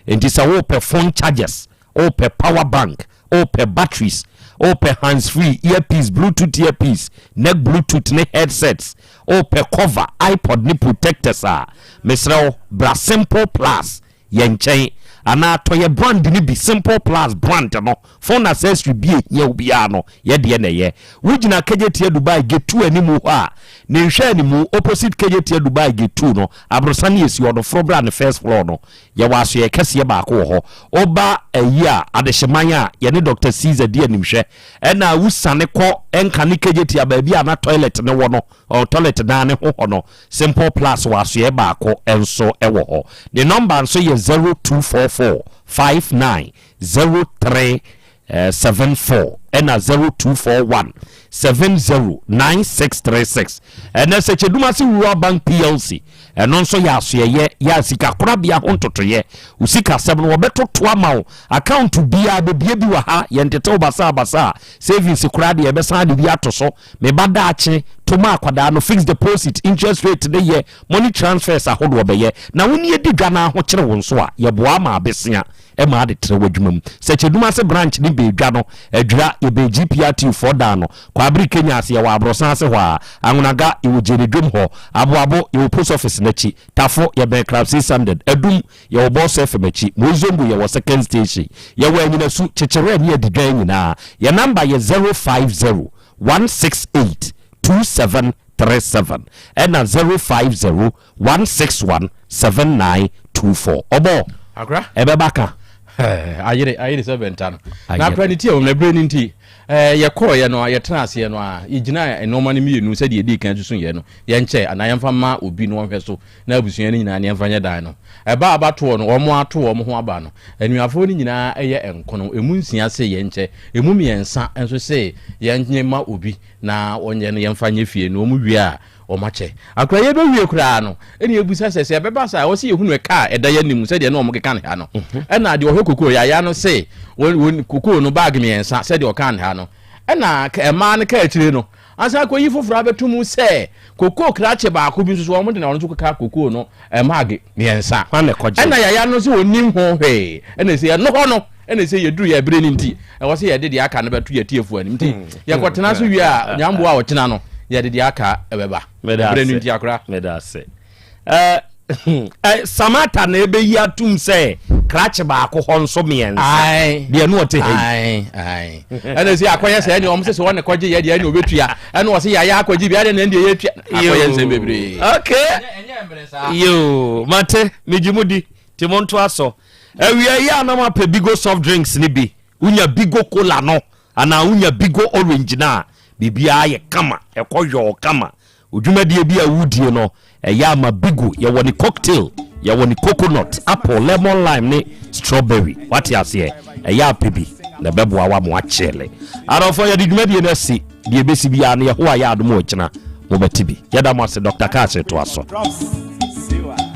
Enti sɛ wopɛ phone chargers, wopɛ power bank, wopɛ batteries, wopɛ hands free, earpiece, bluetooth earpiece, neck bluetooth ne headsets, wopɛ cover, iPod ne protectors a, mesrɛ wo bra simple plus yɛn nkyɛn anaa tɔ yɛ brand no bi, simple plus brand no. Phone accessory bi a ehia wo biara no, yɛ deɛ na ɛyɛ. Wogyina Kejetia Dubai Gate 2 anim hɔ a, ne nhwɛanimu, opposite Kejetia Dubai Gate 2 no, aborosan no esi hɔ no, foro bra ne first floor no. Yɛwɔ asoɛeɛ kɛseɛ baako wɔ hɔ. Woba ayi a, Adehyeman a, yɛne Doctor Caesar di animhwɛ. Ɛna wosiane kɔ Nkane Kejetia baabi a na toilet no wɔ no, ɔ, toilet dan no ho hɔ no, Simple Plus wɔ asoɛeɛ baako nso wɔ hɔ. Ne nɔmba nso yɛ 0244 59 0374. ɛna 0241 70 9636. Ɛnɛ Sɛkyɛdumase Rural Bank PLC ɛno nso yɛ asoɛyɛ yɛ a sikakorabea ho ntotoyɛ. Wo sikasɛm no wɔbɛtoto ama wo. Account biara bɛbie bi wɔ ha, yɛntetew basabasa. Savings koraa deɛ yɛbɛsan de bi ato so. Me ba daakye, to ma akwadaa no fixed deposit, interest rate ne yɛ, money transfers ahodoɔ bɛyɛ. Na wo nie di dwa no ahokyere wo nso a, yɛboa ma abesea ma ade trɛ w'adwuma mu. Sɛkyɛdumase branch ne bee dwa no, Adwira, yɛbɛn GPRTU foɔ dan no, Kwaabere Kenya ase, yɛwɔ Aborosan ase hɔ ara, Anwonaga, yɛwɔ Gyene dwom hɔ, Aboabo, yɛwɔ post office no akyi, Tafo, yɛbɛn Club 600, Adum, yɛwɔ Boss FM akyi, Moizongo, yɛwɔ Second Station, yɛwɔ Anyinasu, Kyekyerɛ ne Adidwan nyinaa. Yɛn number yɛ 050 168 2737 ɛna 050 161 7924. Ɔbɔ Akora. Ɛbɛba ka. Ayere ayere sɛ bɛnta no. Na akora ne ti a wɔn ɛbrɛ ne nti ɛɛ yɛkɔɔyɛ no a yɛtena aseɛ no a yɛgyina nneɛma no mmienu sɛdeɛ yɛdii kan susu yɛ no yɛnkyɛ anaa yɛmfa mma obi no ɔnhwɛ so na abusua no nyinaa ne yɛmfa nyɛ dan no. Ɛba abatoɔ no wɔn ato wɔn ho aba no anuafoɔ no nyinaa yɛ nkono emu nsia se yɛnkyɛ emu mmiɛnsa nso se yɛnyɛ ma obi na ɔnyɛ no yɛmfa nyɛ fie no wɔn wie a wɔn akyɛ. Akora yɛbɛwie koraa no ɛna yɛbisa sɛ sɛ ɛbɛba saa ɛwɔ sɛ yɛhunu ɛka a ɛda yɛn anim sɛdeɛ na wɔn keka ne ha no ɛna deɛ ɔhwɛ kokoo yaya no se wɔn kokoo no baage mmiɛnsa sɛdeɛ ɔka ne ha no ɛna mmaa no ka akyire no ansa akɔyi foforɔ abɛto mu sɛ kokoo krakye baako bi nso so wɔn de na wɔn nso keka kokoo no maage mmiɛnsa ɛna yaya no sɛ wɔnim ho hwee ɛna sɛ ɛno hɔ no ɛna sɛ yɛduru yɛ berɛ no nti ɛwɔ sɛ yɛde deɛ aka no bɛto yɛ tiefoɔ anim nti yɛkɔtena so wie a nyamboa a ɔkyena no yɛde deɛ aka ɛbɛba berɛ no nti akora. Meda ase. Samata na ɛbɛyi atum sɛ krakye baako hɔ nso mmiɛnsa deɛ no ɔte ha yi ɛna sɛ akɔyɛ sɛ ɛne ɔm sɛ sɛ wɔne kɔgye yɛ deɛ ɛne ɔbɛtua ɛne ɔsɛ yɛayɛ akɔgye bi adeɛ na ɛne yɛtua akɔyɛ nsɛm bebree. Okay, yo, mate, megye mu di nti montoa so. Awia yi a na moapɛ Bigo soft drinks no bi, wonya Bigo cola no anaa wonya Bigo orange no a, biribiara yɛ kama, ɛkɔ yɔɔ kama. Odwumadie bi a wodie no, ɛyɛ ama Bigo, yɛwɔ ne cocktail, yɛwɔ ne coconut, apple, lemon, lime ne strawberry. Wate aseɛ? Ɛyɛ apɛ bi na ɛbɛboa wo ama woakyɛle. Adɔfoɔ, yɛde dwumadie no asi, deɛ ɛbɛsi biara no, Yehowa yɛ adom a ɔkyena mobɛte bi. Yɛda mo ase. Dr. Cash toa so.